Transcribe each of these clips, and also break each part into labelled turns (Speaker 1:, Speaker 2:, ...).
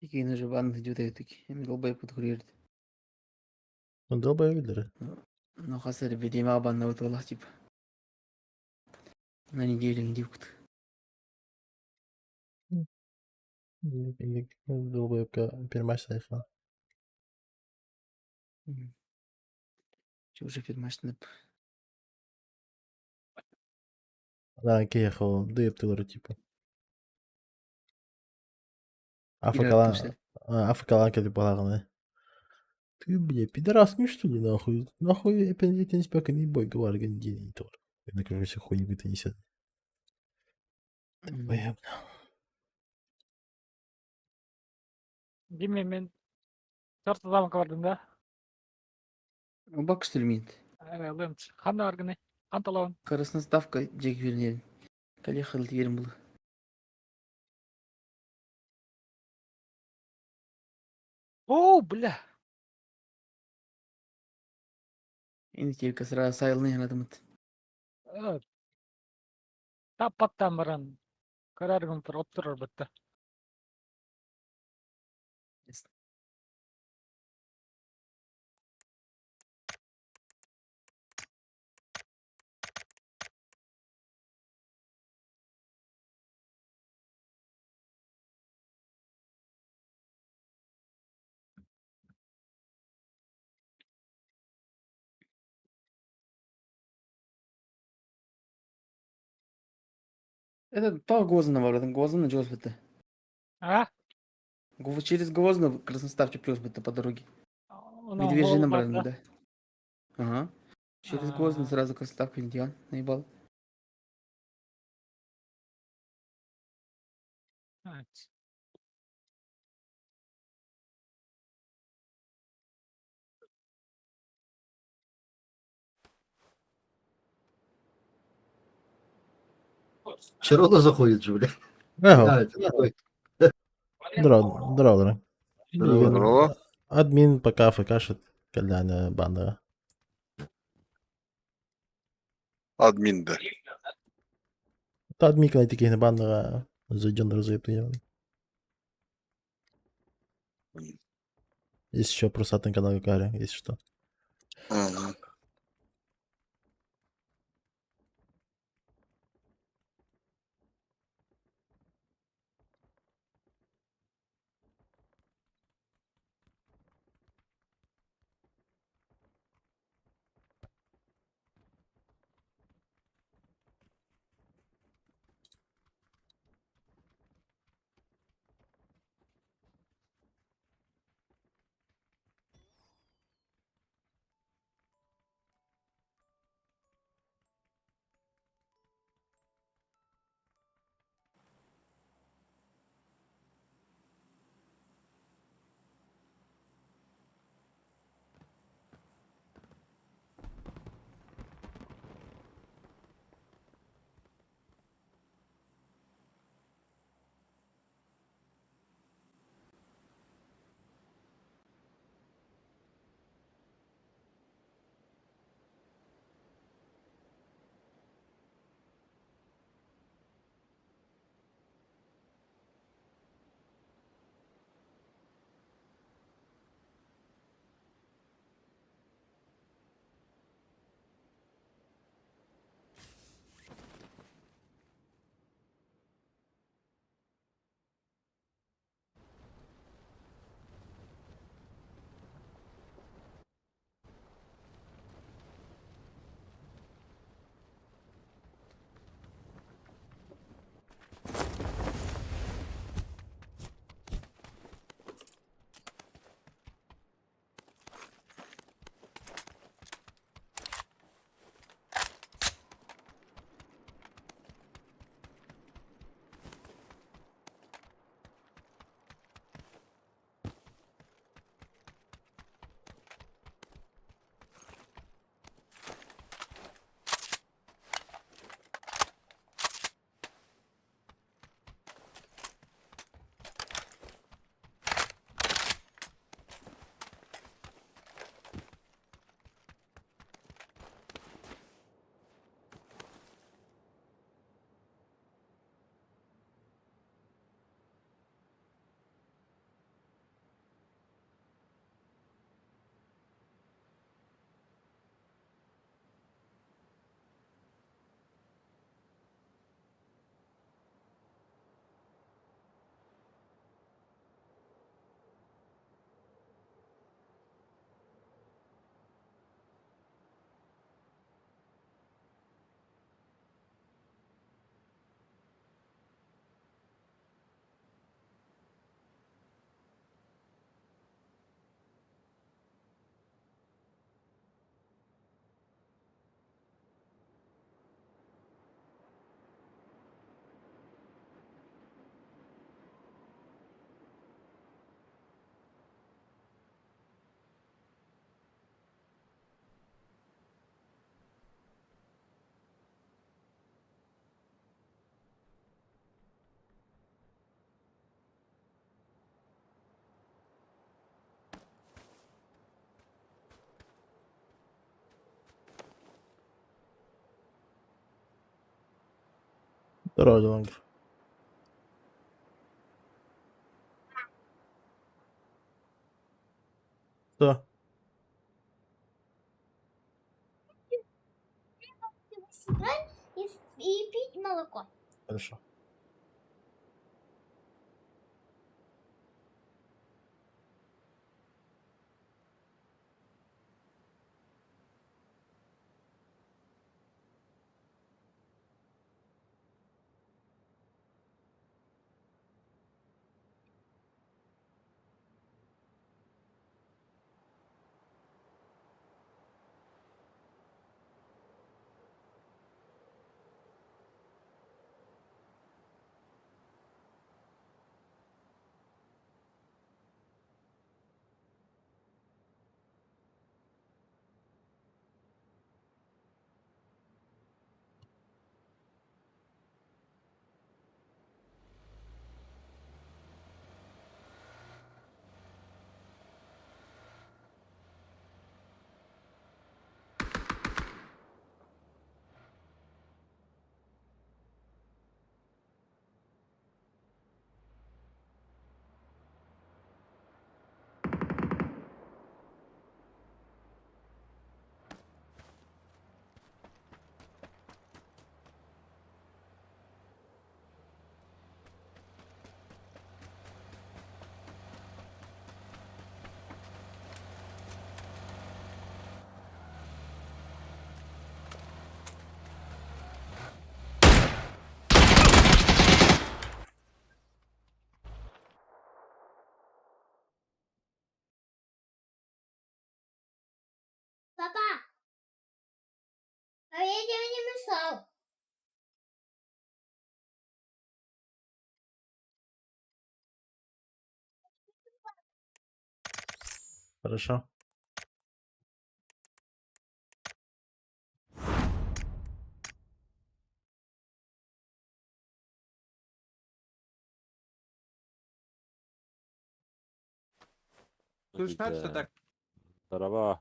Speaker 1: Иккиэн уже банных дьүөтэйдик эми долбайбыт курьерд.
Speaker 2: Ну долбоебилери.
Speaker 1: Ну хас эрэ бириэмэҕэ баннабыт буоллах типа. На неделю диэбит.
Speaker 2: Долбоебка первомайский айфон.
Speaker 1: Чэ уже первомайский
Speaker 2: Да, киһиэхэ дыйыптылары типа. Африкалаан Африкалаан кэлип буолааҕына Ты, бля, пидорас, ну что ли, нахуй? Нахуй этин бойга баргын диэн ыйытар. Это, короче, хуйню ты несет. Бля.
Speaker 3: Дими мен Төрт замка бардым да.
Speaker 1: Бак что ли минт?
Speaker 3: Ханна баргыны? Ханталаун.
Speaker 1: Красноставка дьиэ күүрүнэн. Кали хыл диэрим булу.
Speaker 3: О, бля.
Speaker 1: Интирка сразу сайылны ханатымыт.
Speaker 3: Таппаттан баран көрөргүм тур оттурар бытта.
Speaker 1: Это то Гозана баратын, Гозана жос бітті.
Speaker 3: А?
Speaker 1: Через Гозну Красноставчик плюс бітті по дороге. Медвежьина баратын, да. Ага. Через Гозну сразу Красноставка Индиан наебал.
Speaker 4: Все заходит же, бля.
Speaker 2: Ага.
Speaker 4: А, это такой.
Speaker 2: Здорово, здорово.
Speaker 4: Здорово.
Speaker 2: Админ пока фкшит кэллээнэ банныга.
Speaker 5: Админ да.
Speaker 2: Та админ кэлэн киһини банныга зайден разъептыйан. Есть еще просто атын канал Каря, если что.
Speaker 5: Ага.
Speaker 2: Здорово, Дилангер. Что?
Speaker 6: И пить молоко.
Speaker 2: Хорошо.
Speaker 6: Папа, а я тебе не мешал.
Speaker 2: Хорошо.
Speaker 7: Слышно, так?
Speaker 8: Здорово.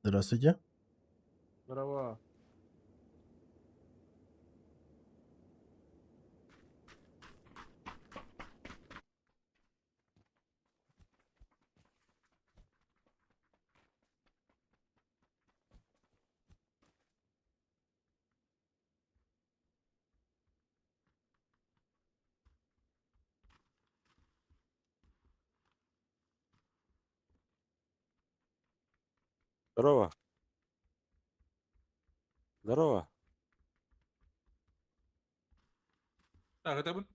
Speaker 2: Здравствуйте.
Speaker 7: Здорово.
Speaker 8: Здорово. Здорово.
Speaker 7: Так, это бы.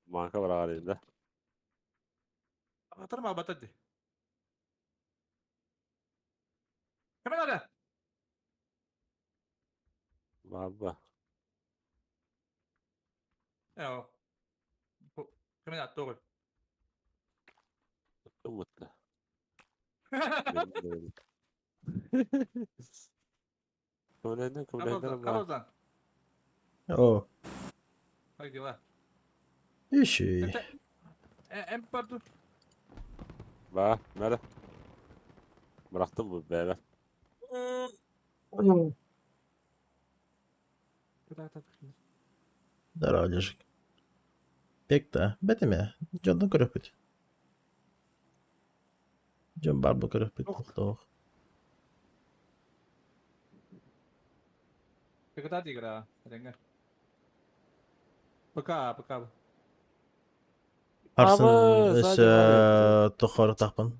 Speaker 8: Манка бар да.
Speaker 7: Атырма батады. Кем надо?
Speaker 8: Баба.
Speaker 7: Э. Кем надо тоже.
Speaker 8: Умутка. Кымнайдан
Speaker 7: Карлзан.
Speaker 2: О,
Speaker 7: Как дела?
Speaker 2: ищи.
Speaker 7: Эм парду.
Speaker 8: Ба, надо. Бырахтым бу бэбэ.
Speaker 2: Здорово, Олежек. Пекта, бетеме, дьонно көрөппүт. Дьон бар бу көрөппүт, тохтоох.
Speaker 7: Когда игра? Пока, пока.
Speaker 2: Харсын
Speaker 8: Абы,
Speaker 2: өсө
Speaker 8: сзади
Speaker 2: тохор тахпын.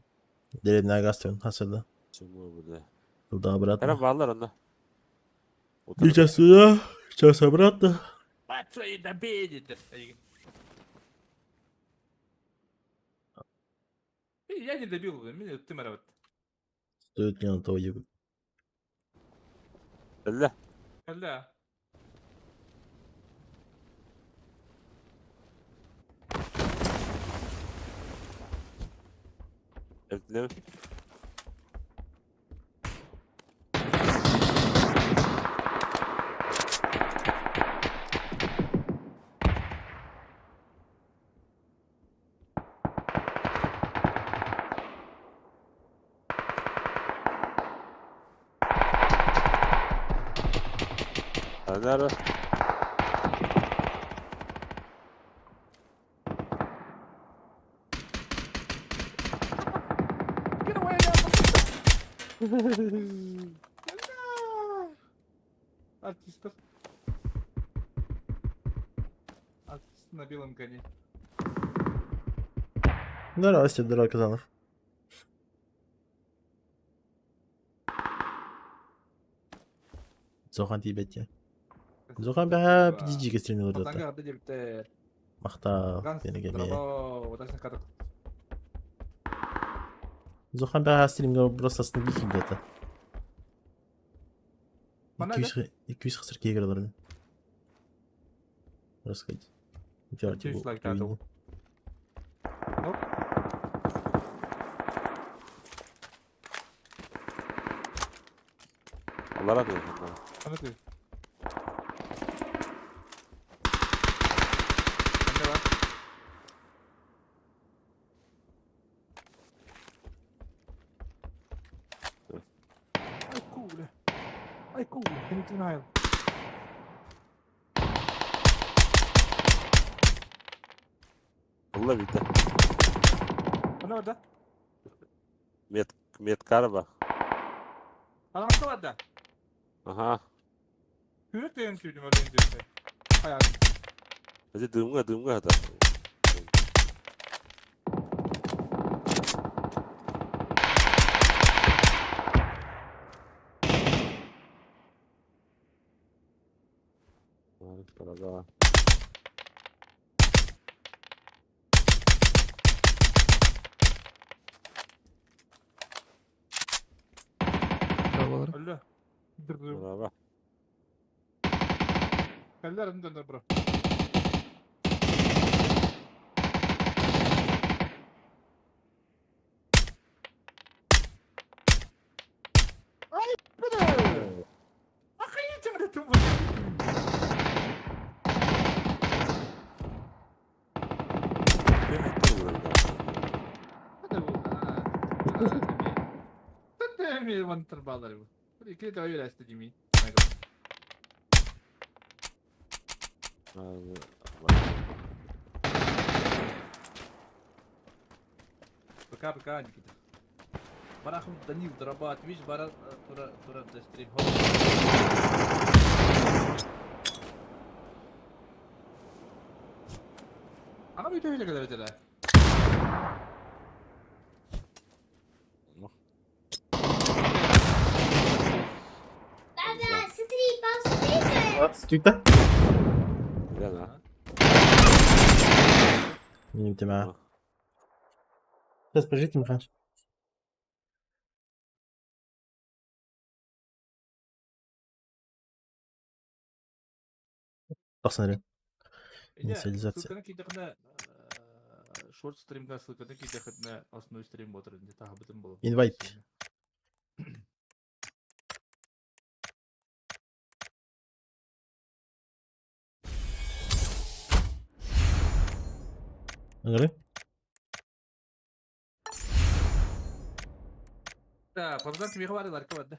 Speaker 2: Деревня гастын хасыда.
Speaker 8: Чему бу
Speaker 2: Туда обратно.
Speaker 8: Кара баллар онда.
Speaker 2: И сейчас сюда, сейчас обратно.
Speaker 7: Пацаны, добейте. Я не добил, меня ты морот.
Speaker 2: Стоит ли на того ебать.
Speaker 8: Элле.
Speaker 7: Да.
Speaker 8: Элле. Нара.
Speaker 7: Get away now! Артистов. Артист на белом коне.
Speaker 2: Здравствуйте, здорово, Казанов. Зохан тиийбэт Зохан бэҕэһээ PDG-гэ стримнууллар
Speaker 7: Пацанга диэбиттэр.
Speaker 2: Махтал
Speaker 7: Ганс,
Speaker 2: диэн эмиэ.
Speaker 7: здорово, удачных каток.
Speaker 2: Зохан бэҕэһээ стримҥэ просто астына киирдэ
Speaker 7: Манна
Speaker 2: Икки үс хасыр киһи олордо. Рассказать.
Speaker 7: Чуть лайк надо. Оп.
Speaker 8: Аллара дуо?
Speaker 7: Аны ты. Ханна бар? Ай куля. Ай куля, не знаю.
Speaker 8: Ылла бүтэ.
Speaker 7: Ханна бар да?
Speaker 8: Мет меткарба.
Speaker 7: Анаҕаска бар да?
Speaker 8: Аха.
Speaker 7: Күрүк деген сүүрдүм өлөйүн диэбитэ. Хайа.
Speaker 8: Ити дымҥа дымҥа сытар. Дорога.
Speaker 9: Болар.
Speaker 7: Өллө.
Speaker 8: Дорога.
Speaker 7: Кэллэр ын бро. Ай, бля! Охренеть, блядь, ты Пока, пока, Никита. Барахов Данил дорабатывает, видишь, бара тура тура до стрим. Ана бүтө эле келер эле.
Speaker 6: Папа, смотри, пап, смотри,
Speaker 2: Стюкта?
Speaker 8: Да,
Speaker 2: Не Сейчас, подождите, Михаил. Посмотри. Инициализация.
Speaker 7: Ссылканы кийдэххинэ шорт стримга ссылканы кийдэххинэ основной стрим буолар таһабытын болот.
Speaker 2: Invite. Ыҥырыы.
Speaker 7: Да, пабзан кимиэхэ баар ларька бар да.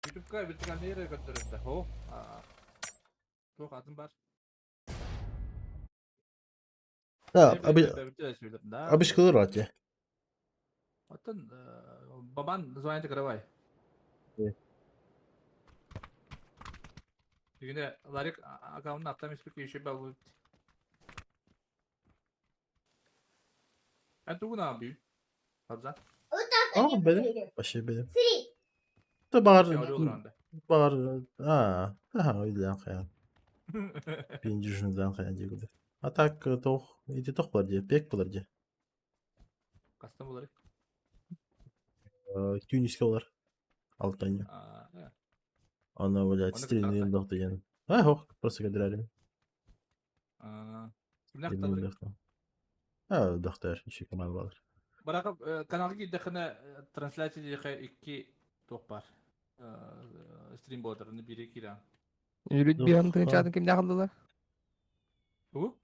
Speaker 7: Ютубка вертикальный эрэ көрдөрөр да. О, туох атын бар.
Speaker 2: Да, обычкалар ати.
Speaker 7: Оттон бабан название каравай. Дегенде Ларик аккаунтын аттам испек еще был. Эн тугун аан Пабзан.
Speaker 6: Вот так
Speaker 2: А,
Speaker 6: они
Speaker 2: били.
Speaker 6: выглядят.
Speaker 2: Вообще били.
Speaker 6: Смотри,
Speaker 2: Да бар
Speaker 7: Бар.
Speaker 2: бар а, аха өйдөөн хайан. Биин дьүһүнүнэн хайан диэкудэ. А так тох ити тох бар дии, пек булар дии.
Speaker 7: Кастам булар.
Speaker 2: Түүнүскэ олар. Алтанньа. Аны, блядь,
Speaker 7: Оны
Speaker 2: стрельный деген. А, хох, просто кэдэрэрим. А, доктор, еще команда бар.
Speaker 7: Барака каналга киирдэххинэ трансляция диэхэ икки туох бар. Стрим буолар, бири киирэн.
Speaker 9: Үрүт
Speaker 2: Ну,
Speaker 9: биһан
Speaker 2: ха.
Speaker 9: тыынчаатын кимнээх ыллылар?
Speaker 7: Тугу?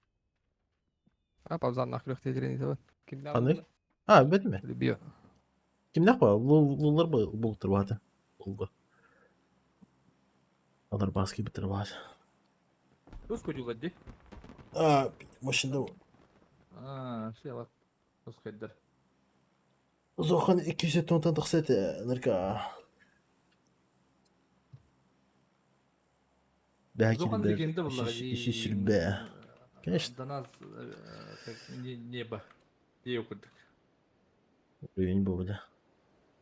Speaker 9: А, пабзаннах күрэх тиэтирин итабын. Кимнээх
Speaker 2: Ханнык?
Speaker 9: ыллылар?
Speaker 2: А, бэтме.
Speaker 9: Био.
Speaker 2: Кимнээх ба? Луллар бултар баата. Лулга. Алар баски битер баат.
Speaker 7: Тус көдүлэр ди.
Speaker 2: А, машина.
Speaker 7: А, все, тус көддөр.
Speaker 2: Зохан 270 тахса этэ, нарка. Бэһэ
Speaker 7: Зохан
Speaker 2: килбэр
Speaker 7: легенда буллаҕа
Speaker 2: үсүс сүрбэ. Конечно.
Speaker 7: До нас как небо. Диэ курдук.
Speaker 2: Уровень был, да.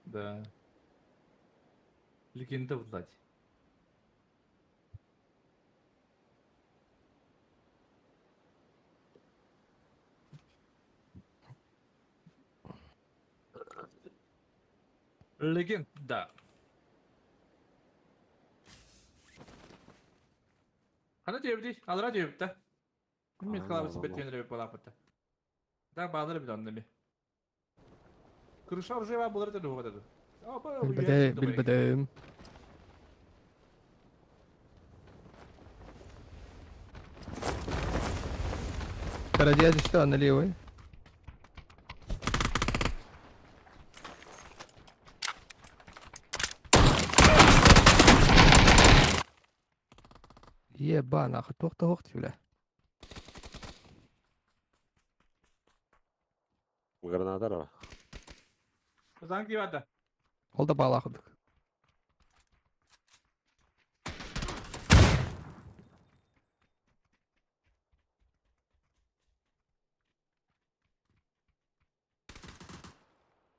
Speaker 7: Да. Легенда булла дии. Легенда. Хана диэбитий? Алра диэбит да. Мин калабы сипет диэн эбит буолааппыт. Да, баалар эбит онно эми. Крыша уже буолар этэ дуо этэ.
Speaker 9: Билбэтэ, билбэтим. Карадия түстэ аны левый. Еба, нахуй, туох да суох дии, бля.
Speaker 8: Граната ра.
Speaker 7: Занки бада.
Speaker 9: Ол да баалаах курдук.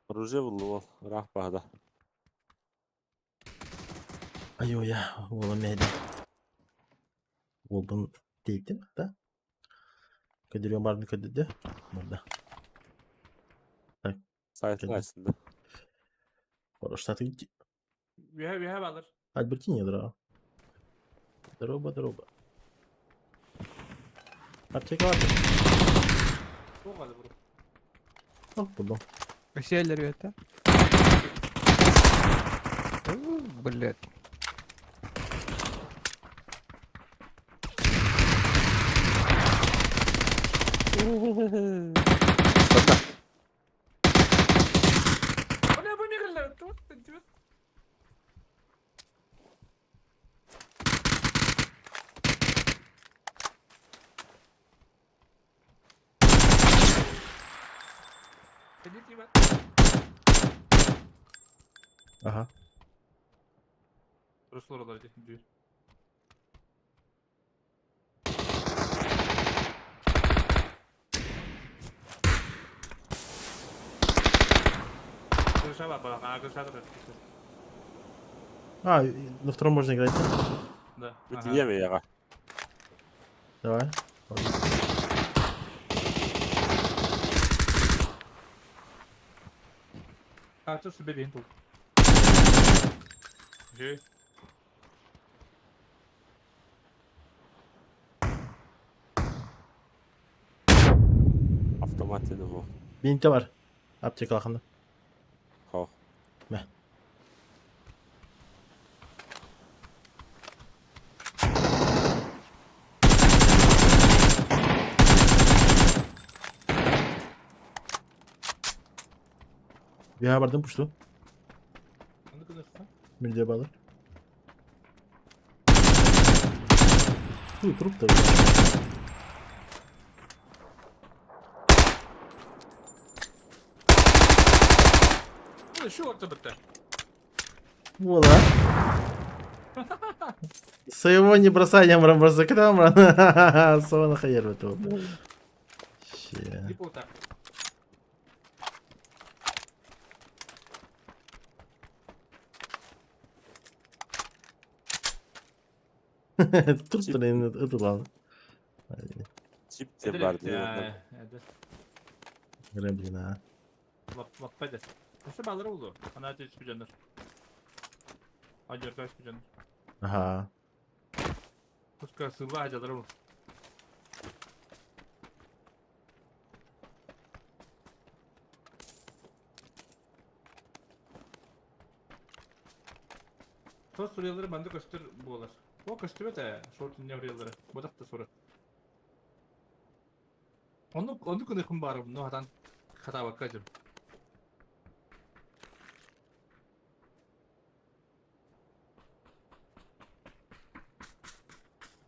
Speaker 8: Оружие буллум ол. Ыраах баһада.
Speaker 2: Айуя, уола мэйдэ. Уолбун тиэйтим, да? Көдүрүөн баарбын көрдөрдө. Барда. Так,
Speaker 8: Сайтын
Speaker 2: кэллим.
Speaker 8: айсында.
Speaker 2: Хорошо, ты
Speaker 7: Үһэ үһэ балар.
Speaker 2: Альбертини здорово. Здорово, здорово. Аптека бар.
Speaker 7: Туох алы бу.
Speaker 2: Ох, булдум.
Speaker 9: Өсиэллэр үөтэ. Блядь.
Speaker 7: Бля, бу мирлер. Тут тут.
Speaker 2: Ага.
Speaker 7: Руслар дии.
Speaker 2: А, на втором можно играть, да?
Speaker 7: Да.
Speaker 8: Бу тиийэм эйиэхэ.
Speaker 2: Давай. Ладно.
Speaker 7: А, что себе винту? Жи.
Speaker 8: Автомат диэн бу.
Speaker 2: Бинте бар. Аптека ханна.
Speaker 8: Хо.
Speaker 2: Мэ. Bir бардым пушту. Милде балы. Фу, труп-то.
Speaker 7: Ну, еще вот это.
Speaker 2: Вот, а? Своего не бросай, я мрам бросай, когда мрам. Сова нахаер в этого. Ще.
Speaker 7: Типа вот так.
Speaker 2: Труп это ладно.
Speaker 8: Чип диэн баар дии.
Speaker 2: Грэблин, а.
Speaker 7: Лаппа Өссө балары oldu. Ана түспү Ажырга түспү
Speaker 2: Ага.
Speaker 7: Пускай сыла ажалар oldu. Тос сурыялары манды көстөр буолар. О көстүбөт ээ, шорт инне урыялары. Бодак да сурат. Ону ону күнү хым барым, но хатан хатабакка жым.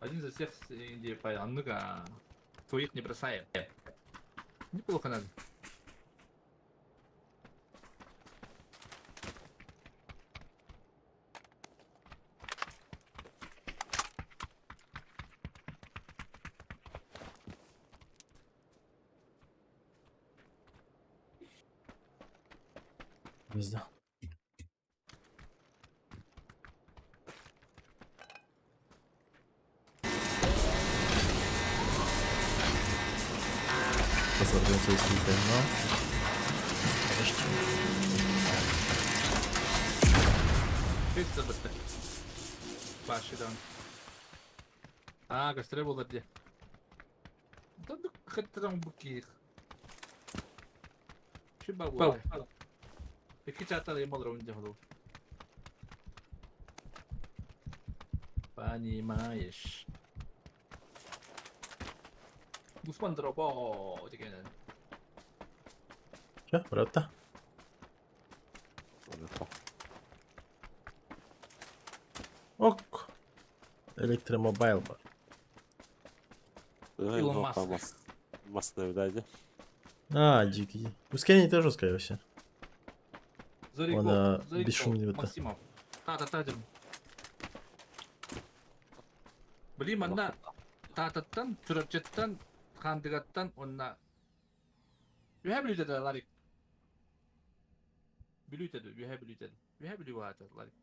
Speaker 7: Один за всех иди оннук своих не бросаем. Неплохо надо.
Speaker 2: Пизда.
Speaker 7: Аа, көстөрө буолар дии. Понимаешь. Гусман дробо деген.
Speaker 2: Чэ, быраатта. Ок. Электромобайл бар.
Speaker 7: Илон Маск.
Speaker 8: Маск дайди.
Speaker 2: А, дикий. Ускорение тоже жесткое вообще. Он бесшумный вот.
Speaker 7: Максимов. Та-та-та дим. Блин, манна таататтан, Чурапчыттан, Хаандыгаттан уонна Үһэ Бүлүүтэ Ларик. Бүлүүтэ дуу, Үһэ Бүлүүтэ дуу. Үһэ Бүлүү баата Ларик.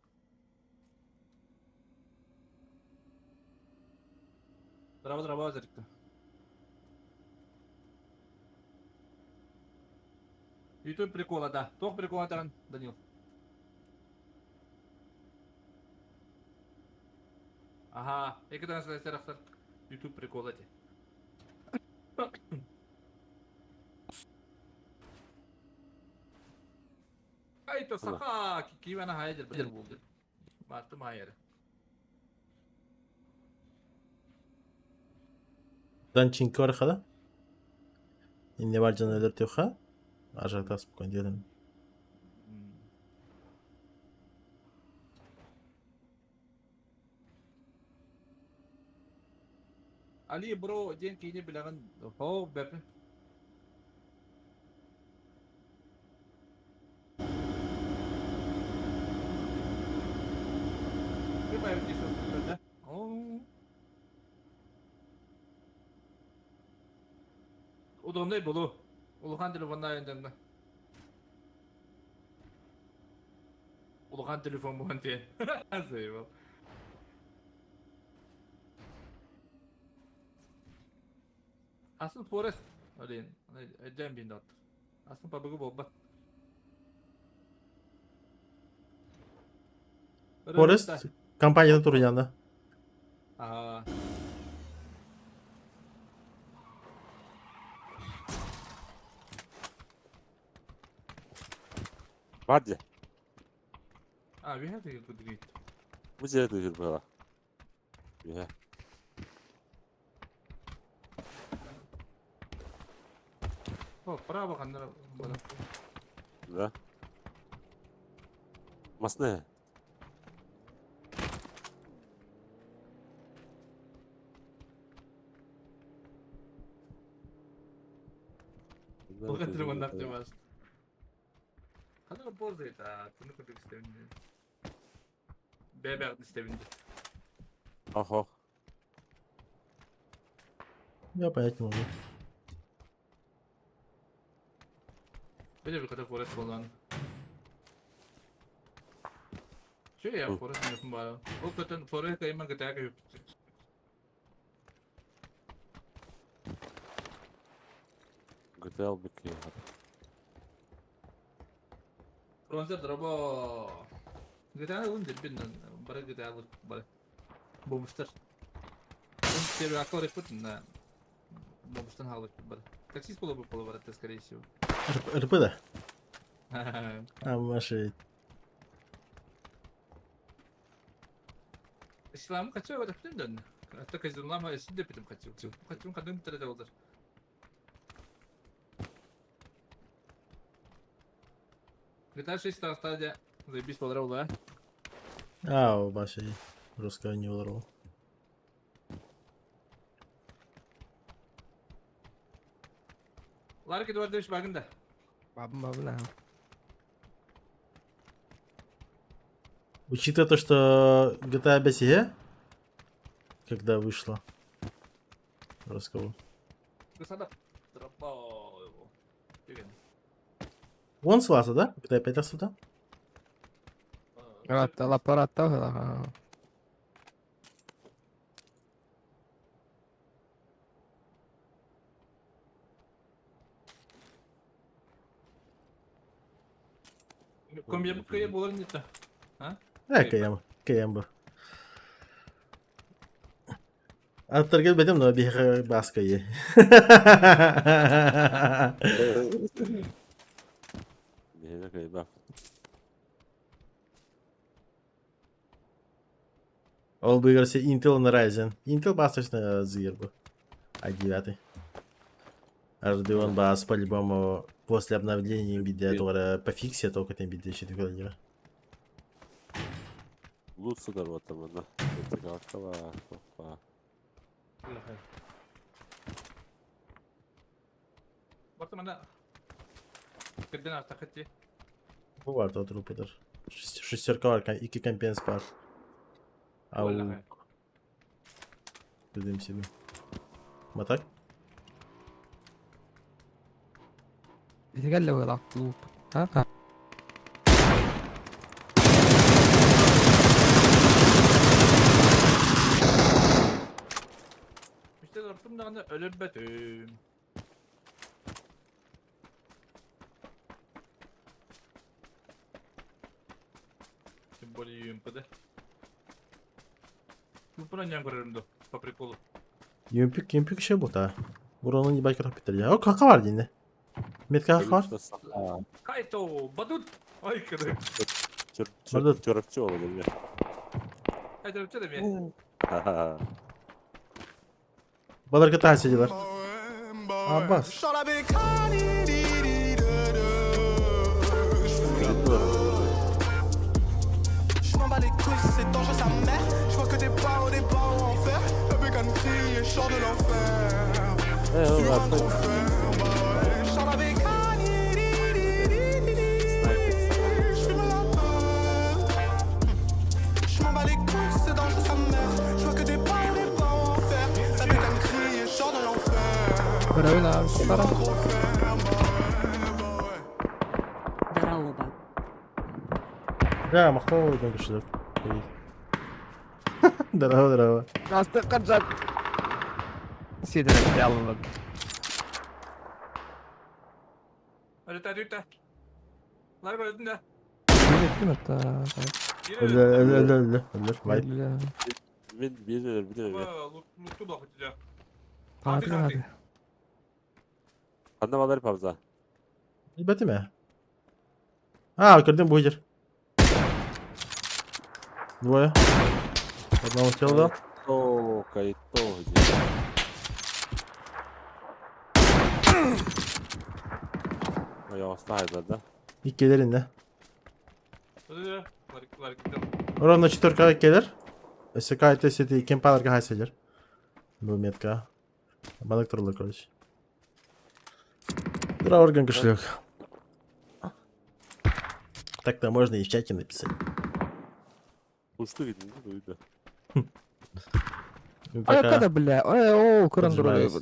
Speaker 7: Браво, браво, Зарикта. Ютуб прикола, да. Тох прикола таран, Данил. Ага, экадан сарахсар. Ютуб прикола те. Ай, то саха, кивана хайдер булды. Баттым хайер.
Speaker 2: Данчинки бар хада. Не бар жана өлөртүөхэ. Ар спокойно делаем.
Speaker 7: Али бро, ден кейне билеген, хо, бәпе. Да? Удобный болу. Улахан телефонна эндемде. Улахан телефон буган те. Заебал. Асын Форест. Олин, өйдөөн бин дот. Асын пабыгы болбат.
Speaker 2: Форест компанияда туруяна.
Speaker 7: Аа.
Speaker 8: Бади.
Speaker 7: А, we have to get good.
Speaker 8: Бу жерде жүр бала. Иә.
Speaker 7: О, право ханнара.
Speaker 8: Да. Масны.
Speaker 7: Улга телефоннар деп басты. Ханнара борзайт, а, түнү күндүк истебинде. Бэбэ истебинде.
Speaker 8: Охо.
Speaker 2: Я понять не могу.
Speaker 7: Били bir kadar Forest болан. Şu ya Forest yapın bari. O kadar Forest kayma kadar kayıp.
Speaker 8: Güzel bir kıyım.
Speaker 7: Bronzer дробо. GTA ун деп бин бара GTA бара. Бомбстер. Бомбстер акор ипут на бомбстен халык бар. Таксист было бы было это скорее всего.
Speaker 2: РП да? А, маши.
Speaker 7: Ислам хочу это птен А то каздунлама синде питим хочу. Хочу кадым тре олдар. GTA 6 стадия. Заебись подрал, да?
Speaker 2: А, баши. Русского не ударил.
Speaker 7: Ларик Эдуардович багын да.
Speaker 9: Бабын бабын аха.
Speaker 2: Учитывая то, что GTA 5 е, когда вышла, расскажу. Вон сласа, да? GTA 5 сюда?
Speaker 9: Аппаратта аха.
Speaker 7: Көмье болар не-то.
Speaker 2: Э, км, км бу. Аттарга бетем, но биһиэхэ бааска е.
Speaker 8: Биһиэхэ кыайбат.
Speaker 2: Ол быыгар се Intel на Ryzen. Intel басточно зыыр бу. i9. Radeon баас по-любому после обновления видео тугара пофиксия только тем видео щит
Speaker 8: Лут сыдар вот манна. Опа.
Speaker 7: Барта манна. Кырден артакытти.
Speaker 2: Бу бар трупыдыр. Шестерка бар, икки компенс бар. Ау. Дедим себе. Матак?
Speaker 9: Итигэллэ буолаах лууп. А?
Speaker 7: İşte ыртым даҕаны өлөрбөтүм. Тем более ЮМПД. Ну, ням көрөрүм до, по приколу.
Speaker 2: Юмпик, юмпик şey bu da. Buranın belki rapitleri. O kaka var yine. Metka kaka var.
Speaker 7: Кайто, бадут! Ой, кыры.
Speaker 2: Burada-
Speaker 8: Чорапчы olabilir.
Speaker 7: Кайто, что там?
Speaker 8: Ха-ха.
Speaker 2: Balar kata hissediyorlar. Abbas.
Speaker 10: Je m'en bats les couilles, c'est dangereux sa mère. Je vois que des barreaux, des barreaux en fer. La bécane crie et chante de l'enfer. Sur un gros fer, bah ouais. Chante avec Je fume la peur. Je m'en bats les couilles, c'est dangereux sa mère. Je vois que des barreaux, des barreaux en fer. La bécane crie et chante de l'enfer.
Speaker 9: Көрөбүн аҕам
Speaker 10: Sur
Speaker 9: бара.
Speaker 10: un gros fer, bah ouais, bah ouais.
Speaker 11: Здорово.
Speaker 2: Да, махтал кошелек. Здорово, здорово.
Speaker 9: Астыкка жат. Сидер яллы.
Speaker 7: Өлөтө, дүтэ. Ларик өлөтүн да.
Speaker 9: Билеттим это.
Speaker 2: Öldü, öldü, öldü, öldü. Öldü. Vay.
Speaker 8: Мен bir bir bir.
Speaker 7: Лукту блок у тебя.
Speaker 9: Hadi hadi.
Speaker 8: Ханна балар пабза.
Speaker 2: Elbette mi? А, көрдüm bu yer. Двое. Одного тело дал.
Speaker 8: То, кайто. Ой, оставай, да?
Speaker 2: İkkilerinde.
Speaker 7: Ларик, Ларик,
Speaker 2: Ровно четверка келер. СК ТСТ кемпаларга хайселер. Бу метка. Балык турлы, короче. Здорово, орган кошелек. Так-то можно и в чате написать.
Speaker 8: Ушту видно, дуйду.
Speaker 2: Ну,
Speaker 9: Ой,
Speaker 2: пока
Speaker 9: када бля. Ой, о, көрөн
Speaker 2: поджимаюсь.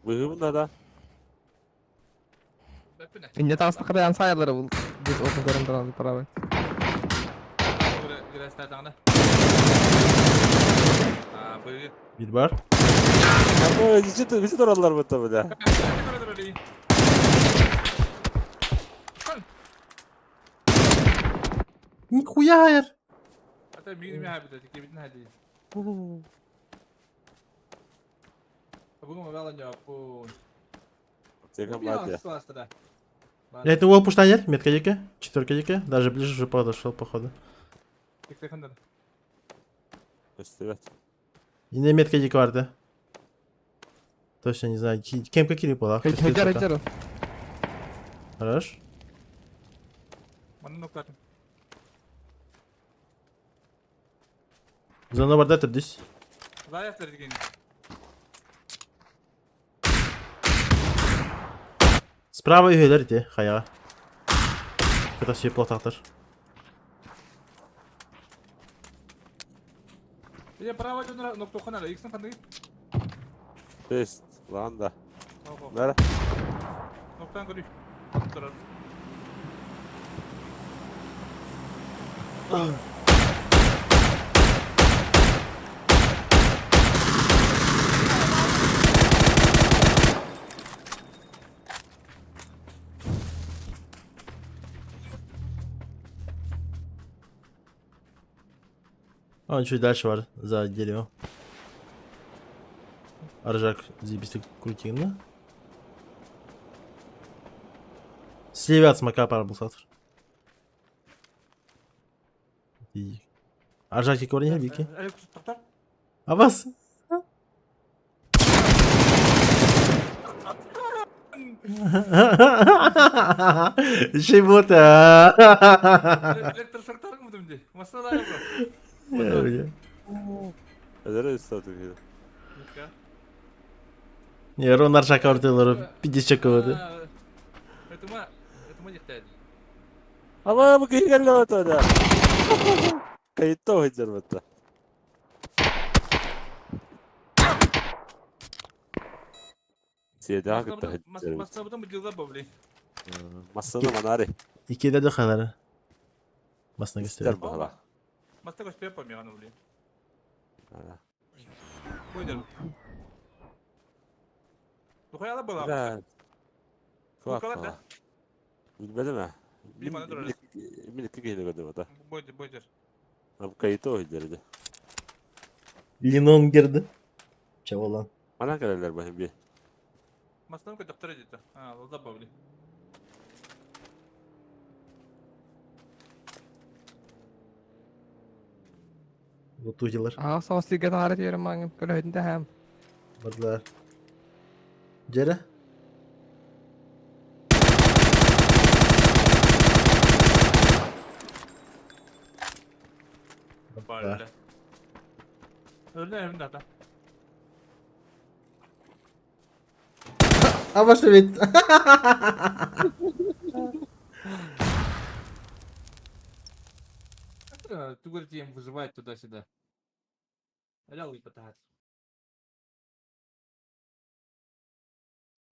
Speaker 8: Выгыбын да.
Speaker 9: Инне тастык када ансайлары бул. Биз отун көрөн туралы правы.
Speaker 2: Bir бар.
Speaker 8: Ой, ничего, ничего туралар бутта бля.
Speaker 2: Нихуя hayır. Это угол пуштанер, метка дикая, четверка дикая, даже ближе уже подошел, походу. Yine метка дикая vardı. Точно не знаю. Кем какие была?
Speaker 9: Хеджер хеджер.
Speaker 2: Хорош. Зона барда түрдүс.
Speaker 7: Заявтар деген.
Speaker 2: Справа үһүөлэр ити, хайаҕа. Кыта сиэп платахтар.
Speaker 7: Я право дьоннор ноктохана иксин ханныгы?
Speaker 8: Тест, ланда. Бара.
Speaker 7: Ноктан көрүй. Турар.
Speaker 2: А, он чуть дальше бар, за деревом. Аржак заебись крутин, Слева от смока пара был сатр. Аржак корни вики. А вас? Чего-то.
Speaker 7: Электрошоктар мудым ди. Масына да
Speaker 2: Не, Рон Аржак ортелор 50 кого-то.
Speaker 8: Ама бу киһи да. Кайытта ойдыр бытта. Сиэдэҕэ кытта сылдьар.
Speaker 7: Массабытын быдьылла бобли.
Speaker 8: Массаны манари.
Speaker 2: Иккиде да халары. Басына
Speaker 8: Истер
Speaker 2: көстөр.
Speaker 8: баһала.
Speaker 7: Маста көстүө помиған бли. Койдыр. Тухаяла была.
Speaker 8: Да.
Speaker 7: Лукалар да.
Speaker 8: Билбедим э.
Speaker 7: Билманы турар.
Speaker 8: Мин икки киһини көрдүм ата.
Speaker 7: Бойдыр, бойдыр.
Speaker 8: Ам кайытта ойдыр ди.
Speaker 2: Линон кирди. Чаволан.
Speaker 8: Манан кэлэллэр баһын би.
Speaker 7: Массаны көтөхтөр деді. А, лаза бобли.
Speaker 2: Вот уделар.
Speaker 9: Аа соос сиргэ таһаара түөрэн мааҥын көлөһүтүн тэһээм.
Speaker 2: Бардылар. Жере?
Speaker 7: Барды. Өлне hem дата.
Speaker 2: А ваше ведь.
Speaker 7: Ты говорит, им выживать туда-сюда. Алял и потахат.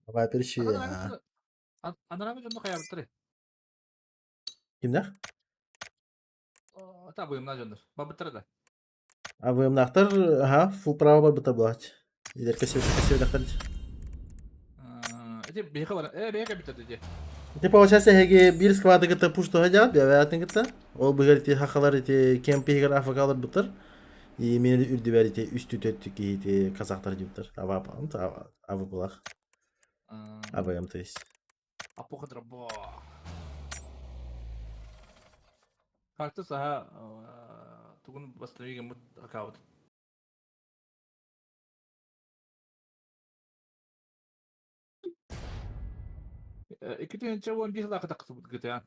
Speaker 2: Давай переши.
Speaker 7: Анараңы жонно хаябыттары.
Speaker 2: Кимдер?
Speaker 7: Та буйымна жоннор. Бабыттары да.
Speaker 2: А вы нахтар, ага, фул право бар быта блать. Илер кесеп кесеп нахтар.
Speaker 7: Эти бейха бар. Э, бейха битер деди.
Speaker 2: Ты получается хеге бир сквады гыта пушту хадя, бявятын гыта. Ол быгар ти хахалар ти кемпи афакалар бытыр. И мен үрдүбер ти үстү төттү ки ти казактар диптер. Ава ава булах. АВМ, то есть.
Speaker 7: Апоха драба. Карты саха тугун бастырыга мут акаут. Иккитинче он бир лака тақсы GTA.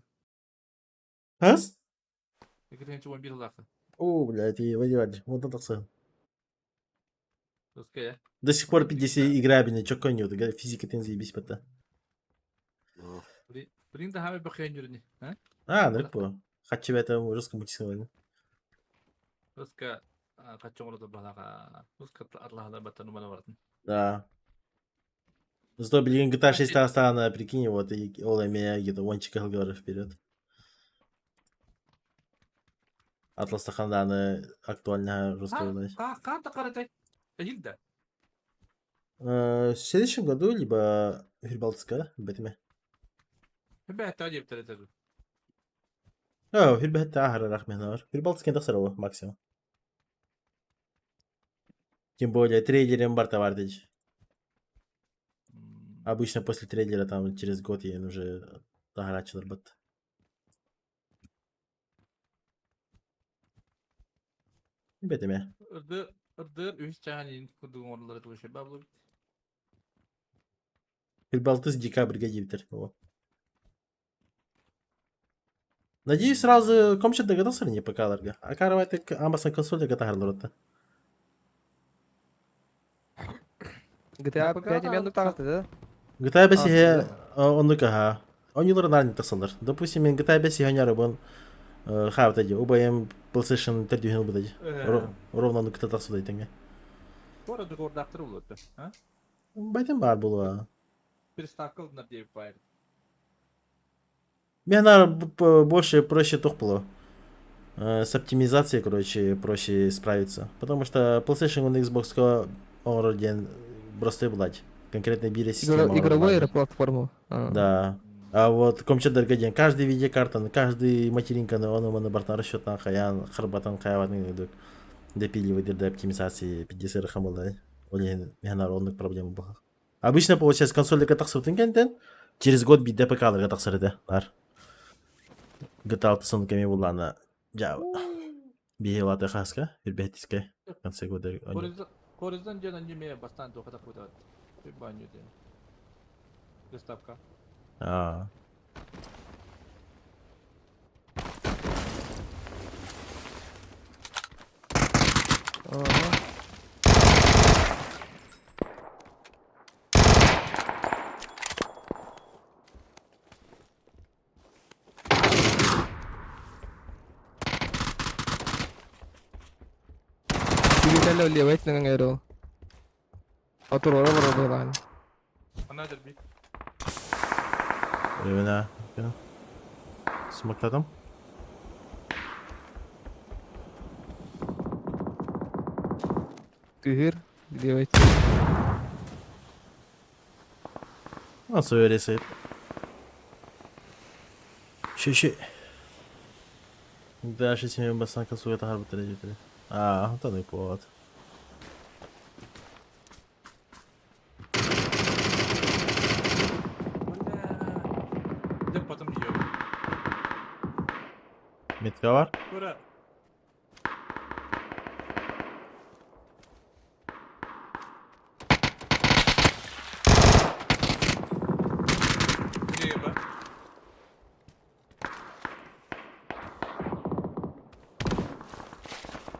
Speaker 2: Хас?
Speaker 7: Иккитинче он бир лака.
Speaker 2: О, блядь, и вадь, вот это сын.
Speaker 7: Русская.
Speaker 2: До сих пор 50 игра, блин, чё конью, физика тен заебись пота.
Speaker 7: Блин, да хаме бахен юрни. А?
Speaker 2: А, нарко. Хочу это русскому мультисовали.
Speaker 7: Руска качоңрото балага. Руска атлахада баттану бала бартын.
Speaker 2: Да. Зато, блин, GTA 6 стана, прикинь, вот, и ол меня где-то ончик говорю вперед. Атлас Таханданы актуально русского власть.
Speaker 7: Ка та каратай? Әйилде.
Speaker 2: В следующем году, либо Хюрбалтска, бэтме.
Speaker 7: Бәт та дип тәрәтәде.
Speaker 2: О, Хюрбәт ахыр рахменар. Хюрбалтска тахсар максимум. Тем более трейлером бар товар дич. Обычно после трейлера там через год я уже тагарачылар бат. Бетеме.
Speaker 7: Ырды ырды үс чаганин кудуң орлары тушы баблы.
Speaker 2: Хюрбалтыс декабрьге диптер. Надеюсь, сразу комчат догадался не ПК-ларга. А каравай так амбасан консоль гатахарлар.
Speaker 9: GTA 5 эмиэ оннук таҕыста да?
Speaker 2: GTA 5 иһэ оннук аһа. Оонньуулар наар тахсаллар. Допустим, мен GTA 5 иһэ оонньоорубун хаабыта дии. Убайым PlayStation төрдүһүн ылбыта дии. Ровно оннук кытта тахсыбыта итингэ.
Speaker 7: Туора договордаахтар буолуотта. А?
Speaker 2: Байтын баар буолуо.
Speaker 7: Приставка ылынар диэбит баайыр.
Speaker 2: Мне надо больше проще тух было. С оптимизацией, короче, проще справиться. Потому что PlayStation и Xbox оҥорор диэн простой булать. Конкретно биир система.
Speaker 9: Игровой платформу.
Speaker 2: Да. А вот компьютерга диэн каждый видеокартаны, каждый материнканы ону маны бартан расчетан хайаан харбатан хайабатын курдук допиливать до оптимизации 50 хамылдай. Ол иһин миһанаар оннук проблема буолар. Обычно получается консольга тахсыбытын кэнтэн через год биирдэ ПК-ларга тахсар этэ баар. GTA 6 сонун кэми буллаана дьаа биһи улаата хаска үрбэһитискэ конце года
Speaker 7: Horizon диэн аниме бастаан туохата тахсыбыт баанньу диэн. Приставка.
Speaker 2: Аа.
Speaker 9: Билетелле левый өттүнэн Отуруора олорор быһылаан.
Speaker 7: Она дерби.
Speaker 2: Времена. Смоктатым.
Speaker 9: Түһүр. Левый
Speaker 2: Nasıl öyleyse. Шиши. Дальше семья басанка суета харбатыр жители. А, это не повод.
Speaker 7: Бля. потом ее.
Speaker 2: Метка бар?
Speaker 7: Ура.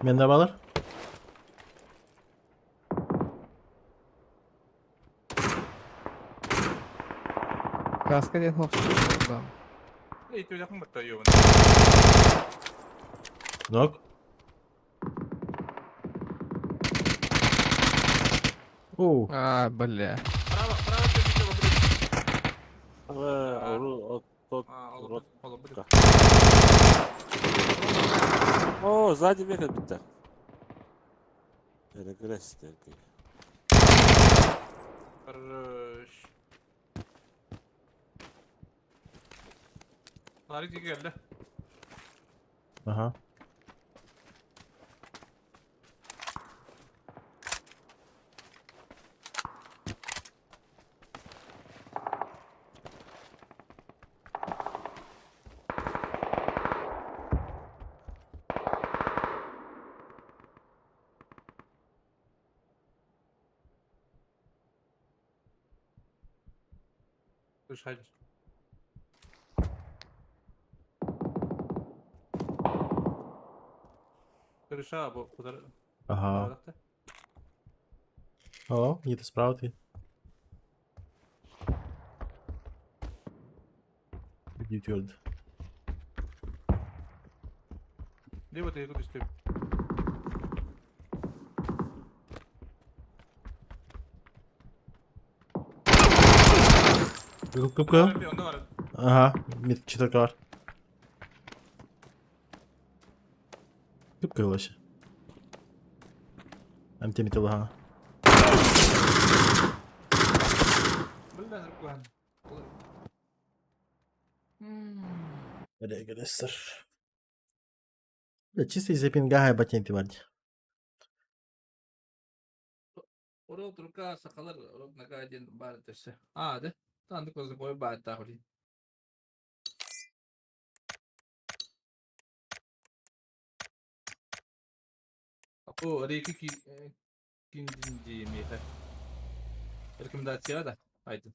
Speaker 2: Менде балар?
Speaker 9: Каска диэн суох.
Speaker 2: Нок. Оу.
Speaker 9: А, бля.
Speaker 7: Право, право,
Speaker 8: О, сзади меха bitti. Регресс
Speaker 7: Хорош. Tarık geldi.
Speaker 2: Aha.
Speaker 7: Dur hayır. Крыша бу кудар.
Speaker 2: Ага. О, где ты справа ты? Иди твердо.
Speaker 7: Либо ты куда степ.
Speaker 2: Купка? Ага, мид четверка бар. Купка вообще. МТ металл, ага. Регрессор. Бля, чисто из-за пинга ботинки варди.
Speaker 7: Урал рука сахалар нага диэн баар өссө. Аа да. Таандык кой баар таахули. Бу рейки киндинди миэхэ. Рекомендация да. Айдын.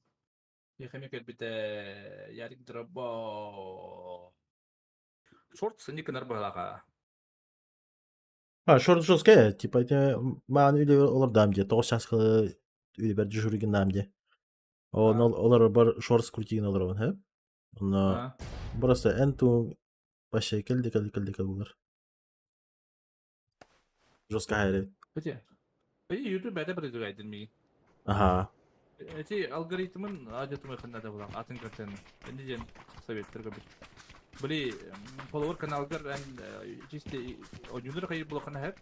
Speaker 7: Миэхэ кэлбитэ Ярик Дробо. Шорт сыникынар быһалаха.
Speaker 2: А, шорт жесткая, типа, это маан үле олар дам де, тоғыз часқа. Үлэбэр дежуригиннаам дии. Ол олорорбор шорс крутигин олоробун, һэ? Онно просто эн туу вообще кэлди кэлди кэлди кэллэр. Жестко хайры.
Speaker 7: Эти. Эти YouTube бэдэ продвигайдын миги.
Speaker 2: Ага.
Speaker 7: Эти алгоритмын адетумай ханнада булан атын контент. Энди ден советтер көбүт. Били половор каналгар эн чисто ойнунур хайыр булакана хэп.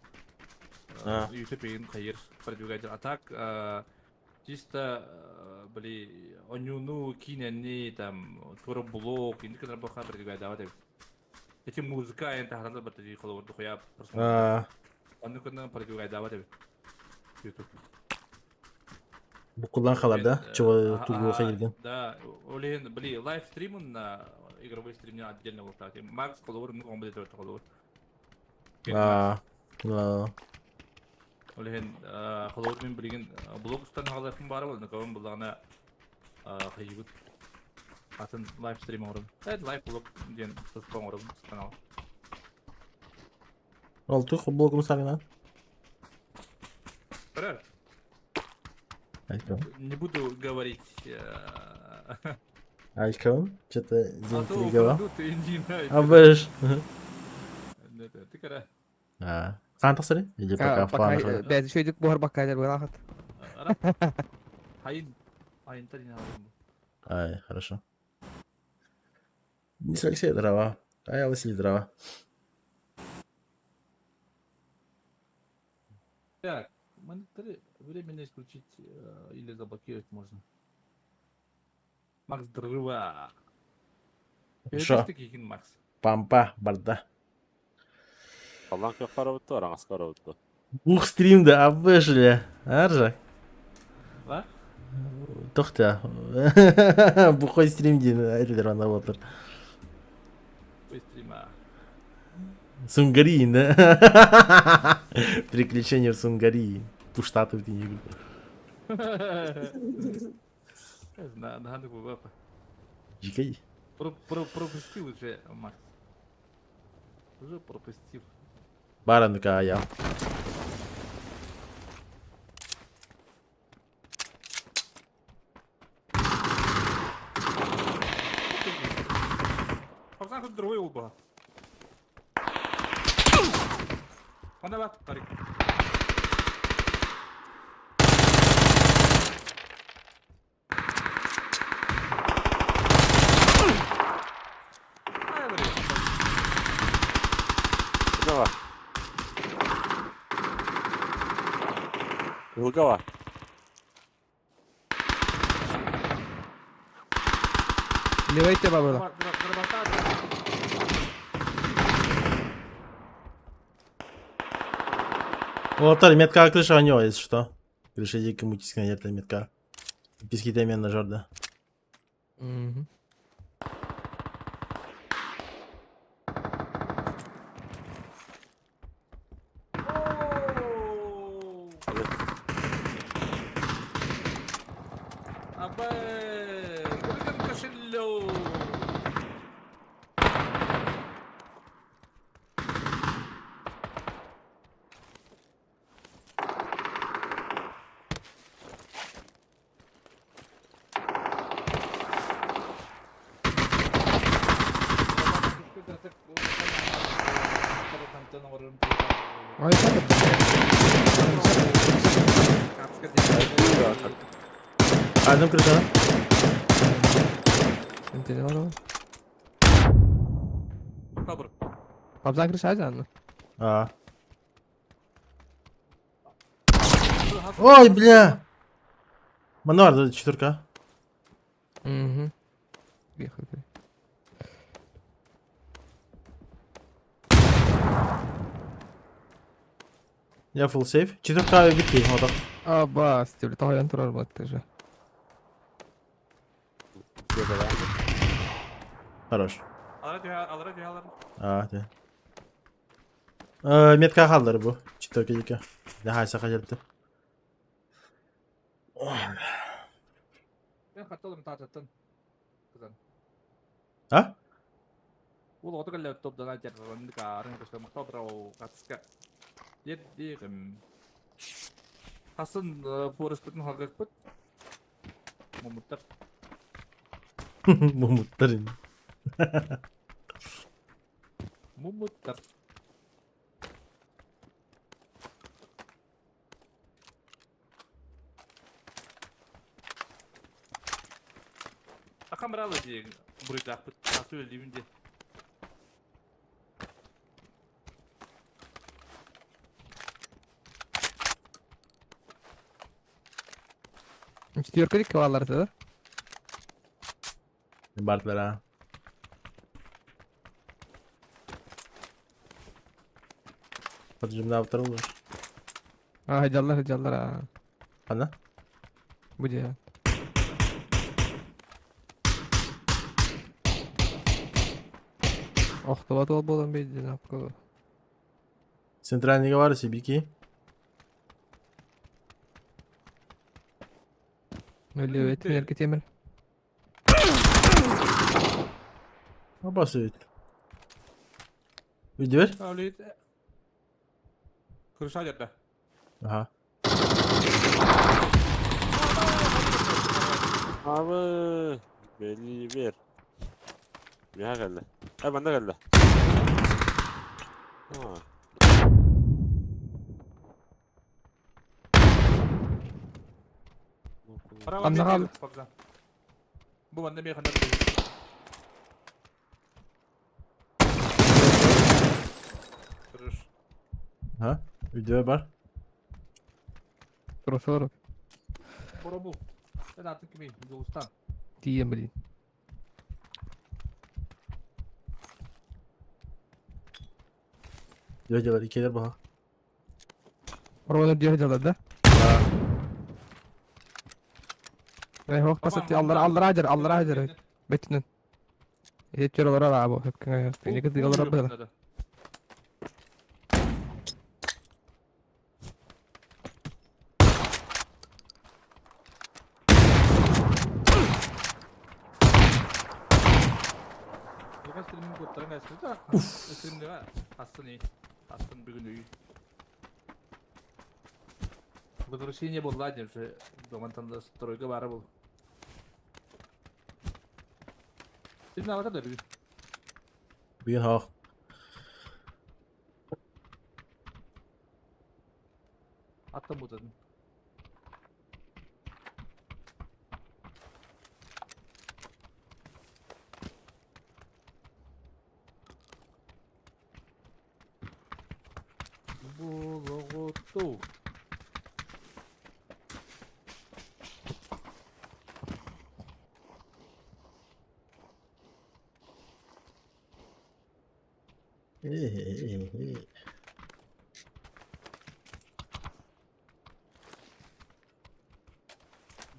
Speaker 7: YouTube ин хайыр продвигайдын. А так чисто били ойнуну кинени там тура блог инди канал баха продвигайдават эбит. Эти музыка эн тахаралар бата холовор духуя просмотр. Онну кына продвигайдават эбит. YouTube.
Speaker 2: Букулан халар да? Чего тугу хайыргын?
Speaker 7: Да, олен, били, лайв стримын на игровой стримне отдельно вот так. Макс холовор, ну он будет это холовор.
Speaker 2: А, да.
Speaker 7: Олен, холовор мен билген блог устан халахым бар бол, накавын булана хайыбыт. Атын лайв стрим оңорум. Это лайв блог ден туспа оңорум станал.
Speaker 2: Ол тух блогум сагына.
Speaker 7: Көрөр. Не буду говорить.
Speaker 2: Айкон, что-то
Speaker 7: А то украдут и не знаю.
Speaker 2: А бэш.
Speaker 7: Ты кара.
Speaker 2: А. Хан тахсары? Или пока в планах?
Speaker 9: Бәз шөйдүк буһар баккайдар буолаахат.
Speaker 7: Хайын. Хайын та
Speaker 2: Ай, хорошо. Не Алексей, здорово. Ай, Василий, здорово.
Speaker 7: Так, мониторы временно исключить или заблокировать можно. Макс дрова.
Speaker 2: Шо?
Speaker 7: Макс.
Speaker 2: Пампа, барда.
Speaker 8: Аллан көх қарабытты, араңас қарабытты.
Speaker 2: Ух, стримді абышли. Аржак.
Speaker 7: А?
Speaker 2: Тохта. Бухой стрим дин, айтылар анда отыр.
Speaker 7: Бухой стрима.
Speaker 2: Сунгарии, да? Приключения в Сунгарии. Пуштаты в тени. Жикай.
Speaker 7: Пропустил уже, Макс. Уже пропустил.
Speaker 2: Баранка я.
Speaker 7: Пацан, тут другой оба. Она Тарик.
Speaker 8: Давай. Лугова.
Speaker 9: Левайте бабыла.
Speaker 2: Олар метка крыша у него, если что. Крыша дико мутиска на метка. Писки темен на жорда.
Speaker 9: Угу. Ой,
Speaker 2: Одну крыша.
Speaker 9: Абзан крыша жанны.
Speaker 2: А. Ой, бля! Мануар, четверка.
Speaker 9: Угу. Ехали.
Speaker 2: Я full сейф. Четверка битки, вот так.
Speaker 9: Аба, стебли тахаян турар батты же.
Speaker 2: Хорош.
Speaker 7: Алара.
Speaker 2: А, да. Метка халдар бу. Четверка дика. Да, хайса хажапты.
Speaker 7: Ben хатталым тататтан. Кызан.
Speaker 2: А?
Speaker 7: Ол отыр эле топ дана жер ындык арын көстө мактап бирау катыска. Дед дегим. Хасын фореспытын халгакпыт. Мумуттар.
Speaker 2: Мумуттар ини.
Speaker 7: Мумуттар. Акам бралы дии буруйдаахпыт. Асы өлдүүбүн дии.
Speaker 9: Четверка дикки бааллар этэ да?
Speaker 2: Бардылар Поджимнаабыттар olur.
Speaker 9: Аа, сылдьаллар, сылдьаллар аа.
Speaker 2: Ханна?
Speaker 9: Бу дьиэ. Охтубат уол буолан биэрдин апка.
Speaker 2: Центральныйга бар Сибики.
Speaker 9: Өлүөбэт эргэ тиэмэр.
Speaker 2: Абасы. Үйдүбэр?
Speaker 7: Крыша жерде.
Speaker 2: Аха.
Speaker 8: Abi belli bir. Bir geldi. Ha bende geldi. Ha.
Speaker 9: Ханна хаалла?
Speaker 7: Бу манна миэхэ ханна Хорош.
Speaker 2: Ага. Үйдүбэр бар.
Speaker 9: Тросоров.
Speaker 7: Боробу. Sen artık kimi? Yolstan.
Speaker 9: Тиийэн блин.
Speaker 2: Дьэ иккилэр баха.
Speaker 9: Оруона дьиэ дьалар да? Э, хоох пасати аллара аллара дьар аллара дьар бэтинэн. Ити олорор аабы хөккөҥө кинигэ олорор быһыла.
Speaker 7: Возвращение буолла диэн уже домантан да стройга баара был. Син авата да бүгүн.
Speaker 2: Бүгүн хоох.
Speaker 7: Аттан бутадын. Бологоту.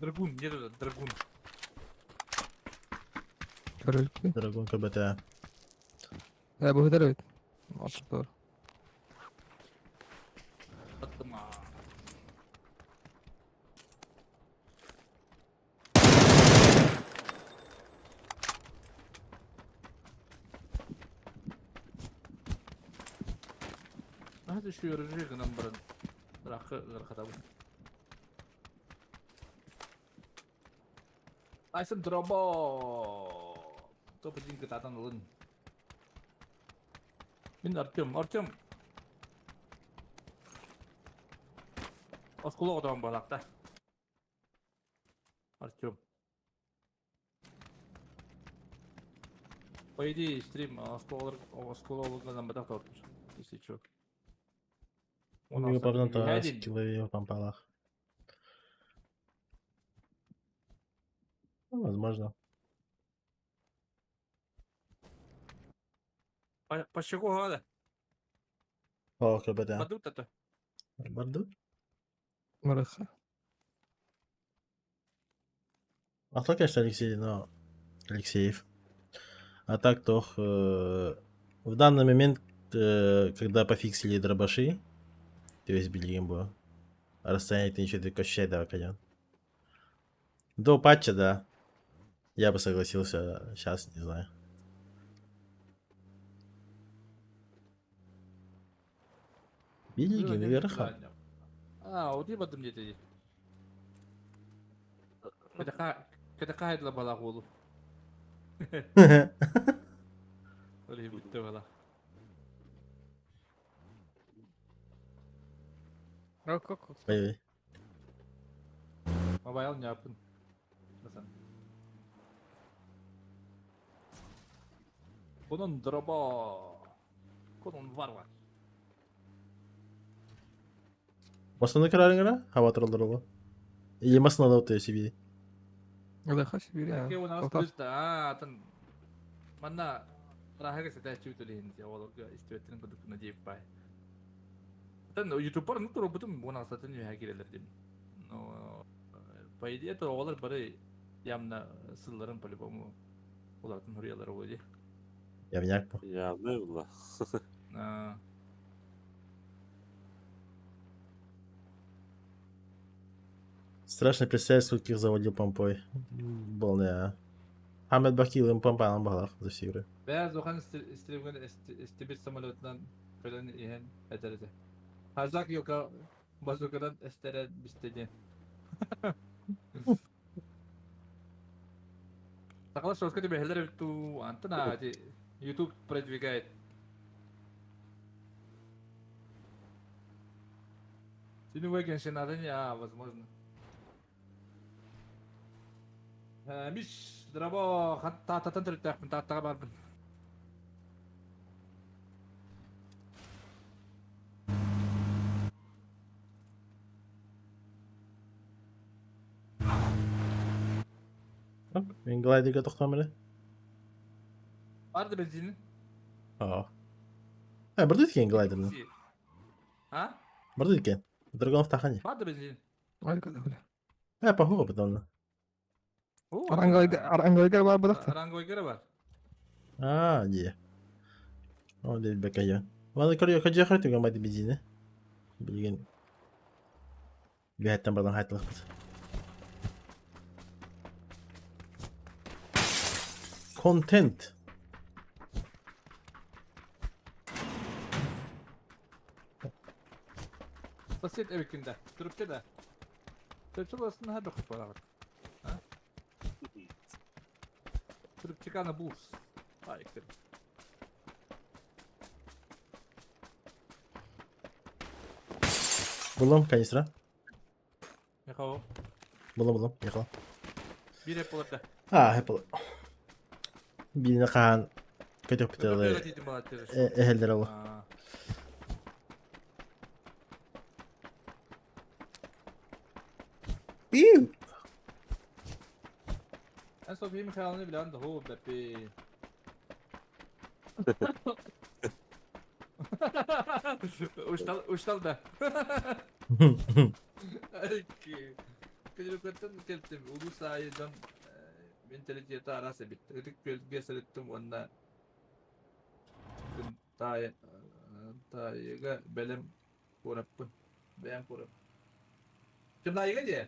Speaker 7: Драгун, где тут драгун?
Speaker 9: Көрөлүкпүн.
Speaker 2: Драгон КБТ.
Speaker 9: Э, бу хытар эбит. Ортотугар.
Speaker 7: Аттыма. Наһаа түшүөрү гынан баран ыраахха ыарахатабын. Айсын дробо! Топ-1 кытаатан ылын. Мин Артем, Артем! Оскула оҕотоон буолаахта. Артем. По идее, стрим оскуолалар оскуола гынан батах если чё.
Speaker 2: У павна скиллове пампалах. Ну, возможно.
Speaker 7: По чего года?
Speaker 2: О, КБТ.
Speaker 7: Падут это?
Speaker 2: Бардут?
Speaker 9: Марыха.
Speaker 2: А то, конечно, Алексей, но... Алексеев. А так то в данный момент, когда пофиксили дробаши, то есть билигин было, расстояние ты ничего ты да, конечно. До патча, да. Я бы согласился, сейчас не знаю. Билигин вверха.
Speaker 7: А, вот бардым диэтэ дии. Кэтэхэ хайдыла балаах уолу. Ол иһин бүттэ бала.
Speaker 2: Ой-ой.
Speaker 7: Мобайл няпын. Масан. Конон дроба. Конон варвар.
Speaker 2: Масыны кырарың Хава тураллар ол. Или масына да отты себе.
Speaker 9: Алаха Сибири.
Speaker 7: Ке у нас плюс да, атын манна рахага сетәчү төлейін де ол истебеттин кудук надеюсь бай. Атын ютубер ну турбутум буна сатын юха кирелер дим. Но по идее то олар бары явно сылларын по-любому олардың хуриялары болди.
Speaker 2: Явняк по.
Speaker 8: Явно было.
Speaker 2: Страшно представить, скольких заводил помпой. Был не. Хамед Бакил им помпа балах за все игры.
Speaker 7: Бәз охан истребген истебит самолетынан көлөн иһэн этэр этэ. Хазак йока базукадан эстерен бистеди. Сакала шорска тебе хелер ту антана ти YouTube продвигает. Сини выгенши надо не, а, возможно. Миш, драво, таататтан төрүттээхпин, тааттаға барбын.
Speaker 2: Мен глайдерге тоқтамын
Speaker 7: Барды бензин.
Speaker 2: Аа. А, барды екен глайдерді.
Speaker 7: А?
Speaker 2: Барды екен. Драгонов тахани.
Speaker 7: Барды бензин.
Speaker 2: Э, похуй потом.
Speaker 9: Арангойгар бар бұдақта.
Speaker 7: Арангойгар бар.
Speaker 2: А, не. О, дед бекая. Ваны көрө кажа хартыга майды бензини. Билген. Бияттан бардан хайтылык. Контент.
Speaker 7: Сосед эбикинде. Түрүпче да. Түрүпче болсын ха бөкүп барагыт. А? Түрүпче булс. Ай, кир.
Speaker 2: Булам канистра.
Speaker 7: Яхау.
Speaker 2: Булам булам, яхау.
Speaker 7: Бир эп болот да.
Speaker 2: А, хеп бол. Бине каан көтөп бителе. Эхелдер ол. Иу.
Speaker 7: En Sofie Michael'ını bilen de ho bepi. Uçtal uçtal da. Көлөкөттөн келтим улус айдан менталитети арас эбит. Ытык күөлгэ сырыттым уонна күн таайы таайыга бэлэм куораппын. Бэйэм куорап. Кымнаайыга дии?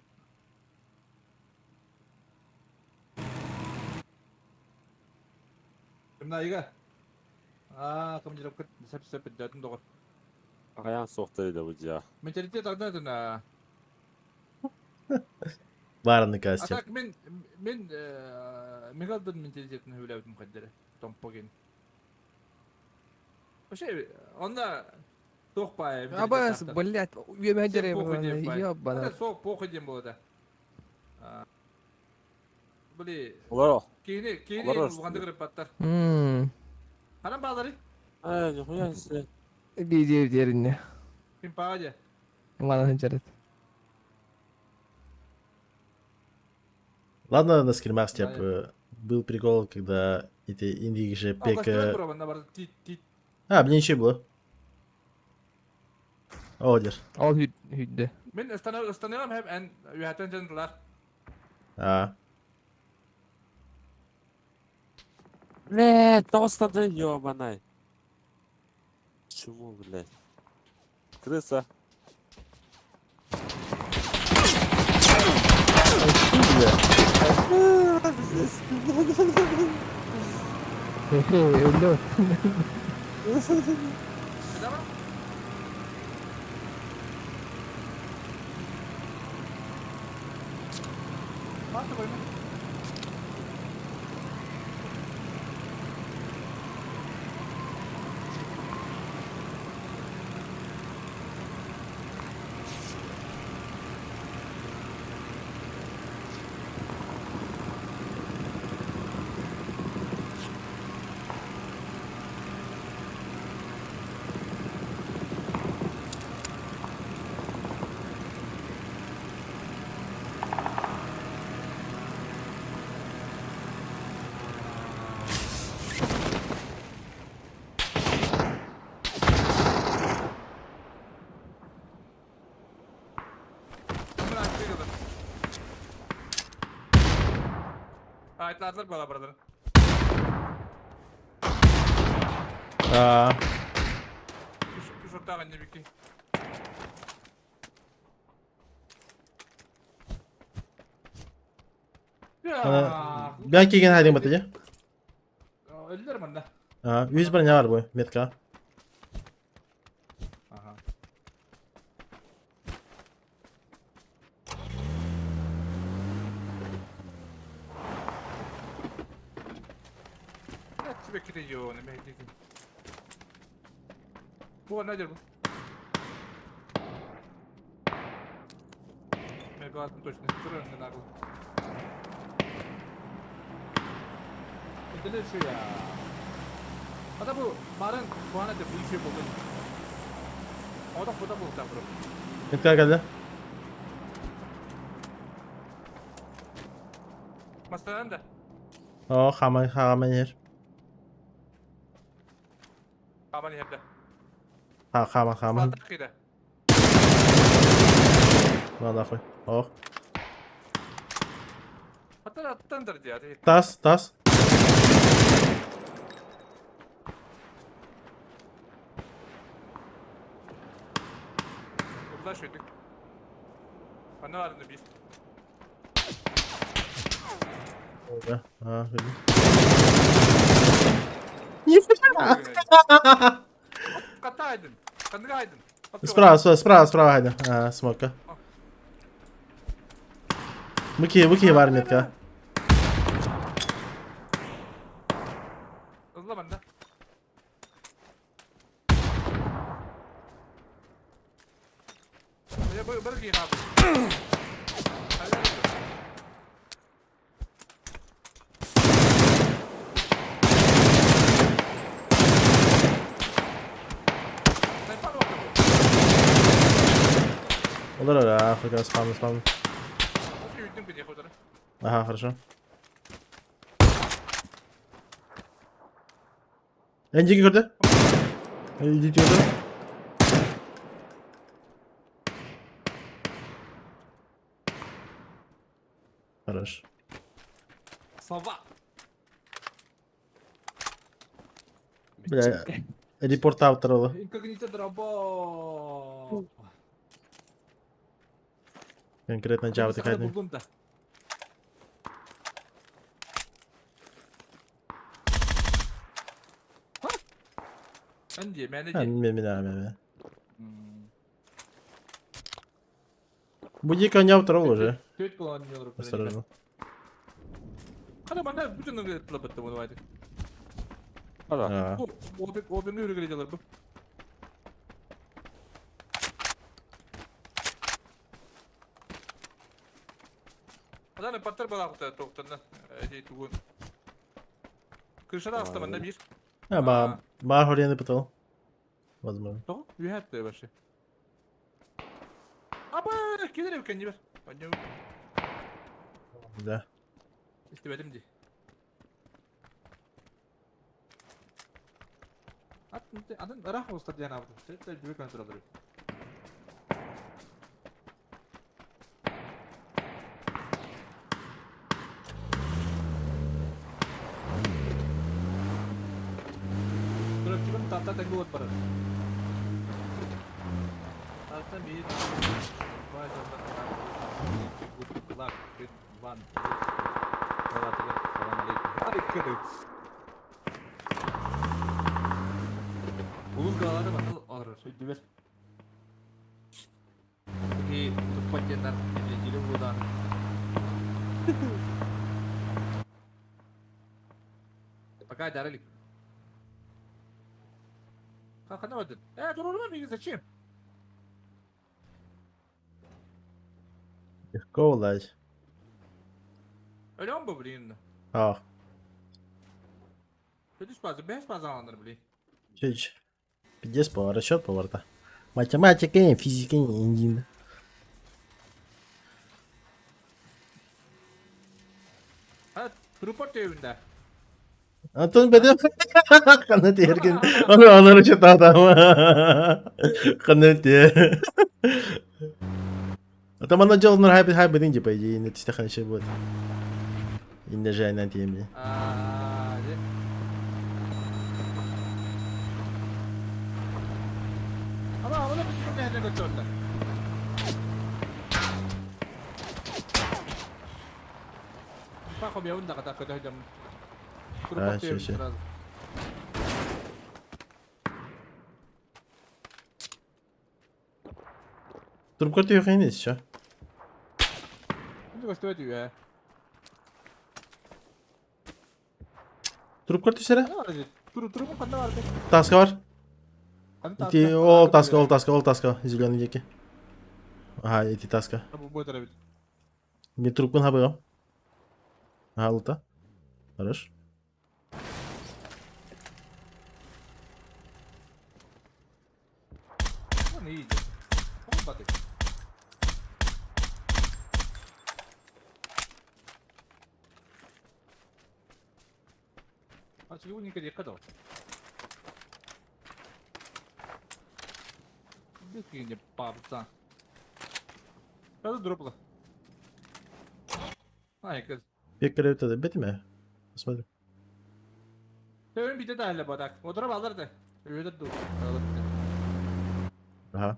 Speaker 7: Кымнаайыга? Аа, командировка сөп-сөп өйдөөтүм доҕор.
Speaker 8: Аян соқты бу дья.
Speaker 7: Менталитет ардына
Speaker 2: Барны
Speaker 7: А
Speaker 2: кастер.
Speaker 7: так мен мен Михалдын менталитетин хүләбитим каддere. Томпоген. Вообще, онда тоқ бай.
Speaker 9: Абас, блядь, үйеме жере ёбана.
Speaker 7: Соқ похуй дем болады. Били,
Speaker 8: Олар.
Speaker 7: кейіне кейіне
Speaker 8: Олар
Speaker 7: бұғанды кіріп баттар.
Speaker 9: Мм.
Speaker 7: Харам балары.
Speaker 8: Ай, нихуя себе.
Speaker 9: Видео деринне.
Speaker 7: Пимпаға де.
Speaker 9: Мана жарат.
Speaker 2: Ладно, на скримах типа был прикол, когда эти инди же пек. А, мне ничего было. О, дер.
Speaker 9: Ол хүдде.
Speaker 7: Мен станалам хеп ән үйәтен жандылар.
Speaker 2: А.
Speaker 8: Блядь, тоста ёбаный. Чему, блядь? Крыса.
Speaker 9: Өллө.
Speaker 7: Маста койма. Айтладылар бала бардыр.
Speaker 2: Аа.
Speaker 7: Үс оттаах иннибикки.
Speaker 2: Бян киген хайдың бата же.
Speaker 7: Өллөр манна.
Speaker 2: Аа, 101 не бар бу метка.
Speaker 7: Ага. Бу ne bu? Мегаваттын точно. Тур önünden akıl. Ödülü şu ya. Hatta bu barın puanı da bu işi buldum. O da bu da buldu bro.
Speaker 2: Метка келди.
Speaker 7: Masadan da.
Speaker 2: О, хаман хаман ер.
Speaker 7: Aman yerde.
Speaker 2: Ха хаман хаман.
Speaker 7: Кида.
Speaker 2: На нахуй. О.
Speaker 7: Hatta attındır diye.
Speaker 2: Тас, тас.
Speaker 7: Ulaş ödük. Bana vardı bir.
Speaker 2: А,
Speaker 7: Kataydın. Kanıgaydın.
Speaker 2: Справа, справа, справа, справа, хайда. А, смока. Выки, выки бар метка.
Speaker 7: Hızla bende. Ya bırak iyi abi.
Speaker 2: Olur öyle, Afrika spam spam. Ага, хорошо. Энджиги көрді? Идите көрді. Хорош.
Speaker 7: Сова.
Speaker 2: Бля, репорт автор олы.
Speaker 7: Инкогнито дробо.
Speaker 2: Конкретно Java дыхательный.
Speaker 7: Булдум да. Энди, мен
Speaker 2: А,
Speaker 7: Энди.
Speaker 2: мен, мен, мен. Буди коня второго уже.
Speaker 7: Төт болған
Speaker 2: Осторожно.
Speaker 7: Қана мана бүтін ыңғай бітті оны айтып.
Speaker 2: А.
Speaker 7: Обен үрігілі жалар бұл. Аданы паттар бала құта тоқтарна. Әдей тугун. Крышада астаманда bir.
Speaker 2: А, ба, ба, хорьяны пытал. Возможно.
Speaker 7: Тоғы, үйәтті вообще. Аба, келер екен не бар.
Speaker 2: Да.
Speaker 7: Истебедим ди. Атын ырах болса диэн абы. Сөйтіп жүрек контролер. Турапчыбын тата тэҥ буолар барар. Тата биир Good luck, good one. Улус галалары батыл алыр. Сөйдүбер. Ки туппатенар неделю будан. Пока дарили. Ханна бардын? Э, туруорма миигин зачем?
Speaker 2: Легко влазь.
Speaker 7: Өлөм бу, блин.
Speaker 2: А,
Speaker 7: Үс база, бэс база аланнар, блин.
Speaker 2: чуть. Пиздец повар, расчет поварта. Математика, физика, индин.
Speaker 7: Ha, Трупор төбүндэ.
Speaker 2: Антон бедем. Ханна терген. Аны аны расчет адам. Ханна те. А там она делала на хайп хайп бединди, по идее, не тистахан еще будет. Инне же на теме.
Speaker 7: Аа, дьэ. Ама, ама бүтүн нэһилиэк көтөллөр. Пахом я унда ката көтөһөдөм.
Speaker 2: А,
Speaker 7: Трупор
Speaker 2: ща,
Speaker 7: төбүндэ
Speaker 2: ща.
Speaker 7: сразу.
Speaker 2: Трубка ты их еще.
Speaker 7: Үнді көстөбөт үйэ.
Speaker 2: Трубка ты сера?
Speaker 7: Ханна бар Туру туру ханна бар.
Speaker 2: Таска бар.
Speaker 7: Ханна
Speaker 2: Ити ол таска, ол таска, ол таска, зеленый деки. Ага, ити таска.
Speaker 7: Бу бу бит.
Speaker 2: Мен трубканы хабыгам. Ага, лута. Хорош.
Speaker 7: Оны иди. Ол баты. А чего никогда не Бекинде папса. Это дропла. Ай, кыз.
Speaker 2: Бек тогда бетме. Посмотрим.
Speaker 7: Төвөн бите да бадак. Отырып алыр да. Өйөдө ду.
Speaker 2: Ага.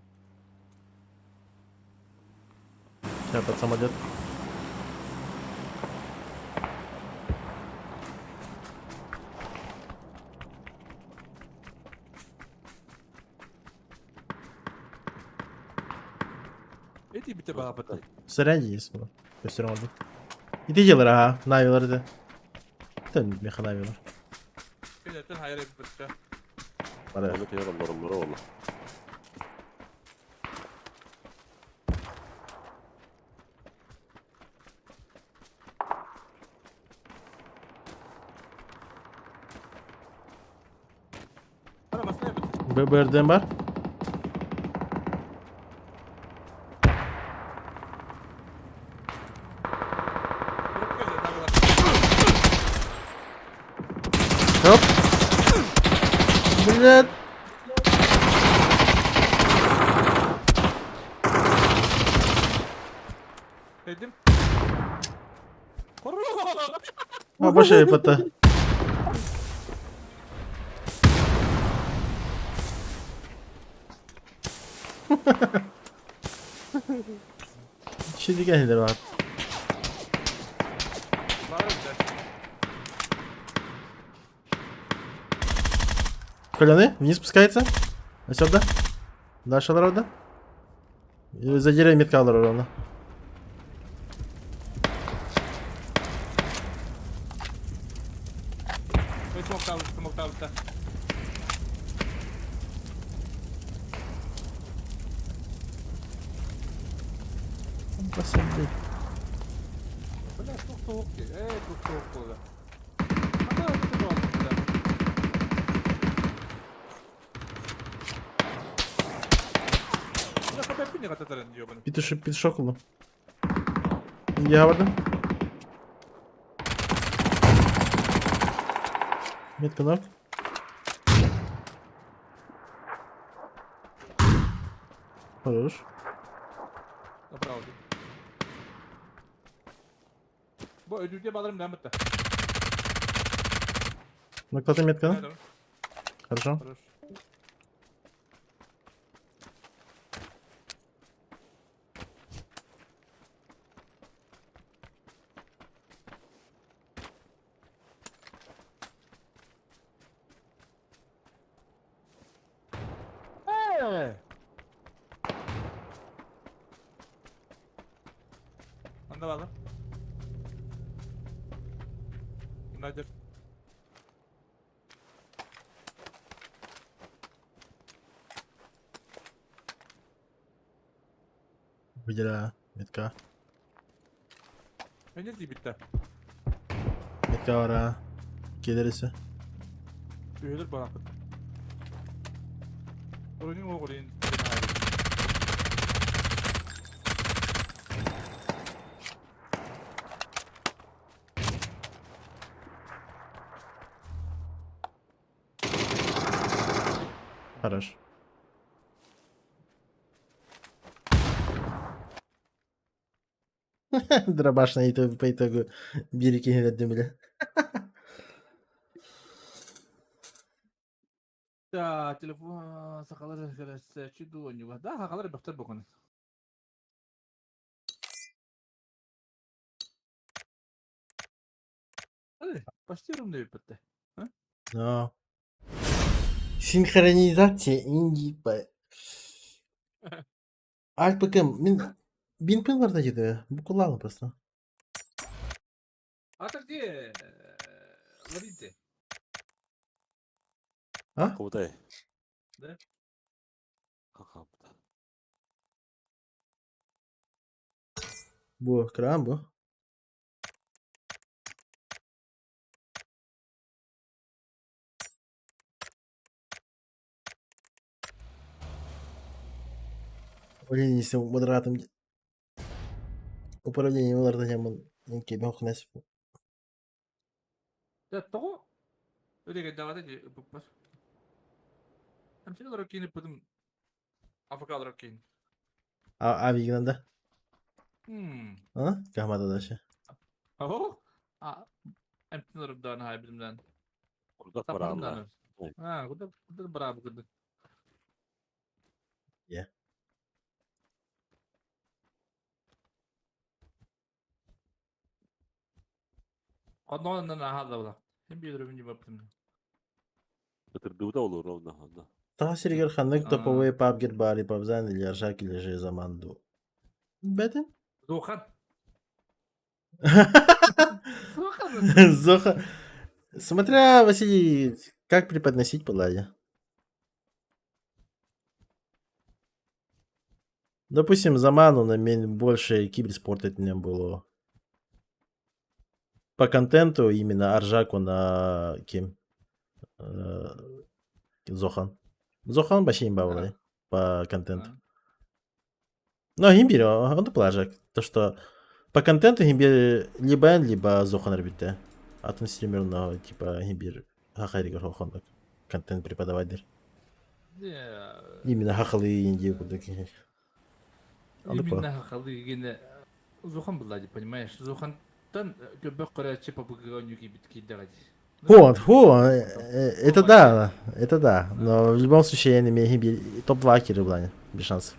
Speaker 2: Сейчас под самолет.
Speaker 7: Эти бите баапыта.
Speaker 2: Сорян, есть. Все равно. Иди делай, ага. Навилар это. Это меха навилар.
Speaker 7: Кенеттен хайыр битте.
Speaker 2: Бара.
Speaker 8: Оны тиер олороллоро ола.
Speaker 7: Ара басна бит.
Speaker 2: БРДМ бар.
Speaker 7: Дроп келди, навилар.
Speaker 2: Оп. Блядь.
Speaker 7: Дедим.
Speaker 2: А, больше ПТ. Şimdi geldiler bak.
Speaker 7: Бар бит.
Speaker 2: Коляны вниз спускается. А сюда. Дальше народа. За деревьями метка ровно.
Speaker 7: Ой, смок табыт, смок табыт.
Speaker 2: Посмотри.
Speaker 7: Бля, тух тух. Эй, тух тух болду. Ата, тух болду. Бля, капец не кататарын ёбаный.
Speaker 2: Петушок, петушок улу. Я бардым. Метка ног. Хорош.
Speaker 7: Направо. Бу ödülge балырым да битте.
Speaker 2: Наклады метка. Хорошо.
Speaker 7: Хорош. Анда балыр. Надя.
Speaker 2: Выделяю. Метка.
Speaker 7: Эне дибитте.
Speaker 2: Метка бар ha. Gelirse.
Speaker 7: Üyeler bana. Oyunun oğlun.
Speaker 2: Хорош. Дробаш на итог, по итогу бир киһи бile.
Speaker 7: Да, телефон сахалар көрөсчү дуонньуга. Да, сахалар бөхтөр бокон. Почти ровно бүттэ.
Speaker 2: Но. Синхронизация инди по... Альпкм, мин бин пын бар деді. Букулалы просто.
Speaker 7: А так где? Ловите.
Speaker 2: А?
Speaker 8: Кудай.
Speaker 7: Да.
Speaker 8: Какамда.
Speaker 2: Бу, крам бу. Управление модератором. Управление модератором.
Speaker 7: Да, того. Өдеге давайте буппар. Амчи рокини пытым. Африкал рокин.
Speaker 2: А, а да?
Speaker 7: Хм.
Speaker 2: А? Кахмада дальше.
Speaker 7: О? А, амчи рокдан хай билимден.
Speaker 8: Курдак бараанна.
Speaker 7: А, куда куда барабы куда.
Speaker 2: Yeah.
Speaker 7: Оннон на була. Хем билер бин жибаптым.
Speaker 8: Ытырдыбыта olur ровно онно.
Speaker 2: Та сиригер ханнык топовый пабгер бари пабзан или аржак или же заманду. Бетен?
Speaker 7: Зохан. Зохан.
Speaker 2: Зоха. Смотря, Василий, как преподносить палладе. Допустим, Заману на мен больше киберспорт это не было. По контенту именно Аржаку на кем? Зохан. Зохан вообще имба была по контенту. Но Гимбир, он плажак. То, что по контенту Гимбир либо Эн, либо Зохан ребята. А там стример, типа Гимбир Хахаригар Хохонок. Контент преподаватель. Именно Хахалы Индию куда
Speaker 7: Именно хахалы гене Зохан была, понимаешь? Зохантан көбөк көрәче папугы бит кидәгәди.
Speaker 2: Вот, ху, это да, это да. Но в любом случае я не имею топ-2 киры в без шансов.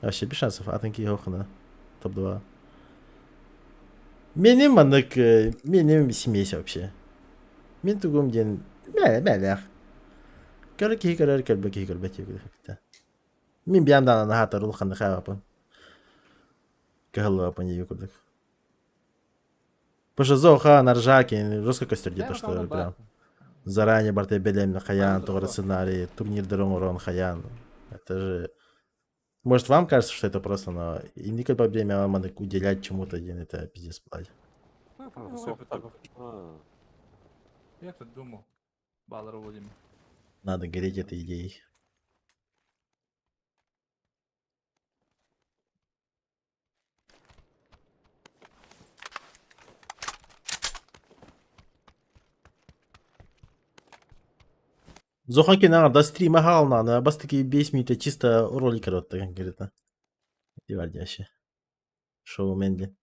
Speaker 2: Вообще без шансов, а танки Хохана. Топ-2. Менем маннык, менем семейся вообще. Мен тугум ден, мә, мә, Көрө киһи көрөр, көрбө киһи көрбөт диэки. Мин биам даана наһаатар улаханнык хаапын. Кыһыллыбапын диэки курдук. Потому что Зоха, Наржаки, жестко костер где-то, что прям заранее барте белем хаян, тугара сценарий, турнир урон хаян. Это же... Может, вам кажется, что это просто, но и никогда время вам надо уделять чему-то один, это пиздец платит.
Speaker 7: Я-то думал, Баллар Владимир.
Speaker 2: Надо гореть этой идеей. Зоханки на до стрима гална, на бас таки 5 минут чисто ролик рот конкретно. И вардяще. Шоу Менди.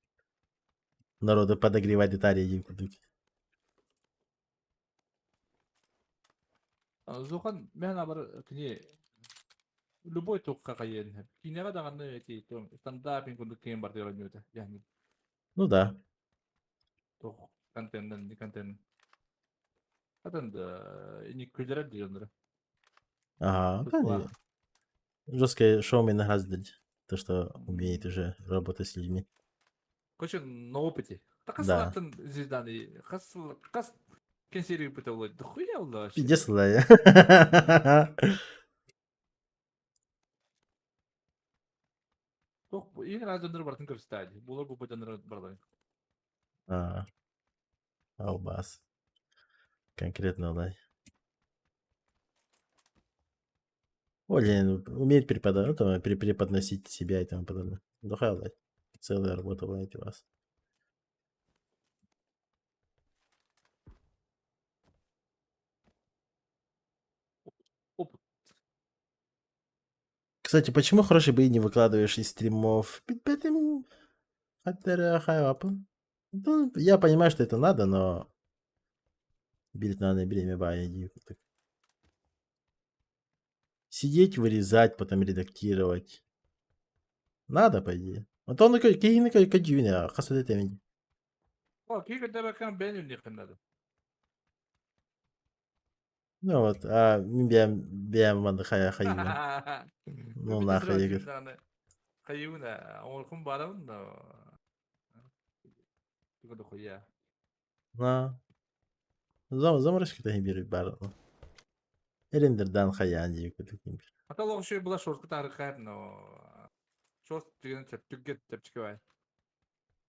Speaker 2: Народу подогревать детали иди кудуки.
Speaker 7: Зохан мен абар кини любой туққа кайен. Кинега даганы эти стендапинг кундук кем бар деген өтө. Яғни
Speaker 2: Ну да.
Speaker 7: тух контенттен контент. Атан да ини күлдерер дегендер.
Speaker 2: Ага, да, жесткое шоу раздать. То, что умеет уже работать с людьми.
Speaker 7: Короче, на опыте. Хас
Speaker 2: Да.
Speaker 7: сыллаахтан звезданы хас сыл хас кэнсиэри ыыппыта буолуой? Дохуя буолла вообще.
Speaker 2: Пиздец да.
Speaker 7: Туох иин араас дьоннору барытын көрүстээ дии. Буолар буолбат дьоннору барыларын.
Speaker 2: А, албас. Конкретно лай. Олень умеет преподавать, ну, там, преподносить себя и тому подобное. Дохуя лай. Целая работа была у вас.
Speaker 7: Опыт.
Speaker 2: Кстати, почему хорошие бои не выкладываешь из стримов? Ну, я понимаю, что это надо, но билет надо время бая. Сидеть, вырезать, потом редактировать. Надо, по идее. А то он киһини кадьюне, хас этемин.
Speaker 7: О, киһи көрдөбөккө бэйэн үллиэххин наада.
Speaker 2: Ну вот, а мин бэйэм бэйэм манна хайа хайыыбын. Ну нахуй егер.
Speaker 7: Хайыыбын оҥоркум баарабын да туга дохуя.
Speaker 2: На. Заморочки таһин биэрбит баар. Рендердан хайаан дии курдук.
Speaker 7: Ата олох үчүгэй була шортка таарыккаар но шорт деген чэптүггэ чэпчэки бай.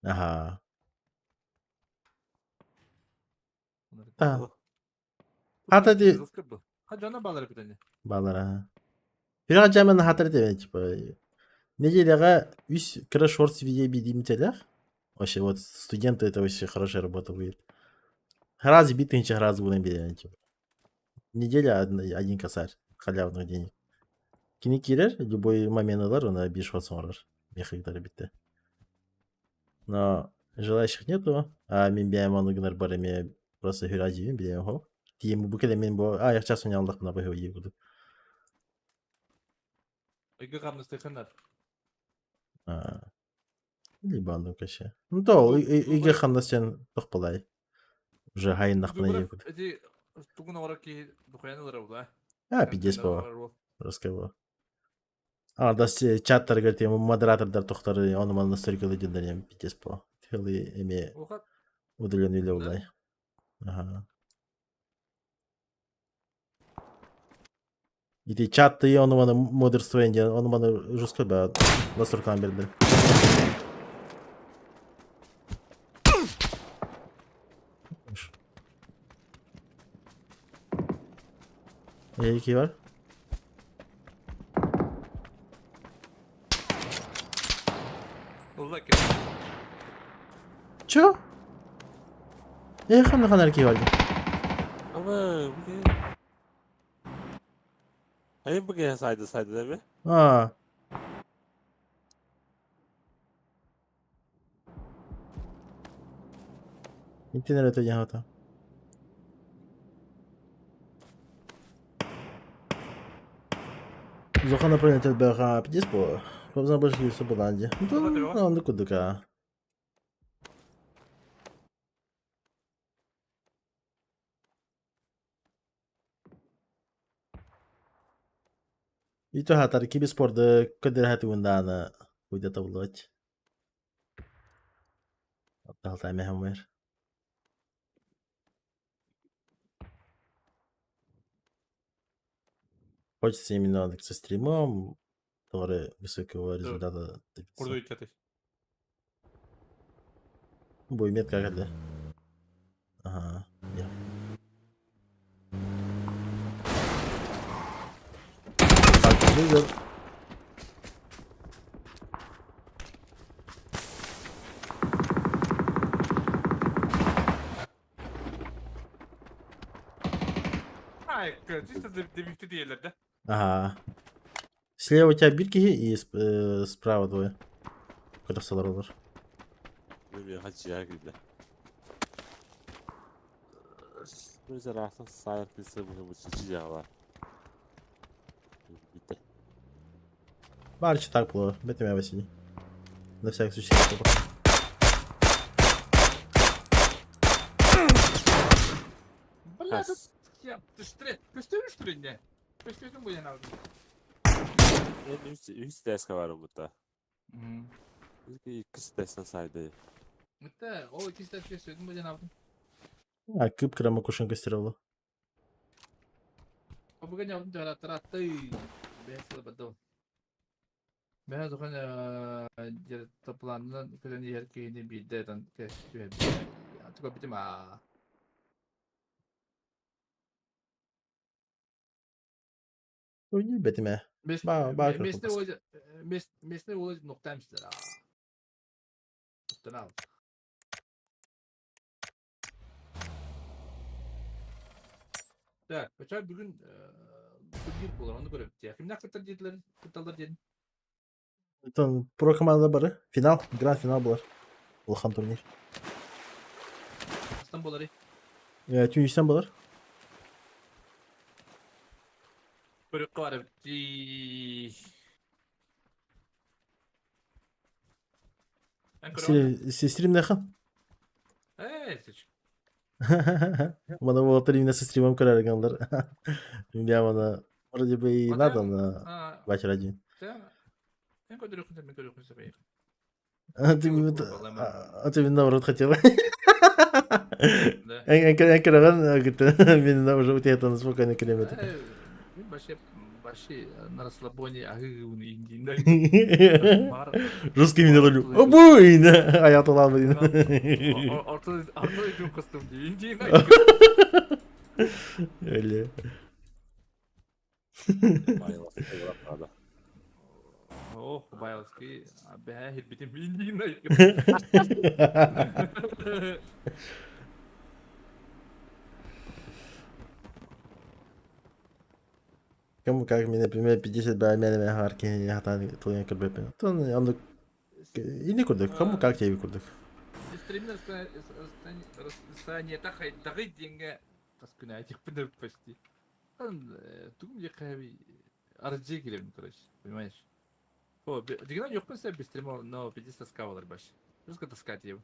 Speaker 2: Аха. Та. Хата ди
Speaker 7: Ха дьоно баалар эбит
Speaker 2: Баалар. Пират жамен хатар деп типа неделяга үс кыра шорт видео бидим телях. Вообще вот студенты это вообще хорошая работа будет. Раз битынча раз будем берем типа. Неделя один косарь халявных денег. Кини киирэр, любой момент ылар, она биир шорт оҥорор. Мехагдар битте. Но желающих нету, а мин бэйэм ону гынар бар эмиэ просто хүрэ билиэм хоп. Тиийэн бу кэлэн мин бу аҕыйах час унньааллахпына быһыы дии курдук.
Speaker 7: Ыйга хамнастыаххын
Speaker 2: Аа. Либо оннук вообще. Ну то ыйга хамнас диэн туох буолай. Уже хайыннахпына дии курдук.
Speaker 7: Эти тугун оҥорор киһи духуйан ылара була.
Speaker 2: А, пиздец буо. Русского. А, да, чаттарга тем модератордар тохтары ону манна сыргылы дьоннор пиздец буо. Тылы эме удаленный үлэ булай. Ага. Ити чатты ону маны модерствоен диэн ону маны жестко ба настройкалаан биэрдилэр. Эйки бар. Чё? Э, ханна ханар ки бар.
Speaker 8: Ama bu ne? Hayır bu gene saydı saydı değil mi?
Speaker 2: А. Интернет это Зохан направление бэха пиздец по. Побзан больше не свободанди. Ну, ну кудука. Ито хатар киберспорды көдөр хатыгундаана уйда табылыч. Атталта мехамер. Хочется именно со стримом, который высокого результата добиться. Бой метка когда. Ага. Я. Так, лузер.
Speaker 7: Ай, чисто дебифти диэллэр да.
Speaker 2: Ага. Слева у тебя бирки и справа двое. Красавар.
Speaker 8: Хачия киирдэ. Mesela sahip bir bu Bitti.
Speaker 2: Барчи так было. Это меня Василий. На всякий случай.
Speaker 7: Бля, тут я ты Көстөрүш түрүнне. Көстөрдүң бу яна.
Speaker 8: En üst, üst deska var burada. İki, ikisi desen saydı.
Speaker 7: Mitte ол иккис тәпкә сөтін бу диэн абытым.
Speaker 2: А кып-кыра макушин көстөр
Speaker 7: Бүгүн явдым дьаратты бэс сыл бадыл. Бэһэ тухан планынан кэлэн иһэр киһини биирдэ ытан түһэрбит. Туга битим аа.
Speaker 2: Ойнуу бэтим ээ. Баа баа
Speaker 7: Местный местный уол нуктаемстар аа. Нуктанал. Так, поча бүгүн турнир буолар, ону көрөбүт. Кимнээх кыттар диэтилэр, кытталлар диэн.
Speaker 2: Оттон про команда бары. Финал, гранд финал буолар. Улахан турнир.
Speaker 7: Хастан буоларый?
Speaker 2: Түүнүстэн буолар.
Speaker 7: Көрүккэ барабыт дии.
Speaker 2: Стримнехан?
Speaker 7: Э, сич.
Speaker 2: Мана уолаттар именно со стримом көрөр гыналлар. Я мана вроде бы и надо на вечер один.
Speaker 7: Мен көрдөрөхүн мен көрөхүн сөбөйөх.
Speaker 2: А ты а ты наоборот хотела. Мен уже у тебя там спокойно километр.
Speaker 7: Мен вообще вообще на расслабоне аһыы индиинде.
Speaker 2: Русский меня ловлю. Обуй! А я то ладно.
Speaker 7: Орто орто идем костюм индиин.
Speaker 2: Или.
Speaker 7: Ох, Байлский, бэһэ хирбитим индиин.
Speaker 2: Кому как мне, например, 50 баа мэлэмэ хаар киһини хатаан тылын көрбөппүн. Оттон оннук ини курдук, кому как тебе курдук.
Speaker 7: Стримнер расписаниета хайдаҕый диэҥҥэ хас күн аайы почти. Тугум диэххэ RG кирэбин, короче, понимаешь? О, дигинен юкпун сен бистримо, но пиздец тоска болар баш. Жестко тоска тиеп.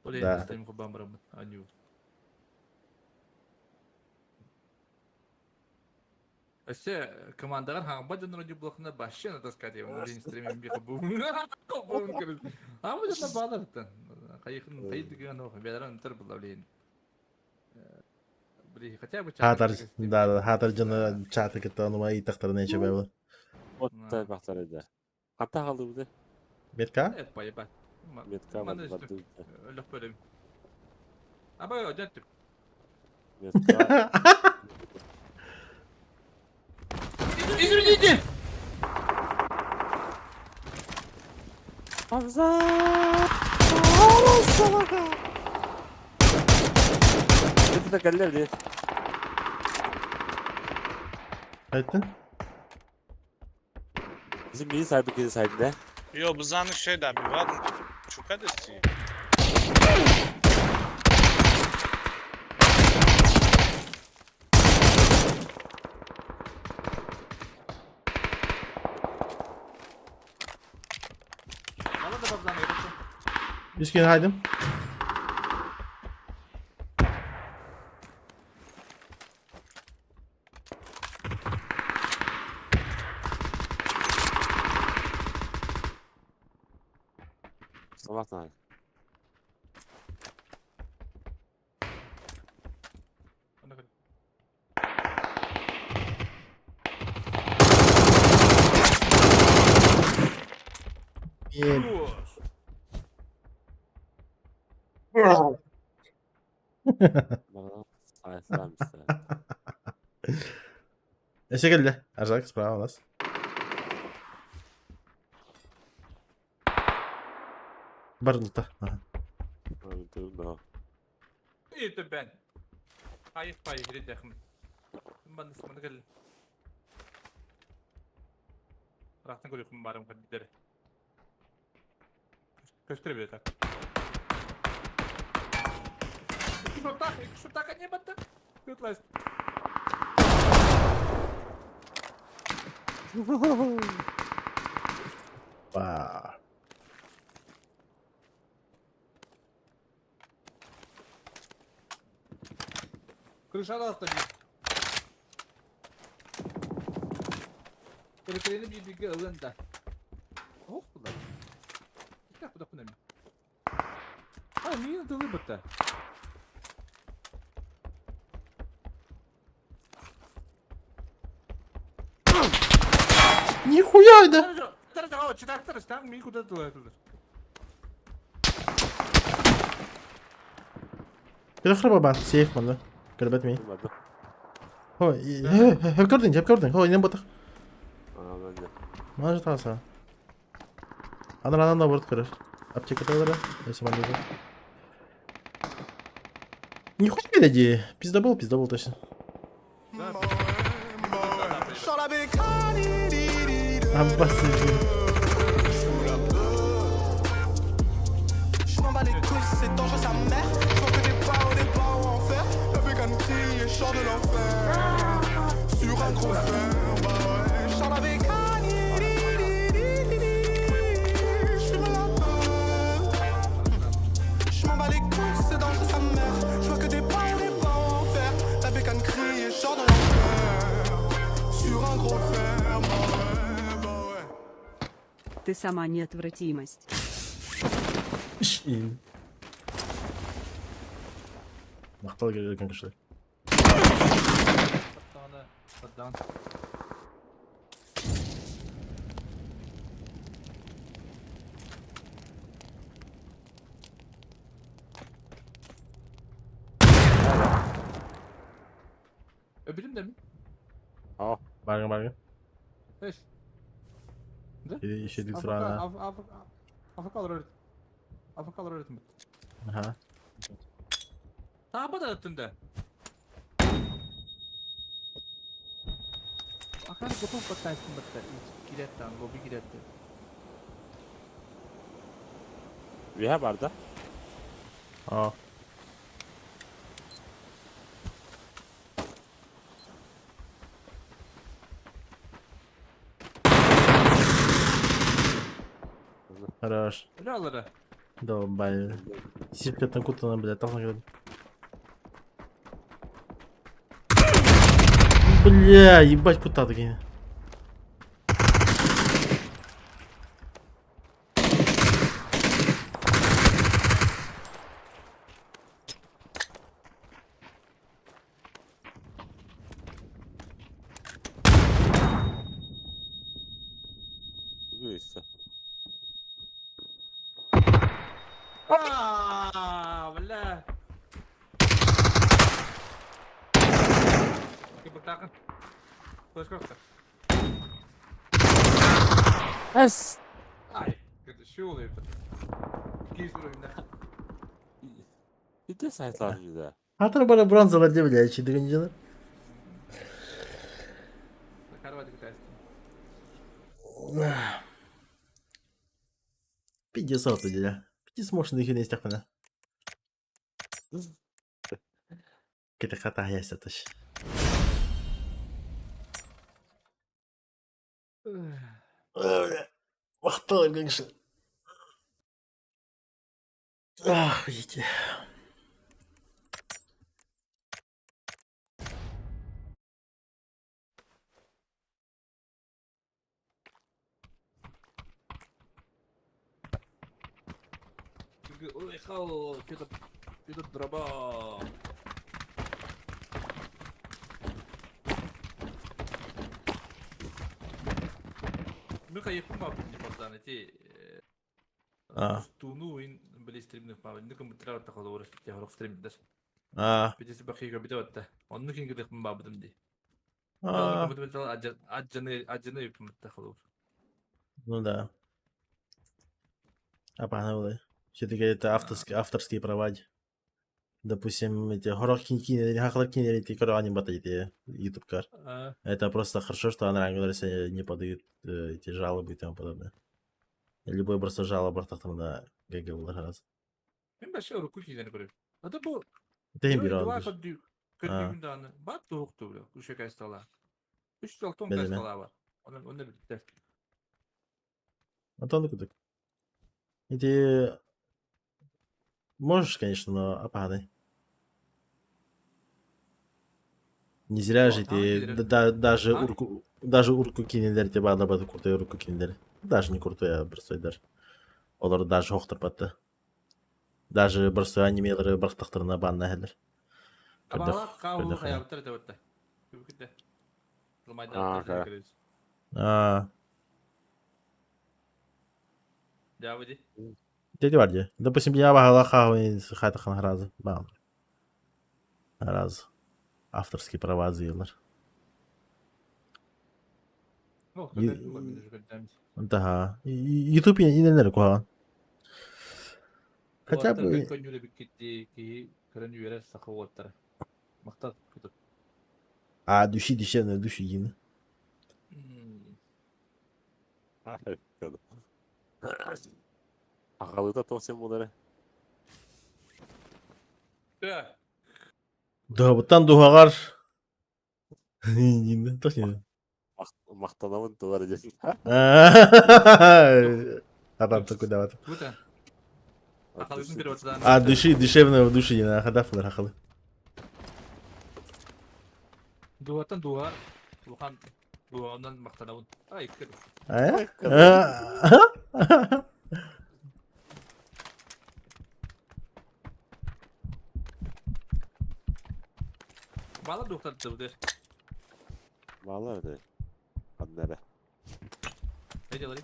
Speaker 7: Ол
Speaker 2: Да.
Speaker 7: енді стрим хубан барамын, аню. Өссө командалар хаҥба дьонноро дьубулахына башчы на тоска диэбин, ол стримим би хубу. А бу дьонно бааларыттан. Хайыхын хайдыгын ох, бэлэрэн тыр булла билин. Били хотя бы
Speaker 2: Хаатар, да, да, хаатар дьоно чаты кытта онума ыйытахтарына эчэ бэбэ.
Speaker 8: Оттай бахтар эдэ. Ханта халыбыды?
Speaker 2: Метка?
Speaker 7: Э, поебать.
Speaker 8: Метка барды.
Speaker 7: Өлөх бөлүм. Аба өдөттүм.
Speaker 8: Метка.
Speaker 7: Извините!
Speaker 8: Hamza! Это кэллэр дии.
Speaker 2: Айттın?
Speaker 8: Bizim iyi sahibi kedi sahibi de.
Speaker 12: Yo bızanı şey da bir var. Çok adesi.
Speaker 7: Bana da babzan öğretsin.
Speaker 2: Үскен хайдым.
Speaker 8: Sabahtan.
Speaker 7: Ona göre.
Speaker 8: Bana sahiplenmişler.
Speaker 2: Эсе келді. Аржак, справа у нас. Барлыта. Ага.
Speaker 8: Öldüm da.
Speaker 7: İyi ben. Hayır hayır reddekhim. Ben nasıl gel. Rahatın görüyorum barım kadar. Gösterebilir tak. Iki şurtak ne battı? Good last.
Speaker 2: Ба.
Speaker 7: Крыша da bir. Kırıklarını bir bilgi alın da. Oh bunlar. Bir dakika bu da bu ne? Да, миин тылы бытта.
Speaker 2: Нихуя это! Кыра баар, сейф манна. Көрбөт мин. Хо, хеп көрдүн, хеп көрдүн. Хо, инен ботах. Мана жатаса. Анар наоборот көрөр. Аптекада олора. Если ман Нихуя дии. Пиздобол, пиздобол точно. Аббасы.
Speaker 11: Ты сама неотвратимость.
Speaker 2: Махтал келген кишилер.
Speaker 7: Öbürüm de mi?
Speaker 8: Aa.
Speaker 2: Баргын баргын.
Speaker 7: Beş.
Speaker 2: Ишедик сұрағына.
Speaker 7: Afrikalar öğret. Afrikalar öğretim bitti.
Speaker 2: Аха.
Speaker 7: Таба да өттүндө. Акар готов баттайсын битте. Киреттен, гоби киретти.
Speaker 8: Үһэ бар да?
Speaker 2: Аа. Хорош.
Speaker 7: Öyle alır.
Speaker 2: Долбали. Сипкаттан куттанан, блядь, тахсан кэлэн. Бля, ебать куттады кини.
Speaker 8: Үһү
Speaker 7: Aa, бля. Кыбытакын. Флешкорта.
Speaker 8: Эс.
Speaker 7: Ай, это şu oluyor. 200 oyunda.
Speaker 8: Иде сайтлар жүдә.
Speaker 2: Атыр бара бронзалар деп блядь, чидигин жылы.
Speaker 7: Карвати китайский.
Speaker 2: Пиздец дядя. Пиздец можно их не стяхна. Кете хата яся таш. Мактал гыңшы. Охуеть.
Speaker 7: Ой, хау, что-то, что-то дроба. Ну-ка, я папа не пацан, эти Туну ин били стримних папа, ну-ка мы травят такого урыс, я говорю стрим даже.
Speaker 2: А.
Speaker 7: Битesi бахига битewetте. Онну кинги дэх бабыдым ди.
Speaker 2: А.
Speaker 7: Аджаны аджаны юпмытта холур.
Speaker 2: Ну да. А погнали. Все-таки это авторские, авторские права. Допустим, эти хорох кинки, хахлар кинки, эти корани эти YouTube кар. Это просто хорошо, что она не подают эти жалобы и тому подобное. Любой просто жалоба там на ГГ раз.
Speaker 7: Мен башка урукку кийден көрөм. Ата бу
Speaker 2: Это им берет.
Speaker 7: Көдүгүн дааны бат турукту бля. Үчө кайстала. Үч жолтон кайстала бар. Онун онун битте.
Speaker 2: Антон кудык. Эти можешь, конечно, но опадай. Не зря же ты да, даже урку даже урку кинилер тебе баада бады куртой урку кинилер. Даже не куртой, а простой даже. Олар даже хохтар батты. Даже просто анимелары бырахтахтарына банна иһэллэр. Көрдөх,
Speaker 7: Абаалаах хаалуу
Speaker 2: көрдөх.
Speaker 7: хайаабыттар этэ бытта. Күбүкүтэ.
Speaker 8: Аа, кара.
Speaker 2: Аа,
Speaker 7: Дьаабы ди.
Speaker 2: Дядя Варди. Допустим, я баҕалаах хааһын хайтахан сразу. Баҕам. Раз. Авторские права зыялар.
Speaker 7: Ол көрдөрдүм мен уже көрдөм.
Speaker 2: Да. YouTube иненер куһаҕан. Хотя бы
Speaker 7: Көннүрэ биккитти киһи көрөн үөрэр саха уоттара. Махтал күтүр.
Speaker 2: А, души душевная души едины.
Speaker 8: Аҕалыыта туох син буолара?
Speaker 7: Да.
Speaker 2: Дыһабыттан дуһаҕар Едины, точно.
Speaker 8: Махтанабын тугар диэн.
Speaker 2: Адам такой дават.
Speaker 7: Бута. Ахалыытын переводтаан.
Speaker 2: А, души, душевная в душе едина, хадафлар хахалы.
Speaker 7: Дуһаттан дуһа улахан дуһаҕынан махтанабын. Ай, көр.
Speaker 2: А?
Speaker 7: Баалар дуохтар дыбыты.
Speaker 8: Баалар да. Ханна эрэ.
Speaker 7: Не делали?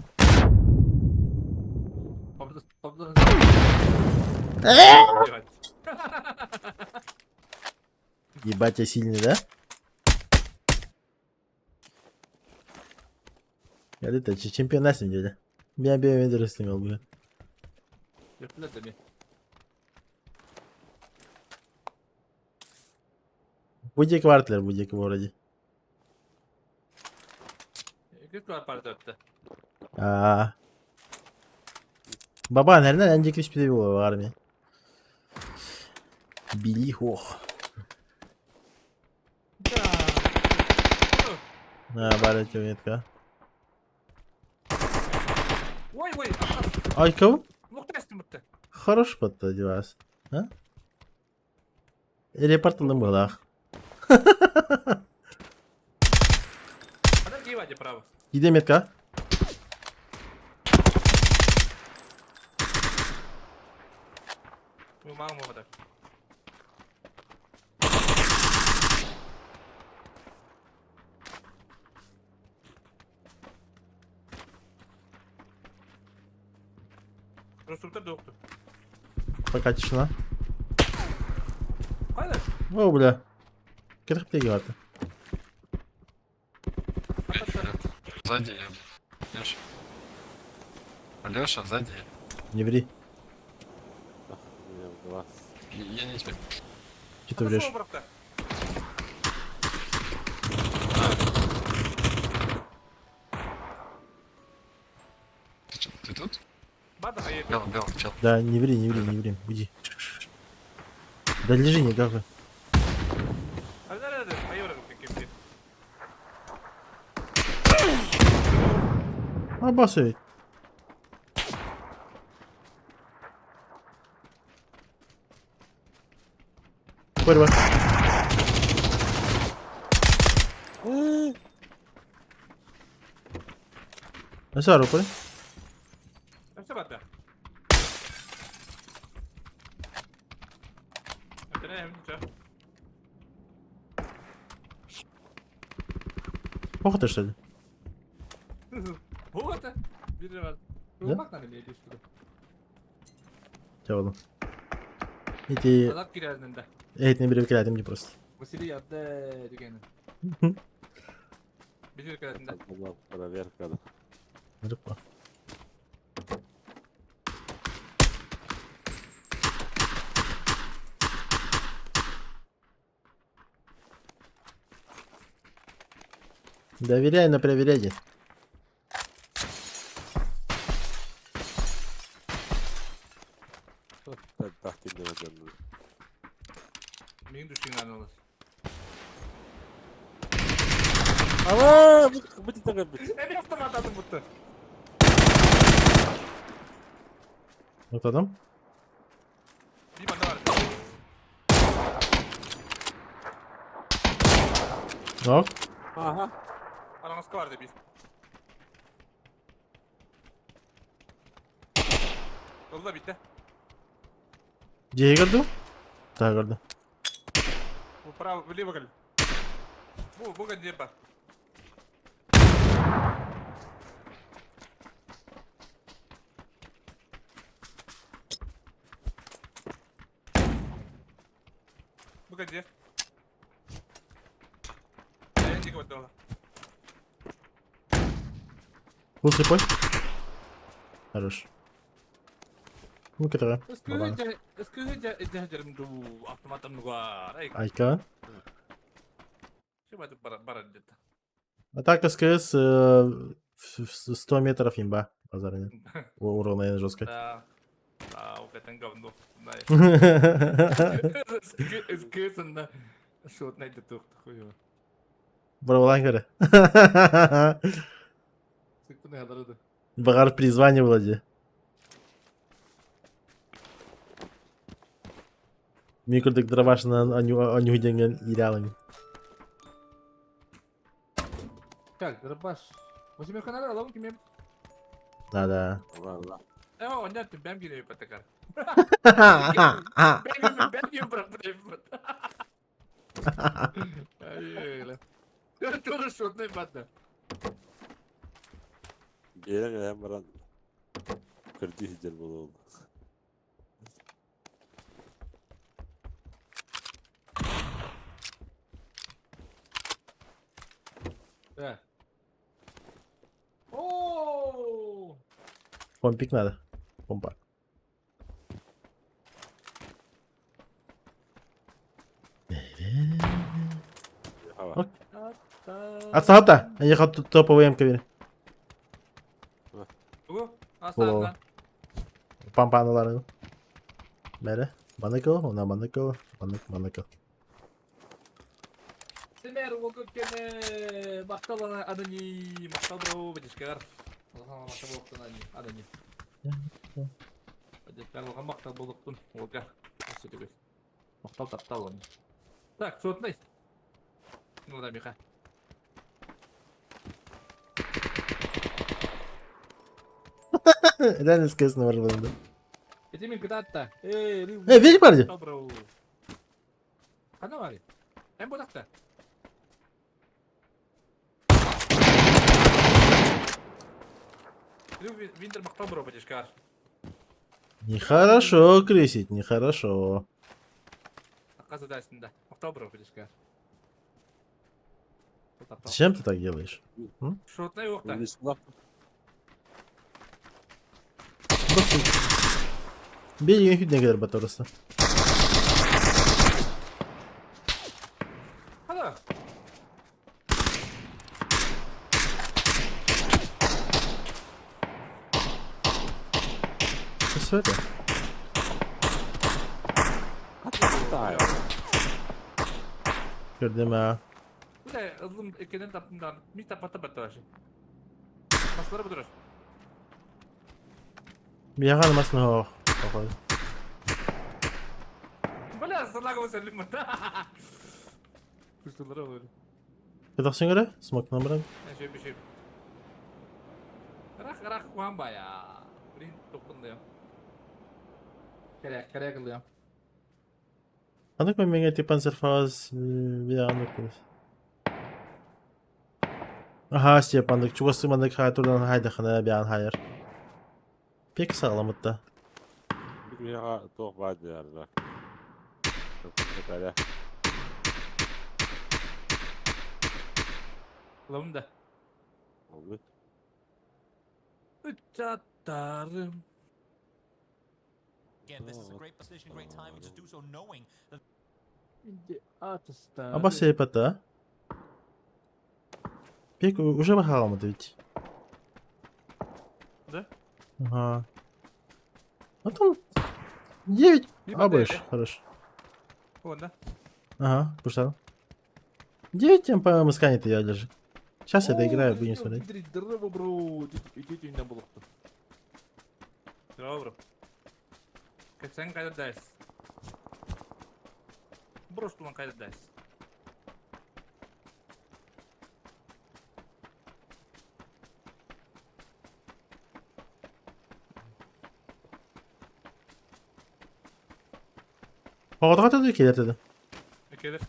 Speaker 7: Победа, победа.
Speaker 2: Ебать, я сильный, да? Я это чемпион на самом деле. Я бы рестлинг был.
Speaker 7: Yapılır
Speaker 2: Будик вартлер, будик в городе.
Speaker 7: Күт бар партия.
Speaker 2: А. Баба, наверное, Анди Криспи в армии. Били, ох. А, бара метка.
Speaker 7: Ой, ой,
Speaker 2: Ай, кого?
Speaker 7: Муктастым мутта.
Speaker 2: Хорош поддевас. А? Репорталым было.
Speaker 7: Подожди, Вадя, право.
Speaker 2: Иди метка.
Speaker 7: Ну, мало вода. Инструктор доктор.
Speaker 2: Пока тишина.
Speaker 7: Хайда.
Speaker 2: О, бля. Кирпичи говорят.
Speaker 5: Сзади я. Леша. Алеша, сзади.
Speaker 2: Не ври.
Speaker 8: У меня в глаз.
Speaker 5: Я не тебе.
Speaker 2: Че ты врешь?
Speaker 5: Ты, чё, ты тут?
Speaker 7: Бада,
Speaker 5: Бел, бел, чел.
Speaker 2: Да, не ври, не ври, не ври. Уйди. Да лежи, не гавкай. Абасович. Борьба. Nasıl var okul?
Speaker 7: Nasıl batta?
Speaker 2: Плохо ты что ли?
Speaker 7: Вот. Bir var.
Speaker 2: Да?
Speaker 7: Bak lan emeye düştü.
Speaker 2: Чего? Эти...
Speaker 7: Алап кирәдендә.
Speaker 2: Это не бери мне просто.
Speaker 7: Василий ятты дигәне. Бир кирәдендә.
Speaker 8: Была проверка. да.
Speaker 2: Рыба. Доверяй, но проверяйте.
Speaker 8: Так, ты не возьмешь.
Speaker 7: Мин düşкән алас.
Speaker 8: Ава, будет такой быть.
Speaker 7: Эми автомат атып бутты.
Speaker 2: Ну кто там?
Speaker 7: Bir banda var.
Speaker 2: Нок.
Speaker 8: Ага.
Speaker 7: Араңызга бар деп. Oldu da bitti.
Speaker 2: Дьиэ ду? Таһа көрдө.
Speaker 7: Право, влево кэл. Бу где ба. Бу где?
Speaker 2: Был слепой? Хорош. Ну, который. Айка. Атака СКС 100 метров имба. Базар нет. Урон, наверное, жесткий.
Speaker 7: Да. Да, это говно. СКС на шот найдет хуёво.
Speaker 2: Бравлан говори. Багар призвание владе. Микродек дроваш на аню денген иралами.
Speaker 7: Так, дробаш. Возьми канал, ловки мне.
Speaker 2: Да, да.
Speaker 8: Ладно.
Speaker 7: Э, он нет, бэм гире потакар. Бэм бэм Тоже шотный бата.
Speaker 8: Биэрэн эһэн баран көрдүү сылдьар буолуо.
Speaker 7: Да. О!
Speaker 2: Помпик надо. Помпа. Отсата! Я хочу топовый МК бери.
Speaker 7: Ого.
Speaker 2: Пампаналары. Бәрі. Баныкыл, она баныкыл, банык, баныкыл.
Speaker 7: Сэмэр уоккене макталана анани мактал бро бедишкер. Мактал болуктун анани. Бедишкер улахан мактал болуктун уолга. Мактал таптал оны. Так, сотный. Ну да, Миха.
Speaker 2: Реально СКС на да.
Speaker 7: Эти мен кытаатта. Эй,
Speaker 2: Э, видишь, парни?
Speaker 7: Хана бар. Эм бодакта. Винтер мактал бро бедишкер.
Speaker 2: Нехорошо крысить, нехорошо.
Speaker 7: Оказывается, да. Мактал бро бедишкер.
Speaker 2: Зачем ты так делаешь?
Speaker 7: Шотный окта.
Speaker 2: Бей не кадar батырысы.
Speaker 7: Хана.
Speaker 2: Что это? Көрдüm ha.
Speaker 7: Бля, ылым экенен таптым да. Ми тапата батташы. Баслары бұдырыр.
Speaker 2: Бияған масына хоқ. Походу.
Speaker 7: Бля, салага өсерлім. Күстілері олар.
Speaker 2: Кедақсың көрі? Смок номерін.
Speaker 7: Шөп, шөп. Рақ, рақ қуан ба я. Блин, тоқпынды я. Керек, керек қылды я.
Speaker 2: Қандық мен меңе типан серфаз бияған өкіліз. Аха, Степандык, чугасы мандык хай турдан хайдахана бияған хайыр. Пек сағламытта.
Speaker 8: Миха туох баар диярда.
Speaker 7: Ылым да. Үчаттарым.
Speaker 2: Аба сейпата. Пек уже бахаламыды ведь.
Speaker 7: Да?
Speaker 2: Ага. А там 9 абыш, хорошо.
Speaker 7: Вон, да?
Speaker 2: Ага, пуштал. 9 тем по мыскане-то я даже. Сейчас я доиграю, будем смотреть.
Speaker 7: Добро. Кәтсәң қайда дайс? Броштулан қайда дайс?
Speaker 2: Оҕотоҕо да кэлэр да.
Speaker 7: Келер.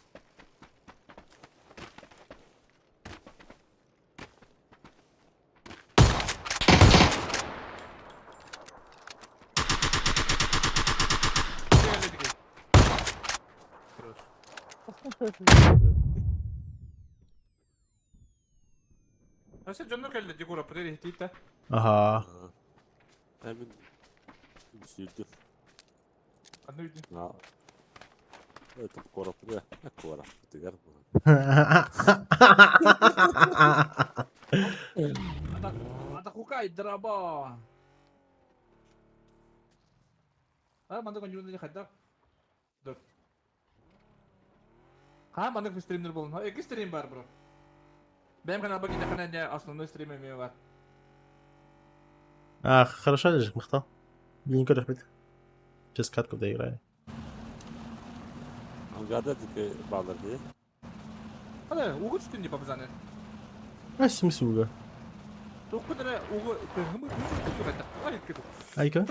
Speaker 7: Өссө дьоннор кэллэ Дегура пререхтиитэ.
Speaker 2: Аха.
Speaker 8: Мин сүүрдүм.
Speaker 7: Ханна үйдүн?
Speaker 8: Это куораппыт куораппытыгар.
Speaker 7: Атакукай драба. А маннык оонньуурун хайдах? Dur. Ха маннык стримнер болун. Икки стрим бар бро. Бэйэм каналбар киирдэххинэ эмиэ основной стрим эмиэ бар.
Speaker 2: А, хорошо лежит, махтал. Блин, көрөхпүт. Сейчас катку доиграю.
Speaker 8: Ангада дике баалар дии.
Speaker 7: Hadi угу түстүн деп абзаны.
Speaker 2: А, смысл уга?
Speaker 7: Тоқпын эрэ угу көһүмү Ай кыты.
Speaker 2: Айка?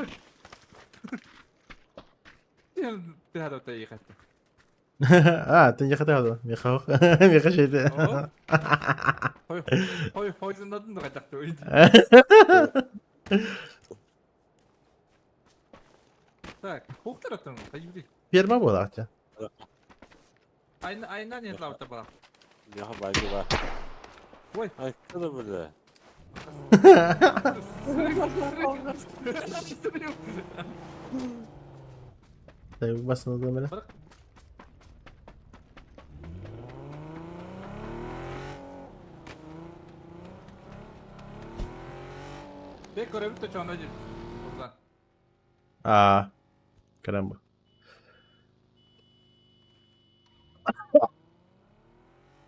Speaker 7: Ты ехать.
Speaker 2: А, ты не хотел, Михаил. Миха шейді.
Speaker 7: Хой хой хойзындадын да қайтақты Так, хуқтар аттың, қайбidi.
Speaker 2: Ферма буолар аття.
Speaker 7: Айна айна не тлаута бала.
Speaker 8: Миха байды бар.
Speaker 7: Ой.
Speaker 8: Ай, кыды бile.
Speaker 2: Так, басын адамы.
Speaker 7: Бек көрөбүт да чоңдо деп. Узан.
Speaker 2: А, карамба.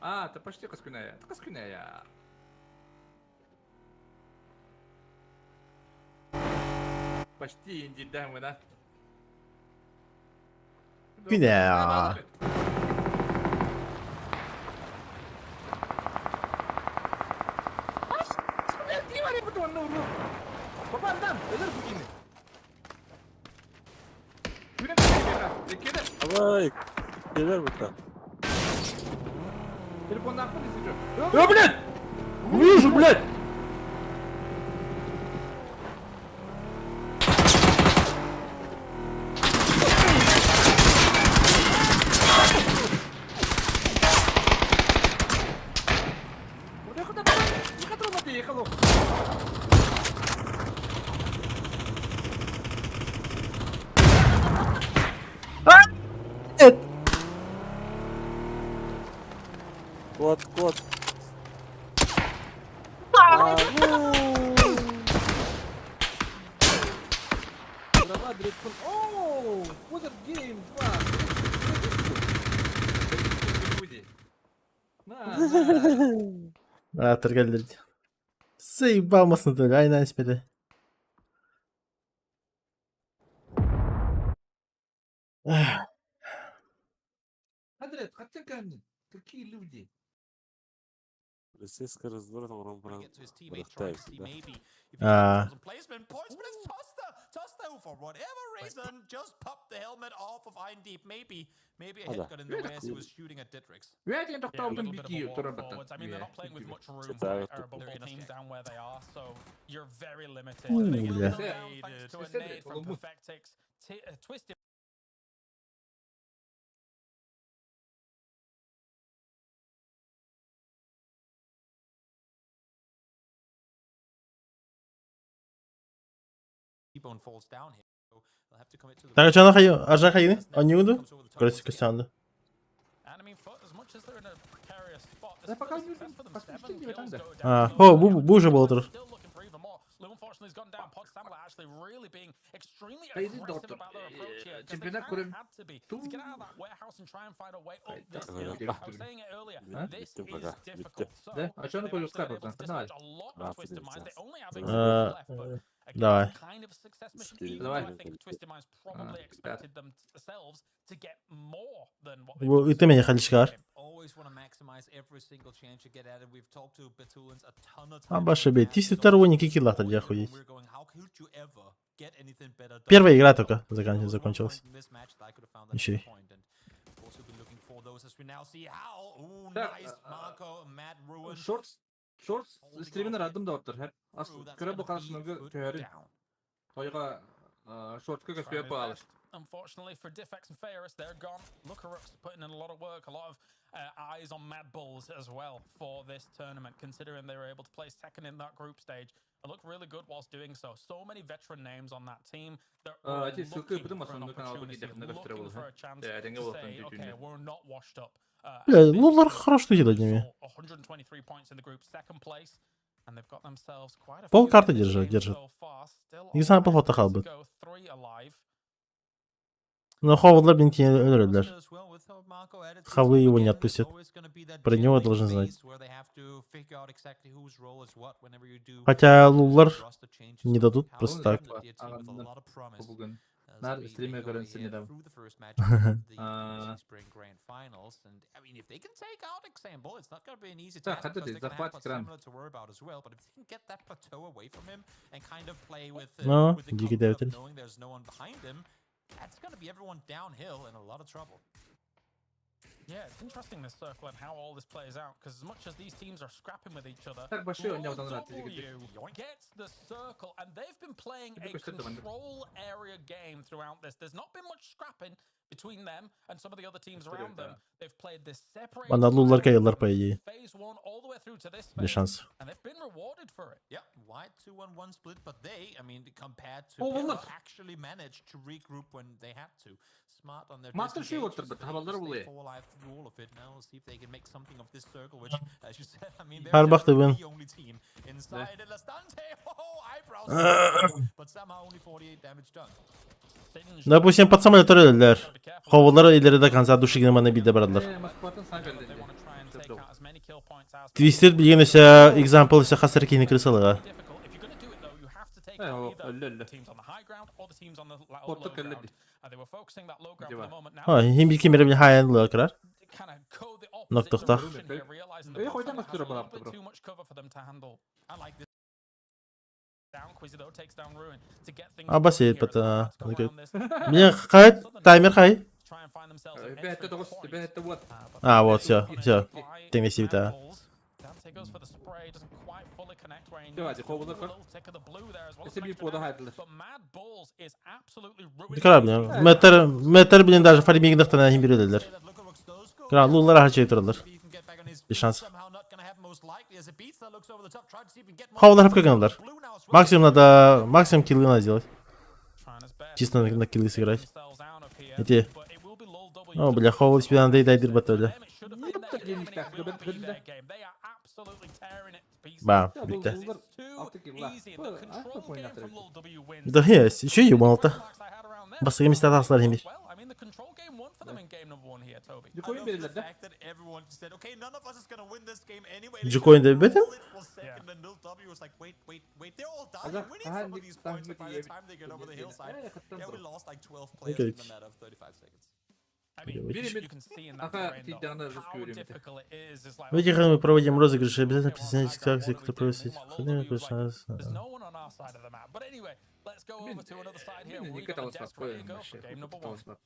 Speaker 7: А, ты почти каскүнәя. Ты каскүнәя. Почти индидән да.
Speaker 2: Күнә.
Speaker 8: Давай, келер бұта.
Speaker 7: Телефон нахуй не сижу.
Speaker 1: Э, блядь! Вижу, блядь! Нет!
Speaker 8: Кот, кот.
Speaker 7: Дрова дрепкун. Оу, Позер Гейм 2. На, на.
Speaker 2: А, торгалдыр. Заебал масын да, айнан испеде.
Speaker 7: Адрет, хотя камни. Какие люди?
Speaker 8: Российский разбор там ром да.
Speaker 2: А.
Speaker 8: А, да.
Speaker 7: Үәтен тоқтаудың бики туран баттан.
Speaker 2: Бля. Так, чана хай, ажа хайны? Анюду? Короче, косянды.
Speaker 7: Да пока не посмотрите, там да.
Speaker 2: А, о, бу, бу уже был тур.
Speaker 7: Хайди доктор. Чемпионат көрем. Ту.
Speaker 8: Bitti пока. Bitti.
Speaker 7: Да? А что на полюска братан? Давай.
Speaker 2: А, давай.
Speaker 7: Давай. А,
Speaker 2: Бу ите меня халишкар. А баша бей, ти си тарвони какие лата для ходить. Первая игра только закончилась. Еще.
Speaker 7: Так, Shorts Shorts стримин радым да оттор. Хеп. Ас көрө бу каршыныгы төһөрүн. Тойга шортка көспөйө баалыш.
Speaker 13: Unfortunately for Diffex and Ferris, they're gone. Lukaruk's putting in a lot of work, a lot of eyes on Mad Bulls as well for this tournament, considering they were able to place second in that group stage and look really good whilst doing so. So many veteran names on that team. They're all
Speaker 7: Эти ссылка
Speaker 13: looking
Speaker 7: бутым
Speaker 13: for an
Speaker 7: основной канал бу
Speaker 13: opportunity,
Speaker 7: кидек на
Speaker 13: looking for a chance
Speaker 7: Да,
Speaker 13: to
Speaker 7: это
Speaker 13: say, okay, we're not washed up.
Speaker 2: Бля,
Speaker 13: And
Speaker 2: Лулар
Speaker 13: this
Speaker 2: хорошо делает ними.
Speaker 13: 123 points in the group, second place. And they've got themselves quite a
Speaker 2: Пол
Speaker 13: few
Speaker 2: карты
Speaker 13: in this
Speaker 2: держит,
Speaker 13: game
Speaker 2: держит.
Speaker 13: so far. Still
Speaker 2: Example
Speaker 13: alive,
Speaker 2: хото халбыт.
Speaker 13: go three alive.
Speaker 2: Но Ховлар, блин, не өлөрөллөр. Хавы его не отпустят. Про него должны знать. Хотя Лулар не дадут просто так.
Speaker 7: Бүгүн. Нар стример көрөн синедам. Так, хата ты захват экран.
Speaker 2: Ну, дикий девятель.
Speaker 13: That's going to be everyone downhill in a lot of trouble. Yeah, it's interesting this circle and how all this plays out because as much as these teams are scrapping with each other,
Speaker 7: Так, большой он
Speaker 13: LOL W gets the circle and they've been playing a control area game throughout this. There's not been much scrapping between them and some of the other teams around them. They've played this separate
Speaker 2: Ана Луларга еллар, по идее.
Speaker 13: phase one all the way through to this
Speaker 2: Без
Speaker 13: phase,
Speaker 2: шансов.
Speaker 13: and they've been rewarded for it.
Speaker 14: Yeah, wide 2-1-1 split, but they, I mean, compared to
Speaker 7: О,
Speaker 14: Pella,
Speaker 7: Лулар.
Speaker 14: actually managed to regroup when they had to. Smart on their
Speaker 7: Мастер ши
Speaker 14: disengages,
Speaker 7: оттыр бит,
Speaker 14: but able to
Speaker 7: хабалдар
Speaker 14: stay
Speaker 7: булы.
Speaker 14: four alive through all of it. Now we'll see if they can make something of this circle, which, as you said, I mean, they're
Speaker 2: Харбахты
Speaker 14: definitely
Speaker 2: вин.
Speaker 14: the only team inside. And Lastante, oh, eyebrows, but somehow only 48 damage done.
Speaker 2: Допустим, под самолет өлөрөллөр. Ховлар илери до конца души генманы бидде бардылар.
Speaker 7: Москватын сан келди.
Speaker 2: Твистер билген өсө example өсө хасыр кийини крысалыга.
Speaker 7: Э, о, өллө өллө.
Speaker 13: Teams on the
Speaker 7: Порту
Speaker 13: low
Speaker 7: келди.
Speaker 13: ground. They were focusing that low ground for the moment. Now
Speaker 2: А, хим бир кемере билен хайын лыга
Speaker 13: kind of go the opposite
Speaker 2: Ноктохтах.
Speaker 13: direction here, realizing
Speaker 7: Э,
Speaker 13: the
Speaker 7: койдан
Speaker 13: bot side has
Speaker 7: көстөрө
Speaker 13: a little
Speaker 7: балапты,
Speaker 13: bit
Speaker 7: бро.
Speaker 13: too much cover for them to handle.
Speaker 14: I like this.
Speaker 13: Down Quizzy though takes down Ruin to get things
Speaker 2: Аба
Speaker 13: going
Speaker 2: сейт
Speaker 13: here as
Speaker 2: бата.
Speaker 13: well. Let's go around this.
Speaker 2: Билен кай таймер кай?
Speaker 13: Try and find themselves an
Speaker 7: Бәтте
Speaker 13: entry
Speaker 7: тогуз,
Speaker 13: point.
Speaker 7: бәтте вот.
Speaker 2: А, вот, все, все. Теңдесип та.
Speaker 13: Dante goes for the spray, doesn't quite fully connect where he
Speaker 7: Давайте,
Speaker 13: needs to.
Speaker 7: хобылар
Speaker 13: Ooh, a
Speaker 7: көр.
Speaker 13: little tick of the blue there as well as
Speaker 7: Эсе
Speaker 13: some
Speaker 7: бир
Speaker 13: extra
Speaker 7: пода
Speaker 13: damage.
Speaker 7: хайдылар.
Speaker 13: But Mad Bulls is absolutely ruining
Speaker 2: Кара
Speaker 13: this
Speaker 2: билен.
Speaker 13: game.
Speaker 2: Метр, метр билен даже фармингдахтан хим бир өлөлөр. Кара Лулар хачы туралар. Без шансов. Ховлар хапка гналар. Максимум надо, максимум киллы надо сделать. Чисто на киллы сыграть. Эти. О, бля, Ховл себе надо и дайдыр бата,
Speaker 7: Ёпта, денег так, бет бет.
Speaker 2: Ба,
Speaker 7: Я,
Speaker 2: битте.
Speaker 7: Лулар алты килла. А, понял.
Speaker 2: Да, есть, еще ебал-то. Басыгы места таслар хим бир.
Speaker 13: Well, I mean, the control game won for them in game number one here, Toby.
Speaker 7: Дикоин берилер да?
Speaker 14: Fact that everyone said, okay, none of us is gonna win this game anyway.
Speaker 2: Джикоин да бетем?
Speaker 14: Second and Lil W was like, wait, wait, wait, they're all dying.
Speaker 7: Азак,
Speaker 14: We need
Speaker 7: аха,
Speaker 14: some of these points. And by the time they get over the hillside, yeah, we lost like 12 players in the matter of 35 seconds.
Speaker 13: I mean,
Speaker 7: Бери,
Speaker 13: you can see in that
Speaker 7: Аха,
Speaker 13: terrain, though,
Speaker 7: тиддагына
Speaker 13: how
Speaker 7: русский үйренбети.
Speaker 13: difficult it is. It's like,
Speaker 2: В этих мы проводим розыгрыши. Обязательно присоединяйтесь к акции, которая проводится выходными.
Speaker 13: There's no one on our side of the map. But anyway, let's go over to another side here.
Speaker 7: Мен
Speaker 13: We
Speaker 7: неке
Speaker 13: got the
Speaker 7: таласпап
Speaker 13: desk ready
Speaker 7: қой
Speaker 13: to go for game number one.
Speaker 7: таласпап.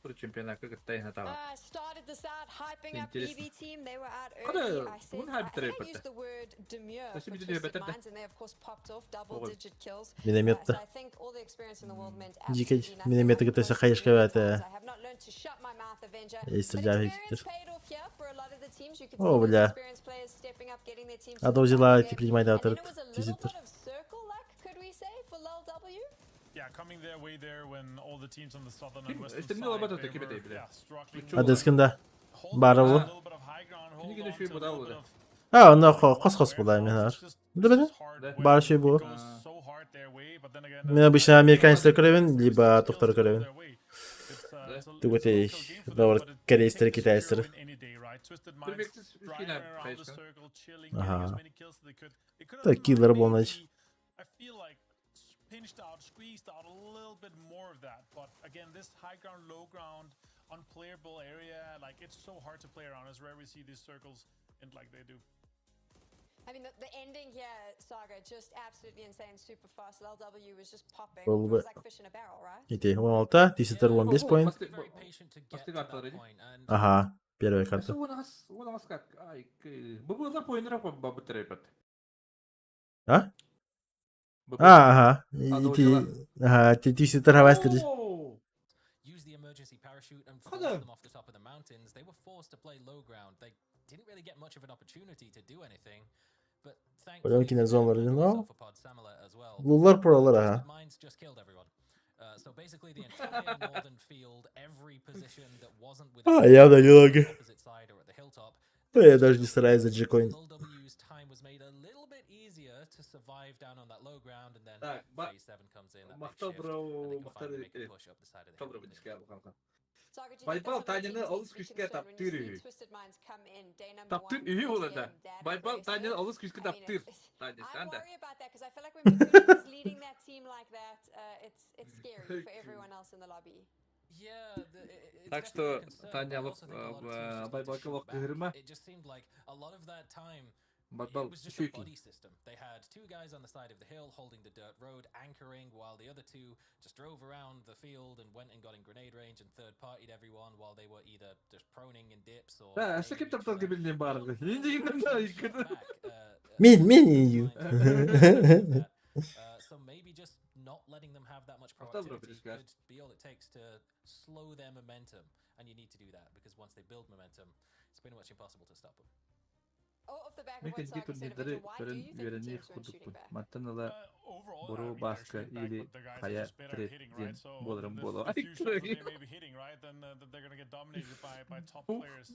Speaker 7: Бір чемпионатка кыттайына табат.
Speaker 11: Started this out hyping up
Speaker 7: Интересно.
Speaker 11: BB team. They were out
Speaker 7: Када
Speaker 11: early. I said,
Speaker 7: мун
Speaker 11: I
Speaker 7: хайп
Speaker 11: think I
Speaker 7: бетте.
Speaker 11: used the word demure for
Speaker 7: Спасибо тебе,
Speaker 11: Twisted
Speaker 7: бетте.
Speaker 11: Minds, and they of course popped off double
Speaker 7: Ой.
Speaker 11: digit kills.
Speaker 2: Минометті.
Speaker 11: So I think all the experience in the world meant
Speaker 2: Дикий
Speaker 11: absolutely nothing.
Speaker 2: минометті
Speaker 11: I've
Speaker 2: кытайса
Speaker 11: posted
Speaker 2: хайышка
Speaker 11: many
Speaker 2: бәті.
Speaker 11: times. I have not learned to shut my mouth, Avenger. But
Speaker 2: Истрежав
Speaker 11: experience
Speaker 2: их.
Speaker 11: paid off here for a lot of the teams. You could
Speaker 2: О,
Speaker 11: see those
Speaker 2: бля.
Speaker 11: experienced players stepping up, getting their teams to
Speaker 2: Надо
Speaker 11: the
Speaker 2: взяла
Speaker 11: final
Speaker 2: эти
Speaker 11: game.
Speaker 2: принимать
Speaker 11: And then
Speaker 2: авторит.
Speaker 11: it was a little
Speaker 2: Визитор.
Speaker 11: bit of circle luck, could we say, for LOL W?
Speaker 13: Yeah, coming their way there when all the teams on the southern
Speaker 7: Ким
Speaker 13: and western
Speaker 7: эстемне
Speaker 13: side,
Speaker 7: лабата
Speaker 13: they
Speaker 7: кебете
Speaker 13: were,
Speaker 7: бля.
Speaker 13: yeah, struggling.
Speaker 2: Адескында. Барыбы.
Speaker 13: A little bit of high ground, hold
Speaker 7: Кинигене
Speaker 13: on
Speaker 7: шүй
Speaker 13: to a
Speaker 7: буда
Speaker 13: little
Speaker 7: болду.
Speaker 13: bit of
Speaker 2: А, на хос-хос була мен ар. Да бе? Бар шүй бу.
Speaker 13: goes so hard their way, but then again,
Speaker 2: Мен обычно американецтер көрөбүн, либо токтор көрөбүн. Түгөтей, давар корейстер, китайстер.
Speaker 7: Перфектсиз үскине хайышка.
Speaker 2: Ага. Так, киллер болнач.
Speaker 13: I feel like pinched out, squeezed out a little bit more of that. But again, this high ground, low ground, unplayable area, like it's so hard to play around. It's rare we see these circles end like they do.
Speaker 11: I mean, the ending here, Saga, just absolutely insane, super fast. LW was just popping.
Speaker 2: Был
Speaker 11: It
Speaker 2: бы
Speaker 11: was like fish in a barrel, right?
Speaker 2: Ити 16, Тисетер 15 point.
Speaker 7: Бастык артылар edi.
Speaker 2: Ага, первая карта.
Speaker 7: Уонагас как? Ай, бу поинера бабыттар
Speaker 2: А? А, ага. Ити, ага, Тисетер хавастер.
Speaker 13: Use the emergency parachute and force
Speaker 7: Хода.
Speaker 13: them off the top of the mountains. They were forced to play low ground. They didn't really get much of an opportunity to do anything. But thankfully,
Speaker 2: Пленкина
Speaker 13: for
Speaker 2: зона
Speaker 13: them and
Speaker 2: разогнал.
Speaker 13: also for Pod Samala as well,
Speaker 2: Лулар пролар,
Speaker 13: Twisted
Speaker 2: ага.
Speaker 13: Minds just killed everyone. So basically, the entire northern field, every position that wasn't within
Speaker 2: А,
Speaker 13: the
Speaker 2: я на ноги.
Speaker 13: opposite side or at the hilltop,
Speaker 2: Ну, я даже не стараюсь за джекоин.
Speaker 13: LW's time was made a little bit easier to survive down on that low ground, and then
Speaker 7: Так,
Speaker 13: phase 7 comes in, that big
Speaker 7: Махтал
Speaker 13: shift,
Speaker 7: бро,
Speaker 13: and they can
Speaker 7: махтал
Speaker 13: finally make a push up the side of the hill.
Speaker 7: Добро будешь буханка.
Speaker 11: Saga, do you think
Speaker 7: Байбал
Speaker 11: that's something
Speaker 7: Таняны
Speaker 11: teams
Speaker 7: олус
Speaker 11: need to be
Speaker 7: күүскэ
Speaker 11: concerned when you
Speaker 7: таптыыр
Speaker 11: see
Speaker 7: үһү.
Speaker 11: Twisted Minds come in day number
Speaker 7: Таптыыр
Speaker 11: one,
Speaker 7: үһү ол
Speaker 11: TM,
Speaker 7: это.
Speaker 11: that
Speaker 7: Байбал
Speaker 11: aggressive?
Speaker 7: Таняны олус күүскэ
Speaker 11: I mean,
Speaker 7: таптыыр. Таня,
Speaker 11: I
Speaker 7: санда.
Speaker 11: worry about that because I feel like when Matuna is leading that team like that, it's scary for everyone else in the lobby.
Speaker 13: Yeah, it's
Speaker 7: Так
Speaker 13: definitely a
Speaker 7: что
Speaker 13: concern, but
Speaker 7: Таня
Speaker 13: I
Speaker 7: лох
Speaker 13: also think a lot of teams just need to
Speaker 7: Байбалка
Speaker 13: shoot
Speaker 7: лох
Speaker 13: back.
Speaker 7: кыһырма.
Speaker 13: It just seemed like a lot of that time
Speaker 7: Байбал
Speaker 13: it was just a
Speaker 7: үчүгэй.
Speaker 13: buddy system. They had two guys on the side of the hill holding the dirt road, anchoring, while the other two just drove around the field and went and got in grenade range and third partied everyone while they were either just proning in dips or.
Speaker 7: Да, өссө ким
Speaker 13: aiming each
Speaker 7: таптал
Speaker 13: other.
Speaker 7: кибилнин баарга. Индигин да
Speaker 13: Shot back,
Speaker 2: Мин, мин ию.
Speaker 13: So maybe just not letting them have that much
Speaker 7: Махтал бро,
Speaker 13: proactivity
Speaker 7: Прискар.
Speaker 13: could be all it takes to slow their momentum, and you need to do that because once they build momentum, it's pretty much impossible to stop them.
Speaker 11: Oh, off the back of
Speaker 7: Мен
Speaker 11: what
Speaker 7: кэнники
Speaker 11: Saga said,
Speaker 7: турнирдары
Speaker 11: Avenger, why do
Speaker 7: көрөн
Speaker 11: you think the
Speaker 7: үөрэниэх
Speaker 11: teams weren't shooting
Speaker 7: курдукпун.
Speaker 11: back?
Speaker 7: Мантан ыла Буру Баска или Хая Трет диэн буоларым буолуо.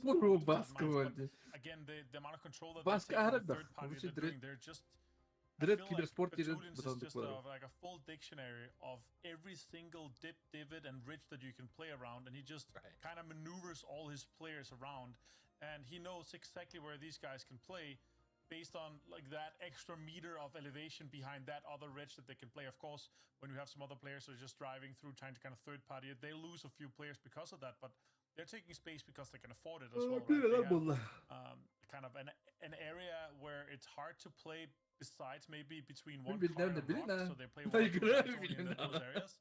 Speaker 7: Буру Баска буолди. Баска аһарда. Лучше Дред Дред киберспорт диэн бутандык буолар.
Speaker 14: Like a full dictionary of every single dip, divot, and ridge that you can play around, and he just kind of maneuvers all his players around, and he knows exactly where these guys can play based on like that extra meter of elevation behind that other ridge that they can play. Of course, when you have some other players that are just driving through trying to kind of third party it, they lose a few players because of that, but they're taking space because they can afford it as well. Right? They have, kind of an area where it's hard to play besides maybe between one car and a rock, so they play one or two guys only in those areas.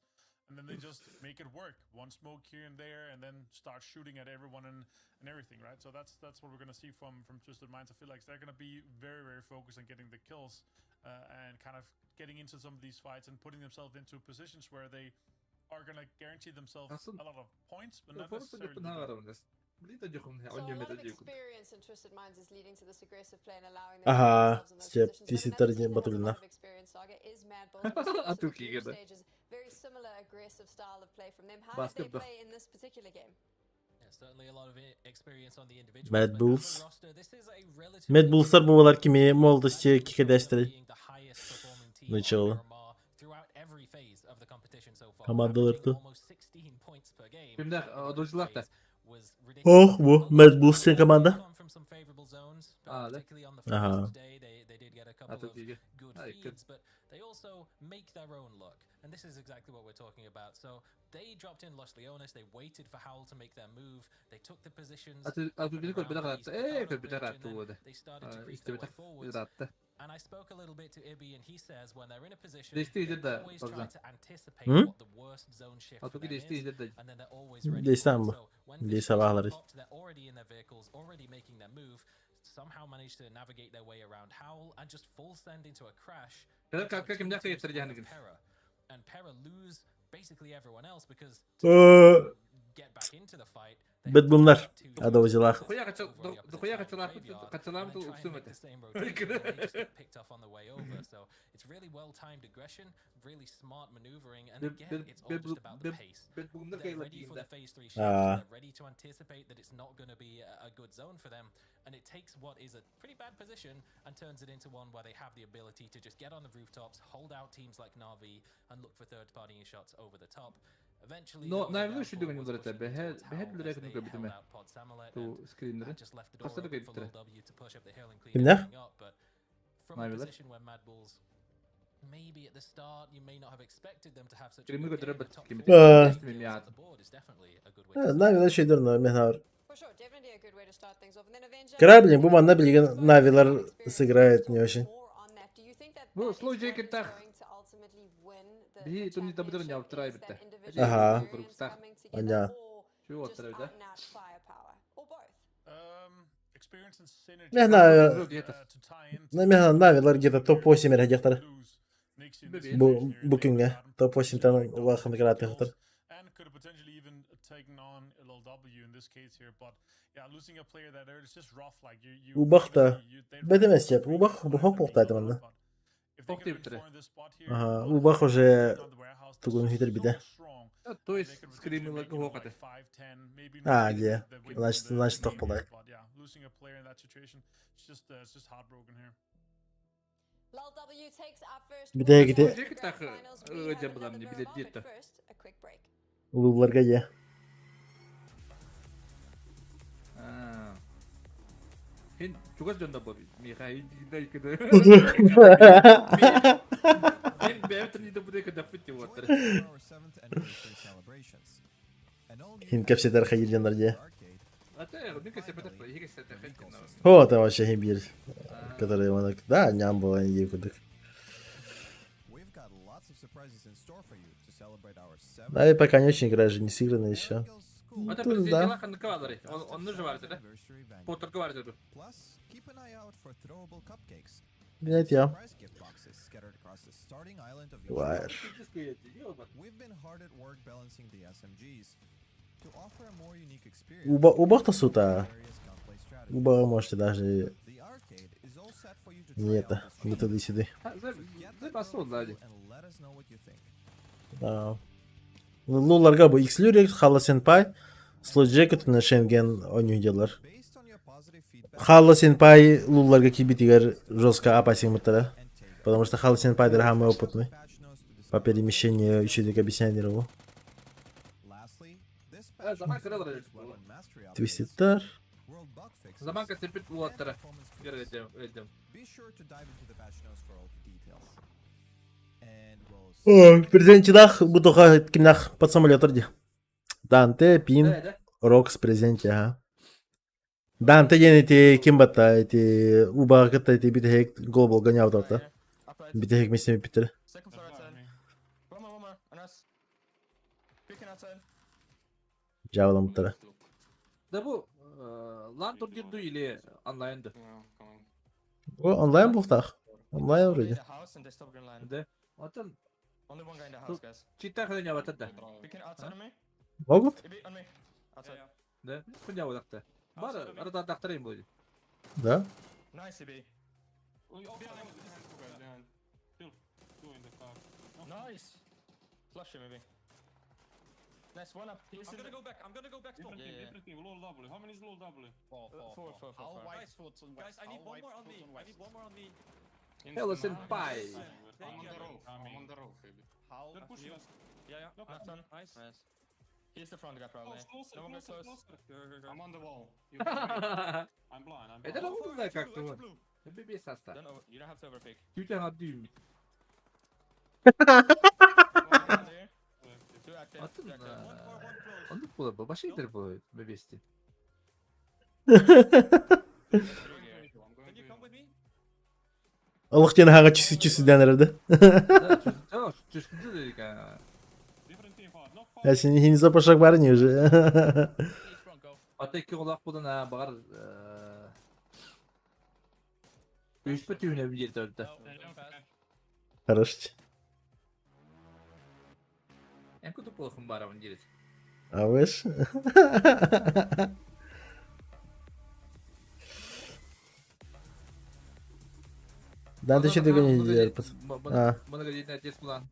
Speaker 14: And then they just make it work. One smoke here and there, and then start shooting at everyone and everything, right? So that's what we're gonna see from Twisted Minds. I feel like they're gonna be very very focused on getting the kills and kind of getting into some of these fights and putting themselves into positions where they are gonna guarantee themselves a lot of points, but not necessarily. the
Speaker 11: So a lot of experience in Twisted Minds is leading to this aggressive play and allowing them to put
Speaker 2: Ага,
Speaker 11: themselves in those
Speaker 2: сөп,
Speaker 11: positions. But
Speaker 2: Тисетер
Speaker 11: another team
Speaker 2: диэн
Speaker 11: that has a lot
Speaker 2: батылына.
Speaker 11: of experience, Saga, is Mad Bulls. We've seen this in
Speaker 7: Ату
Speaker 11: the group
Speaker 7: кигерде.
Speaker 11: stages. Very similar aggressive style of play from them. How did
Speaker 7: Баска
Speaker 11: they
Speaker 7: бах.
Speaker 11: play in this particular game?
Speaker 13: Yeah, certainly a lot of experience on the individuals,
Speaker 2: Mad
Speaker 13: but as a
Speaker 2: Bulls.
Speaker 13: roster, this is a
Speaker 2: Mad
Speaker 13: relatively
Speaker 2: Bulls'тар буолар кими молодости кикедестери.
Speaker 13: being the highest performing team on
Speaker 2: Начало.
Speaker 13: Miramar throughout every phase of the competition so far,
Speaker 2: Командалар
Speaker 13: averaging
Speaker 2: ту.
Speaker 13: almost 16 points per game
Speaker 7: Кимдэх
Speaker 13: in every
Speaker 7: дойдулаахта.
Speaker 13: phase was
Speaker 2: Ох,
Speaker 13: ridiculous.
Speaker 2: бу
Speaker 13: A lot
Speaker 2: Mad
Speaker 13: of
Speaker 2: Bulls
Speaker 13: them
Speaker 2: диэн команда.
Speaker 13: come from some favorable zones, but
Speaker 7: Аа, да.
Speaker 13: particularly on the
Speaker 2: Ага.
Speaker 13: first day, they did get a couple
Speaker 7: Ату
Speaker 13: of
Speaker 7: киге.
Speaker 13: good
Speaker 7: Ай,
Speaker 13: feeds, but they also make their own luck. And this is exactly what we're talking about. So they dropped in Los Leones, they waited for Howl to make their move, they took the positions
Speaker 7: Ату
Speaker 13: up
Speaker 7: ату
Speaker 13: and
Speaker 7: кини
Speaker 13: around
Speaker 7: көрбөтөх
Speaker 13: the
Speaker 7: ыраатта.
Speaker 13: East
Speaker 7: Ээ,
Speaker 13: Picado
Speaker 7: көрбөтөх
Speaker 13: Bridge, and
Speaker 7: ыраатта
Speaker 13: then
Speaker 7: буолда.
Speaker 13: they started to creep their way
Speaker 7: Истибэтэх
Speaker 13: forwards.
Speaker 7: ыраатта.
Speaker 13: And I spoke a little bit to Ibby, and he says when they're in a position,
Speaker 7: Дести
Speaker 13: they
Speaker 7: да,
Speaker 13: always try
Speaker 7: Богдан.
Speaker 13: to anticipate
Speaker 2: М?
Speaker 13: what the worst zone shift
Speaker 7: Ату
Speaker 13: for them
Speaker 7: кини
Speaker 13: is,
Speaker 7: исти да.
Speaker 13: and then they're always ready for it.
Speaker 2: Десам бу.
Speaker 13: So when this
Speaker 2: Дес
Speaker 13: position
Speaker 2: абаалары.
Speaker 13: popped, they're already in their vehicles, already making their move, somehow managed to navigate their way around Howl and just full send into a crash.
Speaker 7: Кэлэр
Speaker 13: into a
Speaker 7: какка кимдэх
Speaker 13: 2v2
Speaker 7: кыйыттар
Speaker 13: split
Speaker 7: дьаһаныгын.
Speaker 13: of Pera. And Pera lose basically everyone else because to get back into the fight, they
Speaker 2: Бэт
Speaker 13: have to
Speaker 2: бумнар.
Speaker 13: pick up two
Speaker 2: Адабы
Speaker 13: teams
Speaker 2: дьылаах.
Speaker 7: Дохуя качал
Speaker 13: over on the opposite
Speaker 7: дохуя
Speaker 13: side of the
Speaker 7: качалаах
Speaker 13: graveyard,
Speaker 7: качалаам
Speaker 13: and then
Speaker 7: тул
Speaker 13: try and
Speaker 7: уксум
Speaker 13: make
Speaker 7: этэ.
Speaker 13: the same rotation, and they just get picked off on the way over. So it's really well-timed aggression, really smart maneuvering, and
Speaker 7: Бэт
Speaker 13: again,
Speaker 7: бэт
Speaker 13: it's all
Speaker 7: бэт
Speaker 13: just about the
Speaker 7: бэт
Speaker 13: pace.
Speaker 7: бэт бугумнар
Speaker 13: They're
Speaker 7: кыйла
Speaker 13: ready for the
Speaker 7: кигинде.
Speaker 13: phase 3 shift.
Speaker 2: Аа.
Speaker 13: They're ready to anticipate that it's not going to be a good zone for them, and it takes what is a pretty bad position and turns it into one where they have the ability to just get on the rooftops, hold out teams like Na'Vi, and look for third-party shots over the top. Eventually,
Speaker 7: Но
Speaker 13: though, their
Speaker 7: наивно
Speaker 13: downfall
Speaker 7: шүдүгэн
Speaker 13: was
Speaker 7: юлар этэ.
Speaker 13: pushing
Speaker 7: Бэһэ
Speaker 13: towards
Speaker 7: бэһэ
Speaker 13: Howl
Speaker 7: билэрэ
Speaker 13: as
Speaker 7: күнү
Speaker 13: they
Speaker 7: көрбүтүмэ.
Speaker 13: held out Pod Samalet
Speaker 7: Ту
Speaker 13: and
Speaker 7: скриннери.
Speaker 13: that just left the door
Speaker 7: Хастар
Speaker 13: open for
Speaker 7: кэйбиттэрэ.
Speaker 13: Lil W to push up the hill and clean
Speaker 2: Кимнэх?
Speaker 13: everything up. But from a
Speaker 7: Наивилар.
Speaker 13: position where Mad Bulls maybe at the start you may not have expected them to have such a
Speaker 7: Кримы
Speaker 13: good
Speaker 7: көтөрө
Speaker 13: game. The
Speaker 7: бат
Speaker 13: top
Speaker 7: кимит.
Speaker 13: four
Speaker 2: Аа.
Speaker 13: kills on the board is definitely a good way to start.
Speaker 2: Наивилар шейдер но мен хаар.
Speaker 11: For
Speaker 2: Кыра блин, бу манна билигин Навилар сыграет не очень.
Speaker 7: Бу случай кытах биһи турнирда не оптырай битте.
Speaker 2: Ага. Аня.
Speaker 7: Чу оттырай да.
Speaker 2: Не знаю, на Навилар где-то топ-8 эрэ Бу бу күҥҥэ топ-8 тан улахан кыраатыахтар. Убах да бэтэмэс деп убах бухок буохтаата манна.
Speaker 7: Тох диэбиттэрэ.
Speaker 2: Аха, убах уже тугун сүтэрбитэ.
Speaker 7: То есть скримиларга суох этэ.
Speaker 2: А, дьэ. Значит, значит, тох буолай. Бүтэһигити улууларга дьэ.
Speaker 7: Хин чугас дьонно бу миэхэ иккиде. Мен бэйэм да бу кэдэппит дип уоттар.
Speaker 2: Хин кэпсэтэр хайыр дьоннор дьэ. О, там вообще хин биир, который он, да, ням была не кудык. Да, и пока не очень игра же не сыграна еще. Тут, да. Блять, я. Вайер. Уба, убах-то сута. Уба можете даже не это, не туда-сюда. Да. Луларга бу X-Lyric, Хала Сенпай, Слот Джекет на Шенген ойнуйдылар. Хала Сенпай луларга кибитигер жестко опасен Потому что Хала Сенпай самый опытный. По перемещению еще не объясняли его. Твиститар.
Speaker 7: Заманка терпит уоттара.
Speaker 2: Ой, презентидах бутуха кимнах под самолетор ди. Данте, Пин, Рокс презенте, ага. Данте диэн ити ким батта ити убаҕа кытта ити бүтэһик глобал гонявдалта. Бүтэһик миссия бүттэр. Дьаабыламмыттара.
Speaker 7: Да бу лан турнир ду или онлайн ду?
Speaker 2: О, онлайн буолтаах. Онлайн вроде.
Speaker 7: Да. Отон Чита хрень да.
Speaker 2: Могут?
Speaker 7: Да, хуйня вот так-то. Бар, арада будет.
Speaker 2: Да?
Speaker 13: Nice. Flush him maybe. Nice one up. I'm gonna go back. I'm gonna go back. Yeah, yeah.
Speaker 12: Different team, LOL W. How many is LOL W?
Speaker 13: Four, four, four, four, four. Guys, I need one more on me. I need one more on me.
Speaker 7: Hello, senpai.
Speaker 12: I'm on the roof. I'm on the roof, baby. They're pushing us.
Speaker 13: Yeah, yeah. Left one. Nice. Nice. He's the front guy probably.
Speaker 12: Closer,
Speaker 13: No one
Speaker 12: closer,
Speaker 13: get close.
Speaker 12: closer.
Speaker 13: Go, go, go.
Speaker 12: I'm on the wall. You can wait. I'm blind, I'm
Speaker 7: Это
Speaker 12: blind.
Speaker 7: oldu как-то вот. Bir sasta.
Speaker 13: Don't over, you don't have to overpick.
Speaker 7: Tüyten haddi
Speaker 13: Two active.
Speaker 7: Atın.
Speaker 13: Two active.
Speaker 7: Onu bu başka gider bu bebesti.
Speaker 13: Three here.
Speaker 12: Can you come with me?
Speaker 2: Олох диэн хаҥа чүсү чүсүдэн эрэрдэ.
Speaker 7: Да, чувствую dedik ha.
Speaker 12: Different team far. Knock
Speaker 2: Я сени хин запашак бар не уже.
Speaker 7: Ата iki olak budan ha bağır. Üç bütün bir yerde öldü.
Speaker 2: Хорош.
Speaker 7: En kötü polakım var ama gerisi.
Speaker 2: А вы ж? Да, ты что ты гонишь, А.
Speaker 7: Bana göre отец bulan.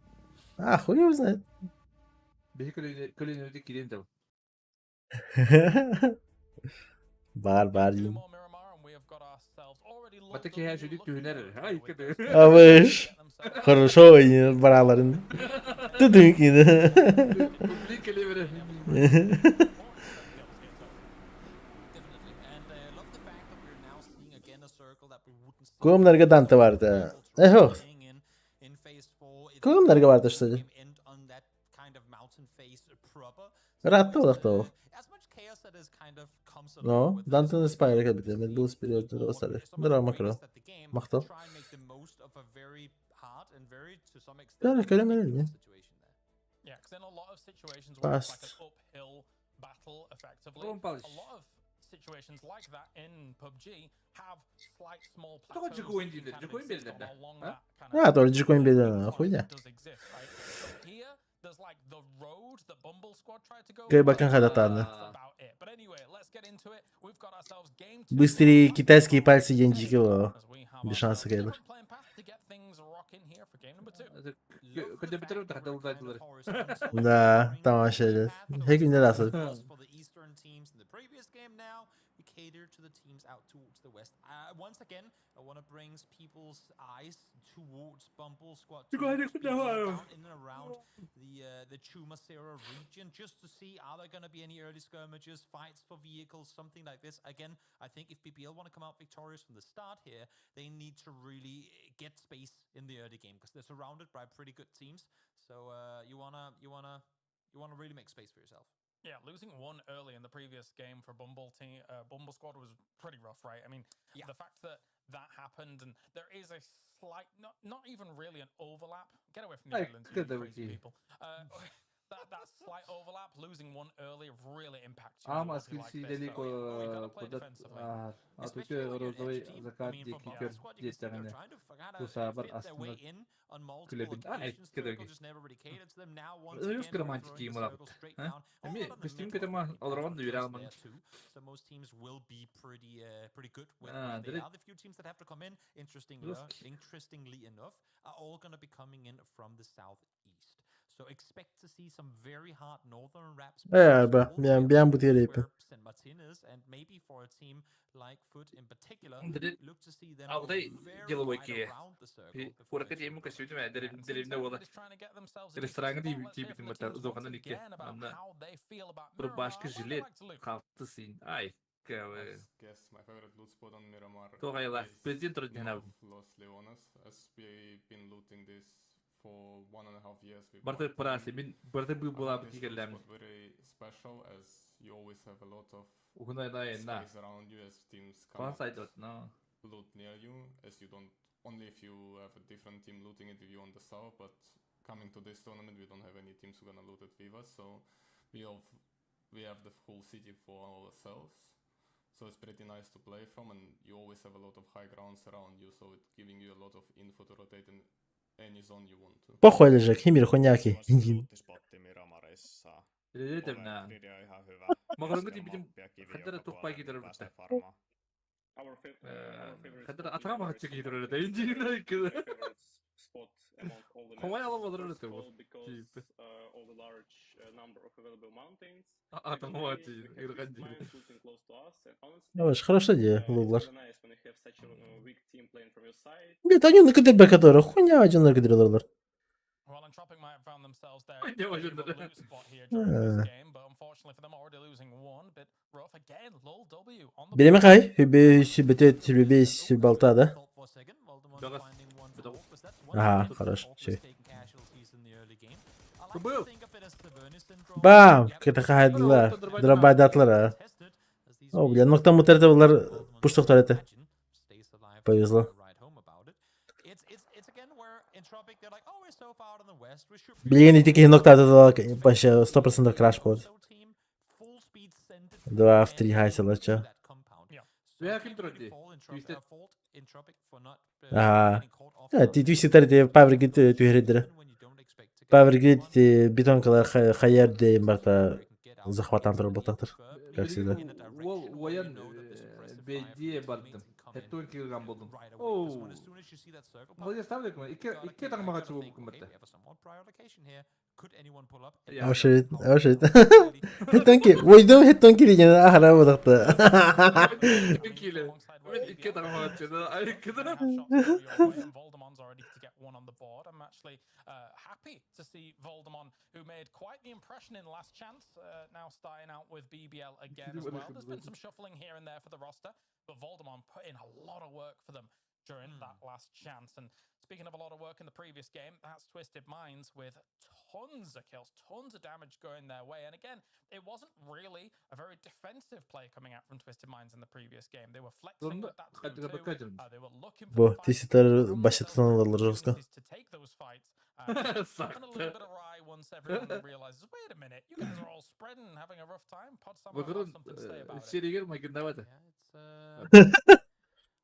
Speaker 2: А, хуй его знает.
Speaker 7: Behi köleni ödük gidelim de.
Speaker 2: Бар, бар, им.
Speaker 7: Bataki her şeyi tüyler. Hay kötü.
Speaker 2: А вы ж? Хорошо, и бараларын. Тудынки.
Speaker 7: Bir kelime.
Speaker 2: Кумнарга Данте барда. Эх, Кумнарга барда что ли? Ратта олохто. Но, Дантон Спайр кэлбитэ, Mad Bulls период Здорово, Макро. Махтал. Да, көрөм эрэ. Паст.
Speaker 7: Ром Павлович. Тоҕо Джекуин дииллэр? Джекуин биэрдэр да? А?
Speaker 2: А, тоже Джекуин биэрдэр, хуйня. Кайбакан хадатаны. Быстрые китайские пальцы Янчики, без шанса кайбер. Да, там вообще Хекин раз.
Speaker 15: Cater to the teams out towards the west. Once again, I want to bring people's eyes towards Bumble Squad down in and around the Chumacera region just to see, are there going to be any early skirmishes, fights for vehicles, something like this. Again, I think if BBL want to come out victorious from the start here, they need to really get space in the early game because they're surrounded by pretty good teams. So you wanna really make space for yourself.
Speaker 13: Yeah, losing one early in the previous game for Bumble team, Bumble Squad was pretty rough, right? I mean, the fact that that happened and there is a slight, not even really an overlap. Get away from the islands, you crazy people. That slight overlap, losing one early really impacts you.
Speaker 7: Ама скилсидели кодат атуче розовый закат диэки көр диэтэҕинэ тусаабар астына күлэбин а кэдэрги Өйүс романтики мурат. Эми костюм кетема олорон дүрәлмын.
Speaker 15: So most teams will be pretty good with
Speaker 7: А,
Speaker 15: where they
Speaker 7: дре-
Speaker 15: are. The few teams that have to come in,
Speaker 7: Русский.
Speaker 15: interestingly enough, are all going to be coming in from the southeast. So expect to see some very hard northern wraps.
Speaker 2: Э, ба, бьян бьян бутирепи.
Speaker 15: Where St. Martin is, and maybe for a team like FUT in particular,
Speaker 7: Дре-
Speaker 15: look to see them
Speaker 7: Алдай
Speaker 15: very
Speaker 7: деловой
Speaker 15: wide
Speaker 7: ке.
Speaker 15: around the circle before
Speaker 7: Куракка тиэму костюм деревне буола. Ресторanga тиибитин бата зоханан икки. Анна рубашка, жилет, халты син. Ай, кавы.
Speaker 10: Guess my favorite loot spot on Miramar
Speaker 7: Тоҕайла,
Speaker 10: is
Speaker 7: президент родина.
Speaker 10: north Los Leones, as we've been looting this for 1.5 years. We
Speaker 7: Барты
Speaker 10: bought
Speaker 7: праси,
Speaker 10: them.
Speaker 7: мин барты бу
Speaker 10: I
Speaker 7: була
Speaker 10: think this loot
Speaker 7: битигерләм.
Speaker 10: spot very special as you always have a lot of
Speaker 7: Угунай на.
Speaker 10: space around you as teams come
Speaker 7: Кон
Speaker 10: up
Speaker 7: сайдот, но.
Speaker 10: loot near you, as you don't only if you have a different team looting it if you on the south, but coming to this tournament we don't have any teams who gonna loot it with us, so we have the whole city for ourselves. So it's pretty nice to play from, and you always have a lot of high grounds around you, so it's giving you a lot of info to rotate in any zone you want to.
Speaker 2: Похуй лежак, химир хуняки.
Speaker 7: Дедемнә. Мағырыңгы тибитим хәттә тухпай кидер битте. Хәттә атра махатчы кидер өре. Инженер кидер. Хомай алып алыр өре бу. Тип. Атам махатчы ирган дир.
Speaker 2: Очень хорошая идея, Лулар. Блядь, они на КДБ, которые хуйня один на КДБ.
Speaker 13: Well, Entropiq might have found themselves there.
Speaker 7: Хуйня
Speaker 13: in a bit of a
Speaker 7: вообще,
Speaker 13: loose spot here during this
Speaker 2: А.
Speaker 13: game, but unfortunately for them, already losing one. Bit rough again. Lol W on the
Speaker 2: Береме кай, хүбе сүбете сүбе балта, да?
Speaker 7: Дагас.
Speaker 2: Ага, хорошо, все.
Speaker 7: Был.
Speaker 2: Бам! Кета хайдылар. Дробайдатлар, а. О, бля, ну там вот это булар пуштуктар это. Повезло. Блин, и такие нокта вообще 100% краш будет. Два в три хайсела, чё?
Speaker 7: Я ким турды. Twisted.
Speaker 2: Ага. Э, ти Twisted ти Power Grid түһэрдер. Power Grid ти бетонкалар хаяр де барта захватан турар буолтахтар. Как всегда.
Speaker 7: Ол оян бедие бардым. Хеттон килгән булдым. Оу. Молодец, ставлю кем. Ике ике тагмага чыгып кем битте.
Speaker 2: Oh shit, oh shit. Хеттон ки, ойдум хеттон ки деген ахара буолтахта.
Speaker 7: Киле. Мин ике тагмага чыгды. Ай, кидер.
Speaker 13: Voldemon's already to get one on the board. I'm actually happy to see Voldemon, who made quite the impression in Last Chance, now starting out with BBL again as well. There's been some shuffling here and there for the roster, but Voldemon put in a lot of work for them during that last chance. And speaking of a lot of work in the previous game, that's Twisted Minds with Tons of kills, tons of damage going their way. And again, it wasn't really a very defensive play coming out from Twisted Minds in the previous game. They were flexing with that 2-2. They were looking for
Speaker 2: Бу
Speaker 13: the fights,
Speaker 2: тиситер
Speaker 13: found
Speaker 2: башытын
Speaker 13: themselves
Speaker 2: алалар жестко.
Speaker 13: opportunities to take those fights. Happen a little bit awry once everyone realizes, wait a minute, you guys are all spreading and having a rough time. Pod Samuel has
Speaker 7: Макарон
Speaker 13: something to say about it.
Speaker 7: серигер майгындавата.
Speaker 15: Yeah, it's uh,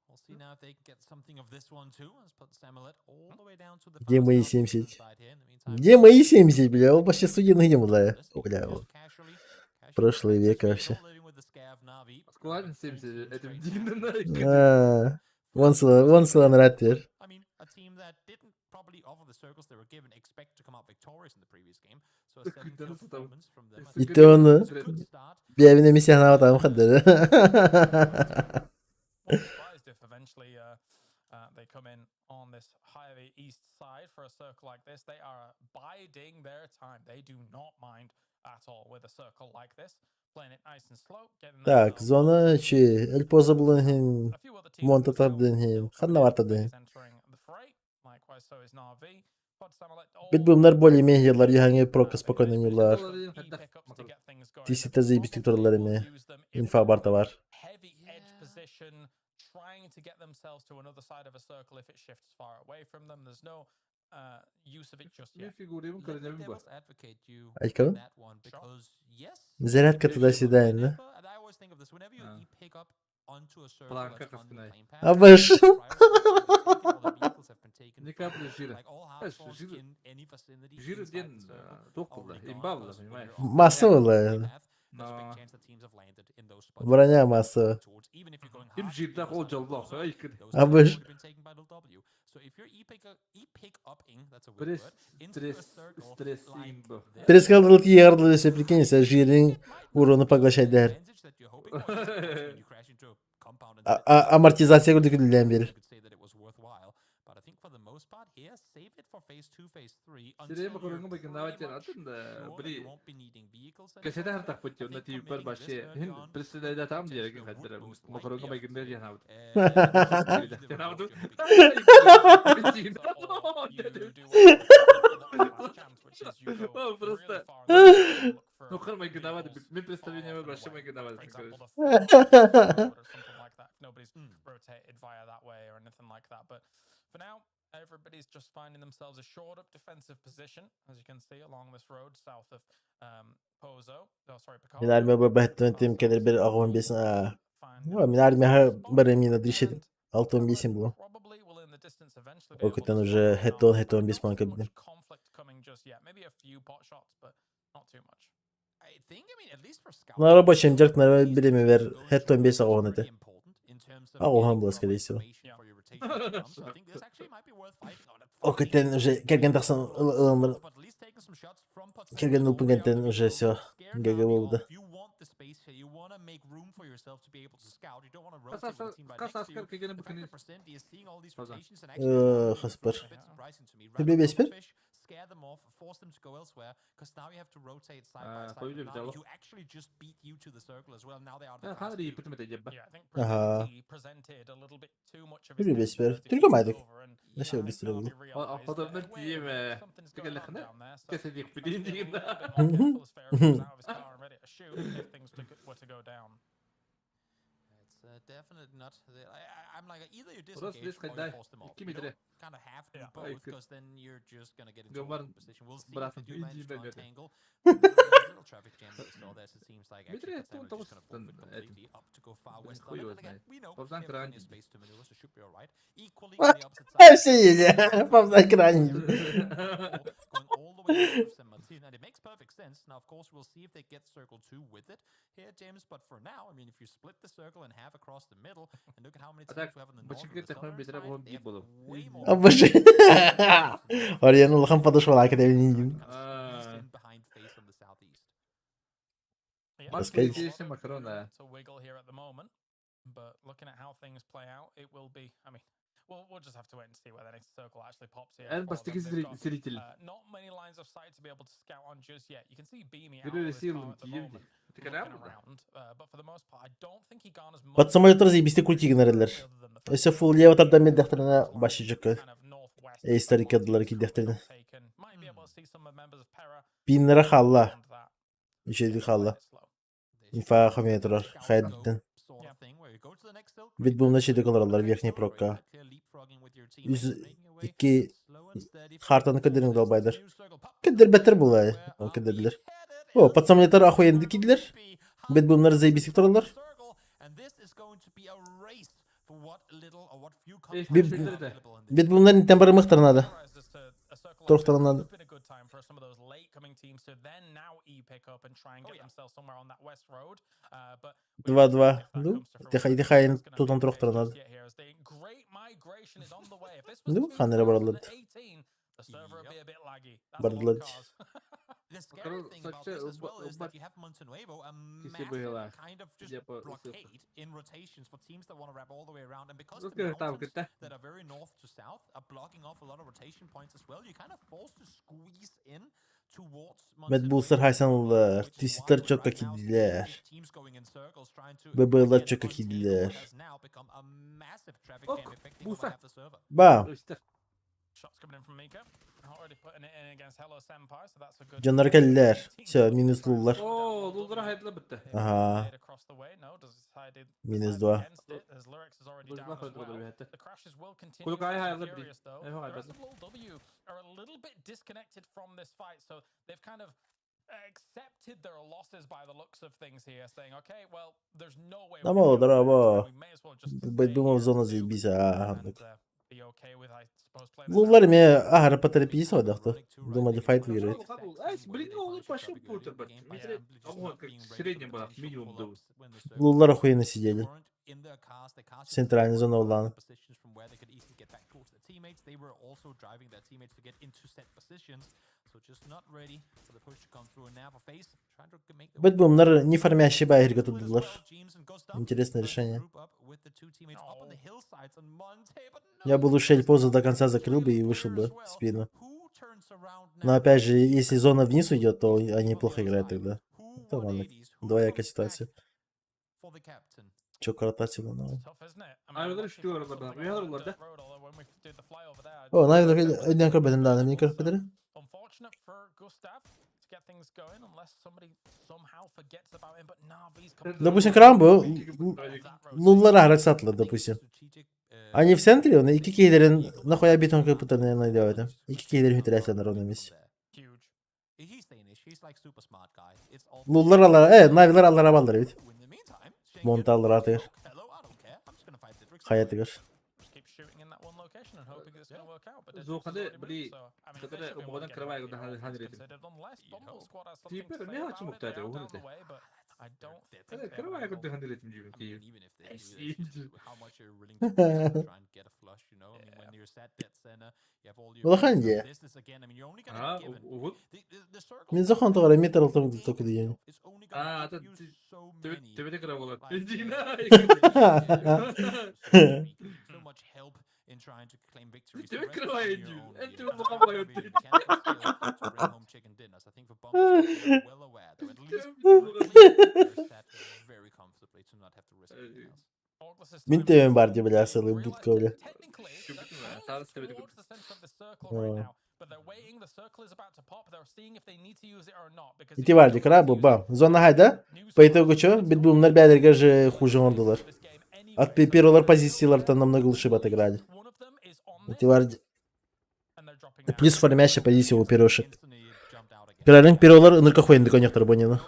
Speaker 15: we'll see now if they can get something of this one too. Let's put Samulet all the way down to the
Speaker 2: Где
Speaker 15: fast
Speaker 2: мои
Speaker 15: start
Speaker 2: 70?
Speaker 15: side here. In the meantime,
Speaker 2: Где мои 70, бля? Он почти студент где бля? Бля, вот.
Speaker 15: casually, casually
Speaker 2: Прошлый век
Speaker 15: living
Speaker 2: вообще.
Speaker 15: with the scav Navi.
Speaker 7: Складен 70 этим дигнен.
Speaker 2: А, Вон сыла, вон сыла нраттер.
Speaker 15: I mean, a team that didn't probably offer the circles they were given expect to come out victorious in the previous game. So a 7 kill performance from them. I think
Speaker 2: Ите оны
Speaker 15: is a good start.
Speaker 2: бэйэбин эмиэ санаабатаҕым хаддары.
Speaker 13: Won't be surprised if eventually they come in on this highly east side for a circle like this. They are biding their time. They do not mind at all with a circle like this. Playing it nice and slow, getting
Speaker 2: Так,
Speaker 13: themselves
Speaker 2: зона чи Эль Поза булын
Speaker 13: a few other teams
Speaker 2: Монта
Speaker 13: as well
Speaker 2: тардын
Speaker 13: still coming
Speaker 2: ханна
Speaker 13: in.
Speaker 2: вартадын.
Speaker 13: Is entering the fray. Likewise, so is Na'Vi. Pod Samulet
Speaker 2: Бит бумнар более-менее яхаңы прока спокойно юлар.
Speaker 13: e-pickups to get things going.
Speaker 2: Тисите заебистик туралар эме. Инфа барта бар.
Speaker 13: heavy edge position, trying to get themselves to another side of a circle if it shifts far away from them. There's no use of it just
Speaker 7: Мен
Speaker 13: yet.
Speaker 7: фигурим
Speaker 15: Let the
Speaker 7: көрінемін ба.
Speaker 15: devil's advocate you
Speaker 2: Айкалын?
Speaker 15: on that one because yes,
Speaker 2: Зарядка туда-сюда, да?
Speaker 15: whenever- and I always think of this whenever you
Speaker 7: А.
Speaker 15: e-pick up onto a circle
Speaker 7: Планка
Speaker 15: that's on the
Speaker 7: каспинай.
Speaker 15: plane path,
Speaker 2: А баш.
Speaker 15: priority has been taken, all the vehicles have been taken
Speaker 7: Ни
Speaker 15: from
Speaker 7: капли жира.
Speaker 15: Like all
Speaker 7: Знаешь,
Speaker 15: hard spawns
Speaker 7: жир-
Speaker 15: in any vicinity
Speaker 7: Жир
Speaker 15: inside
Speaker 7: ден
Speaker 15: the circle
Speaker 7: тоқ
Speaker 15: are
Speaker 7: болды.
Speaker 15: already gone
Speaker 7: Имба болды,
Speaker 15: because when
Speaker 7: понимаешь?
Speaker 15: you're on the
Speaker 2: Масса
Speaker 15: plane
Speaker 2: была.
Speaker 15: path, there's a big
Speaker 7: Но
Speaker 15: chance that teams have landed in those spots
Speaker 2: Броня
Speaker 15: you're
Speaker 2: масса.
Speaker 15: towards. Even if you're going
Speaker 7: Им
Speaker 15: hard
Speaker 7: жирдах
Speaker 15: to the
Speaker 7: ол
Speaker 15: other side of the
Speaker 7: жолдақ.
Speaker 15: circle,
Speaker 7: Ай, кір.
Speaker 15: those
Speaker 2: А
Speaker 15: guys have
Speaker 2: баш.
Speaker 15: already been taken by LW. So if you're e-pick upping, that's a weird
Speaker 7: Пресс,
Speaker 15: word, into a
Speaker 7: стресс,
Speaker 15: circle
Speaker 7: стресс
Speaker 15: like
Speaker 7: имба.
Speaker 15: this,
Speaker 2: Перескалдырылып ярдылы десе, прикинь, сен жирин урону поглощать дэр.
Speaker 15: advantage that you're hoping for is, of course, when you crash into a compound and
Speaker 2: А-
Speaker 15: set
Speaker 2: а- Амортизация күрдүкүллэн бир.
Speaker 15: you could say that it was worthwhile. But I think for the most part here, save it for phase two, phase three
Speaker 7: Сирей
Speaker 15: until you're
Speaker 7: макаронга майгындават
Speaker 15: pretty much
Speaker 7: атын да
Speaker 15: sure that
Speaker 7: бри
Speaker 15: you won't be needing vehicles
Speaker 7: кесете
Speaker 15: anymore.
Speaker 7: хартах
Speaker 15: I
Speaker 7: бут
Speaker 15: think
Speaker 7: на тип бар
Speaker 15: committing this
Speaker 7: баше
Speaker 15: early
Speaker 7: хин
Speaker 15: on
Speaker 7: председатель там
Speaker 15: potentially
Speaker 7: дереген
Speaker 15: would
Speaker 7: хаддара
Speaker 15: most
Speaker 7: макаронга
Speaker 15: likely
Speaker 7: майгындер янабыт.
Speaker 15: be the
Speaker 7: Янабыт.
Speaker 15: reward you're hoping for.
Speaker 13: Or you do what you did last chance, which is you go
Speaker 7: О, просто.
Speaker 13: really far in the way and look for
Speaker 7: Ну хар майгындават
Speaker 13: vehicles
Speaker 7: мен представление
Speaker 13: far
Speaker 7: бар баше
Speaker 13: away.
Speaker 7: майгындават.
Speaker 13: For example, the road or something like that. If nobody's rotated via that way or anything like that. But for now, everybody's just finding themselves a shored up defensive position, as you can see along this road south of Pozo. Oh, sorry, Picardo.
Speaker 2: Мин армия бэттэн тим келер бир агон бесин а.
Speaker 13: Finding
Speaker 2: Ну, мин армия бар мин адришет.
Speaker 13: and
Speaker 2: Алтон бесин було.
Speaker 13: probably will in the distance eventually be able
Speaker 2: Окутан
Speaker 13: to
Speaker 2: уже
Speaker 13: slow down,
Speaker 2: хеттон
Speaker 13: but
Speaker 2: хеттон
Speaker 13: not
Speaker 2: бес
Speaker 13: too
Speaker 2: манка
Speaker 13: much
Speaker 2: билем.
Speaker 13: conflict coming just yet. Maybe a few pot shots, but not too much.
Speaker 15: I think, I mean, at least for
Speaker 2: На
Speaker 15: scouting,
Speaker 2: рабочем директ
Speaker 15: these
Speaker 2: билеме бер
Speaker 15: going to
Speaker 2: хеттон бес
Speaker 15: is
Speaker 2: агон
Speaker 15: pretty
Speaker 2: эте.
Speaker 15: important in terms of
Speaker 2: Агохан
Speaker 15: getting
Speaker 2: була,
Speaker 15: proper
Speaker 2: скорее всего.
Speaker 15: information for your rotation to come. So I think this actually might be worth fighting on. At
Speaker 2: Окутен
Speaker 15: 14
Speaker 2: уже келген тахсан ылымыр
Speaker 15: but at least taking some shots from Potsdam
Speaker 2: Келген
Speaker 15: all the way out
Speaker 2: упугентен
Speaker 15: to
Speaker 2: уже
Speaker 15: the
Speaker 2: всё.
Speaker 15: road. Scare
Speaker 2: ГГ
Speaker 15: Navi
Speaker 2: болду.
Speaker 15: off. You want the space here. You want to make room for yourself to be able to scout. You don't want to rotate with a team right next to you. The fact that Presenti is seeing all these
Speaker 7: Пауза.
Speaker 15: rotations and
Speaker 2: Э,
Speaker 15: actually
Speaker 2: Хаспар.
Speaker 15: is a bit surprising to me.
Speaker 2: Ты
Speaker 15: Rather
Speaker 2: бес бер?
Speaker 15: fish, scare them off, force them to go elsewhere, because now you have to rotate side by
Speaker 7: А,
Speaker 15: side. with
Speaker 7: қойып
Speaker 15: Navi,
Speaker 7: жабы.
Speaker 15: who actually just beat you to the circle as well. Now they are the
Speaker 7: Хан
Speaker 15: fast
Speaker 7: ри
Speaker 15: few.
Speaker 7: бүтмэт ябба.
Speaker 13: Yeah, I think
Speaker 2: Ага.
Speaker 13: Presenti presented a little bit too much of
Speaker 2: Түргө
Speaker 13: his
Speaker 2: бес
Speaker 13: head
Speaker 2: бер.
Speaker 13: as he
Speaker 2: Түргө
Speaker 13: took
Speaker 2: майдык.
Speaker 13: over and
Speaker 2: Неше
Speaker 13: I think
Speaker 2: быстро
Speaker 13: Navi
Speaker 2: было.
Speaker 13: realised
Speaker 7: Одоннор
Speaker 13: that, wait a
Speaker 7: тием
Speaker 13: minute, something's going on
Speaker 7: тикелехне
Speaker 13: down there, so
Speaker 7: кеседик
Speaker 13: let's
Speaker 7: билин
Speaker 13: be a
Speaker 7: деген
Speaker 13: little bit more careful as Ferris was out of his car and ready to shoot if things were to go down.
Speaker 15: It's definitely not. The, I'm like either you
Speaker 7: Просто
Speaker 15: disengage
Speaker 7: здесь
Speaker 15: or you
Speaker 7: хайдай.
Speaker 15: force them off.
Speaker 7: Икки
Speaker 15: You
Speaker 7: метре.
Speaker 15: don't kind of have to do
Speaker 13: Yeah.
Speaker 15: both
Speaker 7: Ай, кыр.
Speaker 15: because then you're just gonna get into a
Speaker 7: Гомар
Speaker 15: awkward position. We'll see if
Speaker 7: братан,
Speaker 15: they do manage
Speaker 7: иди
Speaker 15: to
Speaker 7: бер.
Speaker 15: untangle. There's a little traffic jam that we saw there, so it seems like actually
Speaker 7: Метре
Speaker 15: Potsdam
Speaker 7: тун
Speaker 15: is just gonna
Speaker 7: тогузтан
Speaker 15: forfeit
Speaker 7: этим.
Speaker 15: completely up to go far
Speaker 7: Блин,
Speaker 15: west
Speaker 7: хуй
Speaker 15: on it.
Speaker 7: его
Speaker 15: And again,
Speaker 7: знает.
Speaker 15: we know
Speaker 7: Павзан
Speaker 15: they have plenty
Speaker 7: крайне.
Speaker 15: of space to maneuver, so should be alright. Equally on the opposite side,
Speaker 2: Все едя. Павзан крайне.
Speaker 15: going all the way north of San Martin, and it makes perfect sense. Now, of course, we'll see if they get circle two with it here, James. But for now, I mean, if you split the circle in half across the middle and look at how many
Speaker 7: А
Speaker 15: teams
Speaker 7: так,
Speaker 15: we have on the north
Speaker 7: бачыгы
Speaker 15: and the
Speaker 7: тэхмэн
Speaker 15: southern
Speaker 7: битре
Speaker 15: side,
Speaker 7: болон
Speaker 15: they
Speaker 7: би
Speaker 15: have
Speaker 7: болов.
Speaker 15: way more
Speaker 2: А боже. Ариен улахан подошла академия.
Speaker 15: kind of squeezed
Speaker 7: А.
Speaker 15: in behind face on the southeast.
Speaker 13: Yeah,
Speaker 7: Марк
Speaker 2: Раскажите.
Speaker 13: a lot of
Speaker 7: макарона.
Speaker 13: room to wiggle here at the moment, but looking at how things play out, it will be. I mean, we'll just have to wait and see where the next circle actually pops here.
Speaker 7: Эн
Speaker 13: for
Speaker 7: бас
Speaker 13: them.
Speaker 7: тики
Speaker 13: They've got,
Speaker 7: зритель.
Speaker 13: not many lines of sight to be able to scout on just yet. You can see Beamy out of
Speaker 7: Бирөө
Speaker 13: his car
Speaker 7: сил
Speaker 13: at the
Speaker 7: тиемди.
Speaker 13: moment,
Speaker 7: Тикеле
Speaker 13: looking
Speaker 7: амда.
Speaker 13: around, but for the most part, I don't think he garners
Speaker 2: Под
Speaker 13: much
Speaker 2: самолеттар заебисти культигин эрелер.
Speaker 13: other than the fact
Speaker 2: Өсө
Speaker 13: that
Speaker 2: фул лево тардан мен дәхтеріне башы жүккө.
Speaker 13: kind of northwest.
Speaker 2: Эйстэр икки киирдэхтэринэ. Пиннара хаалла. Үчүгэйдик хаалла. Инфа хомуйа турар хайдыттан. Битбумна үчүгэйдик олороллор верхний прокка. Үс икки хартаны көрдөрүҥ долбайдар. Көрдөрбөттөр буолаа. Ол көрдөрдүлэр. О, пацанлар охуенды киирдилэр. Битбумнар заебисик тураллар. Битбумнар интен барымыхтар надо. Торохтар надо. 2-2. Ну, ити хайын тутан турохтара надо. Ну, ханна эрэ бараллар. Бардылар. Мэтт Булсар хайсан Тиситер четко киирдилэр. ББлар четко киирдилэр. Ба. Дьоннор кэллилэр. Все, минус луллар.
Speaker 7: Оо, луллара хайдыла бүттэ.
Speaker 2: Ага. Минус 2. Нама дорого. Бэйбимов зона заебись, а Луллар эмиэ аһара поторопились одахто. Думали, файт выиграет. Луллар охуенно сидели. Центральная зона улана. Бэтбумнар не фармящие байерга тут дылар. Интересное решение. Я бы лучше Эльпоза до конца закрыл бы и вышел бы в спину. Но опять же, если зона вниз уйдет, то они плохо играют тогда. Это ладно, двоякая ситуация. Че коротатила, ну. О, наверное, один көрбөтүм да, не көрбөтүм. Допустим, Крамбо луллар аһарак сатылар, допустим. Они в центре, он икки киһилэрин нахуя бетон кыпытарын делают. Икки киһилэрин хүтэрээсэнэр он эмис. Луллар аллара, Навилар аллара баллар эбит. Монта аллара атыгар. Хайатыгар.
Speaker 7: Зооханы били кытары умуҕунан кырабай ханыр этим. Типер не хочу муктааты уһун этэ. Кырабай курдук ханыр этим дьиибин киһи.
Speaker 2: Улахан дии.
Speaker 7: Аа, уһун.
Speaker 2: Мин зохон тоҕо метр алтан только диэн.
Speaker 7: Аа, ата төбөтө кыра буолар. Төбө кырабай дьиибин. Эн төбө бахан байот.
Speaker 2: Мин төбөм бар дии бля сылы будка бля.
Speaker 7: Саарыс төбөтө курдук.
Speaker 2: Ити бар дии, кыра бу Зона хайда. По итогу чё? Битбумнар бәлерге же хуже оҥордулар. От перволар позициялартан намного лучше бы отыграли. Ити бар Плюс фармящая позиция у перышек. Пирарын перволар ынырка хуенды коньяктар бонину.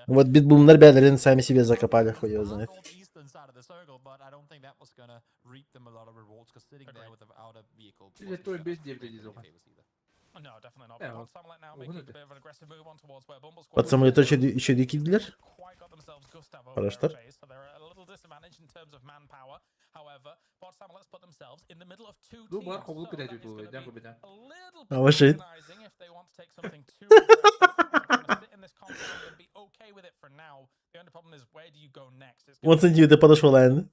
Speaker 2: Вот битбумнар бәлерин сами себе закопали, хуй его знает. Под самолет еще киирдилэр. Хороштар.
Speaker 7: Бу бар хобулук кытайты тулуй, дэн кубита.
Speaker 2: Авашит. 10 сантиметр подошел, наверное.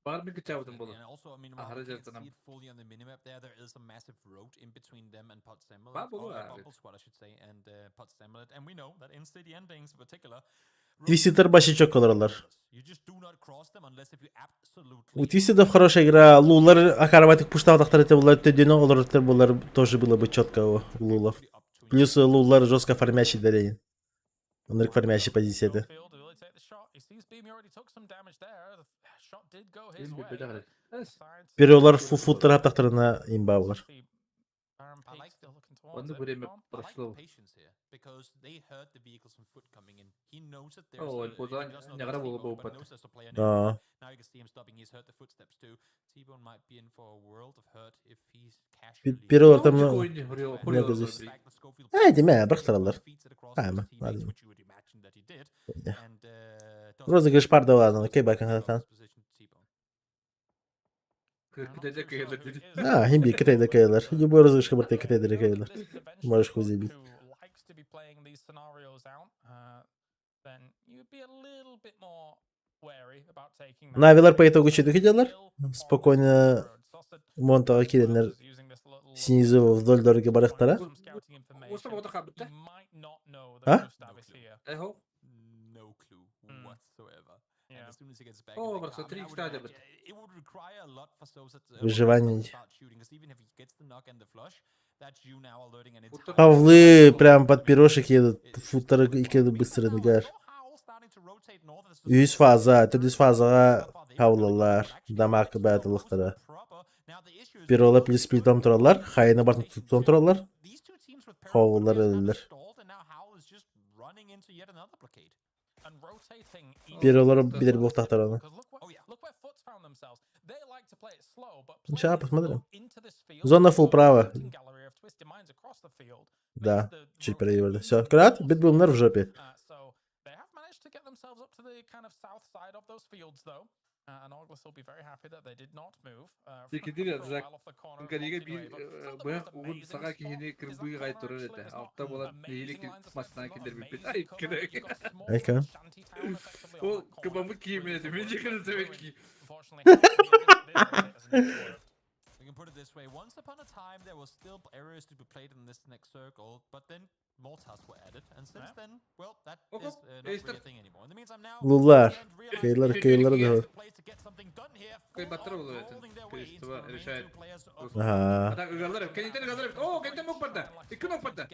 Speaker 7: Бар мин кычаабытым буолар. Аһара дьарыктанам. Баа буолуо
Speaker 2: Твистедтэр вообще четко олороллор. У Твистедов хорошая игра. Лулар акароватых пуштаатахтар это было төдөнө олорор булар тоже было бы четко у Лулов. Плюс Лулар жестко фармящий деревень. Оннук фармящий позиция это. Перволар фуфуттар хаптахтарына имба булар.
Speaker 7: Онно время прошло. О, Пузан нягара буолу буолбат.
Speaker 2: Да. Перволар там много здесь. Э, деме, бырахтараллар. Ама, ладно. Розыгрыш пардавадан, окей, бакан. А, химби, китай кайлар. Любой розыгрыш барта китай кайлар. Можешь хуй забить. Навилар по итогу что делар? Спокойно Монтага киреннер снизу вдоль дороги барахтара. А? Выживание. Павлы прям под пирожек едут. Футер едут быстро нагар. Үс фаза, төрдүс фазаға хавлалар, дамаг бәтілықтары. Пирола плюс сплитом туралар, хайына бартын тутон туралар. Ховлар өлілер. Пиролар билер буқтақтар оны. Сейчас посмотрим. Зона фул право. Да, чуть проиграли. Все, крат, битбумнер в жопе.
Speaker 7: Кадига биир быһах угун саҕа киһини кырбыы аҕай турар этэ. Алта буолан нэһиилэ массыына киллэрбиппит. Ай, кыра.
Speaker 2: Айка.
Speaker 7: Ол кыбаммыт киһи этэ. Мин дьиэхэ сэбэт киһи.
Speaker 2: Лулар. Кейлар, кейлар да.
Speaker 7: Кыйбаттар болор этин. Крестово решает.
Speaker 2: Ага.
Speaker 7: А так ыгаллар. Кенитен ыгаллар. О, кенитен мок барда. Икки нок барда.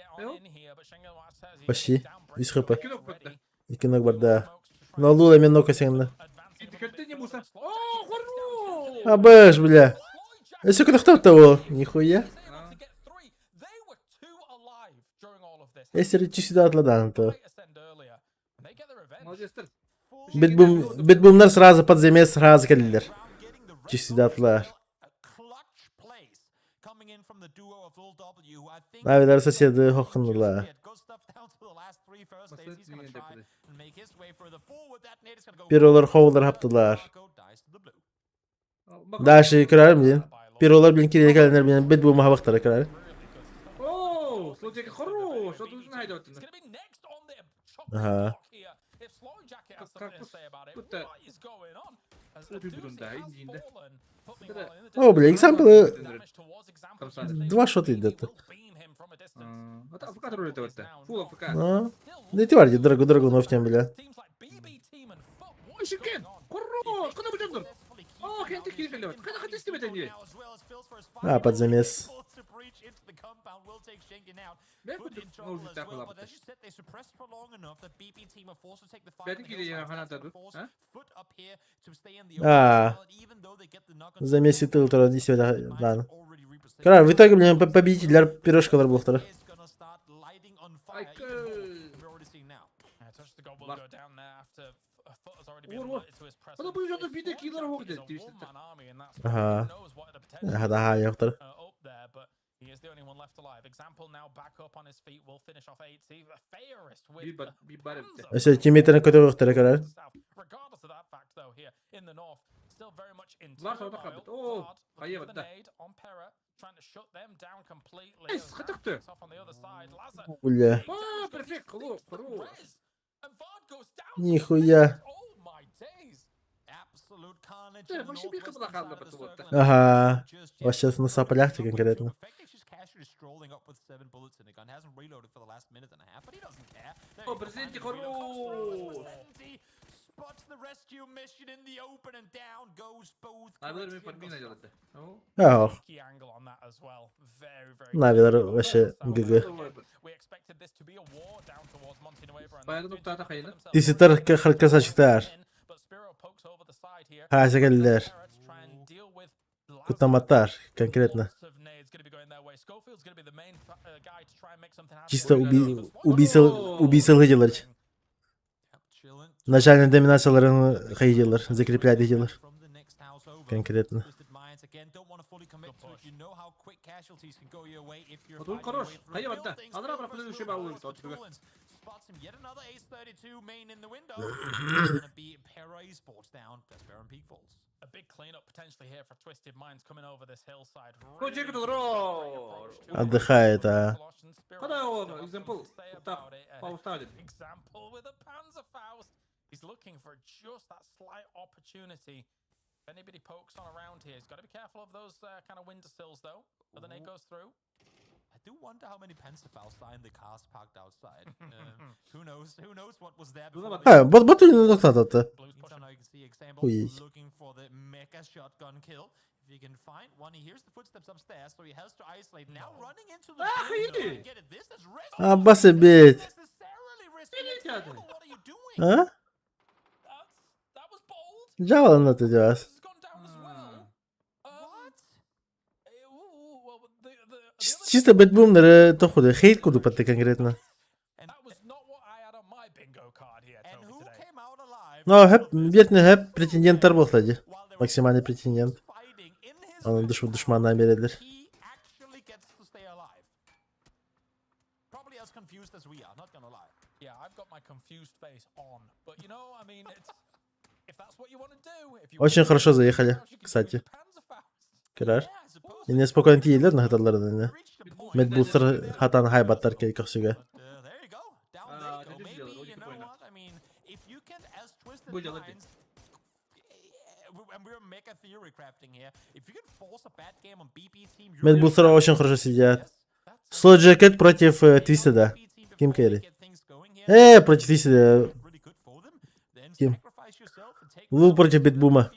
Speaker 2: Почти. Үс хп.
Speaker 7: Икки нок барда.
Speaker 2: Икки нок барда. Но Лула мен нок сеңді.
Speaker 7: Ити не буса. О, хору!
Speaker 2: Абыш, бля. Өсө күтөхтөп того. Нихуя. Эсер сюда атладан то.
Speaker 7: Молодецтер.
Speaker 2: Битбум, битбумнар сразу под замес сразу келдилер. Сюда атлар. Навилар соседи хохнулар. Пиролар ховлар хаптылар. Дальше көрәрім дейін. Пиролар блин кире келенер менен битбум хабактара көрәрім.
Speaker 7: О, случайка хорош. Вот уже найдет.
Speaker 2: Ага.
Speaker 7: Будто да, индинде.
Speaker 2: О, бля, экзамплы два шота идет.
Speaker 7: АФК рулит вот Фул АФК.
Speaker 2: Ну, да ти варди, дорого, дорого, тем, бля.
Speaker 7: Ой, шикен! Хорош! Куда бы О, кенти киркелет. Када хатисти бетенди.
Speaker 2: А, под замес. А, замес и тыл туран десе ладно. Кара, в итоге, блин, победитель пирожкалар булуктар. Ага. Ага, да, яктар. Өсө тимметерин көтөгөктөр кара.
Speaker 7: Лар сауда кабыт. О, кайы да. Эс, хатыкты.
Speaker 2: Бля.
Speaker 7: А, перфект, хорош.
Speaker 2: Нихуя. Ага. Вообще на соплях конкретно.
Speaker 7: О, президенте хорош! Навилар мен фармина делать.
Speaker 2: Ах. Навилар вообще ГГ. Тиситер красавчиктар. Хазагеллер. Кутаматтар конкретно. Чисто убийца убийца делар. Начальный доминацияларын хайдилар, закреплять делар. Конкретно.
Speaker 7: Отун хорош. Хайа батта. Адра бра предыдущий баул.
Speaker 2: Отдыхает, а.
Speaker 13: He's looking for just that slight opportunity. If anybody pokes on around here, he's got to be careful of those kind of windowsills, though. But the nade goes through.
Speaker 15: I do wonder how many Panzerfaust are in the cars parked outside. Who knows? Who knows what was there before?
Speaker 2: Ha, bot bot nokta
Speaker 15: Meantime, now you can see example
Speaker 2: Хуеть.
Speaker 15: looking for the mega shotgun kill. If he can find one, he hears the footsteps upstairs, so he has to isolate. Now running into the building, get it. This is risky.
Speaker 2: Аббасы бет. А? Жалобно ты делаешь. Чисто бэтбумнеры тоходы хейт куду патты конкретно. Но хэп, бертне хэп претенденттер был, кстати. Максимальный претендент. Он душ, душмана бередилер. Очень хорошо заехали, кстати. Кирар. Ине спокойно тиелер на хаталардан. Медбулстар хатан хайбаттар кей көксүгө. Медбулстар очень хорошо сидят. Слот Джекет против Твистеда. Ким Керри. Против Твистеда. Ким. Лул против Битбума.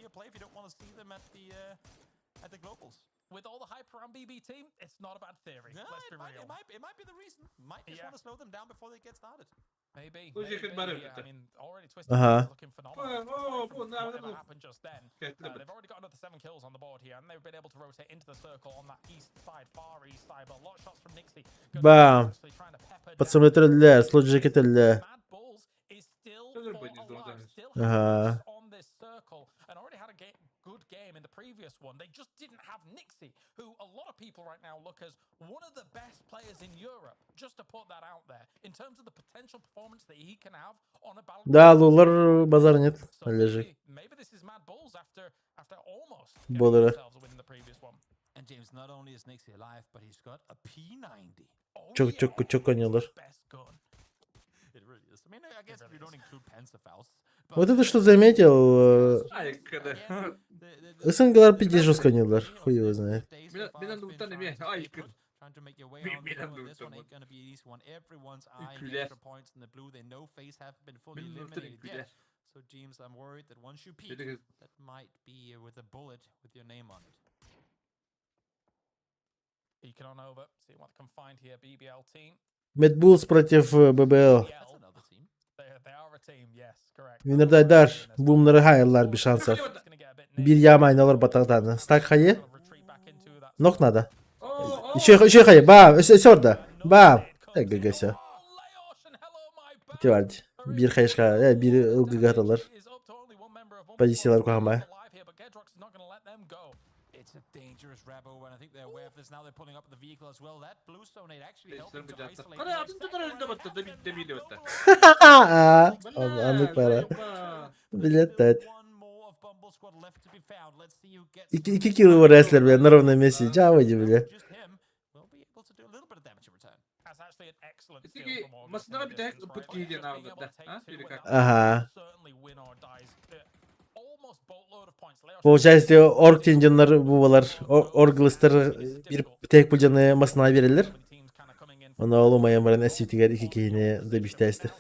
Speaker 2: Ага. Бам. Подсмотрели, слот Джекет. Ага.
Speaker 13: Good game in the previous one. They just didn't have Nixie, who a lot of people right now look as one of the best players in Europe. Just to put that out there, in terms of the potential performance that he can have on a battle.
Speaker 2: Да, Лулар базар нет. Лежит.
Speaker 13: Maybe this is Mad Bulls after almost getting
Speaker 2: Бодро.
Speaker 13: themselves a win in the previous one.
Speaker 15: And James, not only is Nixie alive, but he's got a P90.
Speaker 2: Çok çok çok oynuyorlar.
Speaker 15: It really is. I mean, I guess if you don't include Panzerfaust.
Speaker 2: Вот это что заметил, СНГлар пиздец жестко oynuyorlar. Хуй его знает.
Speaker 15: Trying to make your way on through, and this one ain't gonna be an easy one. Everyone's eyeing extra points in the blue. They know FaZe haven't been fully eliminated yet. So James, I'm worried that once you peek, that might be with a bullet with your name on it.
Speaker 13: Peeking on over, see what they can find here. BBL team.
Speaker 2: Mad Bulls против ББЛ.
Speaker 13: They are a team, yes, correct.
Speaker 2: Winner Бумнары хайыллар bir шансов. Bir ямайын алар батақтаны. Стак хайы. Нок надо. Еще, еще хайы. Бам. Өсө орда. Бам. ГГ все. Тиварди. Bir хайышка, bir ылгыга аталар. Позициялар кухамай.
Speaker 15: It's a dangerous Rabo, and I think they're aware of this. Now they're pulling up the vehicle as well. That blue zone nade actually helping to isolate.
Speaker 2: Anlık para. Билет дать. İki, iki kill var wrestler бля, на ровном месте. Жавайди, бля. Ага. Получается, орк тенженнар бу балар, орглыстар бир тек булжаны масына берелер. Оны ол умайан баран эситигер ики кихини добиштээстер.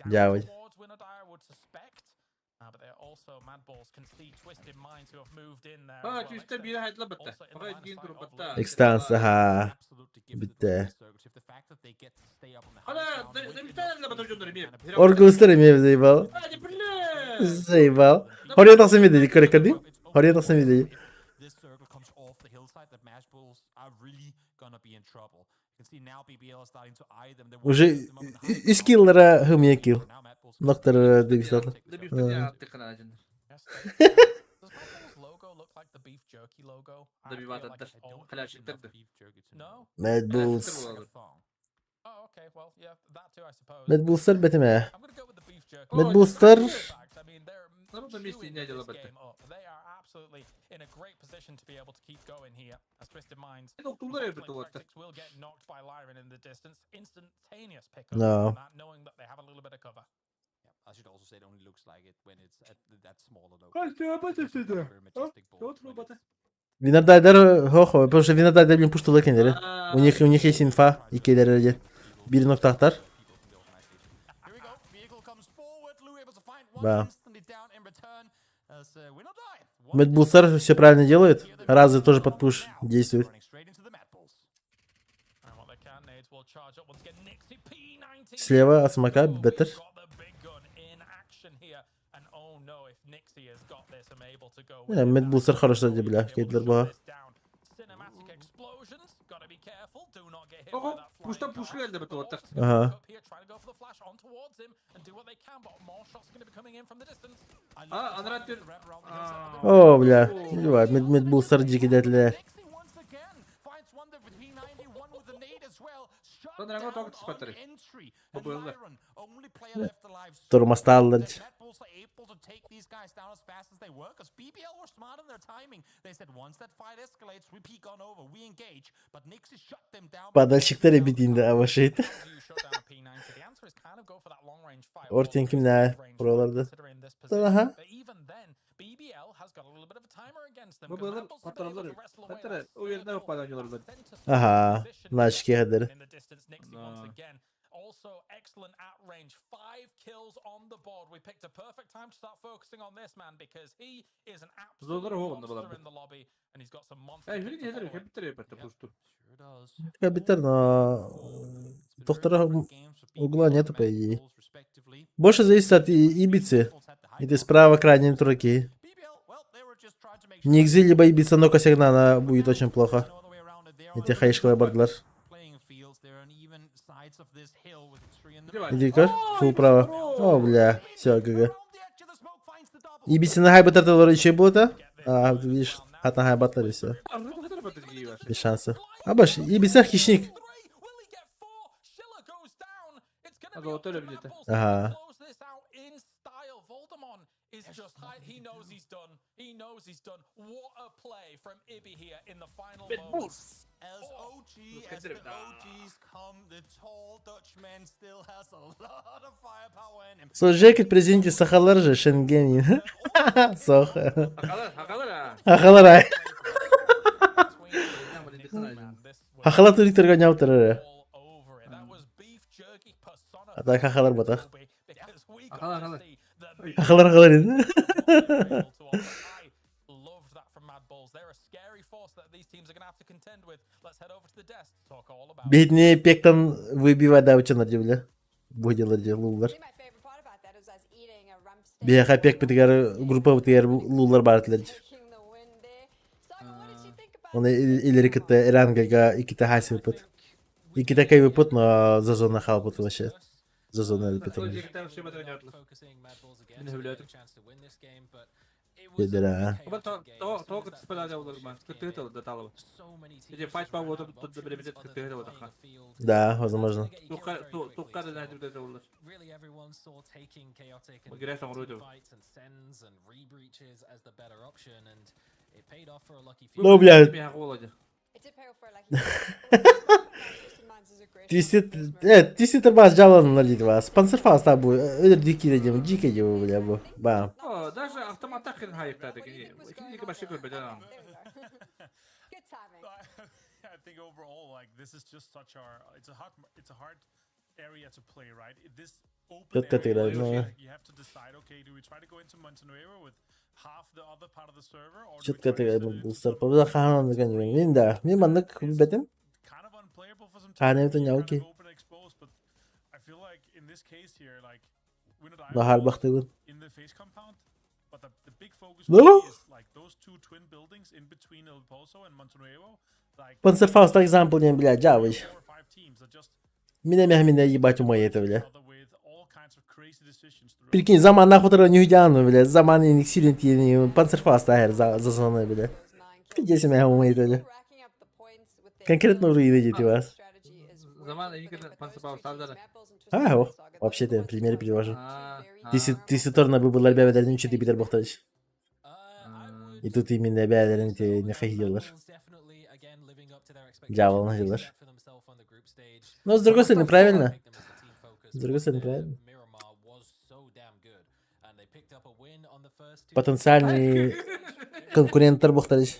Speaker 2: Дьаабай.
Speaker 7: А, түстэ биир хайдла бытта. Пока киин турбатта.
Speaker 2: Экстанс, аха. Битте.
Speaker 7: Ана, добиштээ батыр жондар эмиэ.
Speaker 2: Орглыстар эмиэ заебал. Заебал. Хория тахсан видели, көрөккөрдү? Хория тахсан видели. Уже үс киллара хымия килл. Ноктор добиштатлар.
Speaker 7: Добивататтар. Халяшиктар.
Speaker 2: Mad Bulls. Mad Bulls'тар бэтимэ. Mad Bulls'тар
Speaker 7: На ровном месте не дело бытта. Токтулар эрбит олатта.
Speaker 2: No. Винодайдер хохо, потому что Винодайдер блин пуштулы кендери. У них есть инфа, икелер бир ноктахтар. Да. Mad Bulls'тар все правильно делает. Разы тоже под пуш действует. Слева от смока Беттер. Mad Bulls'тар хорошо бля, кейдлер буга.
Speaker 7: Ого, пуштан пушка келди бит олаттар.
Speaker 2: Ага.
Speaker 7: А, анрат бир.
Speaker 2: О, бля. Mad Bulls'тар жикидетлер.
Speaker 7: Анрага тог түспәттер. Бу
Speaker 2: Тормосталлар.
Speaker 15: Take these guys down as fast as they were because BBL were smart in their timing. They said once that fight escalates, we peek on over, we engage. But Nixie shut them down.
Speaker 2: Падальщиктер эбитинде абашейт. Ортен кимнә buralarda. Aha.
Speaker 7: Бу булар патронлар. Хәтер, у yerine yok paylaşıyorlar.
Speaker 2: Aha. Начки хәдер.
Speaker 13: Also excellent at range. Five kills on the board. We picked a perfect time to start focusing on this man because he is an absolute monster in the lobby and he's got some monster.
Speaker 7: Эй, хүрин хәдер, хәбитер бит пушту.
Speaker 2: Хәбитер, но доктора угла нету, по идее. Больше зависит от Ибицы. И ты справа крайней руки. Нигзи либо Ибица но она будет очень плохо. Эти хаишкалар бардылар. Иди-ка, фул право. О, бля, все, ГГ. Ибица хайбатар еще было-то? А, видишь, хатна хайбатлар и все. Без шансов. А баш, Ибица хищник. Ага.
Speaker 13: Is just high. He knows he's done. He knows he's done. What a play from Ibby here in the final moments.
Speaker 15: As OG, as the OGs come, the tall Dutchman still has a lot of firepower in him.
Speaker 2: Служекет президенте Сахалар же Шенгенин. Сох.
Speaker 7: Хакалар, хакалар.
Speaker 2: Хахалар ай. Хахалар туриктер гоняутер. А так хахалар батах.
Speaker 7: Хакалар, хакалар.
Speaker 2: Хахалар хахалар.
Speaker 13: Loved that from Mad Bulls. They're a scary force that these teams are going to have to contend with. Let's head over to the desk to talk all about.
Speaker 2: Беднее пектан выбивать да учен бля. Будилар лулар. Бияха пек битигер группа битигер лулар бар тилер. Оны илери кытта Эрангага иките хасипыт. Иките кайбыпыт, но за зона халбыт вообще. За зона элбит. Дедер а. Да, возможно. Ну, блядь. Тиситер бас жаланылар дейді ба. Спонсор фаста бу. Өлөр дикий дем, дикий дем бля бу. Ба.
Speaker 7: О, даже автоматта хрен хайыктады. Кини башы көрбөдөн.
Speaker 14: I think overall, like this is just such our it's a hard area to play, right? This open
Speaker 2: Четко ты
Speaker 14: area,
Speaker 2: играешь, ну.
Speaker 14: like, you have to decide, okay, do we try to go into Montenuevo with half the other part of the server, or do we
Speaker 2: Четко
Speaker 14: try
Speaker 2: ты
Speaker 14: to
Speaker 2: играешь, бустар. Пабда хаан деген мен да. Мен мандык билбетим.
Speaker 14: kind of unplayable for some
Speaker 2: Хаан
Speaker 14: time?
Speaker 2: это
Speaker 14: You're kind
Speaker 2: няуки.
Speaker 14: of open and exposed, but I feel like in this case here, like we're not
Speaker 2: Нахар бахтыгын.
Speaker 14: in the face compound, but the big focus
Speaker 2: Ну?
Speaker 14: really is like those two twin buildings in between El Pozo and Montenuevo, like
Speaker 2: Спонсор фаста example не бля, джавый.
Speaker 14: four or five teams that just
Speaker 2: Меня меня меня ебать умеет, бля.
Speaker 14: other with all kinds of crazy decisions throughout.
Speaker 2: Прикинь, заман нахуй не уйдяну, бля. Заман не силен ти панцерфаст ахер за за зоной, бля. Где меня умеет, бля. Конкретно руины дети вас.
Speaker 7: Заман эңиги пансапа сабдары.
Speaker 2: А, о, вообще-то пример привожу.
Speaker 7: А,
Speaker 2: Тиси торна бу булар бәбәләрнең үче битер бохтач. И тут именно бәбәләрнең те не хахиделар. Дьявол наделар. Но с другой стороны, правильно. С другой стороны, правильно. Потенциальный конкуренттар бохтач.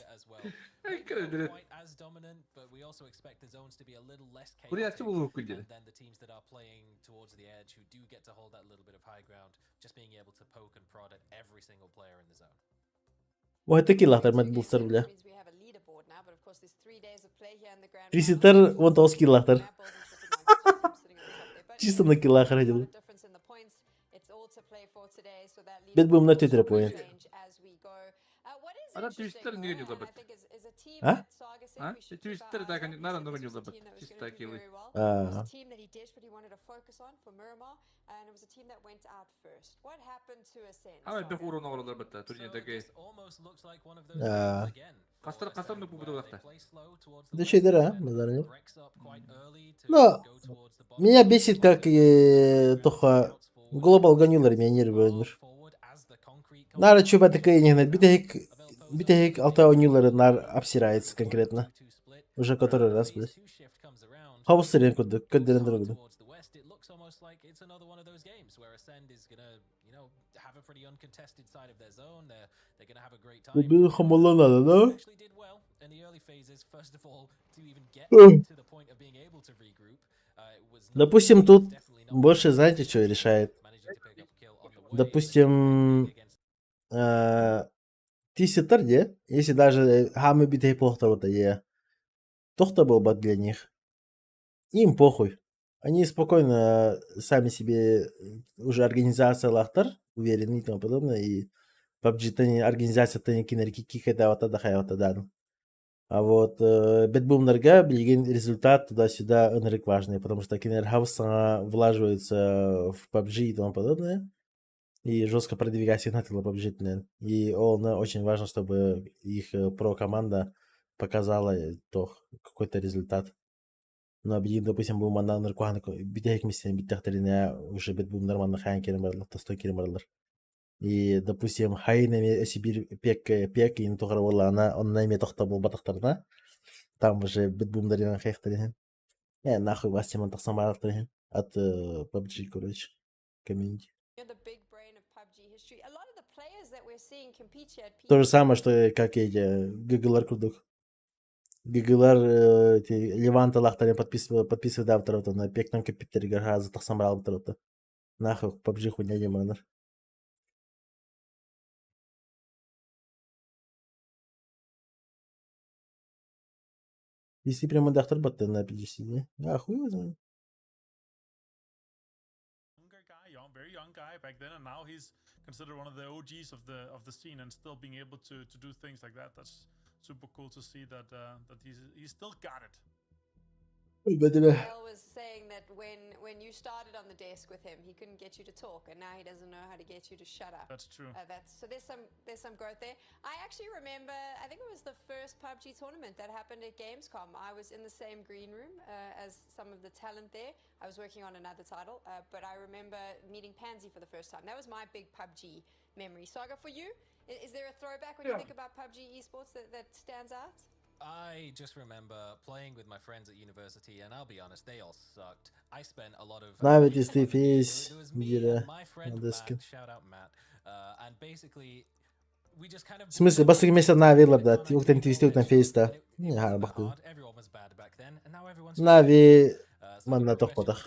Speaker 7: Бурятчы болуу күн
Speaker 2: Ой, это киллахтар мат булсар, бля. Триситер, вон тоғыз киллахтар. Чисто на киллах родил. Бет будем на тетре поинт.
Speaker 7: Ана твистер неге жолда бит?
Speaker 2: А?
Speaker 7: А? Твистер так нара нуга жолда бит. Чисто киллы.
Speaker 2: А.
Speaker 7: Ама бек урон оғролар бит турнирдеги.
Speaker 2: А.
Speaker 7: Кастар кастар ну бу бакта.
Speaker 2: Да что а, базар нет. Но меня бесит, как тоха Global Ганюлар меня нервы. Нара чуба такая не гнет. Битехик битехик алта онюлары нар обсирается конкретно. Уже который раз, блядь. Хаус рен куды, көддерен дорогу. Убил хамала надо, да? Допустим, тут больше, знаете, что решает? Допустим, Тиситарде, если даже хамы битей плохто е, тохта был бы для них. Им похуй. Они спокойно сами себе уже организация лахтар, уверены и тому подобное, и PUBG тани организация тани кинерки кикета вот да. А вот Бетбумнерга билген результат туда-сюда ынырык важный, потому что кинер влаживается в PUBG и тому подобное. И жестко продвигать их на PUBG. И он очень важно, чтобы их про-команда показала то какой-то результат. Но билген, допустим, бу манна ынырык битехик миссияны биттехтерине уже Бетбум нормально хаян керем барлар, тостой керем барлар. И, допустим, хайын эми бир пек пек ин тухар боллана, онна эми тохта бол батактарына. Там уже битбумдарина хехтерин. Э, нахуй вас тема тахсан барактарин. От PUBG, короче, комьюнити. То же самое, что как эти ГГЛар курдук. ГГЛар эти Леванта лахтарин подписывают подписывают авторов на пек нам капитер гархаза тахсан барактаров. Нахуй PUBG хуйня не манер. Если прямо доктор батта на PGC, не? А, хуй его знает.
Speaker 14: Guy, young, very young guy back then, and now he's considered one of the OGs of the scene, and still being able to do things like that. That's super cool to see that he's still got it.
Speaker 2: Ой,
Speaker 11: was saying that when you started on the desk with him, he couldn't get you to talk, and now he doesn't know how to get you to shut up.
Speaker 14: That's true.
Speaker 11: That's so there's some growth there. I actually remember, I think it was the first PUBG tournament that happened at Gamescom. I was in the same green room as some of the talent there. I was working on another title, but I remember meeting Pansy for the first time. That was my big PUBG memory. Saga, for you, is there a throwback when you think about PUBG esports that stands out?
Speaker 15: I just remember playing with my friends at university, and I'll be honest, they all sucked. I spent a lot of
Speaker 2: Нави ты фейс, Гира, Надески.
Speaker 15: Shout out Matt. And basically
Speaker 2: В смысле, бастакы месяц Нави да, уктан твисти уктан фейс да. Не харбахты. Нави манна тохпотах.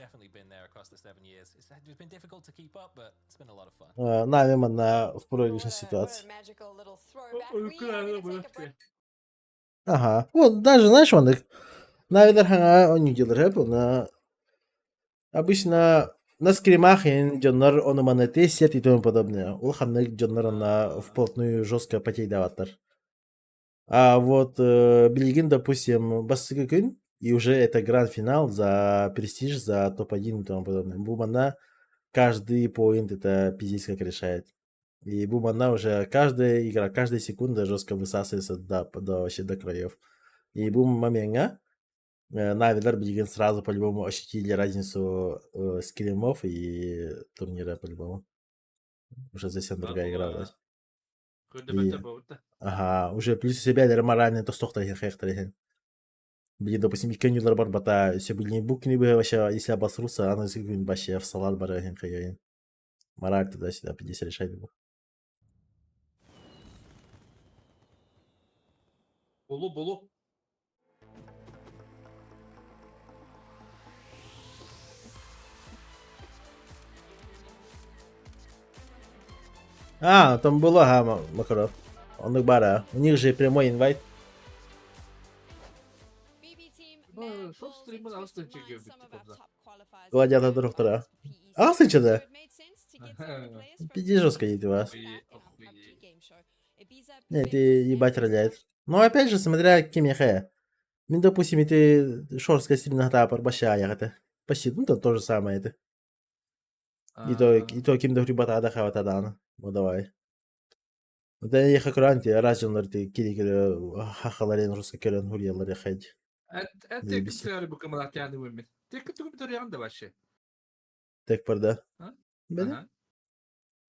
Speaker 2: Нави манна в проигрышной ситуации. Ага. Вот даже, знаешь, он их Навилер хаҥа оонньууллар сөп уонна обычно на скримах дьоннор ону-маны тестят и тому подобное. Улаханнык дьоннор онно вплотную жестко потейдаваттар. А вот билигин, допустим, бастакы күн, и уже это гранд-финал за престиж, за топ-1 и тому подобное. Бу манна каждый поинт это пиздец как решает. И бу манна уже каждая игра, каждая секунда жестко высасывается до вообще до краев. И бу момеҥҥа Навилар билигин сразу по-любому ощутили разницу скримов и турнира по-любому. Уже совсем другая игра, блядь. И, ага, уже плюс себя морально тостохтар иһин. Блин, допустим, икки барбата, если блин, букни бы вообще, если обосрутся, аны вообще в салат бар иһин хайын. Мораль туда-сюда, 50 решать был.
Speaker 7: Болу болу.
Speaker 2: А, там было, ага, Макаров. Он их бара. У них же прямой инвайт. Гладиатор доктора. А, да? Пиздец жестко едет у вас. Нет, ты ебать роляет. Но опять же, смотря кем я Мин, допустим, ты шорская сильно тапор большая это. Почти, ну, то то же самое это. И то ким да ребята да хавата Ну давай. Да я хакуранти, разжонлар ты кири хахаларен русска көрөн хурьялар яхайд.
Speaker 7: Эт сиары бу камалат яны үмит. Тек тугу битер да вообще.
Speaker 2: Тек барда. Бene?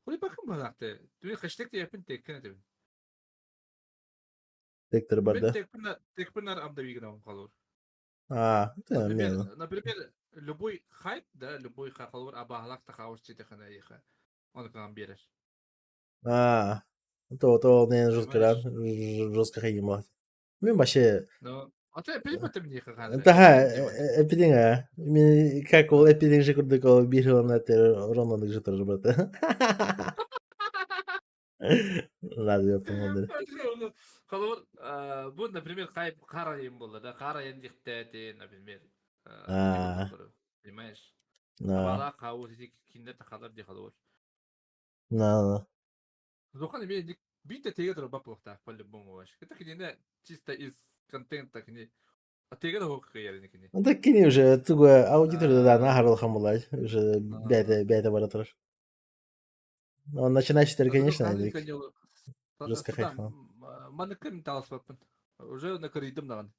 Speaker 7: Хули бакын балакты. Тү хештег те япын тек кене тебин.
Speaker 2: Тектер барда.
Speaker 7: Тек пынар амда вигна халур.
Speaker 2: А,
Speaker 7: например, например, любой хайп, да, любой халур абахлак тахауш читехана еха. Он к нам берешь.
Speaker 2: А, то не жестко, жестко хайма. Мен вообще.
Speaker 7: Ну, а ты эпидемия мне хахан.
Speaker 2: Таха, эпидемия. Мен как ол эпидемия же курдук ол бир жыл романдык же тоже брат. Ладно, я понял.
Speaker 7: Холор, бу, например, хайп карайым болды, да, карайын дихтети, например. Понимаешь?
Speaker 2: Да.
Speaker 7: Бала кау киндер тахалар ди холор.
Speaker 2: Да.
Speaker 7: Зохан мен битте теге тур бап бохта по-любому вообще. Это кине чисто из контента кине. А теге да хок кыяр кине.
Speaker 2: Ну так кине уже туга аудитория да нахарыл хамулай уже бәйте бәйте бара турар. Ну, начинающий, конечно, жестко хайфа.
Speaker 7: Маны ким таласпаппын. Уже накырыйдым даган.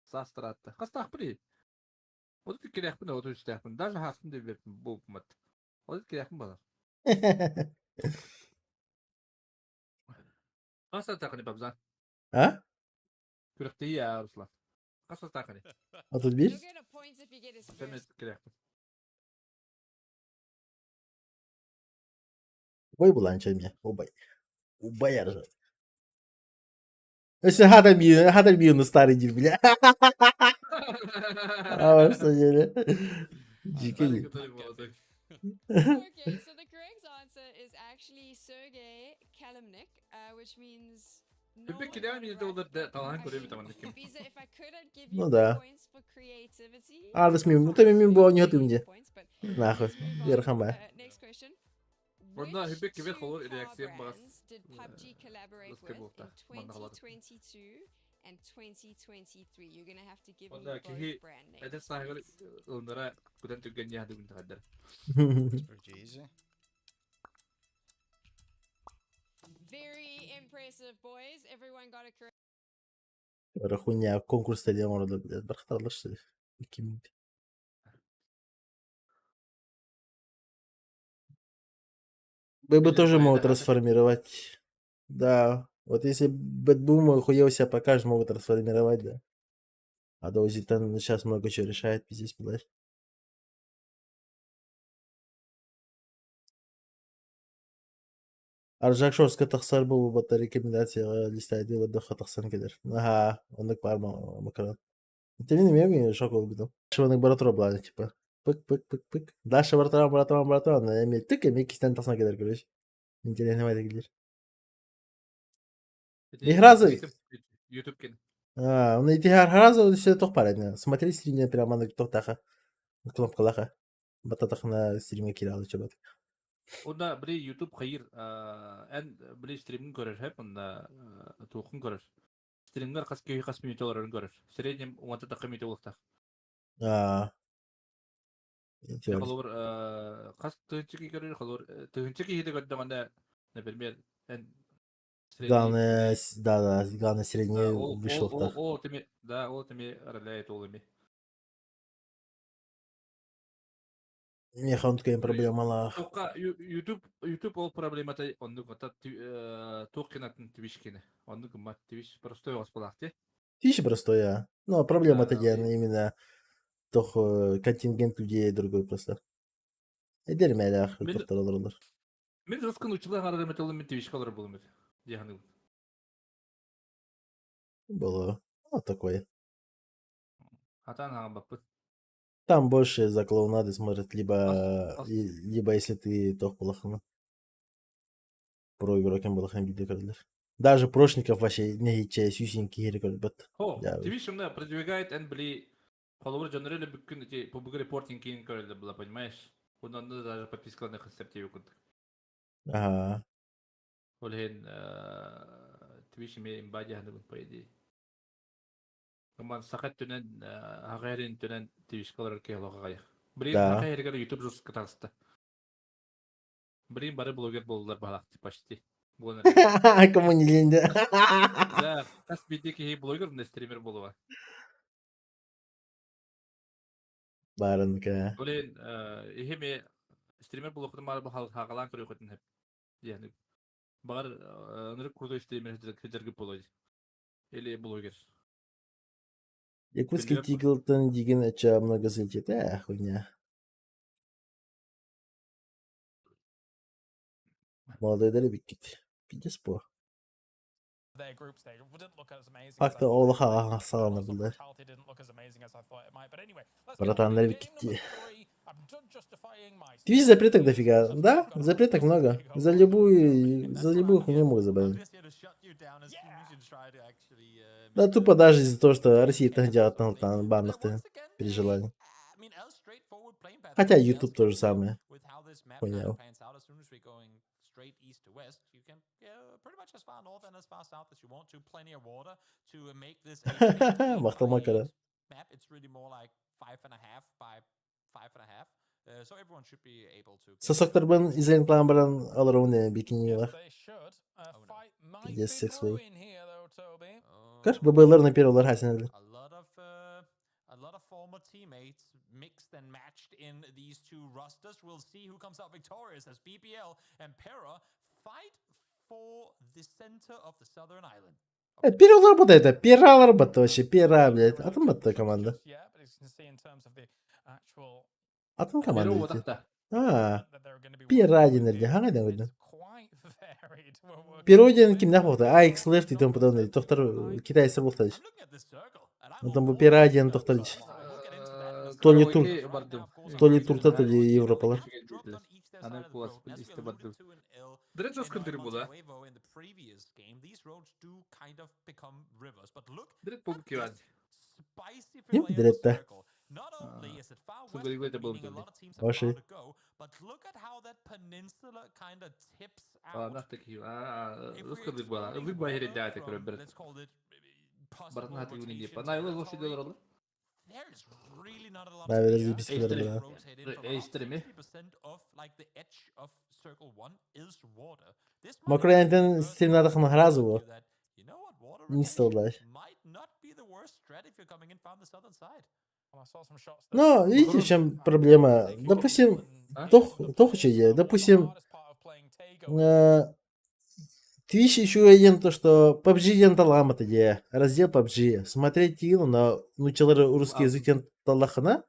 Speaker 7: Састыратты. Хастах при. Вот керекпин, вот үстәкпин. Даже хастым деп бердим бу мат. Вот керекпин балар. Хаса тақыны бабзан.
Speaker 2: А?
Speaker 7: Күрәкте я, Руслан. Хаса тақыны.
Speaker 2: 31?
Speaker 7: Сәмет керекпин.
Speaker 2: Ой, буланча мне. Убай. Убай, ржет. Если хата мию старый дед, бля. А, что деле? Дикий.
Speaker 11: Okay, so the correct answer is actually Sergey Kalimnik, which means
Speaker 2: Ну да. А, да мим, ну ты мим было не ты Нахуй, верхом
Speaker 7: Онна хүбек кебер холор реакция багас.
Speaker 11: Did PUBG collaborate
Speaker 7: Лыска
Speaker 11: with in
Speaker 7: буолта, манна халар.
Speaker 11: 2022 and 2023? You're gonna have to give me
Speaker 7: Онна
Speaker 11: both
Speaker 7: киһи
Speaker 11: brand names.
Speaker 7: эдер саагыр ылынара кутан түгэн яһды күн тахаддар.
Speaker 12: Pretty easy.
Speaker 11: Very impressive, boys. Everyone got it correct.
Speaker 2: Бара хуйня, конкурс стадион orada, блядь, бархатарлар что ли? 2000. ББ тоже могут трансформировать. Да. Вот если Бэтбум хуево себя покажет, могут расформировать, да. А Дози там сейчас много чего решает, пиздец, блядь. Аржак Шорска тахсар буолбатта рекомендацияҕа листайдыы олордоххо тахсан кэлэр. Аһаа, оннук баар макарон. Итини эмиэ мин шок буолбутум. Маннык бара турар былаана типа пык-пык-пык-пык. Дальше бара туран, бара туран, бара туран, эмиэ тык эмиэ кистэн тахсан кэлэр короче. Интересно кэлэр.
Speaker 7: Ити
Speaker 2: Сразу
Speaker 7: YouTube кин.
Speaker 2: А, он ити сразу все тох парень. Смотри стримне прямо на тохтаха. Кнопкалаха. Бататахна стримге киирэ чебат.
Speaker 7: Онна били YouTube хайыр эн били стримин көрөр хэп онна туохун көрөр. Стримнер хас киһи хас минута олорорун көрөр. Среднем уонта тахха минута буолуохтаах.
Speaker 2: Аа.
Speaker 7: Холобур хас тыһыынча киһи көрөр, холобур тыһыынча киһи да көрдөҕүнэ, например, эн
Speaker 2: Главное, да, да, главное средний вышел
Speaker 7: ол, ол, ол, да, ол теми роляет ол эми.
Speaker 2: Миэхэ онтукайын проблемалаах.
Speaker 7: Туохха YouTube YouTube ол проблемата оннук ота туох кинатын Twitch кине. Оннук гыммат Twitch простой оспалаах ти.
Speaker 2: Twitch простой, а. Но проблема-то диэн именно тох контингент людей другой просто. Эдэр мээлээх тохтор олороллор.
Speaker 7: Мин рыскын учулар харар металлы мин Twitch олорор булум эт. Диэханыгын.
Speaker 2: Было. Вот такое.
Speaker 7: Хатаан хаҥабаппыт.
Speaker 2: Там больше за клоунады смотрят, либо, либо если ты тох булахына. Про игрокем булахан видео көрөлөр. Даже прошников вообще нэһииччэ сүүсүн киһири көрбөт.
Speaker 7: О, Twitch умна продвигает эн били холобур дьоннор эле бүккүн эти PUBG репортинг киин көрөллөр была, понимаешь? Онно даже подпискаларны хасып курдук.
Speaker 2: Ага.
Speaker 7: Ол иһин Twitch эмиэ имба дьаһаныбын по идее. Роман саха өттүнэн аҕа эрин өттүнэн Twitch-ка олорор киһи олох аҕыйах. Блин,
Speaker 2: Да.
Speaker 7: саха эригэр YouTube жестко таҕыста. Блин, бары блогер буоллулар баһалаахтыы почти. Буолан эрэр.
Speaker 2: Кому не лень, да?
Speaker 7: Да, хас биирдии киһи блогер да стример буолуо.
Speaker 2: Баарынка.
Speaker 7: Блин, иһими стример буолуоххутун баҕар хаалаан көрүөххүтүн сөп. Диэн. Баҕар ынырык крутой стример сылдьаргыт буолуо. Или блогер.
Speaker 2: Якутский
Speaker 7: Биллибэт
Speaker 2: Тиглтон деген ача много залетит. Э, хуйня. Молодойдар эбиккит. Пиздец по.
Speaker 13: Their group stage didn't look as amazing as I
Speaker 2: Факты
Speaker 13: thought
Speaker 2: олох
Speaker 13: it might.
Speaker 2: аҕа саҕаланар
Speaker 13: Also,
Speaker 2: буллар.
Speaker 13: brutality didn't look as amazing as I thought it might. But anyway, let's get on with
Speaker 2: Братаннар
Speaker 13: it. Game
Speaker 2: эбиккит.
Speaker 13: number three. I'm done justifying my
Speaker 2: Твич запреток дофига. Да, запреток много. За любую хуйню могут забанить. Да тупо даже из-за того, что Россия там делает там, там банных-то при желании. Хотя YouTube то же самое. Хуйня. Махтал Макара. Сосоктарбын изоленталаан баран олоробун ээ бикинилар.
Speaker 13: They should. A fight might
Speaker 2: Пиздец
Speaker 13: be
Speaker 2: секс был.
Speaker 13: brewing here, though, Toby.
Speaker 2: Көр, ББлар на первый хасенелер.
Speaker 15: A lot of former teammates mixed and matched in these two rosters. We'll see who comes out victorious as BBL and Pera fight for the center of the southern island.
Speaker 2: Э, Пирал работает, это Пирал работает вообще, Пира, блядь. Атын батта команда.
Speaker 13: Just yet, but as you can see in terms of the actual
Speaker 2: Атын команда
Speaker 7: Беру
Speaker 2: ити.
Speaker 7: отақта.
Speaker 2: Аа,
Speaker 13: that they're going to be
Speaker 2: Пира
Speaker 13: working
Speaker 2: диэн
Speaker 13: with
Speaker 2: эрдэ
Speaker 13: here,
Speaker 2: хаҥа диэн
Speaker 13: it's
Speaker 2: көрдүм.
Speaker 13: quite varied. We're working
Speaker 2: Пиро диэн
Speaker 13: with.
Speaker 2: кимнээх буолта? AX Left и тому подобное. Тохтор китайцар буолта.
Speaker 15: I'm looking at this circle, and I'm
Speaker 2: Онтон
Speaker 15: all
Speaker 2: бу
Speaker 15: for
Speaker 2: Пира
Speaker 15: this
Speaker 2: диэн
Speaker 15: circle.
Speaker 2: тохтор
Speaker 15: We'll get into that in a
Speaker 2: То ли
Speaker 15: second.
Speaker 2: тур,
Speaker 7: Караоке бардым.
Speaker 2: то ли турта, то ли европалар.
Speaker 7: Аны куласпын исте бардым. Дырет жоскын дыр була. Дырет болуп киван.
Speaker 2: Ким Дретта?
Speaker 7: Сугаригуэта болуп киван.
Speaker 2: Ваши.
Speaker 7: Ана такие. А, русский була. Вы байри даты, короче, брат. Братан хаты уни не. Пана его лошадь делал.
Speaker 2: Да, запискалар бра.
Speaker 7: Эйстерми.
Speaker 2: Макроэнтен стримнадахын харазы бу. Не стал Но видите, в чем проблема? Допустим, тох, тох идея. Допустим, э, Twitch үчүгэй диэн то, что PUBG диэн талааммыт идея. Раздел PUBG. Смотреть тигин, но нучалары русский язык диэн таллахына,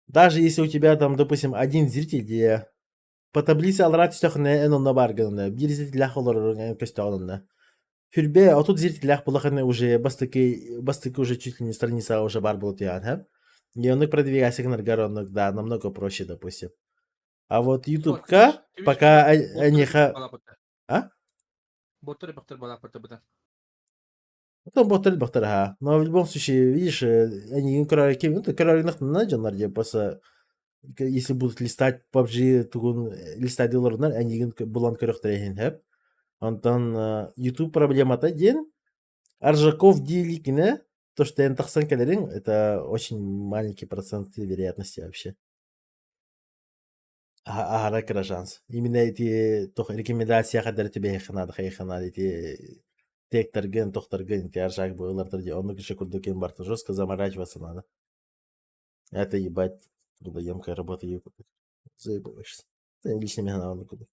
Speaker 2: даже если у тебя там, допустим, один зритель, где по таблице аллараа түстэххинэ эн онно баар гынна, биир зрителлээх олорор эн көстөҕүн онно. Хүрбэ отут зрителлээх буоллаххына уже бастакы бастакы уже чуть ли не страница уже баар буола түһэҕин һэ. И оннук продвигайся гынаргар оннук да намного проще, допустим. А вот
Speaker 7: О, Twitch,
Speaker 2: Ютубка
Speaker 7: Twitch
Speaker 2: пока
Speaker 7: боттар
Speaker 2: эйиэхэ
Speaker 7: балааппыта.
Speaker 2: А?
Speaker 7: Боттар бахтар балааппыта быдан.
Speaker 2: Ну, боттар бахтар аха. Но в любом случае, видишь, они көрөр ну, көрөрүнахтына дьоннор диэн просто если будут листать PUBG тугун листать дыларынан эйигин булан көрөхтөр иһин хэп. Онтон YouTube проблемата диэн Аржаков дииликинэ то, что эн тахсан кэлэриҥ, это очень маленький процент вероятности вообще. Аһара кыра шанс. Именно ити тох рекомендация хадары түбэһиэххэ наада, хайыахха наада ити тегтаргын, тохтаргын ити аржак быылартар дии оннук еще курдук ким барта жестко заморачиваться надо. Это ебать трудоемкая работа заебываешься. Лично миэхэ оннук курдук.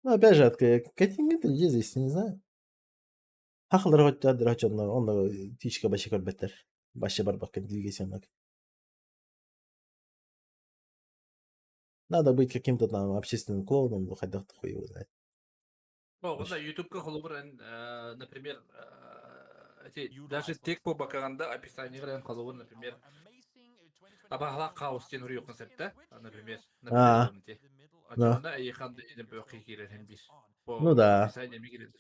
Speaker 2: Ну, опять же, от контингента людей зависит, не знаю. Хахалар хотя онно онно тичка башы көрбөттөр. Башы барбакка двигайся оннук. Надо быть каким-то там общественным клоуном, ну хайдах хуй его знает.
Speaker 7: О, онда Ютубка холобур, например, эти даже тег по бакаганда описание грен холобур, например, абахла хаос тен урю концепта, например,
Speaker 2: А, да.
Speaker 7: Онда эйхан бир.
Speaker 2: Ну да.
Speaker 7: Описание мигридер.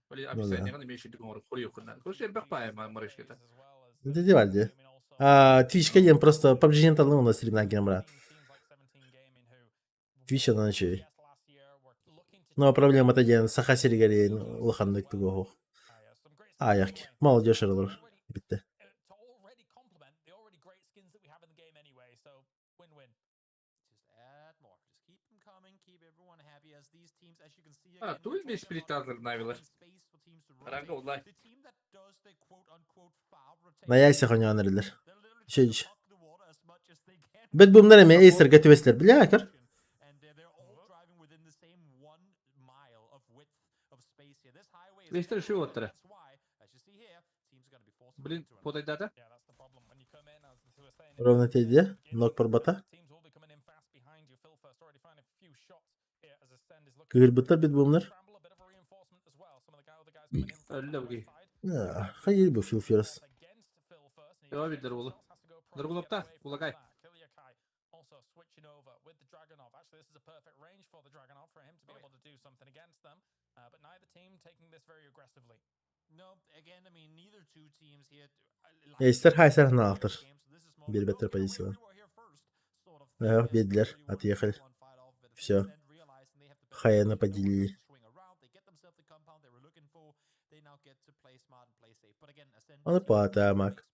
Speaker 7: Описание гана меши дугор хурю кына. Короче, бак марышкета.
Speaker 2: Это дивальди. А, Твичка ден просто PUBG талын у нас стримна брат. Twitch на ночей. Но проблема диэн Саха сиригэр улаханнык тугу Аyak. Молодежь эрэлэр. Бүттэ.
Speaker 7: А, туй ми сплитазер навилар. Ранга улай.
Speaker 2: Наяйся хоньоон эрэлэр. Шей. Бэт бумнар эмэ эйсерге түбэстилэр. Бля, көр.
Speaker 7: Лестер şu оттара. Блин, подайдата.
Speaker 2: Ровно тейде. Ног парбата. Кыырбыттар бит бумнар.
Speaker 7: Өллөги.
Speaker 2: Хайыр бу Фил Ферс.
Speaker 7: Яа бидер болу. Нургулапта, кулагай.
Speaker 2: Эйстер хайсар ханаалтар. Биэрбэттэр позициялар. Биэрдилэр, отъехали. Все. Хаяна поделили. Аны паатаамак.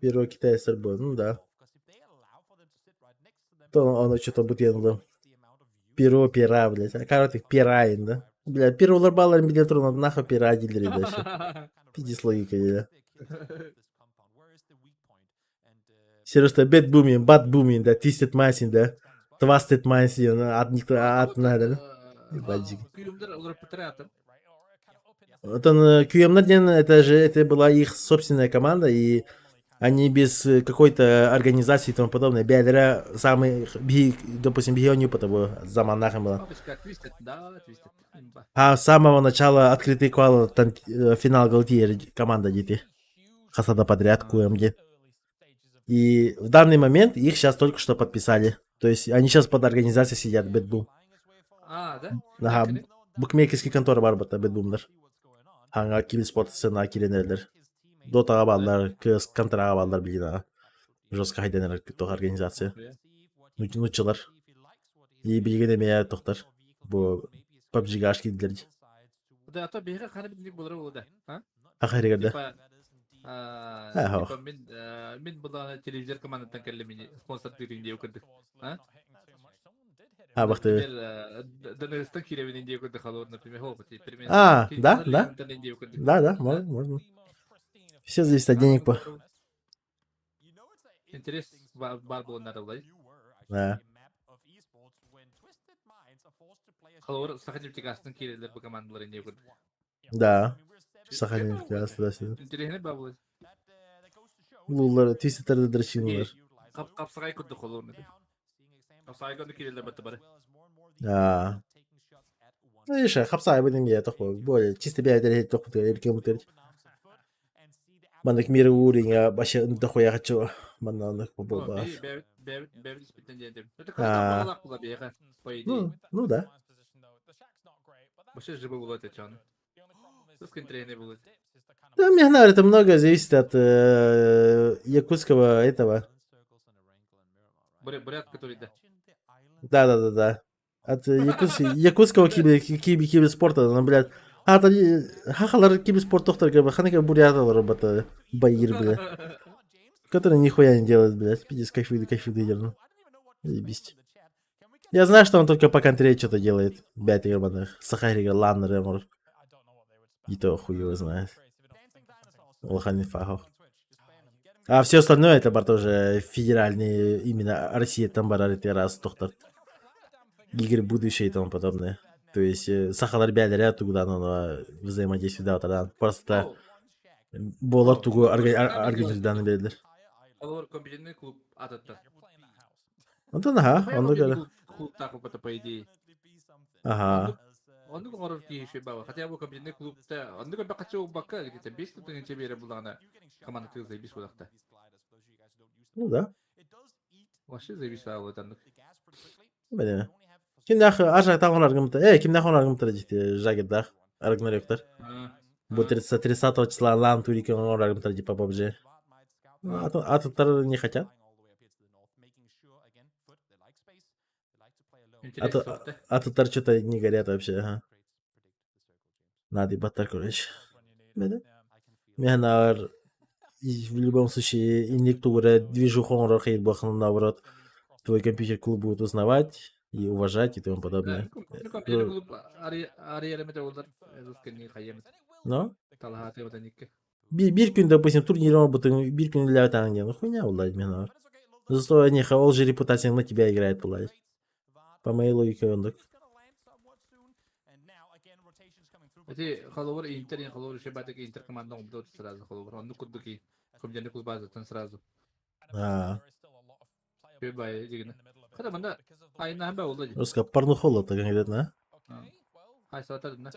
Speaker 2: Первого китайцар был, ну да. То он что-то бутенлы. Перо пера, блядь. А короче, пираин, да? Бля, первый баллар билет нахуй пера дилери дальше. Пиздец логика, да. Серьезно, бет бумин, бат бумин, да, twisted minds, да. Twisted minds, от них, от надо, да. Ебать. Вот он, QM диэн, это же, это была их собственная команда, и они без какой-то организации и тому подобное. Бэйэлэрэ самый, допустим, биһиги потому заманахом было. А с самого начала открытый квал, там финал Галтиер команда дети. Хасада подряд QMG. И в данный момент их сейчас только что подписали. То есть они сейчас под организацией сидят, BetBoom.
Speaker 7: А, да?
Speaker 2: Ага, букмекерский контора бар бата BetBoom'дар. Ханга киберспорт сцена киренерлер. Дотаға баллар, КС контраға баллар билин Жестко хайденер тох организация. Нучылар. И билген эмея тохтар. Бу PUBG гаш кидилер.
Speaker 7: Да, а то биһиги ханы битинник булар буолла да.
Speaker 2: Ахаригерде.
Speaker 7: Типа, типа мин мин булана телевизор командаттан кэллэ мини спонсор дырын диэ көрдүк. А?
Speaker 2: А, бахты.
Speaker 7: Донестан киребин диэ көрдүк халор, например, хо, теперь
Speaker 2: А, да, да. Да, да, можно, можно. Все зависит от денег по.
Speaker 7: Интерес баар буолан
Speaker 2: Да.
Speaker 7: Холобур, Саха нефтегазтан киирэллэр бу командалар инньэ курдук.
Speaker 2: Да. Саха нефтегаз туда-сюда.
Speaker 7: Интэриэһинэй баа буолар.
Speaker 2: Луллар, твистер дрочинулар.
Speaker 7: Хапсаҕай курдук холобур. Хапсаҕай курдук киирэллэр батта бары.
Speaker 2: А. Ну, видишь, хапсаҕай бу деңге тохпо. Более чисто бэйдэр тохпутугар эркем бутер. Маннык мир уровня вообще дохуя хочу. Манна оннук буолбаат.
Speaker 7: А.
Speaker 2: Ну, ну да.
Speaker 7: Вообще живой было это чё?
Speaker 2: Да, мне нравится, это многое зависит от якутского этого.
Speaker 7: Бурят, который, да.
Speaker 2: Да. От якутского киберспорта, ну, блядь. А, сахалар киберспорт доктор, ханнык буряталар бата байыр, блядь. Который нихуя не делает, блядь. Пиздец, кайфует, кайфует, ну. Заебись. Я знаю, что он только по контре что-то делает. Блядь, ебаных. Сахарига, ланнер, может. И то хуй его знает. Улахан инфа. А все остальное это бар тоже федеральные, именно Россия там барар раз доктор. Игры будущее и тому подобное. То есть сахалар бэйэлэрэ тугунан оно взаимодействие да тогда просто буолар тугу организациялаан биэрэллэр.
Speaker 7: Олор компьютерный клуб ататтар.
Speaker 2: Онтон аха, оннук эрэ.
Speaker 7: Клубтаах по идее.
Speaker 2: Ага.
Speaker 7: Оннук оҥорор киһи үчүгэй баҕа. Хотя бы компьютерный клубта оннук элбэх хаччы угбакка где-то 5 тысяча биэрэ буллаҕына командатын заебись буолахта.
Speaker 2: Ну да.
Speaker 7: Вообще заебись буолуот оннук.
Speaker 2: Бэдэ. Кимнээх ажа оҥорор гымта. Э, кимнээх оҥорор гымта дьикти Жагердаах, Рагнарёктар. Бу 30 30 числа лан турика оҥорор гымта типа PUBG. Атыттар не хотят. Атыттар что-то не горят вообще, ага. Надо ебать короче. Бэдэ. Миэнэ в любом случае инник тугура движуху оҥорор хайбахын наоборот твой компьютер клуб будет узнавать и уважать и тому подобное.
Speaker 7: Компьютер клуб
Speaker 2: Но? Биир күн, допустим, турнир оҥорбутуҥ, биир күн үлэлээбэтэҕиҥ диэн, хуйня буолла мин Зато они ол же репутация на тебя играет буолла. По моей логике оннук.
Speaker 7: Эти холобур Интер, холобур еще батык Интер команда убдот сразу холобур. Оннук курдук и компьютерный клуб базаттан сразу.
Speaker 2: А.
Speaker 7: Бай дигин. Хата манда айна ба болду.
Speaker 2: Руска порнухола так конкретно, а?
Speaker 7: Хай сатар на.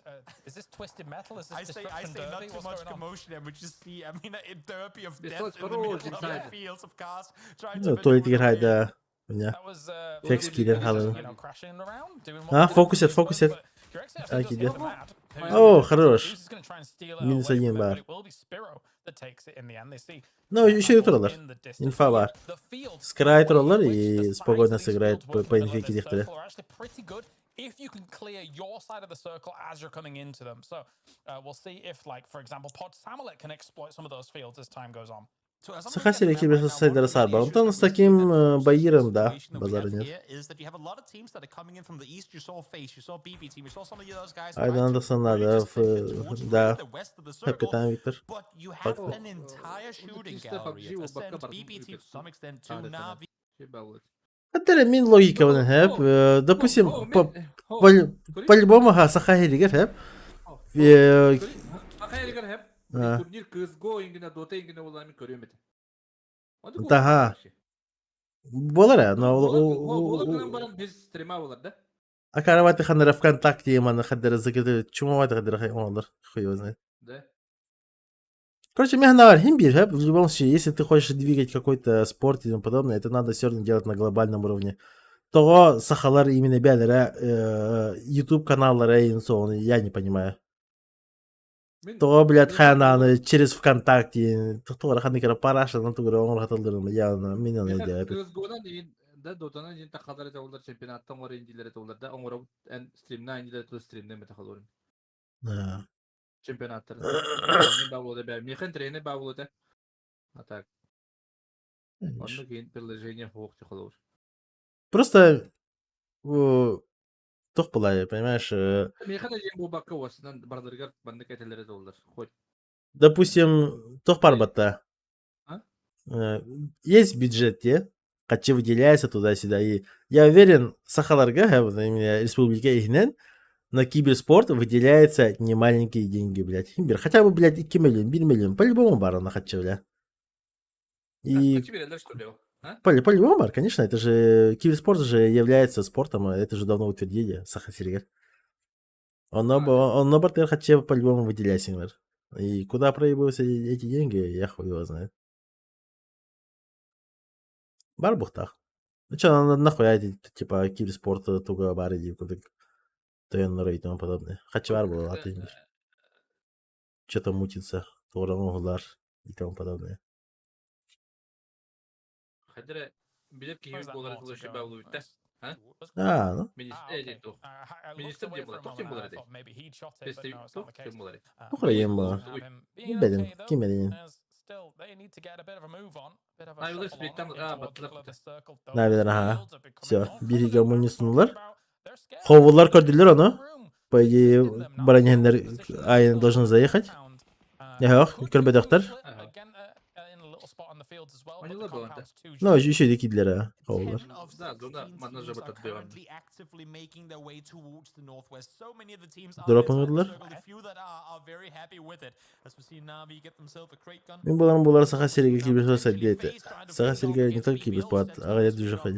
Speaker 13: Is this twisted metal? Is this
Speaker 15: I say
Speaker 13: destruction
Speaker 15: not
Speaker 13: derby?
Speaker 15: too
Speaker 13: What's
Speaker 15: much
Speaker 13: going on?
Speaker 15: commotion and we just see, I mean, a derby of
Speaker 7: This
Speaker 15: death
Speaker 7: was
Speaker 15: in the middle of the
Speaker 7: inside.
Speaker 15: fields of cars trying to
Speaker 2: Ну, туалет
Speaker 15: maneuver
Speaker 2: играет,
Speaker 15: away.
Speaker 2: да. У меня.
Speaker 13: That was
Speaker 2: Фекс кидер
Speaker 13: you know, crashing around, doing what
Speaker 2: А,
Speaker 13: they do,
Speaker 2: фокусит,
Speaker 13: I suppose,
Speaker 2: фокусит.
Speaker 13: but Curexi actually
Speaker 2: Так,
Speaker 13: does
Speaker 2: иди.
Speaker 13: hit the mat. Who's
Speaker 2: О, хорош.
Speaker 13: is gonna try and steal it
Speaker 2: Минус
Speaker 13: away
Speaker 2: один
Speaker 13: from them,
Speaker 2: бар.
Speaker 13: but it will be Spiro that takes it in the end. They see
Speaker 2: Ну, еще и
Speaker 13: Mad Bulls
Speaker 2: туралар.
Speaker 13: in the distance.
Speaker 2: Инфа бар.
Speaker 13: The field
Speaker 2: Скрай
Speaker 13: the way
Speaker 2: туралар
Speaker 13: in which
Speaker 2: и
Speaker 13: the size
Speaker 2: спокойно
Speaker 13: of these
Speaker 2: сыграет
Speaker 13: fields
Speaker 2: по,
Speaker 13: work
Speaker 2: по
Speaker 13: in the middle
Speaker 2: инфе
Speaker 13: of this
Speaker 2: кидехтере.
Speaker 13: circle are actually pretty good if you can clear your side of the circle as you're coming into them. So we'll see if, like, for example, Pod Samalet can exploit some of those fields as time goes on.
Speaker 2: Саха сирэ киберсайдера сарба. Онтон с таким Баиром, да, базара нет. Айда Андерсон надо, в, да. Капитан Виктор. Факт.
Speaker 7: Чисто PUBG убакка
Speaker 2: Это мин логика онон хэп. Допустим, по, по, по-любому ха саха сиригэр хэп.
Speaker 7: Саха хэп. Турнир CSGO ингине Dota ингине буолла мин көрүөм этэ.
Speaker 2: Таха. Буолар но
Speaker 7: Буолар баран без стрима буолар да?
Speaker 2: А караваты ханнара ВКонтакте маны хаддара закрыты чумовато хаддара олар хуй его знает.
Speaker 7: Да.
Speaker 2: Короче, мягнавар химбир, хэп, в любом случае, если ты хочешь двигать какой-то спорт и тому подобное, это надо все равно делать на глобальном уровне. Тоҕо сахалар именно бэйэлэрэ YouTube каналлара и он, я не понимаю. Тоҕо, блядь, хананы через ВКонтакте, тоҕо ханнык параша, ну тугура он хатылдырым, я меня не делаю.
Speaker 7: CSGO'дан да Dota'нан ин тахалар это олар чемпионаттан оҥор индилер это олар да оҥор эн стримна индилер то стримнен мета халорин. Чемпионаттар. Мен бабулы бә. Мехен тренер бабулы да. А так. Онно кийин приложение хуох тихолор.
Speaker 2: Просто туох буолла, понимаешь?
Speaker 7: Мехен дьиэн бу бакка уосынан бардыргар маннык этэллэр это олар. Хоть.
Speaker 2: Допустим, туох баар батта.
Speaker 7: А?
Speaker 2: Есть бюджет, те, харчы выделяется туда-сюда. И я уверен, сахаларга, вот именно республика иһинэн, на киберспорт выделяется немаленькие деньги, блядь. Хотя бы, блядь, 2 миллион, 1 миллион, по-любому баар онно харчы, бля. И по-любому баар, конечно, это же киберспорт же является спортом, это же давно утвердили, Саха сиригэр. Онно барытыгар харчы по-любому выделяйся. И куда проебываются эти деньги, я хуй его знает. Баар буолуохтаах. Ну что, нахуя эти, типа, киберспорт туга баар дии курдук тойоннору и тому подобное. Харчы баар буолла, что-то мутится, туора оҥоһуллар и тому подобное.
Speaker 7: Хадара билэр киһи буолар тылы баулуйта.
Speaker 2: А, ну.
Speaker 7: Министр диэн буолар. Туох диэн буолар этэй? Туох диэн буолар
Speaker 2: Туох эрэ диэн буолар. Билбэтим. Ким эдин? Навилар, ага. Все, биһиги мунньустунулар. Ховулар көрдүлэр ону. По идее, баран иһэннэр айан должен заехать. Эһэх, көрбөтөхтөр. Ну, еще и кидлер, ховулар. Дроп оҥордулар. Мин буолан буолар Саха сиригэр киберспорт сайдыа этэ. Саха сиригэр не только киберспорт, аҕыйах движуха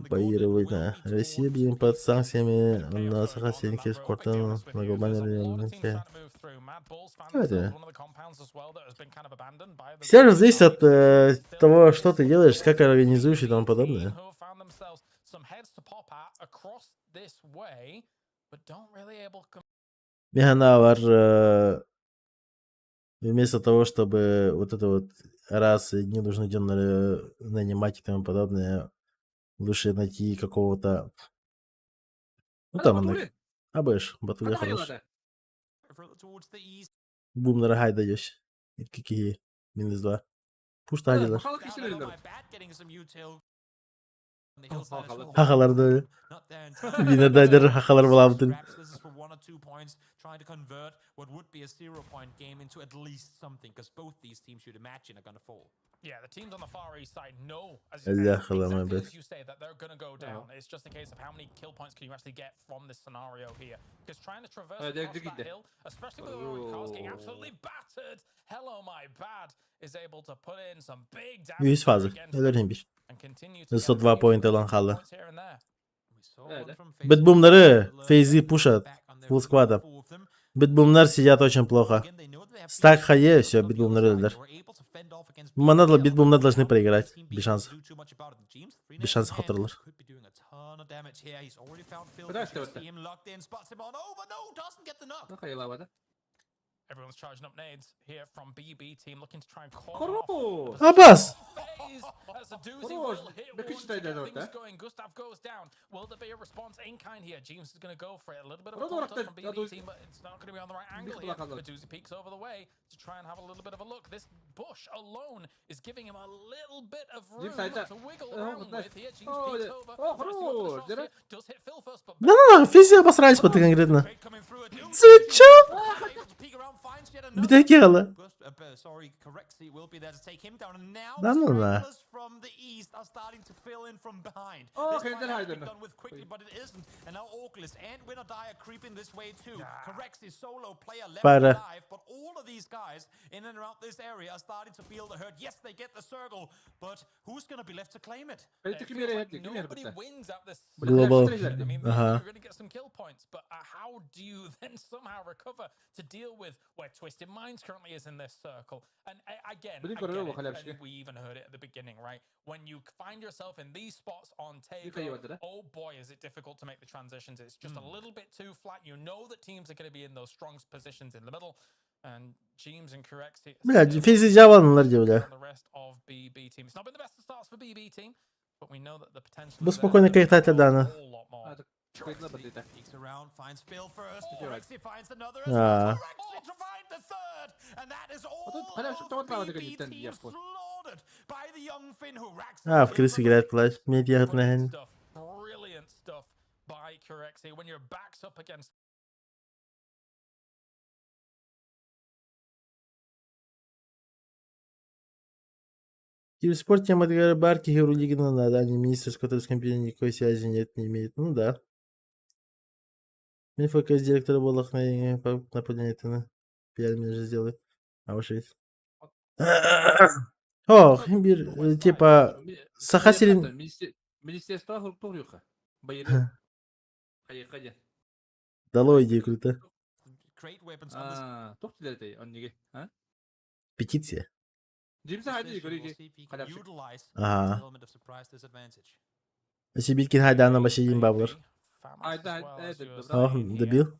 Speaker 2: Бои да. Россия блин под санкциями на Саха сирин киберспортын на глобальном рынке. Это. Все же зависит от того, что ты делаешь, как организуешь и тому подобное. Мин санаабар вместо того, чтобы вот это вот раз не нужно нанимать и тому подобное, лучше найти какого-то. Ну там, Абыш, Батуля хорош. Бумнера хай даешь. Какие минус два. Пуштадилар. Хахалар да. Винодайдер хахалар булабытын.
Speaker 15: Trying to convert what would be a 0 point game into at least something, because both these teams you'd imagine are going to fall.
Speaker 13: Yeah, the teams on the far east side know, as,
Speaker 2: exactly
Speaker 13: as you say, that they're going to go down. It's just a case of how many kill points can you actually get from this scenario here. Because trying to traverse across that hill, especially with the orange cars getting absolutely battered, Hello My Bad is able to put in some big damage.
Speaker 2: Үһүс фаза. Өлөр бир. 102 point ылан хаалла. Бэтбумнары фейзи пушат. Full squad. Бэтбумнар сидят очень плохо. Стак хае, все, бэтбумнары өлдүлэр. Манна бэтбумнар должны проиграть. Без шансов. Без шансов хоттороллор.
Speaker 7: Подожди, вот.
Speaker 13: Everyone's charging up nades here from BB team, looking to try and call
Speaker 7: Хорош!
Speaker 2: Абас!
Speaker 7: Хорош!
Speaker 13: Going. Gustav goes down. Will there be a response in kind here? James is going to go for it. A little bit of a from BB team, but it's not going to be on the right angle here. Medusa peeks over the way to try and have a little bit of a look. This bush alone is giving him a little bit of room to wiggle around with here. James peeks over. Does hit Phil first, but
Speaker 2: Да-да-да, физия обосрались по конкретно. Ты чё? Бүтэки хаалла. Да ну да.
Speaker 7: О, Хейдер Хайдер.
Speaker 2: Пара.
Speaker 15: In and around this area are starting to feel the hurt. Yes, they get the circle, but who's going to be left to claim it?
Speaker 13: Nobody wins at this.
Speaker 2: Global.
Speaker 13: I mean,
Speaker 2: Ага.
Speaker 13: you're going to get some kill points, but how do you then somehow recover to deal with where Twisted Minds currently is in this circle? And again, I get it, and we even heard it at the beginning, right? When you find yourself in these spots on Taego, oh boy, is it difficult to make the transitions. It's just a little bit too flat. You know that teams are going to be in those strong positions in the middle. And James and Correxi
Speaker 2: Бля, физи жабанылар дии, бля.
Speaker 13: the rest of BB team. It's not been the best of starts for BB team, but we know that the potential
Speaker 2: Бу
Speaker 13: is there
Speaker 2: спокойно
Speaker 13: for
Speaker 2: кайфать
Speaker 13: a
Speaker 2: дана.
Speaker 13: whole lot more.
Speaker 15: Peeks around, finds Phil first. Correxi finds another as
Speaker 2: А.
Speaker 15: well. Correxi to find the third, and that is all of BB team slaughtered by the young Finn who racks
Speaker 2: А, в крыс играет плащ. Мне делать
Speaker 13: Brilliant stuff. Brilliant stuff by Correxi. When your back's up against
Speaker 2: Киберспорт тематыгар баар киһи рулигина надо, а не министр, с которым с компьютером никакой связи нет, не имеет. Ну да. Мин ФКС директора буоллахына нападение пиар менеджер сделай. А уж ведь. Ох, бир, типа, Саха сирин...
Speaker 7: Министерство хуруктур Байыры. Хайыка дьэ.
Speaker 2: Долой идею круто.
Speaker 7: Аа, туох дилэтэй онниги, а?
Speaker 2: Петиция.
Speaker 7: Димса хайды көрүги. Халапшик.
Speaker 2: Ага. Сибиркин хайдаана бассейн баблар.
Speaker 7: Айда, айда,
Speaker 2: Ох, добил.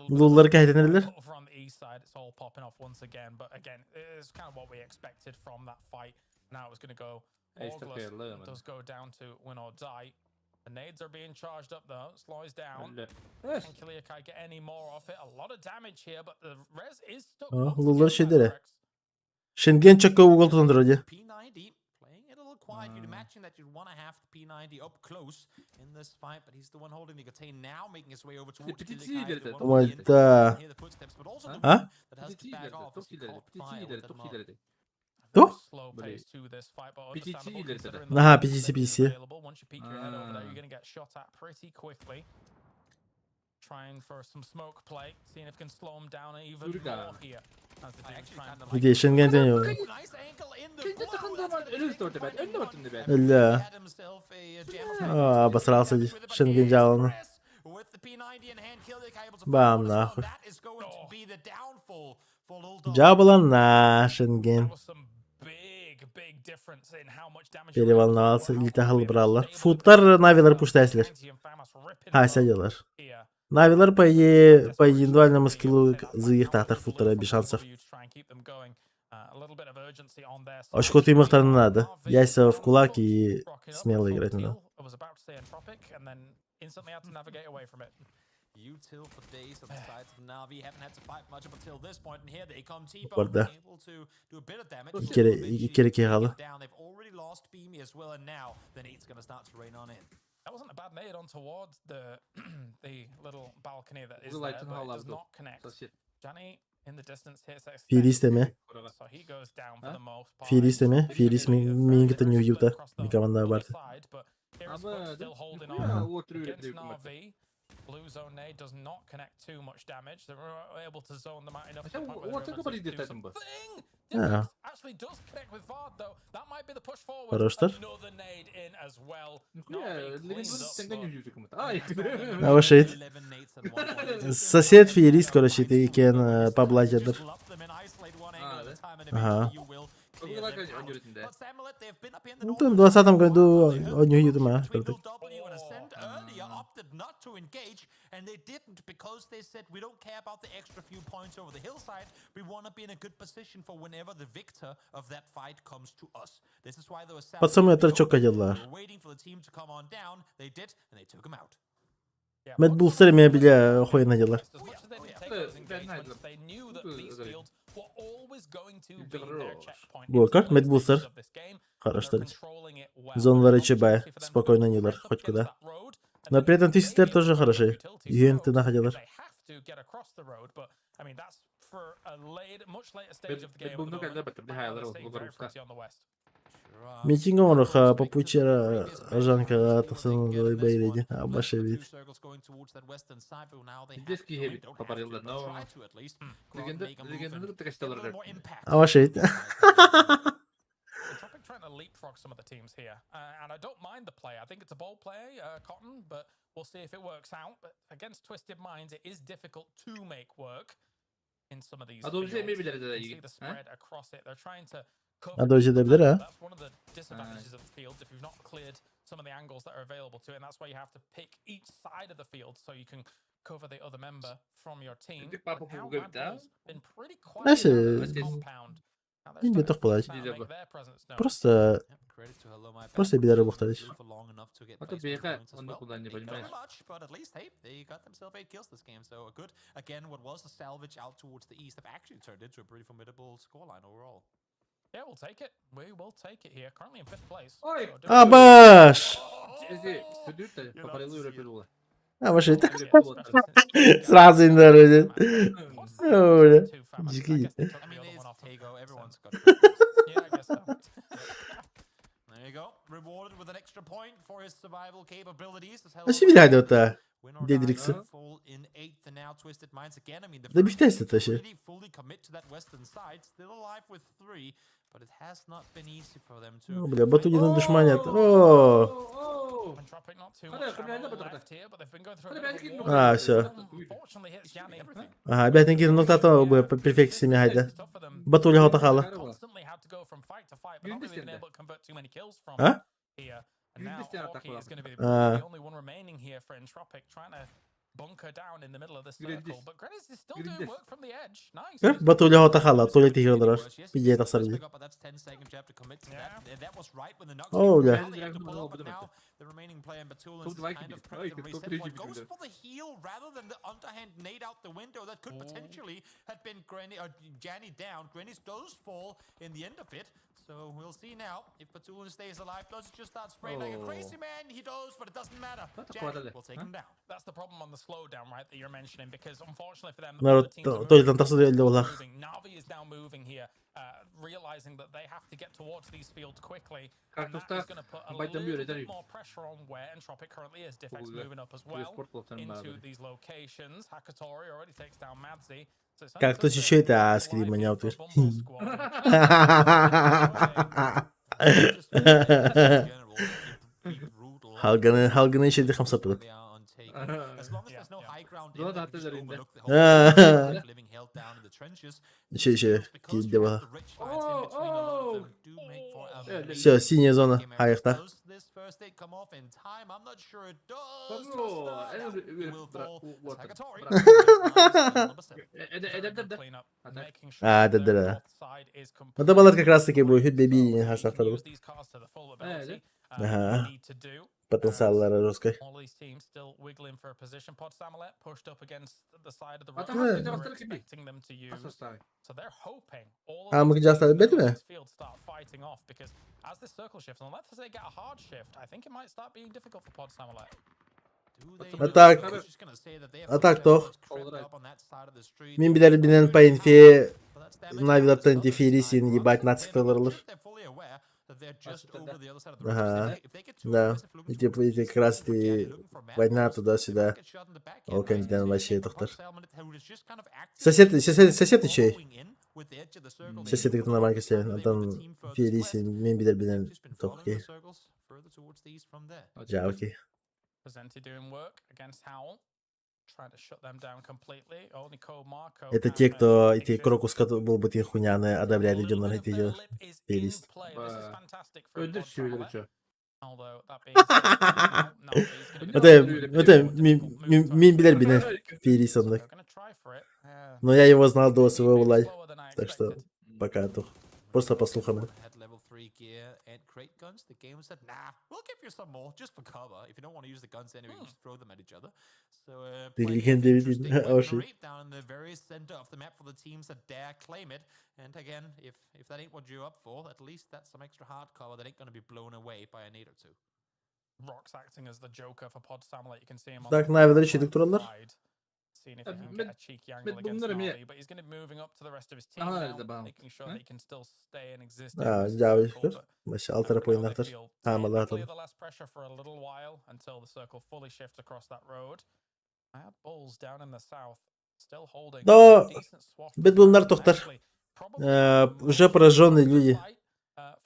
Speaker 2: Луллар кэһэтинэллэр.
Speaker 13: Over on the east side, it's all popping off once again. But again, it's kind of what we expected from that fight. Now it's going to go. August does go down to win or die. The nades are being charged up though. Slows down. Can Kiliakai get any more off it? A lot of damage here, but the res is stuck.
Speaker 2: Луллар шедere. Шенген чокко угол тутан турар дии.
Speaker 15: P90 playing it a little quiet. You'd imagine that you'd want to have the P90 up close in this fight, but he's the one holding the contain now, making his way over towards Kiliakai, the one on the end.
Speaker 2: Мальта.
Speaker 15: Hear the footsteps, but also the
Speaker 2: А?
Speaker 15: one that has to back off as he caught fire with that mark.
Speaker 2: Кто?
Speaker 13: Slow pace to this fight, but
Speaker 7: PTC
Speaker 13: understandable
Speaker 7: ileride.
Speaker 13: considering the
Speaker 2: Ага,
Speaker 13: weapons
Speaker 2: PTC,
Speaker 13: that is
Speaker 2: PTC.
Speaker 13: available. Once you peek your head over there, you're going to get shot at pretty quickly. Trying for some smoke play, seeing if can slow him down even more here. As the team try and
Speaker 2: Где Шенген день. Ля. А, обосрался Шенген жалобно. Бам, нахуй. Джабала на Шенген. Переволновался, илтахал браллар. Футтар навилар пуштайсылар. Хайса делар. Навилар по идее, по индивидуальному скиллу зыйыхтаахтар футтара без шансов. Очко тыймыктарына надо. Яйца в кулак и смело играть надо.
Speaker 15: Util for days on the sides of Navi haven't had to fight much up until this point, and here they come. T-Bone
Speaker 2: Барда.
Speaker 15: able to do a bit of damage.
Speaker 2: Икки эрэ киһи хаалла.
Speaker 15: Down. They've already lost Beamy as well, and now the nade's gonna start to rain on in.
Speaker 13: That wasn't a bad nade on towards the little balcony that is
Speaker 7: Бу
Speaker 13: there,
Speaker 7: лайтын
Speaker 13: but it does
Speaker 7: хааллар
Speaker 13: not connect. Johnny in the distance hits
Speaker 2: Фирист эме.
Speaker 13: So he goes down for the most part.
Speaker 2: Фирист эме. Фирист миин кытта ньююта. Команда барты.
Speaker 13: Side, but Here's still holding on against Na'Vi. Blue zone nade does not connect too much damage. They were able to zone them out enough to the point where they're able to do something.
Speaker 2: Аа.
Speaker 13: Actually does connect with Vard though. That might be the push forward.
Speaker 2: Хороштар.
Speaker 13: Another nade in as well.
Speaker 2: Абашайт. Сосед фиерист, короче, ты кен паблазердер. Ага. Ну, там в 20 году он не круто.
Speaker 15: opted not to engage, and they didn't because they said we don't care about the extra few points over the hillside. We want to be in a good position for whenever the victor of that fight comes to us. This is why they were
Speaker 2: Пацаны, это чё делар.
Speaker 15: waiting for the team to come on down. They did, and they took him out.
Speaker 2: Mad Bulls'тар эмиэ билэ охуенно делар. Буолкар, Mad Bulls'тар. Хороштар. Зоналар ЧБ. Спокойно нилар, хоть куда. Но при этом Твистер тоже хороши. Юнты находилар. Митинг оҥоруха попучера Жанка тахсан байреди абаша бит. Абаша бит.
Speaker 13: Entropic trying to leapfrog some of the teams here, and I don't mind the play. I think it's a bold play, Cotton, but we'll see if it works out. But against Twisted Minds, it is difficult to make work in some of these.
Speaker 7: Adobe
Speaker 13: fields.
Speaker 7: эмиэ билэр
Speaker 13: You
Speaker 7: да
Speaker 13: can see the spread across it. They're trying to cover
Speaker 2: Adobe
Speaker 13: each
Speaker 2: билэр,
Speaker 13: other.
Speaker 2: а?
Speaker 13: That's one of the disadvantages of the field if you've not cleared some of the angles that are available to it, and that's why you have to pick each side of the field so you can cover the other member from your team. But now Mad Bulls been pretty quiet
Speaker 2: Знаешь,
Speaker 13: out of this compound. Now they're
Speaker 2: Мин
Speaker 13: starting
Speaker 2: бетох булач.
Speaker 13: to make their presence known.
Speaker 2: Просто просто билэр буохтарыч.
Speaker 7: А то бега, он никуда не понимаешь.
Speaker 15: much, but at least hey, they got themselves eight kills this game, so a good again what was a salvage out towards the east have actually turned into a pretty formidable scoreline overall.
Speaker 13: Yeah, we'll take it. We will take it here. Currently in fifth place.
Speaker 7: Ой!
Speaker 13: So doing
Speaker 2: Абаш! Абаш это. Сразу им дорогу. Оля.
Speaker 13: too fast. I
Speaker 2: Дикий.
Speaker 13: guess they took
Speaker 15: I
Speaker 13: the
Speaker 15: mean,
Speaker 13: other
Speaker 15: it's
Speaker 13: one off.
Speaker 15: Tago, everyone's got.
Speaker 13: Yeah, I guess so.
Speaker 15: There you go. Rewarded with an extra point for his survival capabilities. As
Speaker 2: А себе
Speaker 15: Win or die,
Speaker 2: Дедриксы.
Speaker 15: fall in eighth and now Twisted Minds again. I mean, the
Speaker 2: Да
Speaker 15: first
Speaker 2: бифтайся
Speaker 15: team to
Speaker 2: тащи.
Speaker 15: really fully commit to that western side, still alive with three, but it has not been easy for them to.
Speaker 2: О, бля, Батугина душманят. О,
Speaker 13: Entropic not too
Speaker 7: Ходи,
Speaker 13: much
Speaker 7: ходи,
Speaker 13: ammo
Speaker 7: ходи, ходи.
Speaker 13: left here, but they've been going through a
Speaker 7: Ходи,
Speaker 13: bit of
Speaker 7: ходи,
Speaker 13: a war.
Speaker 7: ходи.
Speaker 2: А, всё.
Speaker 13: Unfortunately hits Yanni.
Speaker 2: Ага, опять накинул нокта перфект семья хайда.
Speaker 13: It's tough for them.
Speaker 2: Батуля хотахала.
Speaker 13: Constantly had to go from fight to fight, but not really been able to convert too many kills from
Speaker 2: А?
Speaker 13: here. And now
Speaker 7: Гриндистер
Speaker 13: Orky is going to be
Speaker 2: А.
Speaker 13: the only one remaining here for Entropic, trying to bunker down in the middle of the circle.
Speaker 7: Гриндис.
Speaker 13: But Gredis is still doing
Speaker 7: Гриндис.
Speaker 13: work from the edge. Nice.
Speaker 2: Батуля хотахала, туля тихилдерар. Пидей тахсар
Speaker 15: Pick up, but that's 10 seconds you have to commit to that. And That was right when the knocks
Speaker 2: О,
Speaker 15: came
Speaker 2: бля.
Speaker 15: down, they had to pull up, but now the remaining player in Batulins
Speaker 7: Тут
Speaker 15: is
Speaker 7: лайки
Speaker 15: kind of
Speaker 7: бить.
Speaker 15: prepped
Speaker 7: Ой,
Speaker 15: and
Speaker 7: тут
Speaker 15: reset
Speaker 7: три
Speaker 15: one.
Speaker 7: бить
Speaker 15: Goes
Speaker 7: уже.
Speaker 15: for the heal rather than the underhand nade out the window that could potentially have been Granny or Janny down. Granny's does fall in the end of it. So we'll see now if Batulin stays alive. Does he just start spraying like a crazy
Speaker 7: Oh.
Speaker 15: man? He does, but it doesn't matter.
Speaker 7: What the
Speaker 15: Janny
Speaker 7: квадали,
Speaker 15: will take
Speaker 7: а?
Speaker 15: him down.
Speaker 13: That's the problem on the slowdown, right, that you're mentioning, because unfortunately for them, the
Speaker 2: Народ,
Speaker 13: other teams are
Speaker 2: то ли
Speaker 13: moving.
Speaker 2: там тахсар олах.
Speaker 13: Moving. Navi is now moving here, realizing that they have to get towards these fields quickly.
Speaker 7: Как
Speaker 13: And that is
Speaker 7: тустаах
Speaker 13: going to put a
Speaker 7: байдам
Speaker 13: little
Speaker 7: үөрэтэр
Speaker 13: bit more pressure on where Entropic currently is. Defex
Speaker 7: Бугуга.
Speaker 13: moving up as
Speaker 7: Тугу
Speaker 13: well
Speaker 7: спорт лаптан
Speaker 13: into
Speaker 7: баабы.
Speaker 13: these locations. Hakatori already takes down Madzi. So it's
Speaker 2: Как
Speaker 13: only
Speaker 2: то
Speaker 13: good
Speaker 2: еще
Speaker 13: that
Speaker 2: это аскри
Speaker 13: live
Speaker 2: меня
Speaker 13: here
Speaker 2: вот
Speaker 13: for
Speaker 2: видишь.
Speaker 13: Bumble Squad.
Speaker 15: Just in general, be brutal.
Speaker 2: Халганы халганы еще хамсапыт.
Speaker 15: They are untaken. As long as there's no high ground in
Speaker 7: Зона
Speaker 15: there, you just
Speaker 7: атызар инде.
Speaker 15: overlook the whole
Speaker 2: А.
Speaker 15: thing, living held down in the trenches.
Speaker 2: Еще еще
Speaker 15: Because you
Speaker 2: кидева.
Speaker 15: have the ridge lines in between, a lot of them do make for a
Speaker 7: Э,
Speaker 2: Все, синяя зона.
Speaker 15: game area.
Speaker 2: Хайхта.
Speaker 15: Does this first aid come off in time? I'm not sure it does.
Speaker 7: Ну,
Speaker 15: Does
Speaker 7: это
Speaker 15: not.
Speaker 7: же
Speaker 15: He will
Speaker 7: бра-
Speaker 15: fall
Speaker 7: у-
Speaker 15: as
Speaker 7: вот он,
Speaker 15: Hakatori
Speaker 7: брат.
Speaker 15: is number seven.
Speaker 7: Это это
Speaker 13: Very good cleanup,
Speaker 7: А так?
Speaker 13: making sure
Speaker 2: А,
Speaker 13: that
Speaker 2: да,
Speaker 13: their
Speaker 2: да, да.
Speaker 13: north side is
Speaker 2: Это баллад как раз таки
Speaker 13: completely
Speaker 2: будет
Speaker 13: clear.
Speaker 2: беби
Speaker 13: So
Speaker 2: хасахтар.
Speaker 13: use these cars to the full ability,
Speaker 2: Ага.
Speaker 13: need to do.
Speaker 2: Потенциал жесткой.
Speaker 13: All these teams still wiggling for a position. Pod Samalet pushed up against the side of the
Speaker 7: А
Speaker 13: road.
Speaker 7: там
Speaker 13: that
Speaker 7: это
Speaker 13: they were
Speaker 7: растрелки бей.
Speaker 13: expecting them to use.
Speaker 7: Составе.
Speaker 13: So they're hoping all
Speaker 2: А
Speaker 13: of
Speaker 2: мы
Speaker 13: these
Speaker 2: где оставили
Speaker 13: teams in the
Speaker 2: бетами?
Speaker 13: this field start fighting off because as this circle shifts, unless they get a hard shift, I think it might start being difficult for Pod Samalet.
Speaker 15: Do they
Speaker 2: А
Speaker 15: know?
Speaker 2: так,
Speaker 15: I was just gonna say that they have
Speaker 2: а так
Speaker 15: got
Speaker 2: тох.
Speaker 15: crept up on that side of the street.
Speaker 2: Мин билер бинен по инфе
Speaker 15: But that's damage
Speaker 2: Навилаттан
Speaker 15: on the
Speaker 2: дефирисин
Speaker 15: side.
Speaker 2: ебать
Speaker 15: They're
Speaker 2: нацикаларлар.
Speaker 15: fully aware that they're just over the other side of the road.
Speaker 2: Ага.
Speaker 15: If they get too
Speaker 2: Да.
Speaker 15: aggressive looking
Speaker 2: И типа
Speaker 15: towards
Speaker 2: эти
Speaker 15: the
Speaker 2: как раз
Speaker 15: east, looking for Janny,
Speaker 2: эти
Speaker 15: looking for Mad
Speaker 2: война
Speaker 15: Bulls, they
Speaker 2: туда-сюда.
Speaker 15: might get shot in the back here.
Speaker 2: Алканден
Speaker 15: Nice
Speaker 2: вообще
Speaker 15: take from
Speaker 2: доктор.
Speaker 15: Pod Salmon, who is just kind of actively
Speaker 2: Сосед, сосед, сосед чей?
Speaker 15: following in with the edge of the circle. They
Speaker 2: Сосед
Speaker 15: look
Speaker 2: это нормально
Speaker 15: for
Speaker 2: себе.
Speaker 15: the team
Speaker 2: Антон
Speaker 15: furthest west.
Speaker 2: Ферисин мен билер бинен
Speaker 15: Just been following
Speaker 2: тохки.
Speaker 15: the circles further towards the east from there.
Speaker 2: Жавки.
Speaker 13: Presenti doing work against Howl. Trying to shut them down completely. Only Code Marco
Speaker 2: Это
Speaker 13: and,
Speaker 2: те, кто эти
Speaker 13: Exist.
Speaker 2: Крокус, который был бы ты хуйняны, одобряли
Speaker 13: Little
Speaker 2: идем на
Speaker 13: bit of their
Speaker 2: видео.
Speaker 13: lip is in
Speaker 2: Ферист.
Speaker 13: play. This is fantastic for
Speaker 7: Öldür
Speaker 13: Pod
Speaker 7: sürüleri
Speaker 13: Samalet.
Speaker 7: çö.
Speaker 13: Although that being said, Navi's gonna be
Speaker 2: Это, это мин билер бинен Ферист
Speaker 13: So
Speaker 2: оннук.
Speaker 13: they're gonna try for it.
Speaker 2: Но я его знал до своего
Speaker 13: maybe
Speaker 2: лай.
Speaker 13: slower than I
Speaker 2: Так что
Speaker 13: expected.
Speaker 2: пока то. Просто по слухам.
Speaker 15: Had level 3 gear and crate guns. The game said, nah, we'll give you some more just for cover. If you don't want to use the guns anyway, you can just throw them at each other. So,
Speaker 2: The
Speaker 15: plenty of
Speaker 2: legendary
Speaker 15: interesting
Speaker 2: oh, shit.
Speaker 15: weaponry down in the very center of the map for the teams that dare claim it. And again, if that ain't what you're up for, at least that's some extra hard cover that ain't going to be blown away by a nade or two.
Speaker 13: Rock's acting as the Joker for Pod Samalet. You can see him on
Speaker 2: Так,
Speaker 13: the
Speaker 2: Нави
Speaker 13: right
Speaker 2: дальше докторалар.
Speaker 13: side. Seeing if he can
Speaker 7: Мин
Speaker 13: get a cheeky angle
Speaker 7: мин
Speaker 13: against
Speaker 7: bunları
Speaker 13: Navi,
Speaker 7: mi?
Speaker 13: but he's going to be moving up to the rest of his team
Speaker 7: Aha,
Speaker 13: now,
Speaker 7: nerede bana?
Speaker 13: making sure
Speaker 7: Hı?
Speaker 13: that he can still stay and exist in
Speaker 2: А,
Speaker 13: this
Speaker 2: жавы
Speaker 13: circle, but
Speaker 2: Вообще
Speaker 13: for
Speaker 2: алтара
Speaker 13: now they
Speaker 2: поиннахтар.
Speaker 13: feel
Speaker 2: Хаамалаатан.
Speaker 13: technically the less pressure for a little while until the circle fully shifts across that road. Mad Bulls down in the south still holding
Speaker 2: Но
Speaker 13: a decent swath of
Speaker 2: Бет bunlar
Speaker 13: ground and
Speaker 2: тохтар.
Speaker 13: actually probably
Speaker 2: Э,
Speaker 13: the
Speaker 2: Уже
Speaker 13: most
Speaker 2: пораженные люди.
Speaker 13: fight,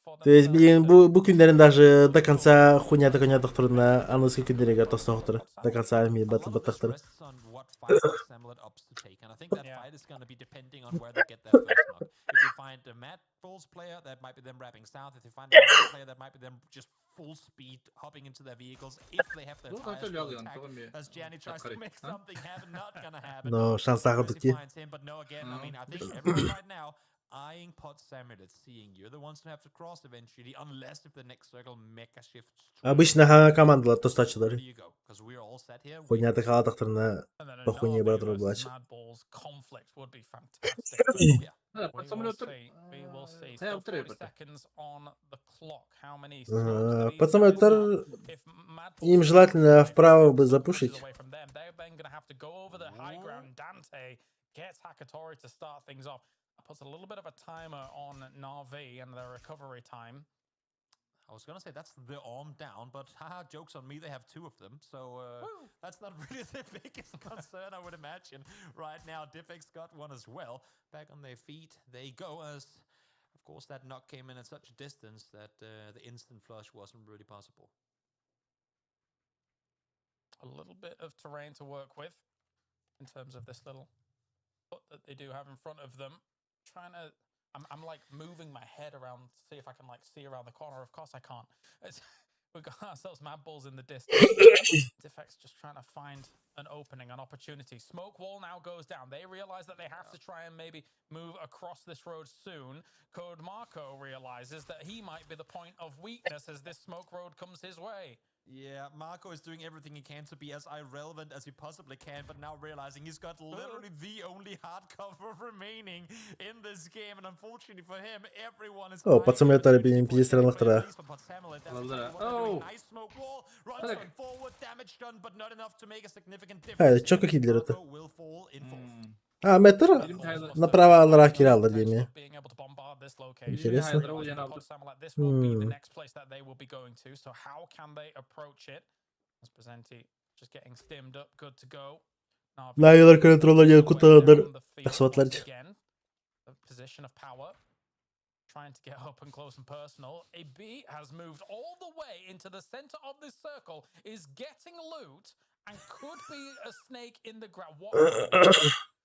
Speaker 13: for
Speaker 2: То есть,
Speaker 13: themselves
Speaker 2: блин,
Speaker 13: to
Speaker 2: бу, бу күннэрин даже до конца хуйня такая докторна аныгыскы күннэригэр тостохтор. До конца ми
Speaker 15: A
Speaker 2: батл
Speaker 15: lot of this
Speaker 2: баттахтар.
Speaker 15: rests on what fight Samalet opts to take, and I think that fight is going to be depending on where they get their first knock. If you find a Mad Bulls player, that might be them wrapping south. If you find a Mad player, that might be them just full speed hopping into their vehicles. If they have their
Speaker 7: Ну,
Speaker 15: tires
Speaker 7: это
Speaker 15: fully
Speaker 7: ляган,
Speaker 15: intact.
Speaker 7: то ми.
Speaker 15: As Gianni tries to
Speaker 7: Открыть,
Speaker 15: make
Speaker 7: а?
Speaker 15: something happen, not gonna happen.
Speaker 2: Но шанс
Speaker 15: Percy
Speaker 2: тахырдык
Speaker 15: finds him, but no, again, I
Speaker 7: Ну.
Speaker 15: mean, I think everyone right now eyeing Pod Samalet, seeing you're the ones who have to cross eventually, unless if the next circle mega shifts. towards
Speaker 2: Обычно ха командалар тостачылар.
Speaker 15: Where do you go? 'Cause we're all set here. We
Speaker 2: Хуйня такала докторна
Speaker 13: And then a
Speaker 2: по хуйне
Speaker 13: Na'Vi
Speaker 2: брат
Speaker 13: versus
Speaker 2: рублач.
Speaker 13: Mad Bulls conflict would be fantastic. but
Speaker 15: Yeah.
Speaker 7: Ha,
Speaker 13: We will
Speaker 7: самолеттар.
Speaker 13: see. We will see.
Speaker 7: Хай
Speaker 13: Still
Speaker 7: утыры
Speaker 13: 40
Speaker 7: бата.
Speaker 13: seconds on the clock. How many smokes do these
Speaker 2: Под
Speaker 13: guys
Speaker 2: самолеттар
Speaker 13: have? If Mad Bulls
Speaker 2: им желательно
Speaker 13: if
Speaker 2: вправо бы
Speaker 13: pushes
Speaker 2: запушить.
Speaker 13: away from them, they're then gonna have to go over the high ground. Dante gets Hakatori to start things off. Puts a little bit of a timer on Na'Vi and their recovery time.
Speaker 15: I was gonna say that's the arm down, but haha, jokes on me, they have two of them, so that's not really the biggest concern I would imagine right now. Diffix got one as well. Back on their feet they go as, of course, that knock came in at such a distance that the instant flush wasn't really possible.
Speaker 13: A little bit of terrain to work with in terms of this little foot that they do have in front of them. Trying to, I'm like moving my head around to see if I can like see around the corner. Of course I can't. We've got ourselves Mad Bulls in the distance. Defect's just trying to find an opening, an opportunity. Smoke wall now goes down. They realize that they have to try and maybe move across this road soon. Code Marco realizes that he might be the point of weakness as this smoke road comes his way.
Speaker 15: Yeah, Marco is doing everything he can to be as irrelevant as he possibly can, but now realizing he's got literally the only hard cover remaining in this game, and unfortunately for him, everyone is
Speaker 2: О, под самолетары пиздец
Speaker 7: Аллара. Оу.
Speaker 15: Nice smoke wall, runs
Speaker 7: Так.
Speaker 15: on forward, damage done, but not enough to make a significant
Speaker 2: А,
Speaker 15: difference.
Speaker 2: это чё какие это?
Speaker 15: Marco will fall in fourth.
Speaker 2: А, метр направо аллара кираллар диэми.
Speaker 13: Being able to bombard this location.
Speaker 2: Интересно.
Speaker 13: This will be the next place that they will be going to. So how can they approach it? As Presenti just getting stimmed up, good to go.
Speaker 2: Навилар контроллер кутадар тахсыбатлар.
Speaker 13: Again, the position of power. Trying to get up and close and personal. AB has moved all the way into the center of this circle, is getting loot, and could be a snake in the ground. What?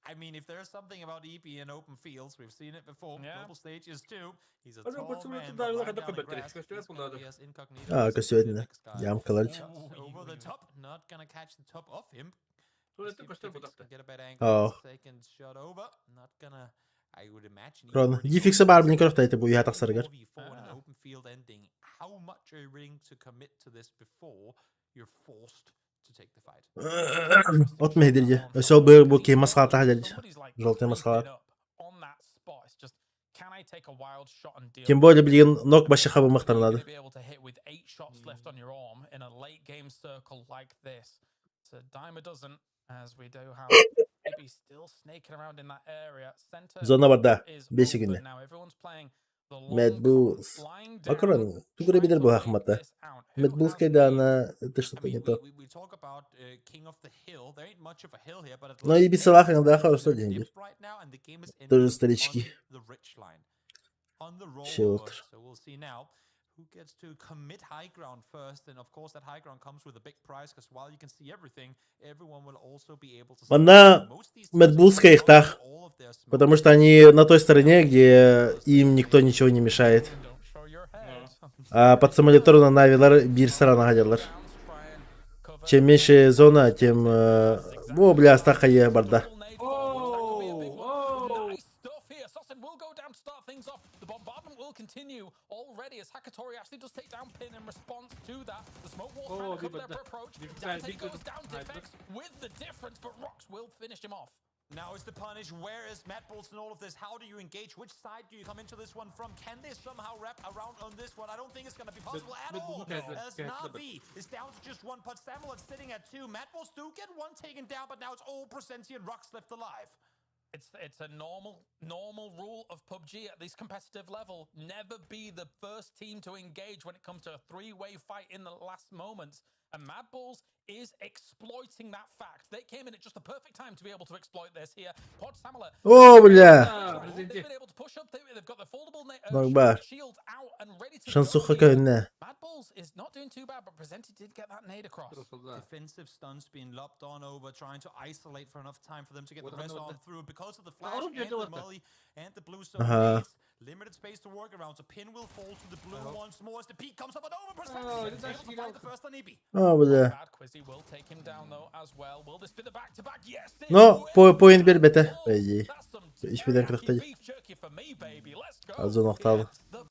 Speaker 15: I mean, if there's something about EP in open fields, we've seen it before. Global stages too. He's a tall man, but lying down in grass, he's gonna be as incognito
Speaker 2: А,
Speaker 15: as the
Speaker 2: көстүбэтинэ.
Speaker 15: next guy.
Speaker 2: Ямкалар.
Speaker 15: Shots over the top, not gonna catch the top of him.
Speaker 7: Тура
Speaker 15: See if
Speaker 7: көстөр
Speaker 15: Diffix
Speaker 7: будакта.
Speaker 15: can get a better angle.
Speaker 2: Oh.
Speaker 15: Second shot over, not gonna. I would imagine. even
Speaker 2: Крон.
Speaker 15: really
Speaker 2: Дификсе бар блин көрөхтө эти бу яха тахсарыгар.
Speaker 15: 4v4 in an open field ending. How much are you willing to commit to this before you're forced to take the fight?
Speaker 2: От мехдирже. Өсөл бу бу кей масхата хадер. Желтый масхалат.
Speaker 13: On that spot, it's just can I take a wild shot and deal?
Speaker 2: Тем более блин нок башы хабы мактарнады.
Speaker 13: Be able to hit with eight shots left on your arm in a late game circle like this. It's a dime a dozen, as we do have maybe still snaking around in that area. Center
Speaker 2: Зона барда.
Speaker 13: is
Speaker 2: 5
Speaker 13: open
Speaker 2: күнне.
Speaker 13: now. Everyone's playing the long
Speaker 2: Mad
Speaker 13: con,
Speaker 2: Bulls.
Speaker 13: flying down,
Speaker 2: Аккуратно. Тугура бидер бу хахмата. Mad Bulls кайдана это что-то не то.
Speaker 15: We talk about king of the hill. There ain't much of a hill here, but at
Speaker 2: Но и
Speaker 15: least
Speaker 2: бисалах иногда хорошо деньги.
Speaker 15: right now, and the game is
Speaker 2: Тоже
Speaker 15: ending
Speaker 2: старички.
Speaker 15: on the rich line. On the rollover.
Speaker 2: Шилтер.
Speaker 15: So we'll see now who gets to commit high ground first. And of course, that high ground comes with a big price because while you can see everything, everyone will also be able to see
Speaker 2: Манна
Speaker 15: most these
Speaker 2: Mad Bulls кайхтах. Потому что они на той стороне, где им никто ничего не мешает. А под самолеторна навилар бир сарана хадерлар. Чем меньше зона, тем... О, бля, астаха е барда.
Speaker 13: Nice stuff here. Sosin will go down to start things off. The bombardment will continue already as Hakatori actually does take down Pin in response to that. The smoke wall's trying
Speaker 7: Oh,
Speaker 13: to cover their
Speaker 7: but
Speaker 13: approach.
Speaker 7: the-
Speaker 13: Dante
Speaker 7: big-
Speaker 13: goes down.
Speaker 7: Right,
Speaker 13: Defex with the difference, but Rox will finish him off.
Speaker 15: Now is the punish. Where is Matt Bolts in all of this? How do you engage? Which side do you come into this one from? Can they somehow wrap around on this one? I don't think it's going to be possible at
Speaker 7: but
Speaker 15: all.
Speaker 7: look at the-
Speaker 15: As
Speaker 7: okay, look at-
Speaker 15: Na'Vi is down to just one. But Samuel is sitting at two. Matt Bolts do get one taken down, but now it's all Presenti and Rux left alive.
Speaker 13: It's a normal rule of PUBG at this competitive level. Never be the first team to engage when it comes to a three-way fight in the last moments. And Mad Bulls is exploiting that fact. They came in at just the perfect time to be able to exploit this here. Pod Samala.
Speaker 2: О, бля!
Speaker 13: They've been able to push up. They've got the foldable
Speaker 2: Нок бар.
Speaker 13: shields out and ready to go
Speaker 2: Шансуха
Speaker 13: here.
Speaker 2: көнне.
Speaker 13: Mad Bulls is not doing too bad, but Presenti did get that nade across.
Speaker 15: Defensive stuns being lobbed on over, trying to isolate for enough time for them to get the
Speaker 7: What
Speaker 15: rest
Speaker 7: the-
Speaker 15: on through. Because of the flash
Speaker 7: Oğlum
Speaker 15: and the
Speaker 7: diyorlar.
Speaker 15: molly and the blue zone
Speaker 2: Ага.
Speaker 15: nades, limited space to work around. So pin will fall to the blue once more as the peak comes up and over. Presenti
Speaker 7: Oh,
Speaker 15: is
Speaker 7: it's
Speaker 15: able to find the first on EB.
Speaker 2: О, бля.
Speaker 13: Bad Quizzy will take him down though as well. Will this be the back to back? Yes. it
Speaker 2: Но
Speaker 13: will.
Speaker 2: по поинт бербете. По идее. Үч биден кырыкта.
Speaker 13: Beef jerky for me, baby. Let's go.
Speaker 2: Азон окталы.
Speaker 13: The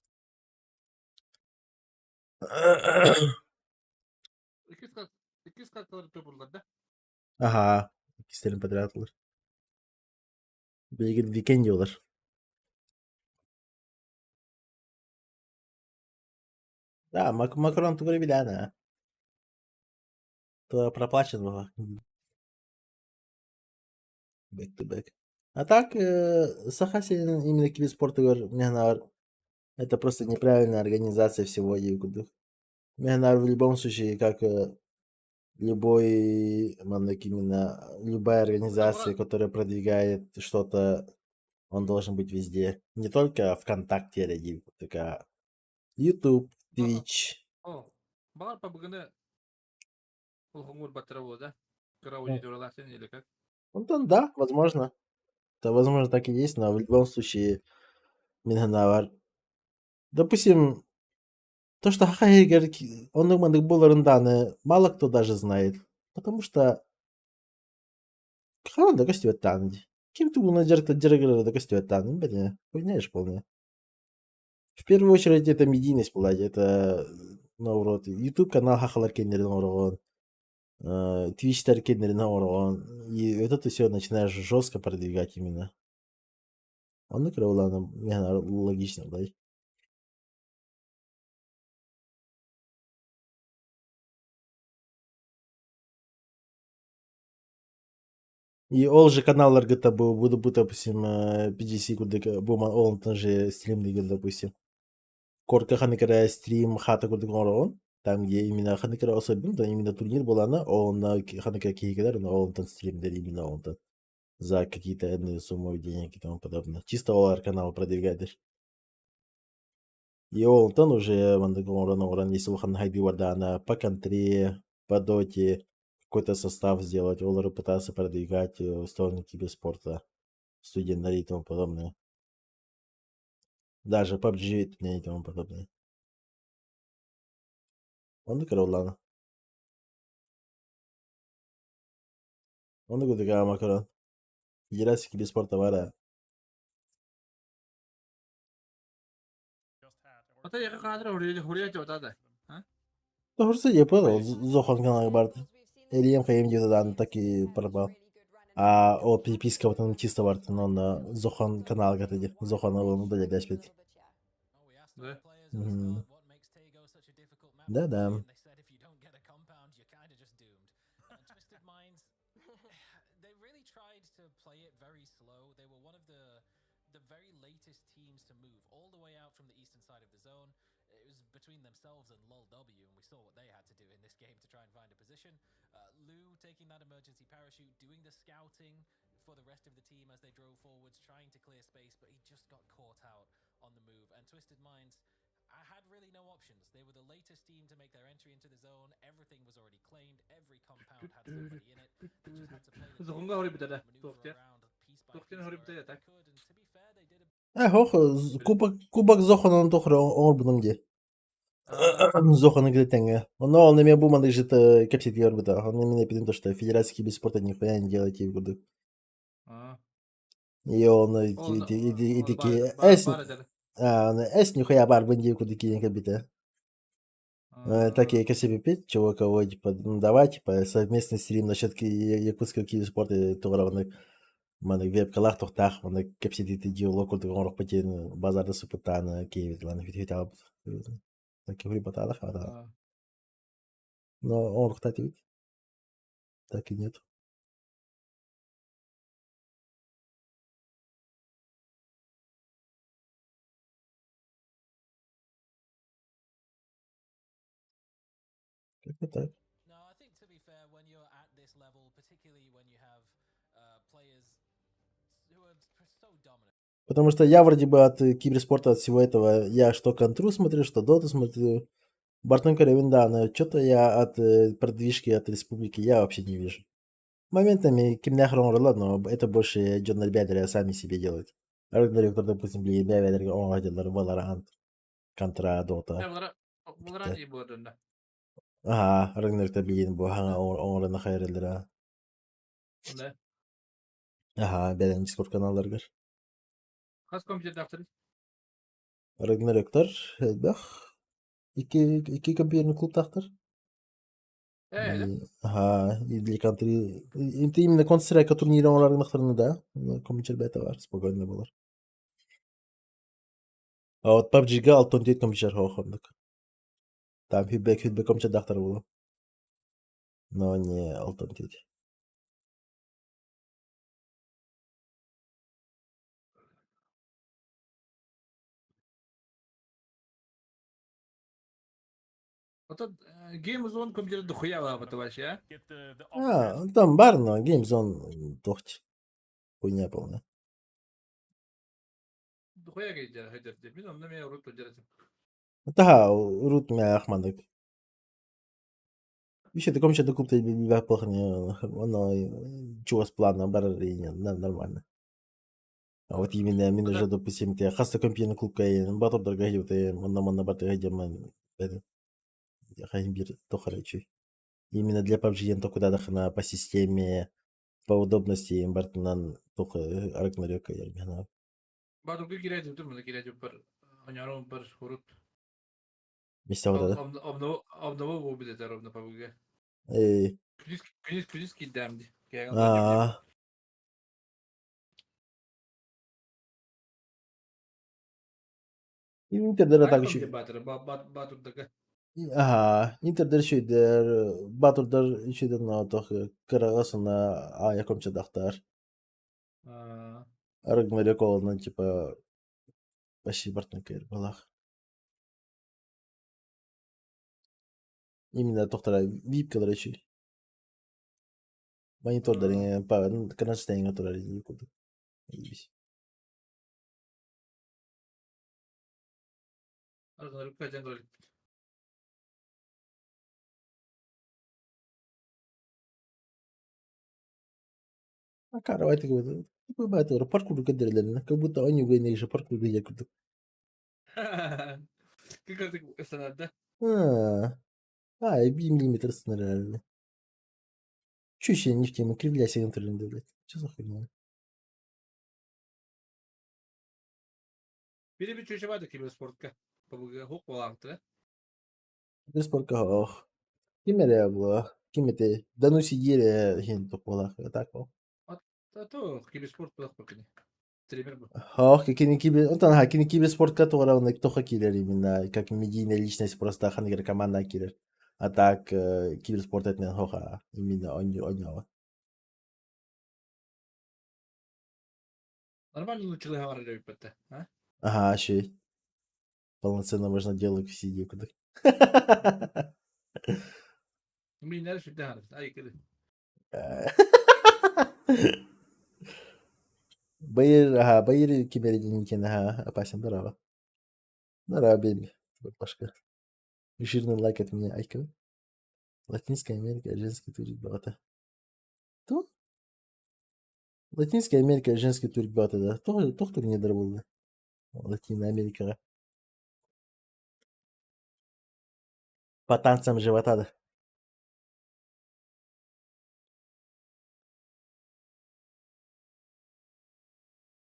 Speaker 7: 240 240 топурлар да.
Speaker 2: Ага. Иккистерин подряд ылар. Билигин Викенди олар. Да, Макрон тугура билээн, То проплачен была. Back to back. А так, Саха сирин именно киберспортугар мин это просто неправильная организация всего курдук. Мин в любом случае, как любой, маннык именно, любая организация, которая продвигает что-то, он должен быть везде. Не только ВКонтакте или курдук, а YouTube, Twitch.
Speaker 7: О, баҕар пабыгыны улахаҥҥа баттара буолуо да? Кыра аудиториялаах син или как?
Speaker 2: Онтон да, возможно. Да, возможно, так и есть, но в любом случае мин санаабар допустим, то, что Саха иһигэр оннук маннык буоларын даҕаны мало кто даже знает. Потому что ханан да көстүбэт даҕаны дии. Ким тугунан дьарыгырара да көстүбэт даҕаны бэтэ. Хуйня полная. В первую очередь это медийность была, это наоборот, YouTube канал хахалар кэннэрин оҥороҕун, Twitchтэр кэннэрин оҥороҕун, и это ты все начинаешь жестко продвигать именно. Оннук эрэ буоллаҕына логично былай. И ол же каналларга буду, допустим, PGC курдук бу ол же стримдигин, допустим. Корка ханнык эрэ стрим хата курдук оҥороҕун. Там, где именно ханнык эрэ особенно, там именно турнир буолана, онно ханнык эрэ киһи кэлэр, ол онтон стримдер именно онтон за какие-то энные суммы денег и тому подобное. Чисто ол канал продвигает. И онтон уже маннык оҥорон оҥорон если улахан хайдыы бардаҕына по контре, по доте какой-то состав сделать, олору пытаться продвигать в сторону киберспорта, студенттар и тому подобное. Даже PUBG и тому подобное. Оннук эрэ буоллаҕына. Оннук курдук аама көрөн. Федерация киберспорта баар ээ.
Speaker 7: Ата яка кадр хуруйа да.
Speaker 2: Тоһурса я понял, Зохан канал барда. Элием хайым диэти даҕаны так и пропал. А ол перепискабытын чисто бартын онно Зохан каналга этэ Зохан ол удалять
Speaker 7: Да.
Speaker 2: Мгм. Да-да.
Speaker 7: Зохунга хоруй бүтэ Туох Туох хоруй бүтэ так.
Speaker 2: Э, хох, кубок, кубок Зоханын тохры оҥорбутум дии. Зоханы тэҥҥэ. Онно ол эмиэ бу маннык жит кэпсэтигэ барбыта. Онно мин эппитим то, что Федерация киберспорта нихуя не делаете курдук. И он и такие эс эс нихуя баар дии курдук киирэн кэлбитэ. Так я кэпсэппиппит, чего кого, типа, ну давай, типа, совместный стрим насчет якутского киберспорта туҕара маннык вебкалаах тохтаах маннык кэпсэтиити диалог курдук оҥорохпут диэн базарда сыппыттааны киэбит ланы бүтүтаабыт. Так и батаалах Но оҥоруохтаатыбыт. Так и нет. Как-то так. Потому что я вроде бы от киберспорта, от всего этого, я что контру смотрю, что доту смотрю. Бартон Каравин, да, но что-то я от продвижки от республики я вообще не вижу. Моментами кимнээх но это больше дьон ребята сами себе делают. Рагнарёк, допустим, били оҥоһдьаллар Valorant, Контра, Дота. Аха, Рагнарёкта билин бу хаҥа оҥорон хайрыллара. Аха, бэлэн Дискорд каналларыгар.
Speaker 7: Хас компьютердаахтарый?
Speaker 2: Рагнарёктар элбэх. Икки компьютерный клубтаахтар. Аха, и для контри... Это именно Counter-Strike турнир оҥорор да, компьютер бэйэтэ баар, спокойно буолар. А вот PUBG-га алтан диэт компьютер хоохоннук. Там хүббэ компьютердаахтар буолуо. Но не алтан диэт.
Speaker 7: Оттон Game Zone компьютер дохуя баабыта вообще, а?
Speaker 2: А, там бар, но Game Zone тохти. Хуйня полная.
Speaker 7: Дохуя кейдер хайдер деп. Мин онно мен урут турдерэтим.
Speaker 2: Таха, урут мэ ахмандык. Еще таком что докупта оно чего с планом бар нормально. А вот именно мин уже, допустим, те хаста компьютер клубка батырдарга хиуте, онна манна батырга деман хайын бир тохарачы. Именно для PUBG только куда на по системе, по удобности бартынан только Рагнарёка ярмена.
Speaker 7: Батырга кирәҗеп тур, мына кирәҗеп бар. Онярым бар урут.
Speaker 2: Места вот это.
Speaker 7: Обново бу билетер обно PUBG.
Speaker 2: Эй.
Speaker 7: Күнүс күнүс күнүс киддәмди.
Speaker 2: А. Интердер так еще.
Speaker 7: Батыр батырдага.
Speaker 2: Ага, интердер шүйдер, батырдар шүйдер на тох кырагасына а якомча дахтар. Рагнарёк олынан типа почти бартын кер балах. Именно тохтара випкалар еще. Монитордар па кронштейнга турар курдук.
Speaker 7: Рагнарёкка жан
Speaker 2: Каравай такой, паркур кадерлерine, как будто они войны же паркур я курдук.
Speaker 7: Как это да?
Speaker 2: А, би миллиметр реально. Чуть не в тему, кривляйся интернет, блядь. Что за хуйня?
Speaker 7: Бири bir çöşe vardı киберспортка. PUBG хук болақты.
Speaker 2: Киберспортка ох. Ким эре була? Ким эте? Да ну сидели хин тополах, так о.
Speaker 7: То киберспорт булак бакыны. Стример бу.
Speaker 2: Ох, кини кибер, онтон ха кини киберспортка тугара он тоха килер именно как медийная личность просто хангер команда килер. А так киберспорт это хоха именно он он
Speaker 7: Нормально лучше говорили битте, а?
Speaker 2: Ага, ще. Полноценно можно делать сидя куда.
Speaker 7: Мин нәрсе сүтә Ай киде.
Speaker 2: Байыр, ага, байыр кибердин ага, опасен, здорово. Здорово, бейби. Башка. Жирный лайк от меня, Айка. Латинская Америка, женский турик бата. То? Латинская Америка, женский турик бата, да. То, то, не был. Латина Америка. По танцам живота, да.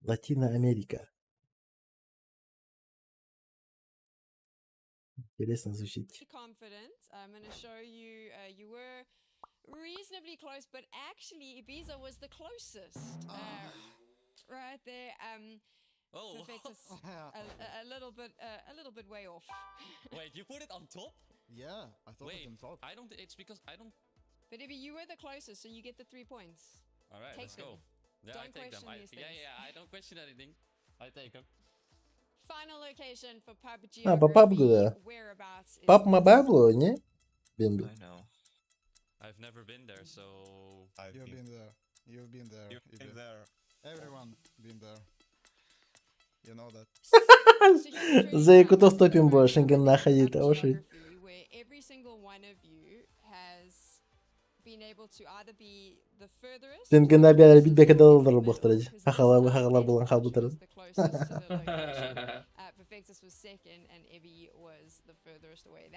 Speaker 2: Латина Америка. Интересно звучит.
Speaker 11: Confident. I'm going to show you. You were reasonably close, but actually Ibiza was the closest. Right there.
Speaker 5: Oh.
Speaker 11: Perfectus, a little bit way off.
Speaker 5: Wait, you put it on top?
Speaker 16: Yeah, I thought
Speaker 5: Wait,
Speaker 16: it on top.
Speaker 5: I don't. It's because I don't.
Speaker 11: But Ibby, you were the closest, so you get the 3 points.
Speaker 5: All right,
Speaker 11: Take
Speaker 5: let's
Speaker 11: them.
Speaker 5: go. Yeah,
Speaker 11: Don't
Speaker 5: I take them.
Speaker 11: question these
Speaker 5: Yeah,
Speaker 11: things.
Speaker 5: yeah, I don't question anything. I take them.
Speaker 11: Final location for PUBG.
Speaker 2: А, по PUBG, да.
Speaker 11: Whereabouts is
Speaker 2: PUBG Mobile, не? Бемби.
Speaker 5: I know. I've never been there, so.
Speaker 16: You've been there. You've been there.
Speaker 12: You've been
Speaker 16: Ibi.
Speaker 12: there.
Speaker 16: Everyone been there. You know that.
Speaker 2: За якутов топим бо, Шенген находит, а уж
Speaker 11: Where every single one of you has been able to either be the furthest
Speaker 2: Шенген абиялар бит бекедалар бохтар. Хахалар хахалар булган халбутар.
Speaker 11: the closest to the location. Perfectus was second, and Ebby was the furthest away.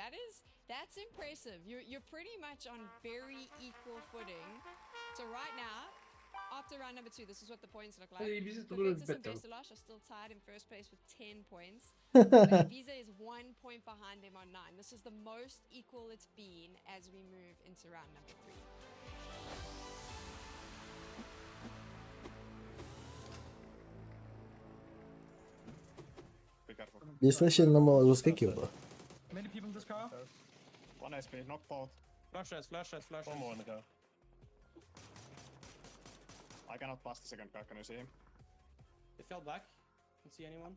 Speaker 11: That's impressive. You're pretty much on very equal footing. So right now, after round number two, this is what the points look like.
Speaker 7: Hey, Ibiza tulur
Speaker 11: Perfectus and
Speaker 7: better.
Speaker 11: Bestelash are still tied in first place with 10 points. But Ibiza is 1 point behind them on 9. This is the most equal it's been as we move into round number three.
Speaker 12: Be careful.
Speaker 2: Если намало жестко было.
Speaker 13: Many people in this car.
Speaker 12: One SP, knock both.
Speaker 13: Flashes, flashes, flashes.
Speaker 12: One more in the car. I cannot pass the second car, can you see him?
Speaker 13: They fell back.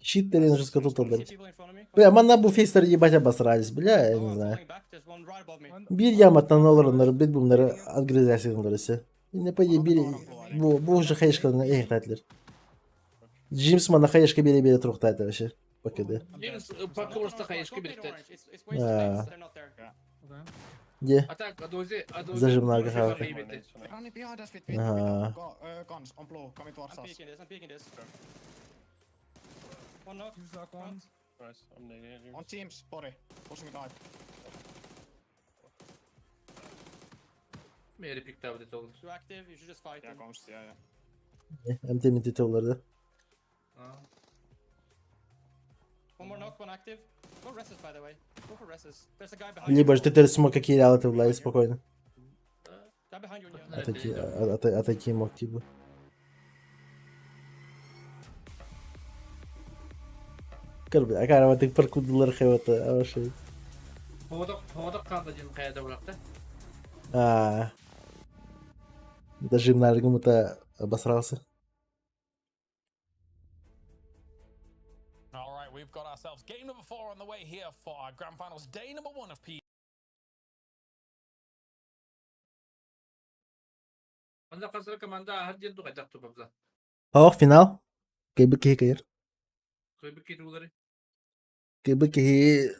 Speaker 2: Щит жестко тут отдать. Бля, манна бу фейстер ебать обосрались, бля, я не знаю. Биир яматтан олороннор, бит бумнары отгрызясыңдар все. Не пойди, бир, бу, бу уже хаешканы эхтатлер. Джимс манна хаешка бере-бере трухтает вообще. Покеде.
Speaker 7: Джеймс пока просто хаешка берет.
Speaker 2: А. Где?
Speaker 7: А так, адози, адози.
Speaker 2: Зажимнага хавка. Ага.
Speaker 16: On teams, body. Pushing dive.
Speaker 7: Meri picked up the all.
Speaker 5: Too active, you should just fight
Speaker 16: Yeah, comms, yeah, yeah.
Speaker 2: МТ оларды.
Speaker 5: One more knock, one active. Go reses, by the way. Go for reses. There's a guy behind
Speaker 2: Либо же ты смог какие реалы ты влазить спокойно.
Speaker 5: Guy behind you,
Speaker 2: Отойти, отойти мог типа. Көр, акара ты паркудылар хевата, аваши.
Speaker 7: Хоодок, хоодок калды жин каяда булакта.
Speaker 2: А. Даже это обосрался.
Speaker 13: All right, we've got ourselves game number four on the way here for our grand finals, day number one of P.
Speaker 7: Манда касыр команда хар жин дуга жакту бабза.
Speaker 2: Ох, финал. Кайбыки кайыр.
Speaker 7: Кайбыки тулары.
Speaker 2: Кайбыки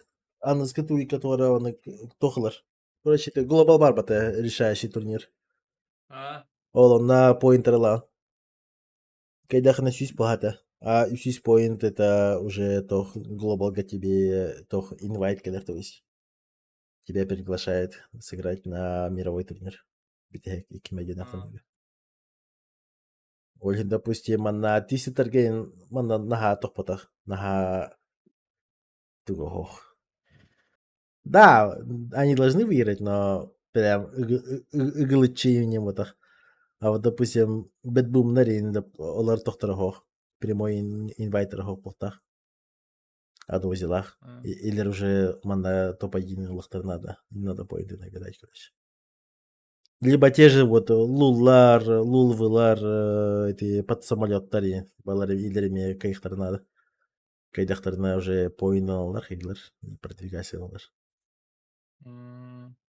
Speaker 2: аныска тури, которая он тохлар. Короче, это Global Барбата решающий турнир.
Speaker 7: А.
Speaker 2: Ол на поинтерла. Кайдах на сюсь погата. А сюсь поинт это уже тох Global га тебе тох инвайт когда то есть. Тебя приглашает сыграть на мировой турнир. Битек и кимедин Ол допустим, манна тиситерген манна наха тохпотах, наха тугохох. Да, они должны выиграть, но прям ыгылыччиин вот А вот, допустим, Бэтбум нарин олар тохторохох, прямой инвайтер хох Адозилах. Или уже манна топ-1 лохтар надо. Не надо поинты набирать, короче. Либо те же вот луллар, лулвылар, эти под самолеттари, балар илерме кайхтар надо. Кайдахтарна уже поиналар, хиглар, продвигайся алар.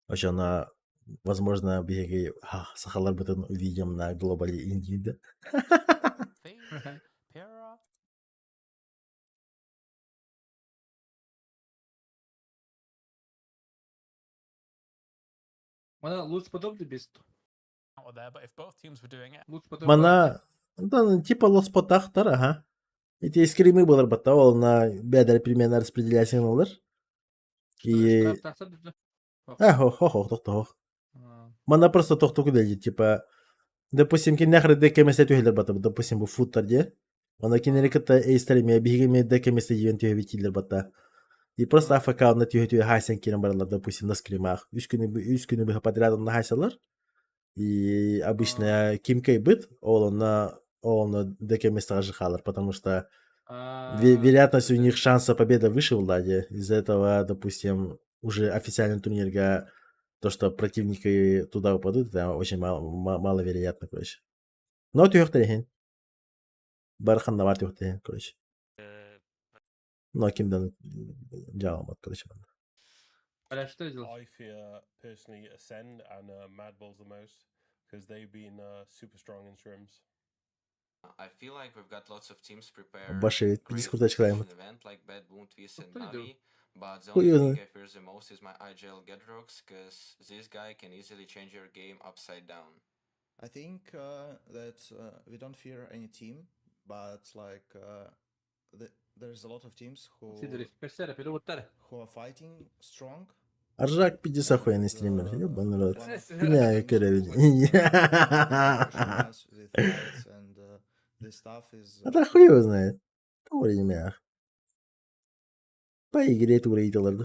Speaker 2: Вообще она, возможно, биһиги сахалар бытын увидим на глобале Индии, да?
Speaker 7: Мана луц подобный бест.
Speaker 2: Мана, да, типа лоспотахтар, ага. Эти скримы было батавал на бедер примерно распределяется алар. И... А, хо, хо, хо, тохто, хо. Мана просто тохто кудели, типа, допустим, кинехр декемесе түһелер бата, допустим, бу футтар де. Ана кинери кыта эйстер ме биһиге декемесе юен түһе битилер бата. И просто АФК на түһе түһе хайсен кирен баралар, допустим, на скримах. Үс күнү быһа подряд на хайсалар. И обычно ким быт, ол на ол на декемесе халар, потому что вероятность у них шанса победы выше в Ладе. Из-за этого, допустим, уже официальный турнир то, что противники туда упадут, это очень мало, маловероятно, короче. Но түһөхтэрин. Бархан бар түһөхтэрин, короче. Но кимден жаламат, короче.
Speaker 10: I fear personally Ascend and Mad Bulls the most because they've been super strong in scrims.
Speaker 5: I feel like we've got lots of teams prepared.
Speaker 2: Баши, дискуртачкалаймыт.
Speaker 5: Event like Bad Boom, Twist and Navi, but the
Speaker 2: Хуй
Speaker 5: only
Speaker 2: его
Speaker 5: thing
Speaker 2: знает.
Speaker 5: I fear the most is my IGL Gedrox, cause this guy can easily change your game upside down.
Speaker 16: I think that we don't fear any team, but like there's a lot of teams who who are fighting strong.
Speaker 2: Аржак пиздец охуенный стример, ёбаный рот. Бля, короче. А да хуй его знает. Тури мях. По игре тури италарды.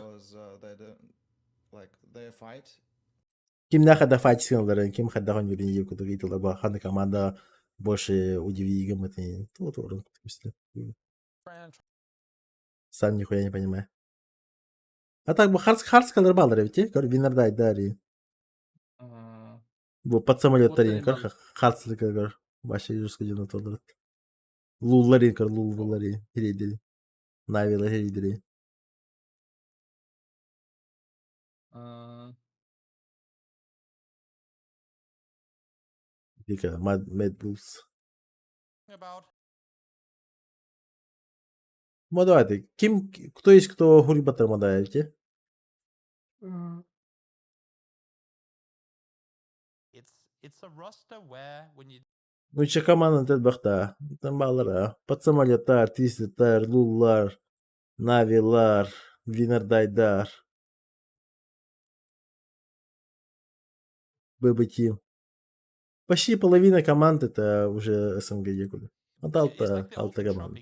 Speaker 2: Ким нахада файтсиналары, ким хаддахан юрин юкутук италар, ба ханы команда больше удивигам это то то Сам нихуя не понимаю. А так бы харс харскалар балдар ведь, көр винардай дари. Бу под самолет тарин, көр харслык көр. Башы жестко жена толдырат. Лулларин көр лулларин хиридери. Навила хиридери. Дика Mad Mad Bulls.
Speaker 15: About
Speaker 2: Ну давайте. Ким кто есть кто хурибатар мадаете?
Speaker 15: It's a roster where when you
Speaker 2: Ну че команда бахта. Там балара. Под самолеттар, тистеттар, луллар, навилар, винардайдар. ББ Тим. Почти половина команд это уже СНГ Якуля. Вот алта, алта команда.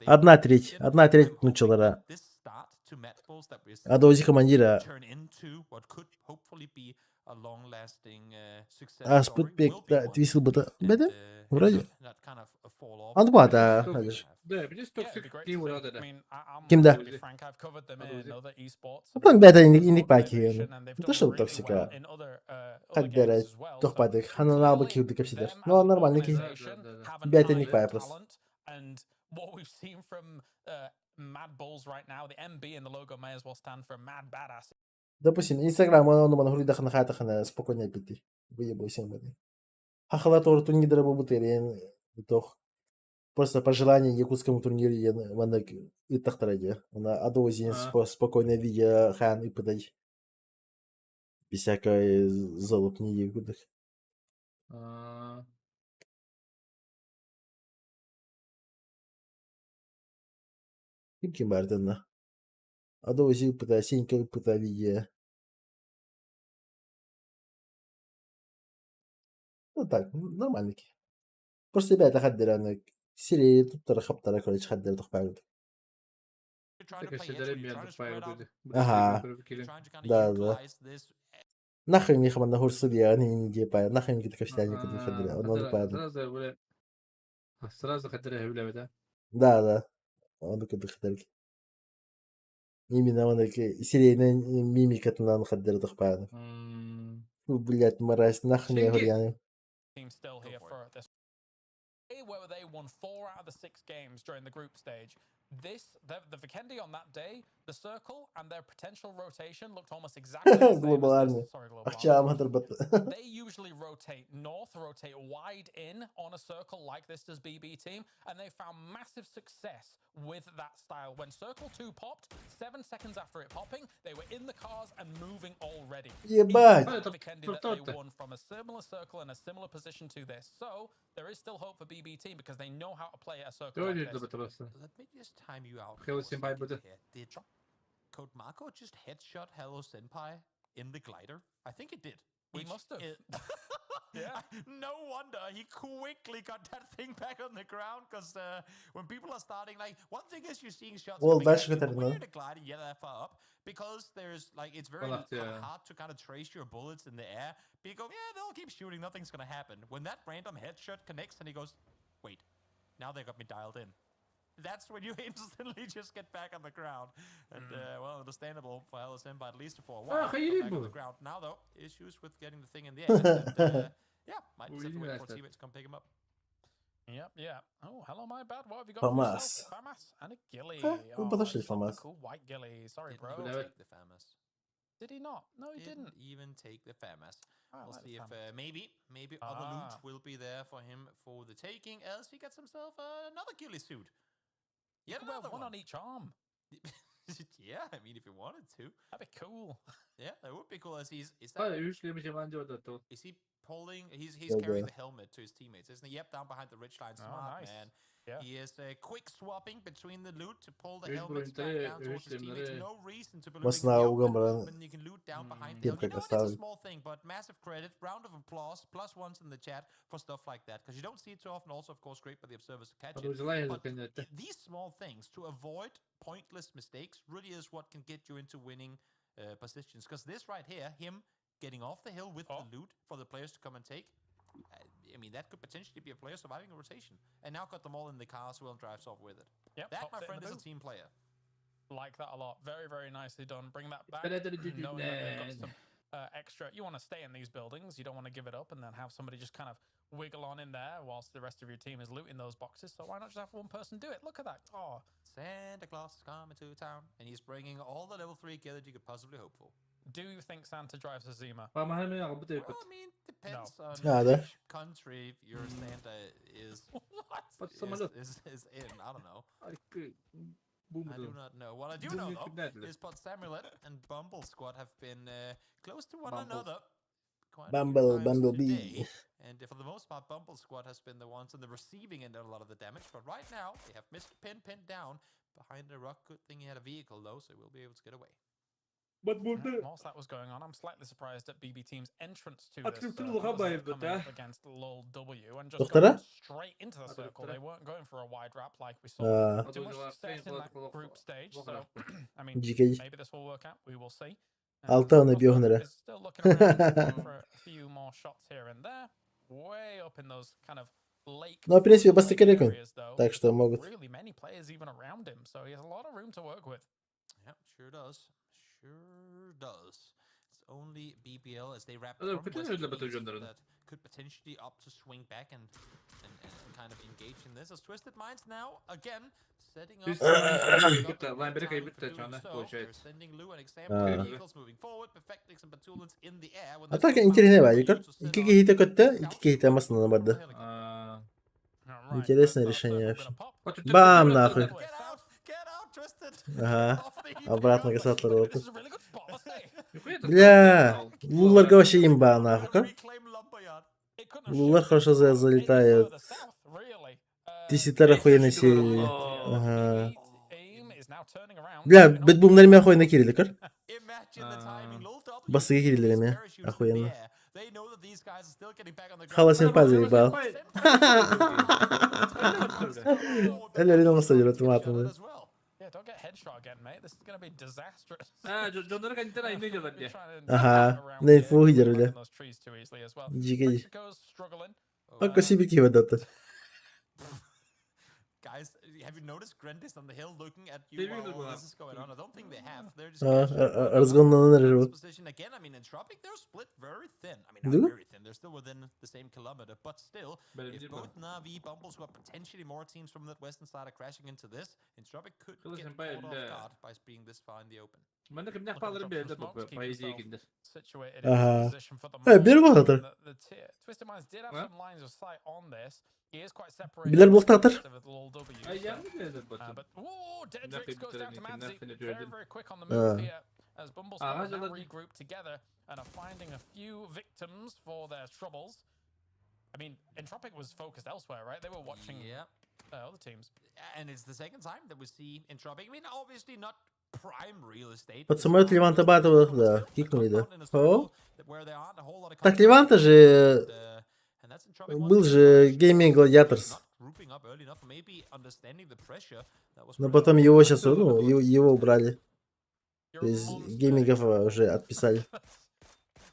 Speaker 2: Одна треть нучалара. Адози командира. Аспыт пек, да, твисил бы Беде? Вроде. Антбата,
Speaker 7: Да, видишь, токсик
Speaker 2: Ким да? Апан бета иник паки. Не то чтобы токсика. Хаддера, тохпадык, хананаба килды капсидер. Ну, нормально ки. Бета иник пая просто.
Speaker 13: What we've seen from Mad Bulls right now, the MB in the logo may as well stand for Mad Badass.
Speaker 2: Допустим, Инстаграм, он мана хури дахана хатахана спокойно пити. Выебайся маны. Хахала тор турнир бабутери, тох. Просто пожелание якутскому турниру мана и тахтараде. Она адозин спокойно видя хан и подать. Без всякой залупни якутых. Ким ким бардына. Адози пыта сенька пыта видя. Ну так, нормально. Просто ребята хаддер серии тут хаптара короче хаддер тохпагд. Ага. Да, да. Нахрен не хаман на хурсу я не не пая. Нахрен не капсяне куда хаддер. Он он
Speaker 7: Сразу сразу хаддер да?
Speaker 2: Да, да. Он куда хаддер. Именно он серийная мимика на хаддер тохпагд. Блять, мразь, нахрен я говорю.
Speaker 13: Team still here for this where they won 4 out of the 6 games during the group stage. The Vikendi on that day, the circle and their potential rotation looked almost exactly the same.
Speaker 2: Global Army.
Speaker 13: Sorry, Global Army. They usually rotate north, rotate wide in on a circle like this does BB team, and they found massive success with that style. When Circle 2 popped, 7 seconds after it popping, they were in the cars and moving already.
Speaker 2: Ебать!
Speaker 13: Vikendi that they won from a similar circle and a similar position to this. So there is still hope for BB team because they know how to play a circle like this.
Speaker 15: Let me just time you out.
Speaker 7: Hello Senpai буде.
Speaker 15: Did Code Marco just headshot Hello Senpai in the glider? I think it did.
Speaker 13: He must have.
Speaker 15: Yeah. No wonder he quickly got that thing back on the ground because when people are starting, like, one thing is you're seeing shots
Speaker 2: Well,
Speaker 15: coming
Speaker 2: дальше
Speaker 15: at you, but when
Speaker 2: Катарина.
Speaker 15: you're in a glider, you're that far up because there's like it's very hard to kind of trace your bullets in the air. But you go, yeah, they'll keep shooting, nothing's gonna happen. When that random headshot connects and he goes, wait, now they got me dialed in. That's when you instantly just get back on the ground. And, well, understandable for LSM, but at least for a while. Back on the ground. Now, though, issues with getting the thing in the air. And, yeah, might just have to wait for teammates to come pick him up.
Speaker 13: Yep, yeah. Oh, hello, my bad. What have you got?
Speaker 2: FAMAS.
Speaker 13: FAMAS and a ghillie.
Speaker 2: Oh, подошли FAMAS.
Speaker 13: Cool white ghillie. Sorry, bro.
Speaker 15: Didn't take the FAMAS.
Speaker 13: Did he not? No, he didn't.
Speaker 15: even take the FAMAS.
Speaker 13: I
Speaker 15: We'll
Speaker 13: like the
Speaker 15: see if
Speaker 13: FAMAS.
Speaker 15: maybe other loot will be there for him for the taking, as he gets himself another ghillie suit.
Speaker 13: You
Speaker 15: Yet
Speaker 13: could wear
Speaker 15: another
Speaker 13: one
Speaker 15: one
Speaker 13: on each arm.
Speaker 15: Yeah, I mean, if you wanted to.
Speaker 13: That'd be cool.
Speaker 15: Yeah, that would be cool. As he's is that is he pulling? He's carrying the helmet to his teammates, isn't he? Yep, down behind the ridge line.
Speaker 13: Oh,
Speaker 15: Smart
Speaker 13: nice.
Speaker 15: man.
Speaker 13: Yeah.
Speaker 15: He is quick swapping between the loot to pull the helmets back down towards his teammates. No reason to be looting
Speaker 2: Masna
Speaker 15: the open
Speaker 2: угомран
Speaker 15: when you can loot down behind the hill.
Speaker 2: тем,
Speaker 15: You
Speaker 2: как
Speaker 15: know, and it's a
Speaker 2: оставить.
Speaker 15: small thing, but massive credit, round of applause, plus ones in the chat for stuff like that, because you don't see it too often. Also, of course, great for the observers to catch it. But these small things to avoid pointless mistakes really is what can get you into winning positions. Because this right here, him getting off the hill with the loot for the players to come and take, I mean, that could potentially be a player surviving a rotation. And now got them all in the car as well and drives off with it.
Speaker 13: Yep,
Speaker 15: that,
Speaker 13: pops
Speaker 15: my
Speaker 13: it in
Speaker 15: friend,
Speaker 13: the
Speaker 15: is a
Speaker 13: boot.
Speaker 15: team player.
Speaker 13: Like that a lot. Very, very nicely done. Bring that back. Knowing that they've got some Extra. You want to stay in these buildings. You don't want to give it up and then have somebody just kind of wiggle on in there whilst the rest of your team is looting those boxes. So why not just have one person do it? Look at that. Oh,
Speaker 15: Santa Claus is coming to town, and he's bringing all the level 3 gear that you could possibly hope for.
Speaker 13: Do you think Santa drives a Zima?
Speaker 7: Well,
Speaker 15: I mean, depends on
Speaker 2: Ja, det.
Speaker 15: which country your Santa is, is in. I don't know. I do not know. What I do know, though, is Pot Samulet and Bumble Squad have been close to one
Speaker 7: Bumble.
Speaker 15: another quite a few
Speaker 2: Bumble,
Speaker 15: times
Speaker 2: Bumblebee.
Speaker 15: today. And for the most part, Bumble Squad has been the ones on the receiving end of a lot of the damage. But right now, they have Mr. Pin pinned down behind a rock. Good thing he had a vehicle, though, so he will be able to get away.
Speaker 13: Yeah, whilst that was going on, I'm slightly surprised at BB Team's entrance to this
Speaker 7: Atırtıl
Speaker 13: circle as
Speaker 7: habayı
Speaker 13: they're coming
Speaker 7: be.
Speaker 13: up against LOL W and just
Speaker 2: Doktora?
Speaker 13: going straight into the circle. They weren't going for a wide wrap like we saw.
Speaker 2: Ah.
Speaker 13: Too much success in that group stage, so I mean,
Speaker 2: Дьикэй.
Speaker 13: maybe this will work out. We will see.
Speaker 2: Алтаны биохнere.
Speaker 13: Is still looking around for a few more shots here and there. Way up in those kind of lake
Speaker 2: Ну, в принципе, бастакы
Speaker 13: areas, though.
Speaker 2: Так что могут.
Speaker 13: Really many players even around him, so he has a lot of room to work with.
Speaker 15: Yeah, sure does. Sure does. It's only BBL as they wrap
Speaker 7: Although,
Speaker 15: from
Speaker 7: could
Speaker 15: west
Speaker 7: you
Speaker 15: to
Speaker 7: look at the
Speaker 15: east
Speaker 7: gender?
Speaker 15: that could potentially opt to swing back and kind of engage in this. As Twisted Minds now, again, setting up
Speaker 7: Twisted
Speaker 15: the
Speaker 7: Minds,
Speaker 15: right
Speaker 7: linebacker
Speaker 15: timing for
Speaker 7: bitti
Speaker 15: doing
Speaker 7: şu anda,
Speaker 15: so.
Speaker 7: получается.
Speaker 15: They're sending Lou and Exam
Speaker 2: А.
Speaker 15: vehicles moving forward, Perfectix and Batulins in the air when
Speaker 2: А
Speaker 15: there's
Speaker 2: так
Speaker 15: no
Speaker 2: интересный
Speaker 15: power
Speaker 2: валикор.
Speaker 15: to set
Speaker 2: Икки
Speaker 15: on
Speaker 2: киһитэ көттө, икки киһитэ массыынанан барды. Интересное решение вообще. Бам нахуй. Ага. Обратно касатлар oldu. Бля, луларга вообще имба нахуй. Көр? Лулар хорошо залетают. Тиситар охуенно сели. Ага. Бля, бэтбумнар эмиэ охуенно киирдилэр көр. Бастакы киирдилэр эмиэ. Охуенно. Хала сенпай заебал. Эле оңосто жүрөт матымды.
Speaker 13: Yeah, don't get headshot again, mate. This is gonna be disastrous.
Speaker 7: А, дьоннор кантен айны дьалар дии.
Speaker 2: Ага. Не фу хидер бля.
Speaker 13: Those trees too easily as well.
Speaker 2: Дьикэй.
Speaker 13: Goes struggling.
Speaker 2: Акка сибики выдата.
Speaker 15: Guys, have you noticed Grandis on the hill looking at you
Speaker 7: They
Speaker 15: while
Speaker 7: really
Speaker 15: all
Speaker 7: do
Speaker 15: this is going on? I don't think they have. They're just
Speaker 2: А,
Speaker 15: casually
Speaker 2: разгоннанан эрэр
Speaker 15: this
Speaker 2: бу.
Speaker 15: position again. I mean, Entropic, they're split very thin. I mean, not
Speaker 2: Дугу?
Speaker 15: very thin. They're still within the same kilometer, but still,
Speaker 7: Benim
Speaker 15: if
Speaker 7: değil
Speaker 15: both Navi, Bumble Squad, potentially more teams from that western side are crashing into this, Entropic could
Speaker 7: Kılıç
Speaker 15: get
Speaker 7: Senpai
Speaker 15: caught off
Speaker 7: elinde.
Speaker 15: guard by being this far in the open.
Speaker 7: Манна кимнээх
Speaker 13: Looking to
Speaker 7: бааларын
Speaker 13: drop some
Speaker 7: биэрдэ
Speaker 13: smokes,
Speaker 7: бу
Speaker 13: keep
Speaker 7: по идее
Speaker 13: himself
Speaker 7: кинилэр.
Speaker 13: situated in this
Speaker 2: Ага.
Speaker 13: position for the
Speaker 2: Э, бир
Speaker 13: moment.
Speaker 2: буолатар.
Speaker 13: The Twisted Minds did have
Speaker 7: Huh?
Speaker 13: some lines of sight on this. He is quite separated.
Speaker 2: Билэр
Speaker 13: from the
Speaker 2: буолтаатар.
Speaker 13: rest of the LOL W,
Speaker 7: Ай,
Speaker 13: so-
Speaker 7: я биэрдэ бу.
Speaker 13: But whoa,
Speaker 7: Nothing
Speaker 13: Dedrix goes down to
Speaker 7: to
Speaker 13: Madzy.
Speaker 7: nothing to
Speaker 13: Very,
Speaker 7: do.
Speaker 13: very quick on the move
Speaker 2: А.
Speaker 13: here as Bumble
Speaker 7: Ah,
Speaker 13: Squad now
Speaker 7: Angela-
Speaker 13: regroup together and are finding a few victims for their troubles. I mean, Entropic was focused elsewhere, right? They were watching
Speaker 15: Yeah.
Speaker 13: other teams.
Speaker 15: And it's the second time that we see Entropic. I mean, obviously not prime real estate.
Speaker 2: Под самолет Леванта Батова, да, кикнули, да. О.
Speaker 15: Where there aren't a whole lot of
Speaker 2: Так Леванта же
Speaker 15: and that's Entropic once
Speaker 2: был
Speaker 15: again
Speaker 2: же Gaming Gladiators.
Speaker 15: grouping up early enough, maybe understanding the pressure that was
Speaker 2: Но
Speaker 15: put on
Speaker 2: потом его сейчас, ну, его убрали. То есть геймингов уже отписали.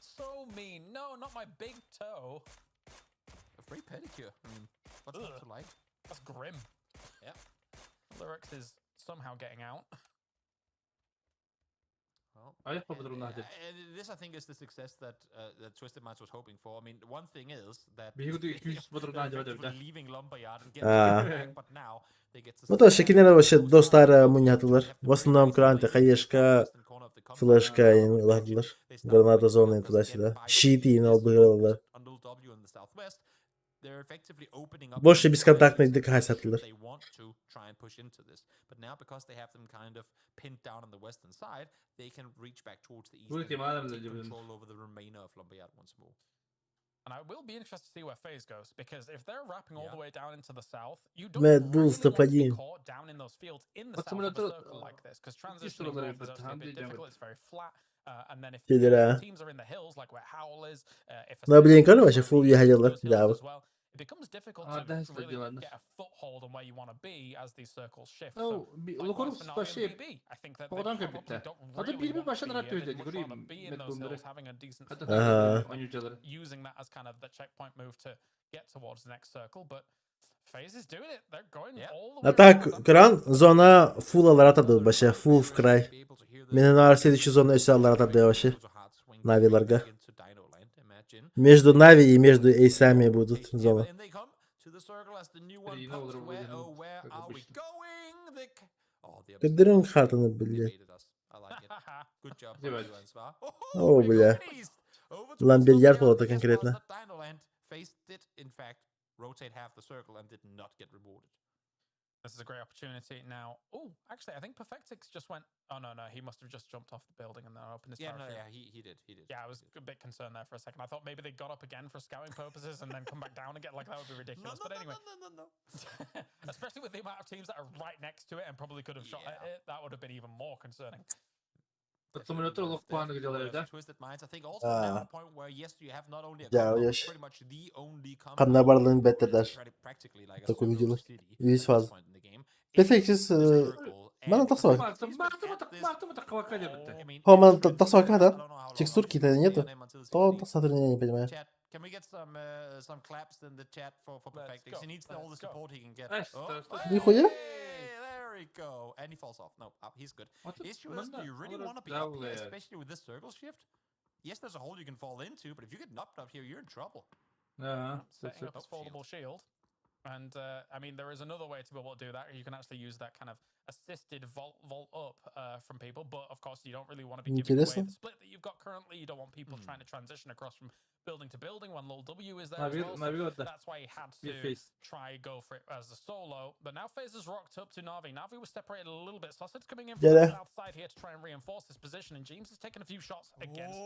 Speaker 13: So mean. No, not my big toe.
Speaker 15: A free pedicure. I mean, what's not
Speaker 13: Ugh.
Speaker 15: to like?
Speaker 13: That's grim.
Speaker 15: Yeah.
Speaker 13: Lyrics is somehow getting out.
Speaker 15: Well,
Speaker 7: Айах бу
Speaker 15: and this, I think, is the success that Twisted Minds was hoping for. I mean, one thing is that
Speaker 7: Биһиги 200
Speaker 15: they're
Speaker 7: бодурнаан
Speaker 15: effectively
Speaker 7: дьабар
Speaker 15: leaving Lumberyard and getting
Speaker 2: А.
Speaker 15: back, but now they get to
Speaker 2: Ну то кинилэр вообще достар мунньахтылар. В основном кранты, хаешка, флешка ылаһдылар. Граната зоны туда-сюда. Щит и албыгалар.
Speaker 15: on Little W in the southwest. They're effectively opening up
Speaker 2: Больше
Speaker 15: the
Speaker 2: бесконтактный
Speaker 15: space
Speaker 2: ДК сатылар.
Speaker 15: They want to try and push into this, but now because they have them kind of pinned down on the western side, they can reach back towards the east
Speaker 7: Будет
Speaker 15: and
Speaker 7: Иманом
Speaker 15: take
Speaker 7: задержан.
Speaker 15: control over the remainder of Lumberyard once more.
Speaker 13: And I will be interested to see where FaZe goes because if they're wrapping all the way down into the south, you don't
Speaker 2: Mad
Speaker 13: really
Speaker 2: Bulls
Speaker 13: want to be
Speaker 2: топ-1.
Speaker 13: caught down in those fields in the
Speaker 7: Под
Speaker 13: south of a
Speaker 7: самолету,
Speaker 13: circle like this because
Speaker 7: икки
Speaker 13: transitioning
Speaker 7: сыралар
Speaker 13: north is
Speaker 7: эбит,
Speaker 13: actually a
Speaker 7: ханды
Speaker 13: bit
Speaker 7: дьабар.
Speaker 13: difficult. It's very flat. And then if
Speaker 2: Киирдилэр, а.
Speaker 13: teams are in the hills, like where Howl is, if a
Speaker 2: Ну, блин,
Speaker 13: city
Speaker 2: короче,
Speaker 13: is
Speaker 2: full
Speaker 13: in those
Speaker 2: ехали,
Speaker 13: hills
Speaker 2: да.
Speaker 13: as well, it becomes difficult
Speaker 7: А,
Speaker 13: to
Speaker 7: да, что
Speaker 13: really
Speaker 7: делать?
Speaker 13: get a foothold on where you want to be as these circles shift.
Speaker 7: Ну,
Speaker 13: So, likewise
Speaker 7: Лукоров
Speaker 13: for Na'Vi and
Speaker 7: вообще
Speaker 13: BB, I think that they
Speaker 7: Богданка
Speaker 13: probably
Speaker 7: битте.
Speaker 13: don't
Speaker 7: Ата
Speaker 13: really
Speaker 7: бир
Speaker 13: want to
Speaker 7: башан
Speaker 13: be
Speaker 7: рап
Speaker 13: here. They'd
Speaker 7: өйдөт,
Speaker 13: much
Speaker 7: көрейм,
Speaker 13: rather be in
Speaker 7: Mad
Speaker 13: those
Speaker 7: Boom'ları.
Speaker 13: hills, having a decent
Speaker 7: Хата
Speaker 2: Ага.
Speaker 7: ойнуулар.
Speaker 13: using that as kind of the checkpoint move to get towards the next circle. But FaZe is doing it. They're going all the
Speaker 2: А
Speaker 13: way
Speaker 2: так,
Speaker 13: around.
Speaker 2: кран, зона full аларатады вообще, full в край. Мен ана следующий зона өсө аларатады вообще.
Speaker 15: Hard swing.
Speaker 2: Навиларга. Между Нави и между Эйсами будут зона.
Speaker 7: Рина олорор буолуон, как обычно.
Speaker 2: Кыдырын хатыны, блядь.
Speaker 7: Девать.
Speaker 2: О, бля. Ламберьяр это конкретно.
Speaker 13: This is a great opportunity now. Oh, actually, I think Perfectix just went. Oh no, he must have just jumped off the building and then opened his
Speaker 15: Yeah, no,
Speaker 13: parachute.
Speaker 15: yeah, he did, he did.
Speaker 13: Yeah, I was a bit concerned there for a second. I thought maybe they got up again for scouting purposes and then come back down again. Like that would be ridiculous.
Speaker 15: No,
Speaker 13: but
Speaker 15: no,
Speaker 13: anyway,
Speaker 15: no, no, no, no.
Speaker 13: especially with the amount of teams that are right next to it and probably could have shot at it, that would have been even more concerning.
Speaker 7: Самолеттар олох планы делали, да?
Speaker 2: Аа. Дьэ, уешь. Ханна барлын бэттердер. Так увидела. Весь фаз. Perfectix мана тахсыбак. Хо, мана тахсыбак да? Текстурки-то нету. То тахсатыр я не понимаю.
Speaker 15: Can we get some claps in the chat for Perfectix? He needs all the support he can get.
Speaker 7: Эй,
Speaker 15: Oh,
Speaker 7: что, что?
Speaker 2: Нихуя?
Speaker 15: hey, there we go. And he falls off. No, he's good. Issue is, do you really want to be up here, especially with this circle shift? Yes, there's a hole you can fall into, but if you get knocked up here, you're in trouble.
Speaker 7: Да,
Speaker 13: Setting up his foldable shield. And I mean, there is another way to be able to do that. You can actually use that kind of assisted vault up from people, but of course, you don't really want to be giving away
Speaker 2: Интересно.
Speaker 13: the split that you've got currently. You don't want people trying to transition across from building to building when Lil W is there as
Speaker 7: Нави-
Speaker 13: well. So
Speaker 7: Нави да.
Speaker 13: that's why he had
Speaker 7: Mid
Speaker 13: to
Speaker 7: face.
Speaker 13: try go for it as a solo. But now FaZe has rocked up to Navi. Navi was separated a little bit. Sausad's coming in from the
Speaker 2: Yeah.
Speaker 13: south side here to try and reinforce this position, and James has taken a few shots against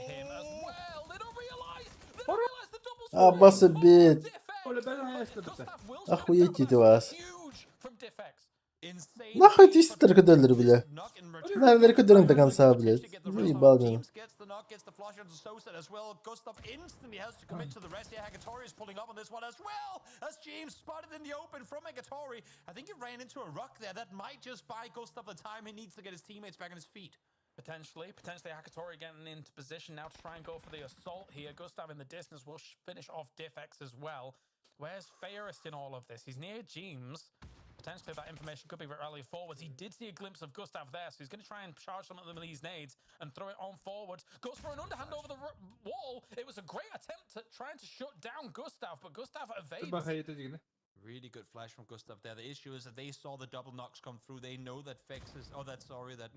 Speaker 13: him as well. They don't realize. They don't realize the double
Speaker 2: А,
Speaker 13: score.
Speaker 2: бит.
Speaker 7: Оля, бля, я что это?
Speaker 2: Охуеть эти вас.
Speaker 13: Huge from Diffex.
Speaker 2: Нахуй ты только доллар, бля. Наверное, кудырын до конца, блядь. Заебал меня.
Speaker 15: Gets the knock, gets the flush onto Sosa as well. Gustav instantly has to commit to the rest here. Hakatori is pulling up on this one as well. As James spotted in the open from Hakatori. I think he ran into a rock there. That might just buy Gustav the time he needs to get his teammates back on his feet.
Speaker 13: Potentially Hakatori getting into position now to try and go for the assault here. Gustav in the distance will finish off Diffex as well. Where's Fairest in all of this? He's near James. Potentially that information could be rallied forwards. He did see a glimpse of Gustav there, so he's going to try and charge some of them with these nades and throw it on forwards. Goes for an underhand over the wall. It was a great attempt at trying to shut down Gustav, but Gustav evades.
Speaker 15: Really good flash from Gustav there. The issue is that they saw the double knocks come through. They know that Fex is, oh, that sorry, that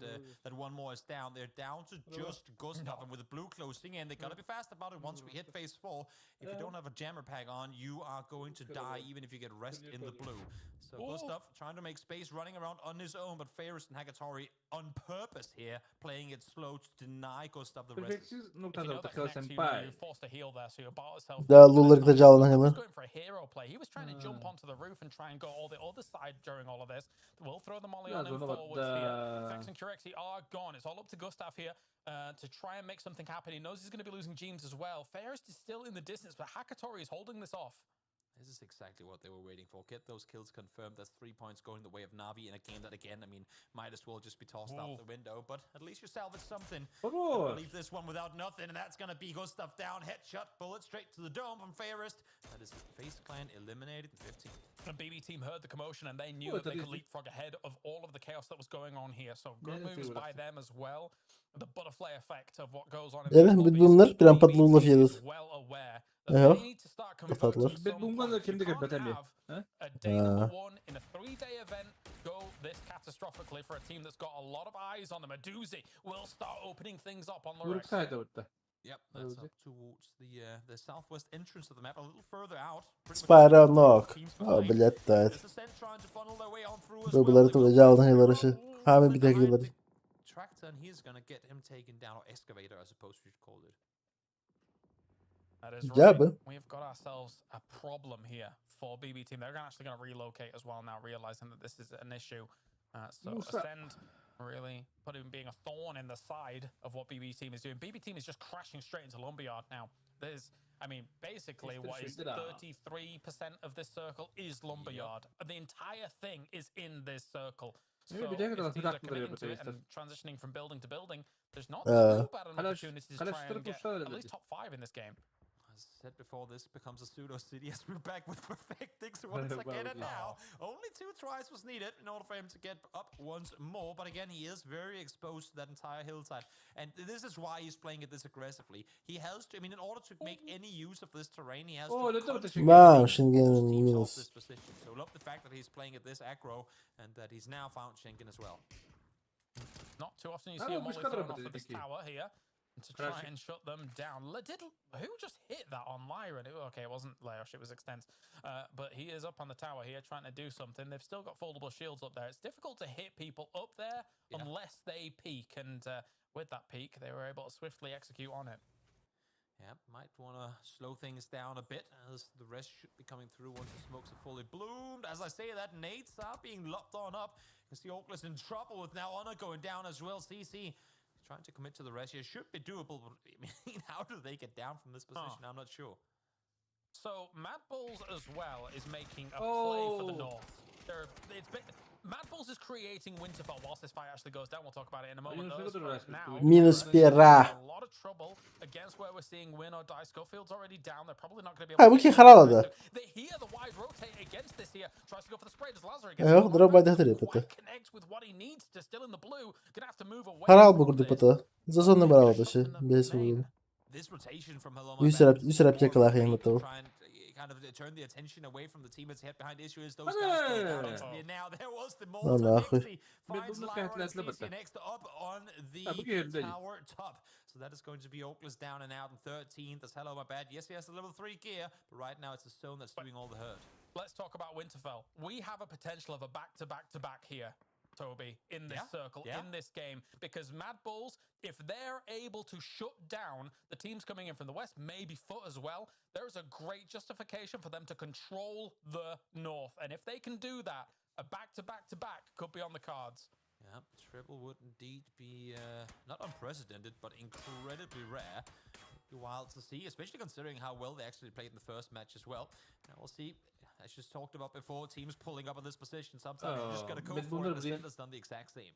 Speaker 15: that one more is down. They're down to just Gustav, and with the blue closing in, they gotta be fast about it. Once we hit phase 4, if you don't have a jammer pack on, you are going to die, even if you get rest in the blue. So Gustav trying to make space, running around on his own, but Ferris and Hakatori on purpose here, playing it slow to deny Gustav the rest.
Speaker 7: Perfectix
Speaker 13: If you know that connects, you,
Speaker 7: senpai.
Speaker 13: you forced a heal there, so you bought yourself.
Speaker 2: Да, Лулар дожал на
Speaker 13: He was
Speaker 2: него.
Speaker 13: going for a hero play. He was trying to jump onto the roof and try and go all the other side during all of this. We'll throw the molly
Speaker 7: Да,
Speaker 13: on him
Speaker 7: зона
Speaker 13: forwards here.
Speaker 7: да.
Speaker 13: Fex and Curexi are gone. It's all up to Gustav here to try and make something happen. He knows he's going to be losing James as well. Fairest is still in the distance, but Hakatori is holding this off.
Speaker 15: This is exactly what they were waiting for. Get those kills confirmed. That's 3 points going the way of Navi in a game that, again, I mean, might as well just be tossed
Speaker 13: Ooh.
Speaker 15: out the window. But at least you salvaged something.
Speaker 7: Хорош.
Speaker 15: Leave this one without nothing, and that's gonna be Gustav down. Headshot, bullet straight to the dome from Fairest. That is FaZe Clan eliminated in 15.
Speaker 13: The BB team heard the commotion and they knew
Speaker 7: Oh,
Speaker 13: that they
Speaker 7: that
Speaker 13: could
Speaker 7: is-
Speaker 13: leapfrog ahead of all of the chaos that was going on here. So good
Speaker 7: Yeah,
Speaker 13: moves
Speaker 7: they
Speaker 13: by
Speaker 7: would.
Speaker 13: them as well. The butterfly effect of what goes on in
Speaker 2: Evet,
Speaker 13: these lobbies.
Speaker 2: битбумнар прям под
Speaker 13: BB
Speaker 2: Лулов
Speaker 13: team is
Speaker 2: едут.
Speaker 13: well aware that
Speaker 2: Ага.
Speaker 13: they need to start
Speaker 2: Тоқтатылар.
Speaker 13: converting some
Speaker 7: Битбумнар
Speaker 13: points. You
Speaker 7: кимдігі
Speaker 13: can't
Speaker 7: бітемей,
Speaker 13: have
Speaker 7: а?
Speaker 13: a day number
Speaker 2: А.
Speaker 13: one in a 3-day event go this catastrophically for a team that's got a lot of eyes on them. A doozy will start opening things up on Lurex.
Speaker 7: Уруксайда вот.
Speaker 15: Yep, that's
Speaker 7: Rosie.
Speaker 15: up towards the southwest entrance of the map, a little further out. Pretty much
Speaker 2: Спайра ног.
Speaker 15: teams
Speaker 2: О,
Speaker 15: behind.
Speaker 2: блядь, тает.
Speaker 15: There's Ascent trying to funnel their way on through as well.
Speaker 2: Бублар
Speaker 15: They
Speaker 2: туга
Speaker 15: will
Speaker 2: жалны хиларышы. Хами
Speaker 15: Look
Speaker 2: битек
Speaker 15: behind
Speaker 2: хилары.
Speaker 15: the Tractor, and he's gonna get him taken down, or excavator, I suppose we should call it.
Speaker 13: That is
Speaker 2: Yeah,
Speaker 13: right.
Speaker 2: but-
Speaker 13: We've got ourselves a problem here for BB team. They're actually going to relocate as well now, realizing that this is an issue. So
Speaker 7: Musa.
Speaker 13: Ascend really putting being a thorn in the side of what BB team is doing. BB team is just crashing straight into Lumberyard now. There's, I mean, basically what is 33% of this circle is Lumberyard. The entire thing is in this circle. So
Speaker 7: Maybe
Speaker 13: if
Speaker 7: they could have
Speaker 13: teams are
Speaker 7: knocked the
Speaker 13: committing to it
Speaker 7: reputation.
Speaker 13: and transitioning from building to building, there's not
Speaker 2: Uh,
Speaker 13: too bad an
Speaker 7: Халяш-
Speaker 13: opportunity to
Speaker 7: халяш
Speaker 13: try and get
Speaker 7: штырпуштар
Speaker 13: at least
Speaker 7: dedi.
Speaker 13: top 5 in this game.
Speaker 15: As I said before, this becomes a pseudo city as we're back with Perfectix once again. And now, only two tries was needed in order for him to get up once more. But again, he is very exposed to that entire hillside. And this is why he's playing it this aggressively. He has to, I mean, in order to make any use of this terrain, he has
Speaker 7: Oh,
Speaker 15: to
Speaker 7: это вот
Speaker 15: constantly
Speaker 2: Бам,
Speaker 15: force
Speaker 2: Шенген
Speaker 15: teams off
Speaker 2: минус.
Speaker 15: this position. So love the fact that he's playing it this aggro and that he's now found Schengen as well.
Speaker 13: Not too often you
Speaker 7: А,
Speaker 13: see a
Speaker 7: ну,
Speaker 13: molly
Speaker 7: пускай
Speaker 13: thrown off
Speaker 7: работает
Speaker 13: of this
Speaker 7: такие.
Speaker 13: tower here to try
Speaker 7: Короче.
Speaker 13: and shut them down. Did who just hit that on Lyra? Okay, it wasn't Laosh, it was Extens. But he is up on the tower here trying to do something. They've still got foldable shields up there. It's difficult to hit people up there unless they peek, and with that peek, they were able to swiftly execute on it.
Speaker 15: Yeah, might want to slow things down a bit as the rest should be coming through once the smokes are fully bloomed. As I say that, nades are being lopped on up. You can see Orkless in trouble with now Honor going down as well. CC trying to commit to the rest here. Should be doable, but I mean, how do they get down from this position? I'm not sure.
Speaker 13: So Mad Bulls as well is making a play for the
Speaker 7: Oh.
Speaker 13: north. There, it's been, Mad Bulls is creating Winterfell whilst this fight actually goes down. We'll talk about it in a moment.
Speaker 7: Минус
Speaker 13: Though, as
Speaker 7: выгоду
Speaker 13: for
Speaker 7: раз,
Speaker 13: now,
Speaker 2: Минус пера.
Speaker 13: a lot of trouble against where we're seeing win or die. Schofield's already down. They're probably not going to be
Speaker 2: А,
Speaker 13: able
Speaker 2: бу
Speaker 13: to
Speaker 2: киһи харалады.
Speaker 13: They hear the wide rotate against this here. Tries to go for the spray. Does Lazar gets
Speaker 2: Э, дроп бадахтар
Speaker 13: quite
Speaker 2: это.
Speaker 13: connects with what he needs to still in the blue. Gonna have to move away.
Speaker 2: Харал
Speaker 13: from
Speaker 2: бу курдук
Speaker 13: this.
Speaker 2: бата. За зону баралады ше. Бес бугун.
Speaker 15: This rotation from Hello
Speaker 2: Үс рап үс аптекалаах юм даа.
Speaker 15: Try and kind of turn the attention away from the teammates head behind issue is those guys going down instantly. And now there was the
Speaker 2: Ну
Speaker 15: Molotov
Speaker 2: нахуй.
Speaker 15: Nixie finds
Speaker 7: Медленно
Speaker 15: Lyron and
Speaker 7: пять лет
Speaker 15: CC next up on the
Speaker 7: А, бу киһи
Speaker 15: tower top. So that is going to be Oakless down and out in 13th. That's hello, my bad. Yes, he has the level 3 gear, but right now it's the stone that's doing all the hurt.
Speaker 13: Let's talk about Winterfell. We have a potential of a back to back to back here, Toby, in this circle, in this game, because Mad Bulls, if they're able to shut down the teams coming in from the west, maybe Foot as well, there is a great justification for them to control the north. And if they can do that, a back to back to back could be on the cards.
Speaker 15: Yeah, triple would indeed be not unprecedented, but incredibly rare. It'd be wild to see, especially considering how well they actually played in the first match as well. Now we'll see. As just talked about before, teams pulling up in this position. Sometimes you just gotta go for it. Ascender's done the exact same.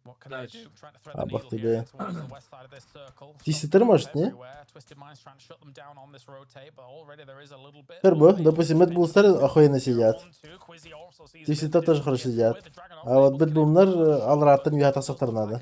Speaker 13: What can they
Speaker 7: Дальше.
Speaker 13: do? Trying to thread the
Speaker 2: А,
Speaker 13: needle
Speaker 2: бах ты,
Speaker 13: here
Speaker 2: бля.
Speaker 13: towards the west side of this circle.
Speaker 2: Тиситер может, не?
Speaker 13: Everywhere. Twisted Minds trying to shut them down on this rotate, but already there is a little bit.
Speaker 2: Турбо, допустим, Mad Bulls'тар охуенно сидят. Twisted тоже хорошо сидят. А вот Bad Boom'лар алраттан уята сохтар надо.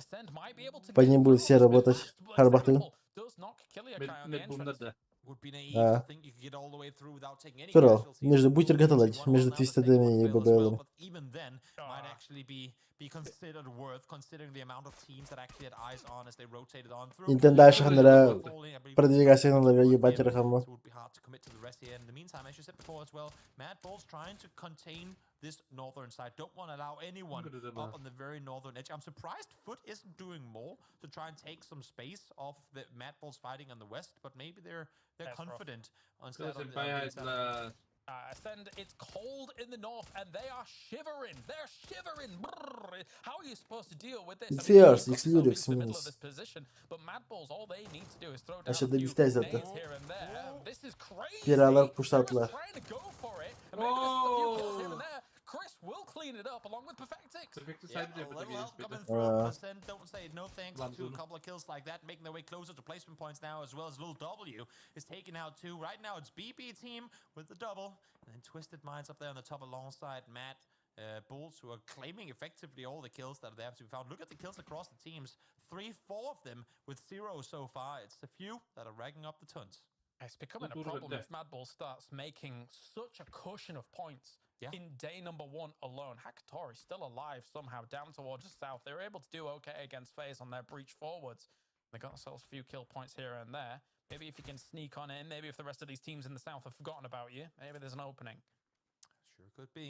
Speaker 2: По ним будут все работать. Харбахты.
Speaker 7: Mad Boom'лар да.
Speaker 15: Would be naive
Speaker 2: А.
Speaker 15: to think you could get all the way through without taking any
Speaker 2: Турал,
Speaker 15: casualties.
Speaker 2: между бутер гаталадь,
Speaker 15: One
Speaker 2: между
Speaker 15: well now to
Speaker 2: Twisted
Speaker 15: take one
Speaker 2: и
Speaker 15: fail as well,
Speaker 2: BBL.
Speaker 15: but even then might actually be considered worth considering the amount of teams that actually had eyes on as they rotated on through.
Speaker 2: Интен дальше ханара
Speaker 15: Falling, I believe
Speaker 2: продвигаться надо ебать рахаму.
Speaker 15: So it would be hard to commit to the rest here. In the meantime, as you said before as well, Mad Bulls trying to contain this northern side. Don't want to allow anyone
Speaker 7: Look at the
Speaker 15: up
Speaker 7: map.
Speaker 15: on the very northern edge. I'm surprised Foot isn't doing more to try and take some space off the Mad Bulls fighting on the west, but maybe they're
Speaker 13: That's rough.
Speaker 15: confident on instead
Speaker 7: Кылыс
Speaker 15: on the
Speaker 7: баягы
Speaker 15: side.
Speaker 13: Ascend, it's cold in the north and they are shivering. They're shivering. Brrr. How are you supposed to deal with this? I mean,
Speaker 2: Fierce,
Speaker 13: you've got yourself
Speaker 2: Xlurix
Speaker 13: into the middle
Speaker 2: минус.
Speaker 13: of this position, but Mad Bulls, all they need to do is throw down
Speaker 2: Aşağıda
Speaker 13: a few
Speaker 2: biftez attı.
Speaker 13: nades here and there. This is crazy.
Speaker 2: Piralar
Speaker 13: They're
Speaker 2: push
Speaker 13: just
Speaker 2: attılar.
Speaker 13: trying to go for it. And maybe this is a few kills here and there. Chris will clean it up along with Perfectix.
Speaker 7: Perfectly
Speaker 15: Yeah,
Speaker 7: side
Speaker 15: a little help coming through. Ascend, don't say no thanks
Speaker 7: Lan
Speaker 15: to a
Speaker 7: bunu.
Speaker 15: couple of kills like that, making their way closer to placement points now, as well as Little W is taken out too. Right now it's BB team with the double, and then Twisted Minds up there on the top alongside Matt Bulls, who are claiming effectively all the kills that they have to be found. Look at the kills across the teams. Three, four of them with zero so far. It's a few that are racking up the tons.
Speaker 13: It's becoming a
Speaker 7: Good
Speaker 13: problem
Speaker 7: idea.
Speaker 13: if Mad Bull starts making such a cushion of points in day number one alone. Hakatori still alive somehow down towards the south. They were able to do okay against FaZe on their breach forwards. They got themselves a few kill points here and there. Maybe if you can sneak on in, maybe if the rest of these teams in the south have forgotten about you, maybe there's an opening.
Speaker 15: Sure could be.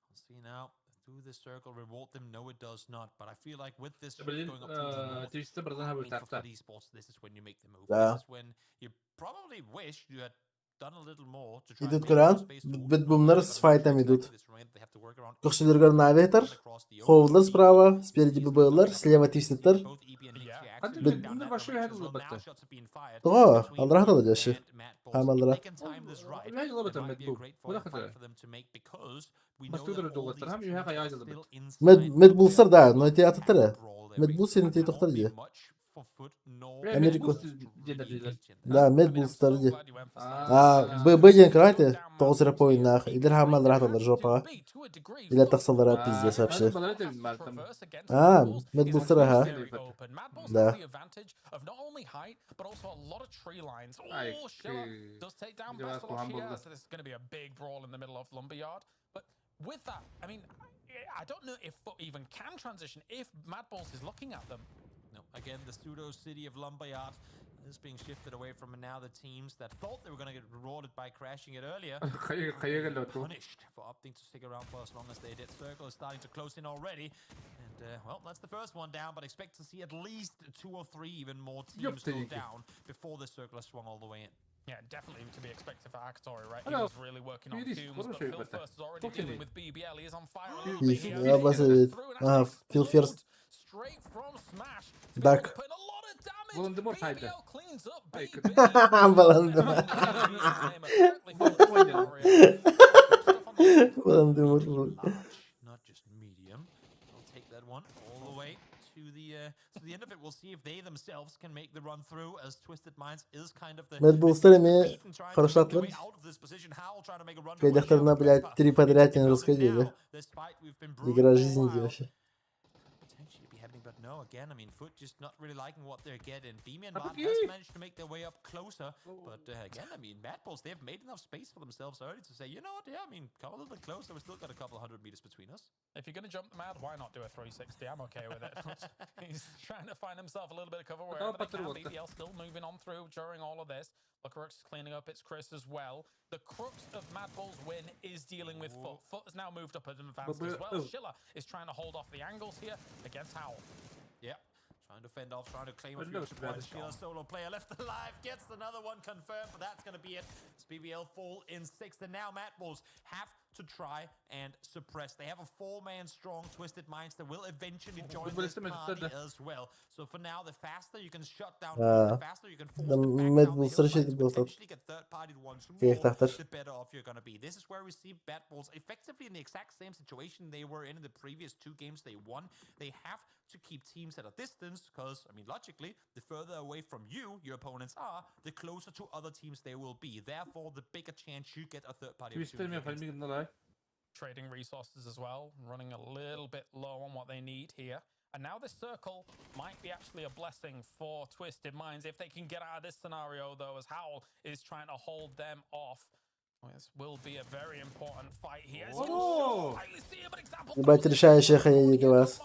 Speaker 15: We'll see now. Through the circle, reward them? No, it does not. But I feel like with this shift
Speaker 7: Блин,
Speaker 15: going up towards the north,
Speaker 7: Twisted братан
Speaker 15: I mean, for
Speaker 7: хабар
Speaker 15: Foot Esports, this is when you make the move.
Speaker 2: Да.
Speaker 15: This is when you probably wish you had done a little more to try and
Speaker 2: Идут
Speaker 15: make more
Speaker 2: Коран,
Speaker 15: space towards
Speaker 2: Bad
Speaker 15: the north,
Speaker 2: Boom'лар
Speaker 15: but
Speaker 2: с
Speaker 15: I'm not
Speaker 2: файтом
Speaker 15: sure
Speaker 2: идут.
Speaker 15: exactly this terrain they have to work around.
Speaker 2: Көхсүлэригэр Навитер, Ховлар справа, спереди ББЛар, слева Твистедтер.
Speaker 15: Both EB and Nixie
Speaker 13: Yeah.
Speaker 15: actually
Speaker 2: Bad-
Speaker 15: going down that
Speaker 7: Большой
Speaker 15: direction as
Speaker 7: хедл
Speaker 15: well. Now
Speaker 7: батта.
Speaker 15: shots are being fired
Speaker 2: Тоҕо,
Speaker 15: between
Speaker 2: аллара
Speaker 15: EB
Speaker 2: хаталажашы.
Speaker 15: and Mad Bulls. If
Speaker 2: Хаамаллара.
Speaker 15: they can time this right,
Speaker 7: Үһэ
Speaker 15: there
Speaker 7: лабата
Speaker 15: might
Speaker 7: Mad
Speaker 15: be a
Speaker 7: Boom.
Speaker 15: great
Speaker 7: Куда
Speaker 15: fight
Speaker 7: хатара?
Speaker 15: for them to make because we know
Speaker 7: Бастудер
Speaker 15: that all
Speaker 7: доллаттар
Speaker 15: these
Speaker 7: хам үһэ
Speaker 15: teams are
Speaker 7: хаяжылы
Speaker 15: still
Speaker 7: бит.
Speaker 15: inside
Speaker 2: Mad
Speaker 15: the
Speaker 2: Bulls'тар да, но эти атыттара.
Speaker 15: brawl
Speaker 2: Mad
Speaker 15: area.
Speaker 2: Bulls сени
Speaker 15: There
Speaker 2: тоқтар
Speaker 15: won't be
Speaker 2: дии.
Speaker 15: much.
Speaker 2: Америку. Да, Mad Bulls'тар дии. А, Б, Б диэн кыра тоҕус эрэ поиннаах. Илэр хаамаллар хаталлар жопаҕа. Илэр тахсаллара пиздец вообще. А, Mad Bulls'тар аха. Да.
Speaker 7: Ай,
Speaker 13: With that, I mean, I don't know if FUT even can transition if Mad Bulls is looking at them.
Speaker 15: No, again, the pseudo city of Lumberyard is being shifted away from now the teams that thought they were going to get rewarded by crashing it earlier. Punished for opting to stick around for as long as they did. Circle is starting to close in already. And, well, that's the first one down, but expect to see at least two or three even more teams go down before the circle has swung all the way in.
Speaker 13: Yeah, definitely to be expected for Akatori, right? He was really working on Tombs, but Phil First is already dealing with BBL. He is on fire a little bit here.
Speaker 2: Я бас Ага, Phil First.
Speaker 13: Straight from Smash.
Speaker 2: Так.
Speaker 13: Putting a lot of damage.
Speaker 7: Волан-де-Морт хайда.
Speaker 13: BBL cleans up
Speaker 7: Ай,
Speaker 13: BB.
Speaker 2: Волан-де-Морт. Волан-де-Морт.
Speaker 15: Not just medium. They'll take that one all the way to the end of it. We'll see if they themselves can make the run through, as Twisted Minds is kind of the
Speaker 2: Mad Bulls'тар эмиэ хорошатлар. Кайдахтарына, блядь, три подряд не расходили. Игра жизни вообще.
Speaker 15: Potentially be happening, but no, again, I mean, FUT just not really liking what they're getting. Beamy and Martin has managed to make their way up closer, but again, I mean, Mad Bulls, they've made enough space for themselves early to say, you know what, yeah, I mean, come a little bit closer, we've still got a couple hundred meters between us.
Speaker 13: If you're going to jump the mad, why not do a 360? I'm okay with it. He's trying to find himself a little bit of cover wherever they can. BBL still moving on through during all of this. Lookerux is cleaning up. It's Chris as well. The crux of Mad Bull's win is dealing with FUT. FUT has now moved up and advanced as well. Schiller is trying to hold off the angles here against Howl.
Speaker 15: Yeah. Trying to fend off, trying to claim a few points. Schiller, solo player left alive, gets another one confirmed, but that's going to be it. It's BBL fall in sixth, and now Mad Bulls have to try and suppress. They have a four-man strong Twisted Minds that will eventually join this party as well. So for now, the faster you can shut down, the faster you can force them back
Speaker 2: Mad
Speaker 15: down the
Speaker 2: Bulls
Speaker 15: hillside to
Speaker 2: решили
Speaker 15: potentially get third-partied once more, the better off you're going to be. This is where we see Bad Bulls effectively in the exact same situation they were in the previous two games they won. They have to keep teams at a distance because, I mean, logically, the further away from you your opponents are, the closer to other teams they will be. Therefore, the bigger chance you get a third party.
Speaker 13: Trading resources as well, running a little bit low on what they need here. And now this circle might be actually a blessing for Twisted Minds if they can get out of this scenario, though, as Howl is trying to hold them off. This will be a very important fight here.
Speaker 7: Oh!
Speaker 2: Ебать, решающая хуйня вас.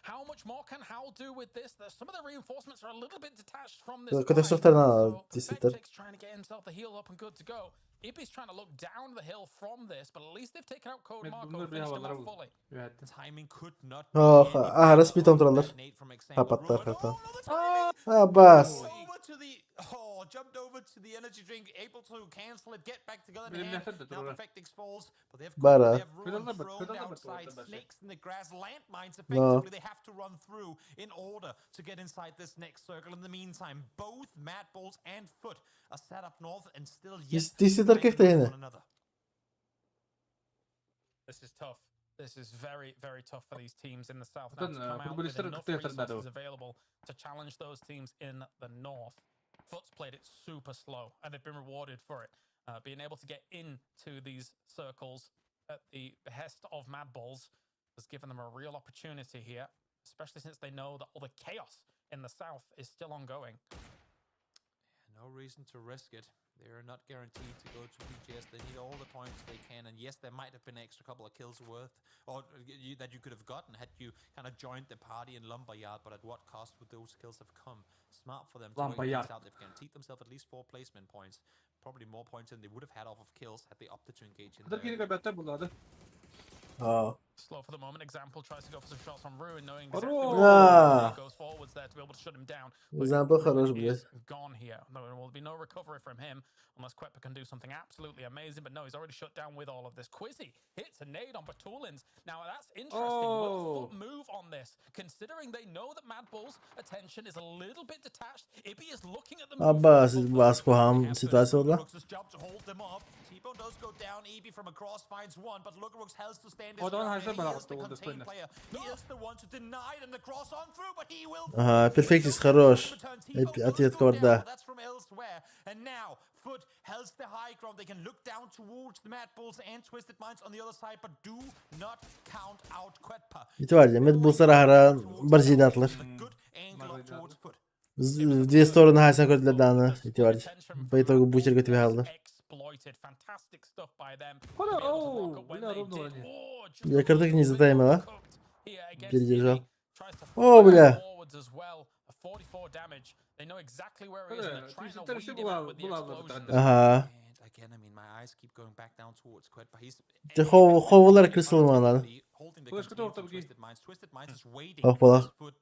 Speaker 13: How much more can Howl do with this? Some of the reinforcements are a little bit detached from this.
Speaker 2: Көтөхсөхтөр действительно.
Speaker 13: trying to get himself the heal up and good to go. Ippy's trying to look down the hill from this, but at least they've taken out Code Marco and finished him off fully.
Speaker 15: Timing could not
Speaker 2: Ох, а, распитом тураллар. Хапаттар хата. А, бас.
Speaker 15: Oh, jumped over to the energy drink, able to cancel it, get back together in hand. Now Perfectix falls, but they have,
Speaker 2: Bara.
Speaker 15: they have ruin thrown outside, snakes in the grass, landmines effectively they have to run through in order to get inside this next circle. In the meantime, both Mad Bulls and FUT are set up north and still yet
Speaker 2: one
Speaker 15: another.
Speaker 13: This is tough. This is very, very tough for these teams in the south now to come out with enough resources available to challenge those teams in the north. FUT's played it super slow, and they've been rewarded for it. Being able to get into these circles at the behest of Mad Bulls has given them a real opportunity here, especially since they know that all the chaos in the south is still ongoing.
Speaker 15: Yeah, no reason to risk it. They're not guaranteed to go to PGS. They need all the points they can. And yes, there might have been an extra couple of kills worth or that you could have gotten had you kind of joined the party in Lumberyard. But at what cost would those kills have come? Smart for them to wait things out. They've guaranteed themselves at least four placement points. Probably more points than they would have had off of kills had they opted to engage in there.
Speaker 13: Slow for the moment. Example tries to go for some shots on Ruin, knowing exactly
Speaker 2: Ah.
Speaker 13: goes forwards there to be able to shut him down.
Speaker 2: Example хорош, блядь.
Speaker 13: Gone here. There will be no recovery from him. Unless Quetpa can do something absolutely amazing, but no, he's already shut down with all of this. Quizzy hits a nade on Batulins. Now that's interesting. Will
Speaker 7: Oh.
Speaker 13: FUT move on this, considering they know that Mad Bulls' attention is a little bit detached. Ibby is looking at the move.
Speaker 2: Абба, баскуһам ситуация буолла.
Speaker 15: Brooks' job to hold them off. T-Bone does go down. EB from across finds one, but Lukarux has to stand his
Speaker 7: Oh, don't
Speaker 15: ground,
Speaker 7: have
Speaker 15: and
Speaker 7: that
Speaker 15: he
Speaker 7: balance
Speaker 15: is the
Speaker 7: to hold this
Speaker 15: contained
Speaker 7: player.
Speaker 15: player. He is the one to deny them the cross on through, but he will.
Speaker 2: Ага, Перфектис хорош. Ответка варда.
Speaker 15: That's from elsewhere. And now FUT has the high ground. They can look down towards the Mad Bulls and Twisted Minds on the other side, but do not count out Quetpa.
Speaker 2: Ити Мед Буллсар аһара баржидатлар.
Speaker 15: Good angle up towards FUT.
Speaker 2: В две стороны хайсан көрдүлэр дааны. Ити бар. По итогу бучерге түбэ хааллар.
Speaker 13: Exploited. Fantastic stuff by them.
Speaker 7: Хола,
Speaker 13: To be able to
Speaker 7: оу,
Speaker 13: rock up when
Speaker 7: бля,
Speaker 13: they
Speaker 7: ровно
Speaker 13: did.
Speaker 7: они.
Speaker 13: Oh, just
Speaker 2: Бля, Картык не затаймил, а?
Speaker 13: cooked here against
Speaker 2: Передержал.
Speaker 13: Ibby. Tries to
Speaker 2: О, бля.
Speaker 13: forwards as well. A 44 damage. They know exactly where he is and
Speaker 7: Бля,
Speaker 13: they're trying to
Speaker 7: ты
Speaker 13: weed
Speaker 7: же
Speaker 13: him out with the
Speaker 7: была- была
Speaker 13: explosions.
Speaker 2: Ага.
Speaker 15: And again, I mean, my eyes keep going back down towards Quetpa. He's
Speaker 2: Те ховулар крысылмалар.
Speaker 15: holding the
Speaker 7: Флешка
Speaker 15: contain
Speaker 7: тоже
Speaker 15: from
Speaker 7: там
Speaker 15: Twisted Minds. Twisted Minds is waiting.
Speaker 2: Ох, балах.
Speaker 15: FUT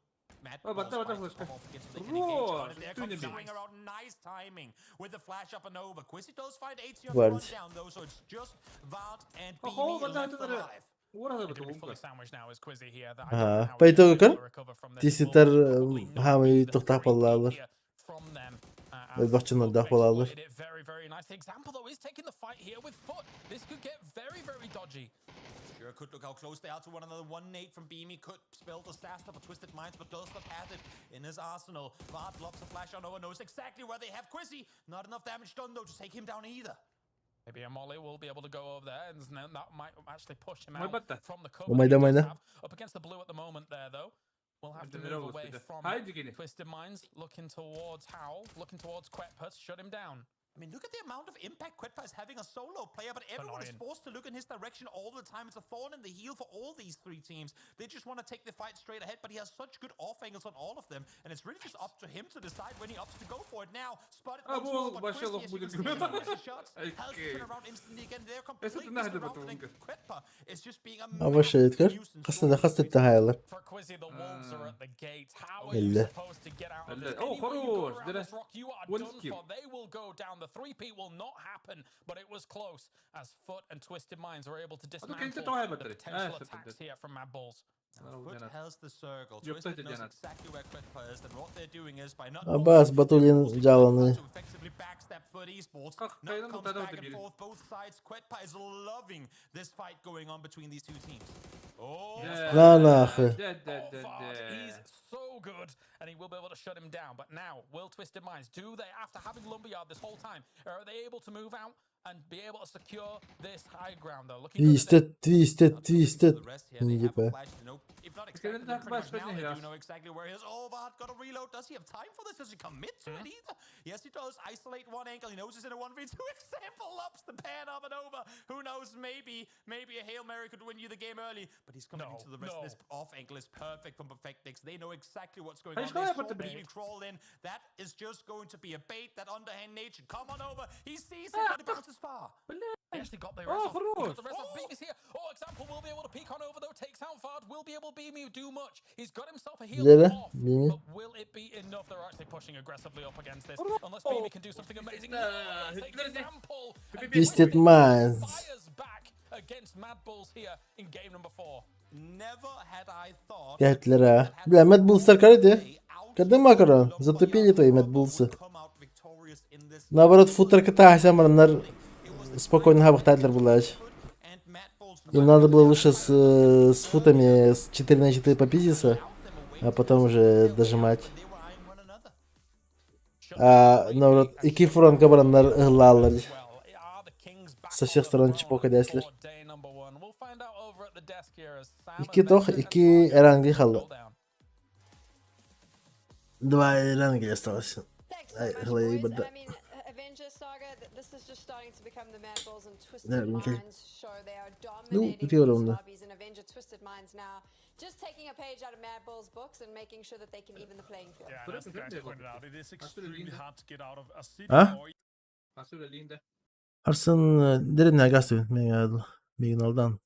Speaker 15: Mad
Speaker 7: О,
Speaker 15: Bulls
Speaker 7: батта, батта,
Speaker 15: fight to
Speaker 7: флешка.
Speaker 15: pop off again so they can engage
Speaker 7: Во,
Speaker 15: on it. There comes
Speaker 7: тюнеми.
Speaker 15: swing around. Nice timing with the flash up and over. Quizzy does find 80 on the
Speaker 2: Вард.
Speaker 15: rundown though, so it's just Vart and
Speaker 7: Охо,
Speaker 15: Beanie
Speaker 7: батта,
Speaker 15: left
Speaker 7: батта,
Speaker 15: alive.
Speaker 7: Ура,
Speaker 13: He's
Speaker 7: батта,
Speaker 13: gonna be fully
Speaker 7: умка.
Speaker 13: sandwiched now is Quizzy here. That I don't know
Speaker 2: Ага.
Speaker 13: how
Speaker 2: По
Speaker 13: he's
Speaker 2: итогу
Speaker 13: gonna be able
Speaker 2: көр.
Speaker 13: to recover from this.
Speaker 2: Тиситер
Speaker 13: Will probably not
Speaker 2: хамы
Speaker 13: be the
Speaker 2: тухтах
Speaker 13: three-peat
Speaker 2: боллалар.
Speaker 13: here from them, as
Speaker 2: Элбахчыннар
Speaker 13: FUT
Speaker 2: дах болалар.
Speaker 13: exploited it very, very nicely. Example though is taking the fight here with FUT. This could get very, very dodgy.
Speaker 15: Sure could look how close they are to one another. One nade from Beamy could spell disaster for Twisted Minds, but does not have it in his arsenal. Vart lobs a flash on over, knows exactly where they have Quizzy. Not enough damage done though to take him down either.
Speaker 13: Maybe a Molly will be able to go over there, and then that might actually push him
Speaker 7: Мой
Speaker 13: out
Speaker 7: батта.
Speaker 13: from the cover.
Speaker 2: Умайда,
Speaker 13: that he does
Speaker 2: майда.
Speaker 13: have. Up against the blue at the moment there, though. We'll have to
Speaker 7: Один
Speaker 13: move
Speaker 7: робот
Speaker 13: away
Speaker 7: сюда.
Speaker 13: from
Speaker 7: Хайди, Гений.
Speaker 13: Twisted Minds, looking towards Howl, looking towards Quetpus, shut him down.
Speaker 15: I mean, look at the amount of impact Quetpa is having a solo player, but everyone is
Speaker 13: Annoying.
Speaker 15: forced to look in his direction all the time. It's a thorn in the heel for all these three teams. They just want to take the fight straight ahead, but he has such good off angles on all of them, and it's really just up to him to decide when he opts to go for it. Now, spotted
Speaker 7: А,
Speaker 15: once more,
Speaker 7: бол
Speaker 15: but
Speaker 7: вообще
Speaker 15: Quizzy,
Speaker 7: лох
Speaker 15: as you
Speaker 7: будет.
Speaker 15: can see, has the shots, has to
Speaker 7: Окей.
Speaker 15: turn around instantly again. They're
Speaker 7: Это
Speaker 15: completely
Speaker 7: надо
Speaker 15: surrounded, and
Speaker 7: потом.
Speaker 15: Quetpa is just being a
Speaker 2: Аба шеткер.
Speaker 15: massive nuisance.
Speaker 2: Хаста да хаста тахайлар.
Speaker 13: For Quizzy, the wolves are at the gates. How are you
Speaker 2: Элле.
Speaker 13: supposed to get out of
Speaker 7: Элле.
Speaker 13: this?
Speaker 7: О,
Speaker 13: Any way you go
Speaker 7: хорош,
Speaker 13: around
Speaker 7: дыра.
Speaker 13: this rock, you are
Speaker 7: One
Speaker 13: done
Speaker 7: skip.
Speaker 13: for. They will go down. The 3P will not happen, but it was close as FUT and Twisted Minds were able to
Speaker 7: кенте
Speaker 13: dismantle
Speaker 7: тоғай
Speaker 13: the
Speaker 7: батыры.
Speaker 13: potential
Speaker 7: А,
Speaker 13: attacks here from Mad Bulls.
Speaker 15: FUT has the circle.
Speaker 7: Ёпта,
Speaker 15: Twisted
Speaker 7: это
Speaker 15: knows
Speaker 7: Диана.
Speaker 15: exactly where Quetpa is, and what they're doing is by not
Speaker 2: Аббас, Батулин жаланы.
Speaker 15: to effectively backstab FUT Esports.
Speaker 7: Как
Speaker 15: Now
Speaker 7: Кайдан
Speaker 15: comes
Speaker 7: вот это
Speaker 15: back
Speaker 7: вот
Speaker 15: and
Speaker 7: били.
Speaker 15: forth, both sides. Quetpa is loving this fight going on between these two teams. Oh,
Speaker 2: На нахуй.
Speaker 7: Да, да,
Speaker 13: Oh,
Speaker 7: да,
Speaker 13: Vard, he's
Speaker 7: да.
Speaker 13: so good, and he will be able to shut him down. But now, will Twisted Minds, do they, after having Lumberyard this whole time, are they able to move out and be able to secure this high ground, though? Looking good at it.
Speaker 2: Твистед, твистед, твистед.
Speaker 15: The rest here, they have
Speaker 2: Не
Speaker 15: a flash. They know, if not expecting
Speaker 7: так
Speaker 15: them pretty much
Speaker 7: баш
Speaker 15: now, they
Speaker 7: бедный
Speaker 15: do know exactly where he is. Oh, Vard got a reload. Does he have time for this? Does he commit to it either? Yes, he does. Isolate one angle. He knows he's in a 1v2. Example ups the pan up and over. Who knows? Maybe a Hail Mary could win you the game early. But he's committing
Speaker 13: No,
Speaker 15: to the rest.
Speaker 13: no.
Speaker 15: This off angle is perfect from Perfectix. They know exactly what's going
Speaker 7: Hey,
Speaker 15: on.
Speaker 7: что
Speaker 15: They
Speaker 7: я
Speaker 15: saw
Speaker 7: под
Speaker 15: Beamy crawl in. That is just going to be a bait. That underhand nade should come on over. He sees it, but it bounces far.
Speaker 13: He actually got the
Speaker 7: Oh,
Speaker 13: res off. He got
Speaker 7: хорош.
Speaker 13: the res off. Beamy's here. Oh, example will be able to peek on over though. Takes out Vard. Will be able Beamy do much. He's got himself a heal
Speaker 2: Лера,
Speaker 13: off.
Speaker 2: Бими.
Speaker 13: But will it be enough? They're actually pushing aggressively up against this. Unless Beamy can do something amazing. No,
Speaker 7: Да,
Speaker 13: it's example. And
Speaker 2: Twisted Minds.
Speaker 13: Fires back against Mad Bulls here in game number four.
Speaker 15: Never had I thought
Speaker 2: Кәтлер, а. Бля, Мэтт Буллстар карады. Когда макаро? Затупили твои Мэтт Буллсы. Наоборот, футер ката хасямарнар спокойно хабахтадлер булач. Им надо было лучше с футами с 4 на 4 попиздиться, а потом уже дожимать. А, наоборот, ики фронт кабараннар ылалар.
Speaker 13: Well, are the Kings back
Speaker 2: Со всех
Speaker 13: on the
Speaker 2: сторон
Speaker 13: throne
Speaker 2: чпока дяслер.
Speaker 13: for day number one? We'll find out over at the desk here as Sam
Speaker 2: Ики тох,
Speaker 13: Avenger and
Speaker 2: ики
Speaker 13: Fargo
Speaker 2: эранги халла.
Speaker 13: go down.
Speaker 2: Два эранги осталось.
Speaker 11: Thanks so
Speaker 2: Ай,
Speaker 11: much,
Speaker 2: хлей,
Speaker 11: boys.
Speaker 2: бада.
Speaker 11: And I mean, Avenger Saga, this is just starting to become the Mad Bulls and Twisted
Speaker 2: Да, окей.
Speaker 11: Minds show. They are
Speaker 2: Ну,
Speaker 11: dominating
Speaker 2: где
Speaker 11: these
Speaker 2: ровно.
Speaker 11: lobbies, and Avenger Twisted Minds now just taking a page out of Mad Bulls' books and making sure that they can even the playing field.
Speaker 14: Yeah, and as the guys pointed out, it is extremely hard to get out of a city
Speaker 2: А?
Speaker 14: or
Speaker 7: Асура Линда.
Speaker 2: Арсын деревня Агасту, мигин алдан.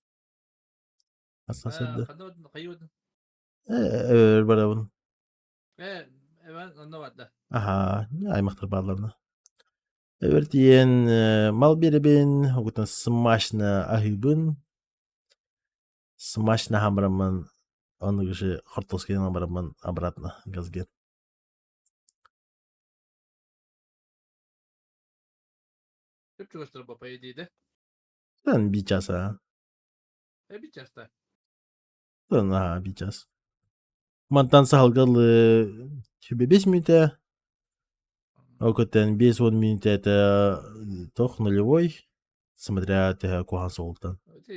Speaker 2: Асан сырды.
Speaker 7: Кайуд.
Speaker 2: Э, барабын.
Speaker 7: Э, эвен онно бадда.
Speaker 2: Аха, аймақтар барларына. Эбэр тиийэн мал биэрэбин, угутан смачно аһыыбын, смачно аһаан бараммын, оннук же хортуоскайынан бараммын обратно газген.
Speaker 7: Көп чугастар по идее, да?
Speaker 2: Тан биир час аа.
Speaker 7: Э, биир часта.
Speaker 2: Тан аа биир час. Мантан саһылгалы 5 мүнүүтэ, ол көттөн 50 мүнүүтэ это тох нулевой, смотря төһө куһаҕан суолтан.
Speaker 7: Ти,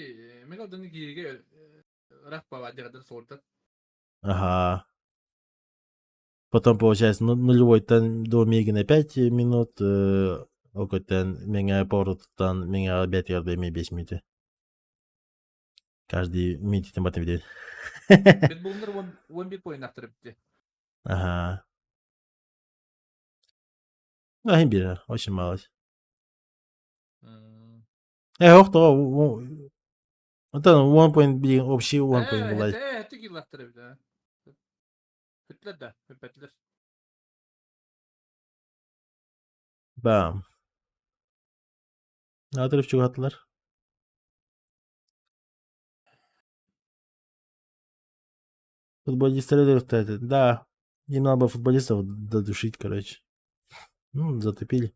Speaker 7: мен алдын кииге рах баба дегадыр суолтан.
Speaker 2: Ага. Потом, получается, нулевойтан до Мегина 5 минут, ол көттөн миңа поворотуттан миңа бэтигэр эми 5 мүнүүтэ. Каждый минутитин бата билет.
Speaker 7: Бит булунар 11 поин автор битти.
Speaker 2: Ага. Ну, бир, очень мало. Охто, Онтон 1 point билигин общий 1 point булай.
Speaker 7: Э, тигил автор бит. Хүтлер да, хүппәтлер.
Speaker 2: Бам. Отрыв чугатылар. Футболисты Да, им надо было футболистов додушить, короче. Ну, затупили.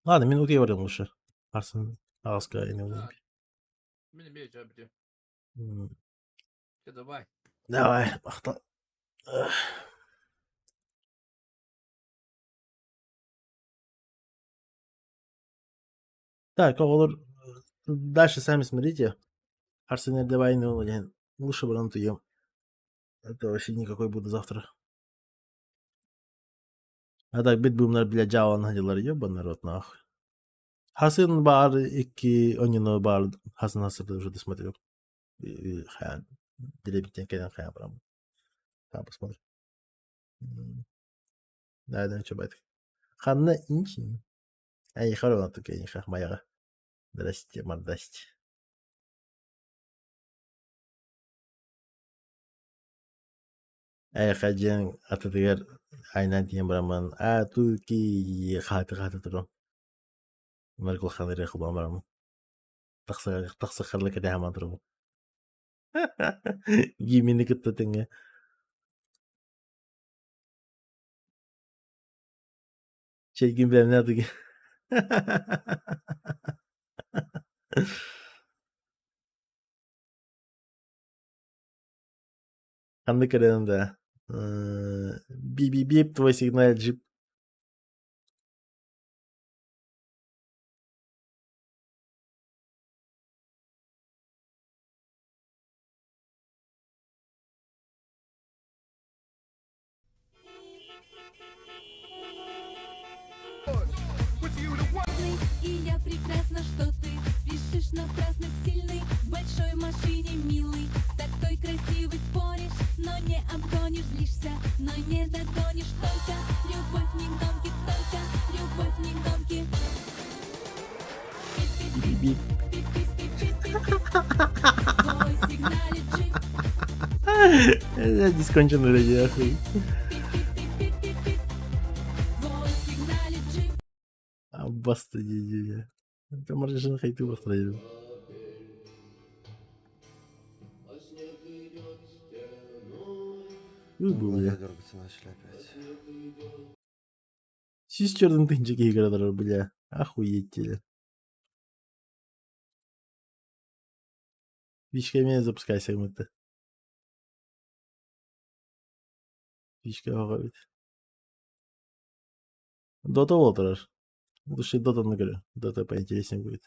Speaker 2: Ладно, минут я лучше. Арсен Аска
Speaker 7: Мен эмиэ дьэ Давай.
Speaker 2: Давай, махтал. Так, оҕолор, дальше сами смотрите. Арсен давай, ну, лучше бы ем. Это вообще никакой буду завтра. А так бит будем, блядь, жаалан дьылар, ебаный рот нахуй. Хасын баар икки онньону баар хасын хасырды уже досмотрел. Хайаан деревиттен кэлэн хайаан бараммын. Там посмотрим. Да, да, что байтык. Ханна инчин. Ай, хорона тука инха маяга. Здрасте, мордасте. Эйхэ диэн атытыгар айнаан тиийэн бараммын аа туу-ки хаһыаты-хаһыаты туран Марк улахан ырыа холбоон бараммын тахса тахса харлы кэтэһэмэн турабын Гимини кытта тэҥҥэ Чэйгин бэлэмнээ туги Ханнык эрэн да би-би-бип твой сигнал джип
Speaker 17: И я прекрасно, что ты спешишь напрасно сильный В большой машине милый, такой красивый споришь, но не обгонишь, злишься, но не догонишь Только любовь не гонки, только любовь не гонки
Speaker 2: Би-би.
Speaker 17: Твой сигналит джип
Speaker 2: Дисконченый радио, охуй.
Speaker 17: Твой сигналит джип
Speaker 2: Баста дии Маржын хайты бастырайбын. Бля.
Speaker 4: Дергаться начали опять.
Speaker 2: Сис чердын тыһынча киһи көрө бля. Охуеть Вичка эмиэ запускайся гыммыта. Вичка оҕо эбит. Дота буола турар. Лучше Дотаны көрө. Дота поинтереснее будет.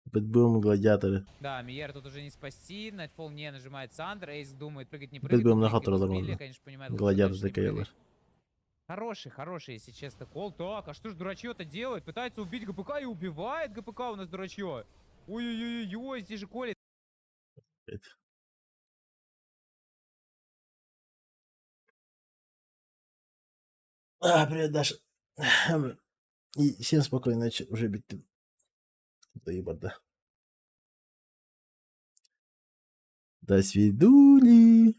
Speaker 2: Бэтбум, гладиаторы.
Speaker 18: Да, Миер тут уже не спасти, Найтфол не нажимает Сандер, Эйс думает, прыгать не прыгать.
Speaker 2: Бэтбум
Speaker 18: но
Speaker 2: на
Speaker 18: прыгает,
Speaker 2: хатыралар
Speaker 18: успели,
Speaker 2: онно.
Speaker 18: конечно, понимает, лучше
Speaker 2: Гладиатор
Speaker 18: дальше не
Speaker 2: такаялар.
Speaker 18: прыгать. Хороший, хороший, если честно, кол. Так, а что ж дурачье-то делает? Пытается убить ГПК и убивает ГПК у нас дурачье. Ой-ой-ой-ой, здесь же Коля
Speaker 2: Это. А, привет, Даша. И всем спокойной ночи. Уже бит. Доебать, До свидули.